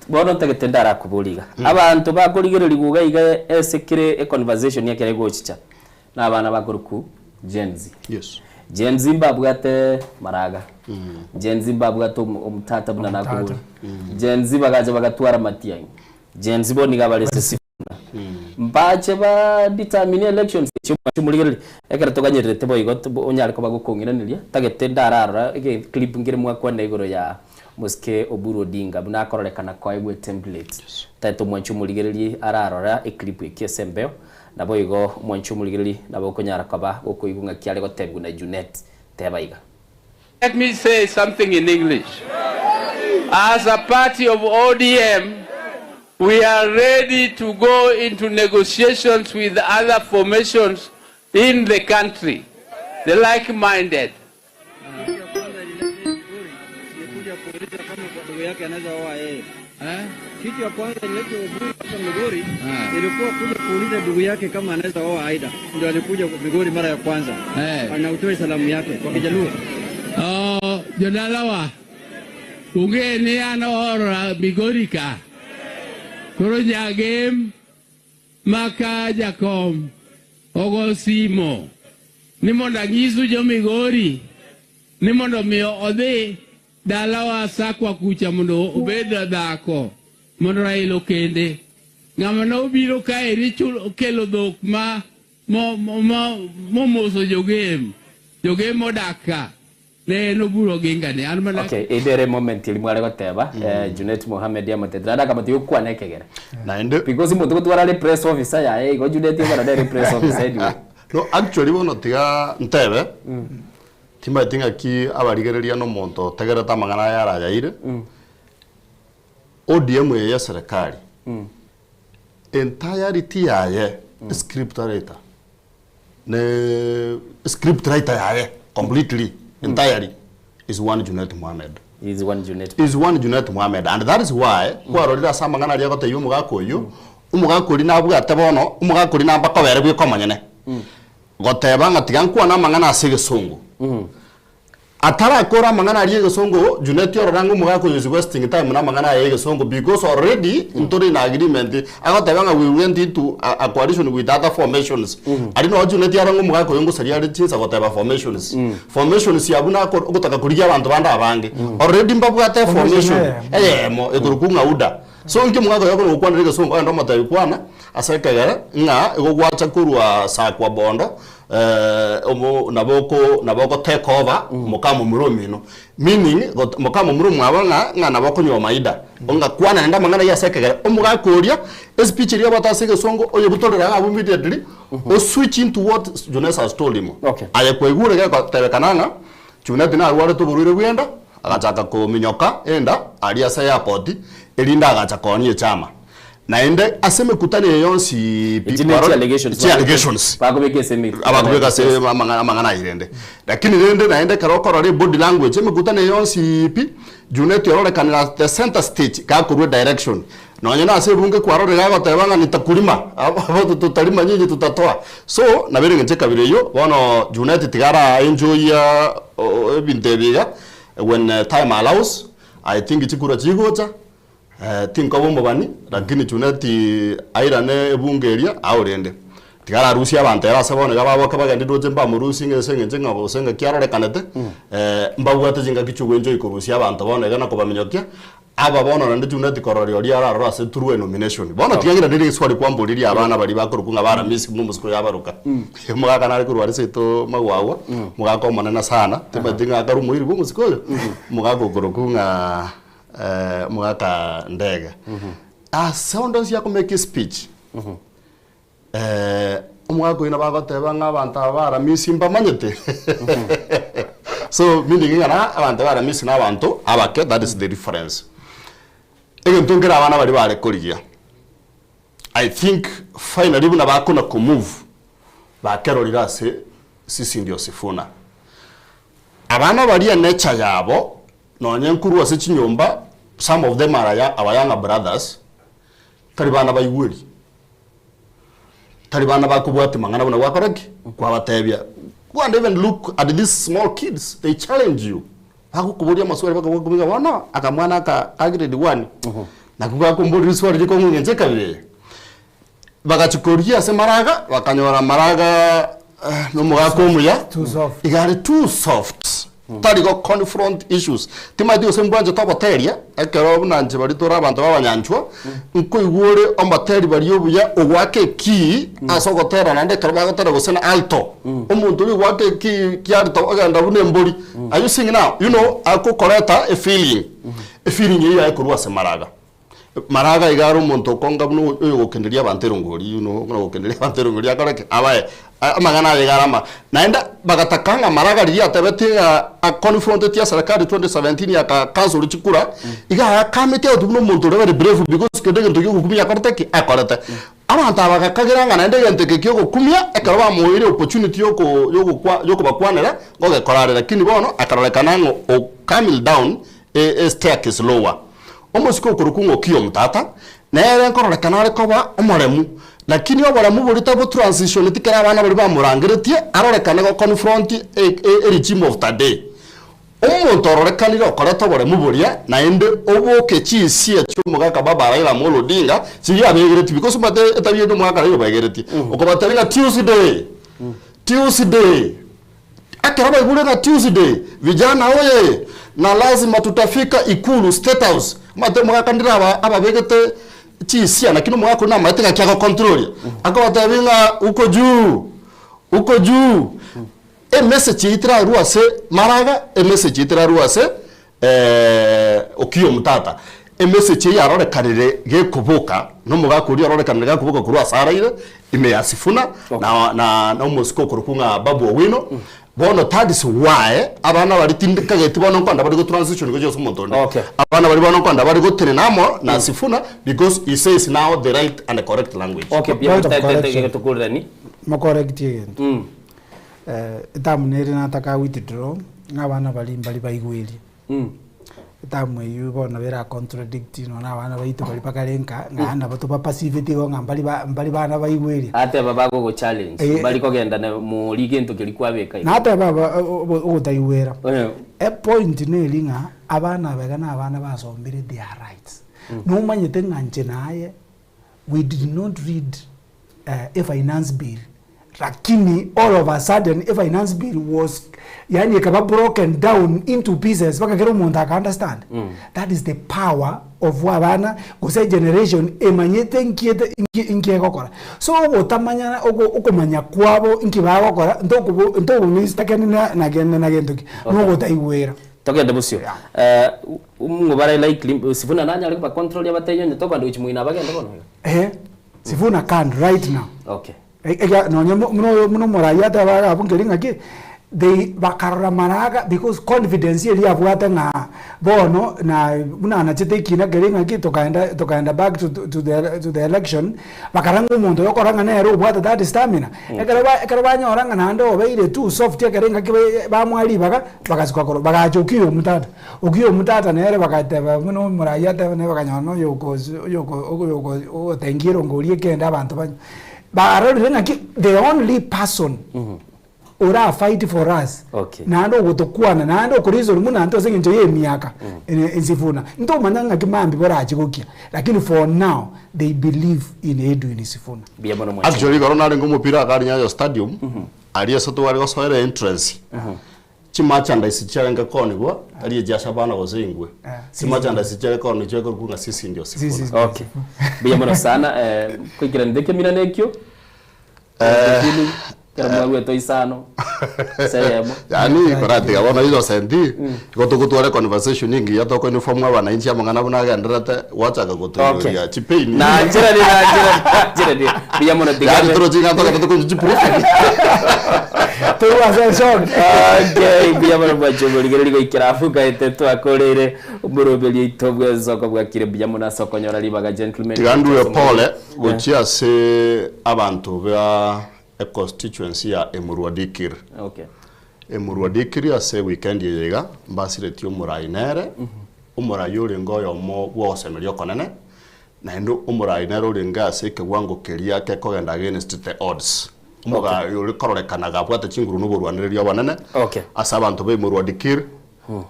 bono ntagete ndarakoborie iga. Abanto bakorigererigwa iga iga ase kere econversation ekero egochicha, na abana bakorokwa Gen Z. Yes. Gen Z mbabwate maraga. Gen Z mbabwate omotata buna nakoboria. Gen Z bagacha bagatwara matiang'i. Gen Z bono iga bare ase Sifuna. Mbache ba determine elections echio mwanche morigererie, ekero toganyererete boigo onyare koba gokong'iraneria, ntagete ndararora ege clip nkere mwakwana igoro ya mosike Oburu Odinga buna akororekana koegwa etemplate. Ntagete omwanche omorigererie ararora eclip ekio ase embeo. Naboigo omwanchi omorigereria nabo okonyara koba gokoigwa ng'aki are gotebigwa na Junet. Teba iga. Let me say something in English. As a party of ODM, we are ready to go into negotiations with other formations in the country, the like-minded. Kitu ya kwanza ilete Oburu hapa Migori ilikuwa kuja kuuliza ndugu yake kama anaweza oa Aida. Ndio alikuja Migori mara ya kwanza Eh. na utoe salamu yake kwa Kijaluo. Oh, jodalawa ung'e ni an oora Migori ka koro nyagem maka jakom ogo simo ni mondo anyisu jo Migori ni mondo mi odhi dalawa Sakwa kucha mondo obed dhako mondo Raila okende. Ng'ama nobiro kaeri chulo kelo dhok ma mo- mo- mo- momoso jogem jogem modak ka ne en Oburu Oginga ni an mana Okay, edere moment eri mware goteba eh, Junet Mohamed amotetera ande akamotebia okwane ekegere naende because omonto gotwara are press officer yaye igo Junet ekero nere press officer anyway No, actually bono tiga ntebe, timanyeti ng'aki abarigereria na omonto otegerete amang'ana aya arayaire, ODM eye ya eserekari, entirety yaye, script writer, ne script writer yaye completely, entirely, is one Junet Mohamed. Is one Junet. Is one Junet Mohamed and that is why kwarorire ase amang'ana aria agotebia omogaka oyio, omogaka oria nabwate bono, omogaka oria namba koba ere bweka omonyene. Goteba ng'a tiga nkwane amang'ana ase egesongo. Atarakora amang'ana aria egesongo, Junet orora ng'a omogaka oyo is wasting time na amang'ana aya egesongo because already ntore in agreement, agoteba ng'a we went into a, a coalition with other formations. Aria noo Junet arora ng'a omogaka oyo ngosaria are chinsa goteba formations. Formations abwo nako ogotaka korigia abanto bande abange. Already mbabwate Formation eformation eyemo. eyemo ekorokwa ng'a UDA. So inki omogaka oyo akona gokwanera egesongo ogende omotebi kwana ase ekegere ng'a igo gwacha korwa Sakwa Bondo omo nabo oko nabo oko take over moka momura omino. Meaning got moka momura omwabo ng'a ng'a nabo okonywa maida. Ng'a kwana naende amang'ana ayio ase ekegere. Omogaka oria espeech eria obwate ase egesongo oyebutorere iga abwo immediately o switch into what Jones has told him. Aye kwaigure gegotebekana ng'a Junet narwarete oborwaire bw'enda, agachaka kominyoka enda aria ase airport, erinde agacha koonia echama. Naende ase emekutano eye yonsi pi, Echi ne kwarora- chi-allegations chi allegations. bakobeka ase emekutano Abakobeka ase amang'ana amang'ana ayio rende. Lakini rende naende ekero okorora ebody language, emekutano eye yonsi pi, Junet ororekanire at the center stage gakorwa edirection. Nonye nase ebunge kwarorire agoteba ng'a nitakulima, abo tutalima nyinyi tutatoa. So, nabo ere eng'encho ekabira eyio, bono Junet tiga ara enjoy ebinto ebi iga, when time allows, I think chikura chigocha, tinkoba omobani, lakini Junet airane ebunge eria ao rende. Tiga ararusie abanto ere ase bono iga baboke bagende roche mbamorusie ng'a ase eng'encho ng'a gose ng'aki arorekanete, mbabwate chingaki chi'ogoenjoy korusia abanto bono iga na kobaminyokia, Aba bono naende Junet kororia oria ararore ase through a nomination. Bono tiga ng'ina riria riswali kwamboririe abana baria bakorokwa ng'a baramisi buna omosike oyo abaroka. Omogaka nare korwa aria seito Magwagwa, omogaka omonene sana, timanyeti ng'a akare omoiri bwa omosike oyo, omogaka okorokwa ng'a omogaka Ndege. Ase onde onsi akomake espeech, omogaka oyio nabo agoteba ng'a abanto aba baramisi mbamanyete. So meaning ng'a na abanto baramisi na abanto abake that is the difference. Egento nkere abana baria bare korigia, I think finally buna bakona ko move, bakerorire ase sisi ndio Sifuna. Abana baria nature yabo, nonye nkorwa ase chinyomba, some of them are our younger brothers, tari bana baigweri. Tari bana bakobwatia mang'ana buna gwakora ki? Kwabatebia. Go and even look at these small kids, they challenge you. Bagokoboria amaswali bakagokoboria bono akamwana aka ka grade one nakwo gakomboria riswali rikong'ung'encha ekabira eye. Bagachia korigia ase maraga, bakanyora maraga nomogaka omuya, iga are too soft. Tari go confront issues. Timanyeti gose mbwanchete oboteria, ekero buna inche baria tore abanto b'abanyanchwa, nkoigwa ore omoteri baria obuya ogoaka ekey ase ogotera naende ekero bagotera gose na alto. Omonto oria ogoaka ekey kia alto ogenda buna embori. Are you seeing now? You know, akokoreta efeeling. Efeeling eyio yaye korwa ase maraga. Maraga iga are omonto okonga buna oyogokenderia abanto erongori, you know, buna ogokenderia abanto erongori akore ki? Abae. Amang'ana aye iga are ama. Naende bagataka ng'a Maraga riria atebetie ng'a aconfronteti eserekari 2017 aka cancel chikura, iga akameti out buna omonto oria very brave because kende egento kia ogokumia akorete ki? Akorete. Abanto aba bagakagera ng'a naende egento eke kia ogokumia ekero bamoeire opportunity yoko yogokwa yokobakwanera ngogekora are lakini bono akarorekana ng'a o coming down e staircase lower. Omosike okorokwa ng'a Okiya Omtata, nere nkororekana are koba omoremu, lakini oboremu boria tabotransitioneti kera abana baria bamorangeretie arorekane go confront e regime of the day. Omonto ororekanire okoreta oboremu boria naende oboke chisia chi'omogaka baba Raila Amolo Odinga chiria abegeretie because omanyete etabia ende omogaka Raila obegeretie, okobatebia ng'a Tuesday, Tuesday. Ekero baigure ng'a Tuesday, vijana oye! Na lazima tutafika Ikulu, State House. Omanyete omogaka ndire aba ababegete chisia lakini omogaka oyio namanyete ng'aki agocontrolia. Akobatebia ng'a uko juu, uko juu. Emessage eyio terarue ase Maraga, emessage eyio terarue ase Okiya Omtata. Emessage eyio yarorekanire gekoboka, na omogaka oria ororekanire gakoboka korwa ase araire, ime ya Sifuna, na na na omosike okorokwa ng'a Babu Owino. Bono that is why abana baria tindikageti bono nkonda bare gotransition gochia ase omonto onde. Okay. Abana baria bono nkonda bare gotenena amo na Sifuna because he says now the right and correct language. Okay, Point of correction. tokorerani. Mokorectie egento. Etamu nere nataka withdraw, ng'a abana baria mbari baigwerie. Etamu eywo bono nabo era contradict nonya na abana baito baria bakare nka, ng'a nabo tobapasiveti igo ng'a mbari ba mbari bana baigweria. Ateba bagogo challenge, Eh, mbari kogenda na mori gento keria kwabeka iga. Nateba aba ogotaigwera. Eh. Epoint neri ng'a abana aba iga na abana basombire their rights. Nomanyete ng'a inche naye we did not read a finance bill lakini all of a sudden a finance bill was yaani ekaba broken down into pieces mpaka kera omonto aka understand that is the power of abana gose egeneration emanyete nki ete nki nki egokora so ogotamanya oko okomanya kwabo nki bagokora ntokobo ntobomistakani na na kende na gento ki nogotaigwera. Togende bosio. Ng'o bare likely Sifuna nanyare kobacontrol abatebie onye tokogenda gochia moino abagende bono iga? Eeh Sifuna can right now. Okay. Ekia nonye buna oyo buna omoraia ateba iga abwo nkeri ng'aki, they bakarora maraga because confidence eria abwate ng'a bono na buna anachete ekina keria ng'aki tokaenda tokaenda back to to the to the election, bakarora ng'a omonto oyo okora ng'a nere obwate that stamina, ekero ba ekero banyora ng'a naende obeire too soft ekero engaki bamoa ribaga, bagasuka korwa bagacha Okiya Omutata. Okiya Omutata nere bagateba buna omoraia ateba nere bakanyora na oyokosi oyoko oyoko ogotengia erongo oria ekende abanto banywe. Barorire ng'aki the only person ora fight for us Okay. naende ogotokwana naende okoreason buna intwe ase eng'encho ya emiaka Sifuna, ntomanya ng'aki mambia borache gokia lakini for now they believe in Edwin Sifuna. Mbuya mono mwanchani. Actually igoro narenge omopira iga aria Nyayo Stadium, aria ase tware gosoera entrance, chimerchandise chiarenge koonigwa, tari echia Shabana gose Ingwe, chimerchandise chiare koonigwa chiare korokwa ng'a sisi ndio Sifuna. Okay. Mbuya mono sana eh, koikeranete ekemira na ekio Feeling, ekero mwaruete isano ase eyemo. Yaani koratiga bono Innocent, igo togotwara econversation engiya tokoinform abananchi amang'ana buna agendererete gwachaka gotoiroria chipain. Nancheranie, nancheranie, nancheranie. Mbuya mono tiga Yaani torochi ng'a togende tokonye chiproof. Torwa ase eshock. Okay, mbuya mono mwanche omorigereria goikera abwo ngaete twakoreire omoroberi oito bw'ensoko bwakire mbuya mono ase okonyora ribaga gentlemen. Tiga ndue pole Gochia ase abanto ba econstituency ya Emurua Dikir. Okay. Emurua Dikir ase eweekend eye iga mbasiretie omorai nere, omorai orenge oyomo bw'ogosemeria okonene, naende omorai nere orenge ase ekewango keria gekogenda against the odds. Omogai ore kororekana gabwate chinguru na oborwanereria obonene Okay. ase abanto ba Emurua Dikir.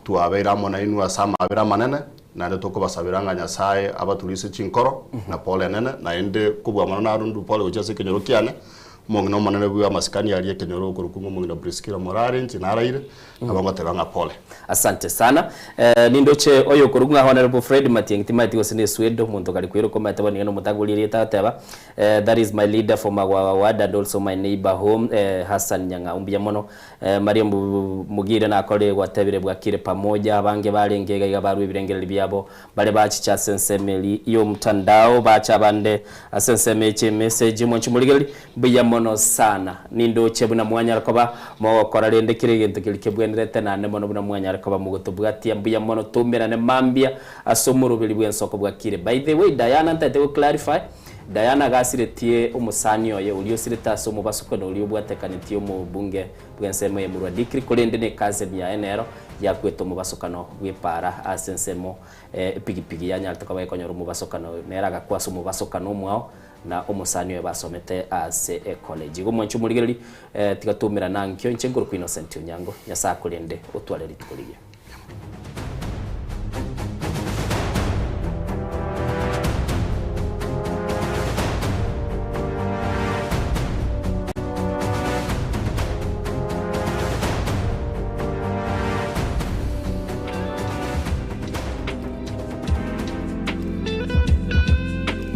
Twabeire amo nainwe ase amaabera amanene, naende tokobasabera ng'a Nyasae abaturise chinkoro na pole enene, naende kobua mono narondwe pole gochia ase ekenyoro kiane. Omong'ina omonene bwa amasikani aria ekenyoro okorokwa ng'a omong'ina Priscilla Morare inche naraire, nabo ngoteba ng'a pole. Asante sana. Eh, nindoche oyo okorokwa ng'a Honourable Fred Matiang'i timaeti gose ne Swede, omonto kare koiroka omanyete bono nigo nomotagori erieta agoteba, eh, that is my leader for Magwawa ward and also my neighbour home, eh, Hassan Nyang'au mbuya mono. Eh, Maria Mugire nakore gwatebire bwakire pamoja, abange barenge iga iga barwa ebirengererio biabo, Baria bachicha ase ensemo eria y'omotandao, bacha abande ase ensemo eye chi'emessage. Mwanche morigererie, mbuya mono sana. Nindoche buna mwanyara koba mogokora rende kera egento keria kebwenerete, naende mono buna mwanyare koba mogotobwatia. Mbuya mono, toumerane mambia ase omoroberi bw'ensoko bwakire. By the way, Diana ntaete go clarify, Diana agasiretie omosani oye oria osirete ase omobasuko na oria obwatekanetie omobunge bw'ensemo eye Murwa Dikri, korende ne cousin yaye nero yakwete omobasokano bw'epaara ase ensemo epigipigi yanyarete koba ekonyora omobasokano oyo, nere agakwa ase omobasokano omwao na omosani oye basomete ase ecollege. Igo mwanche omorigereria, tiga toumerane ankio, inche nkorokwa Innocent Onyango, Nyasae akorende otware rituko rigiya.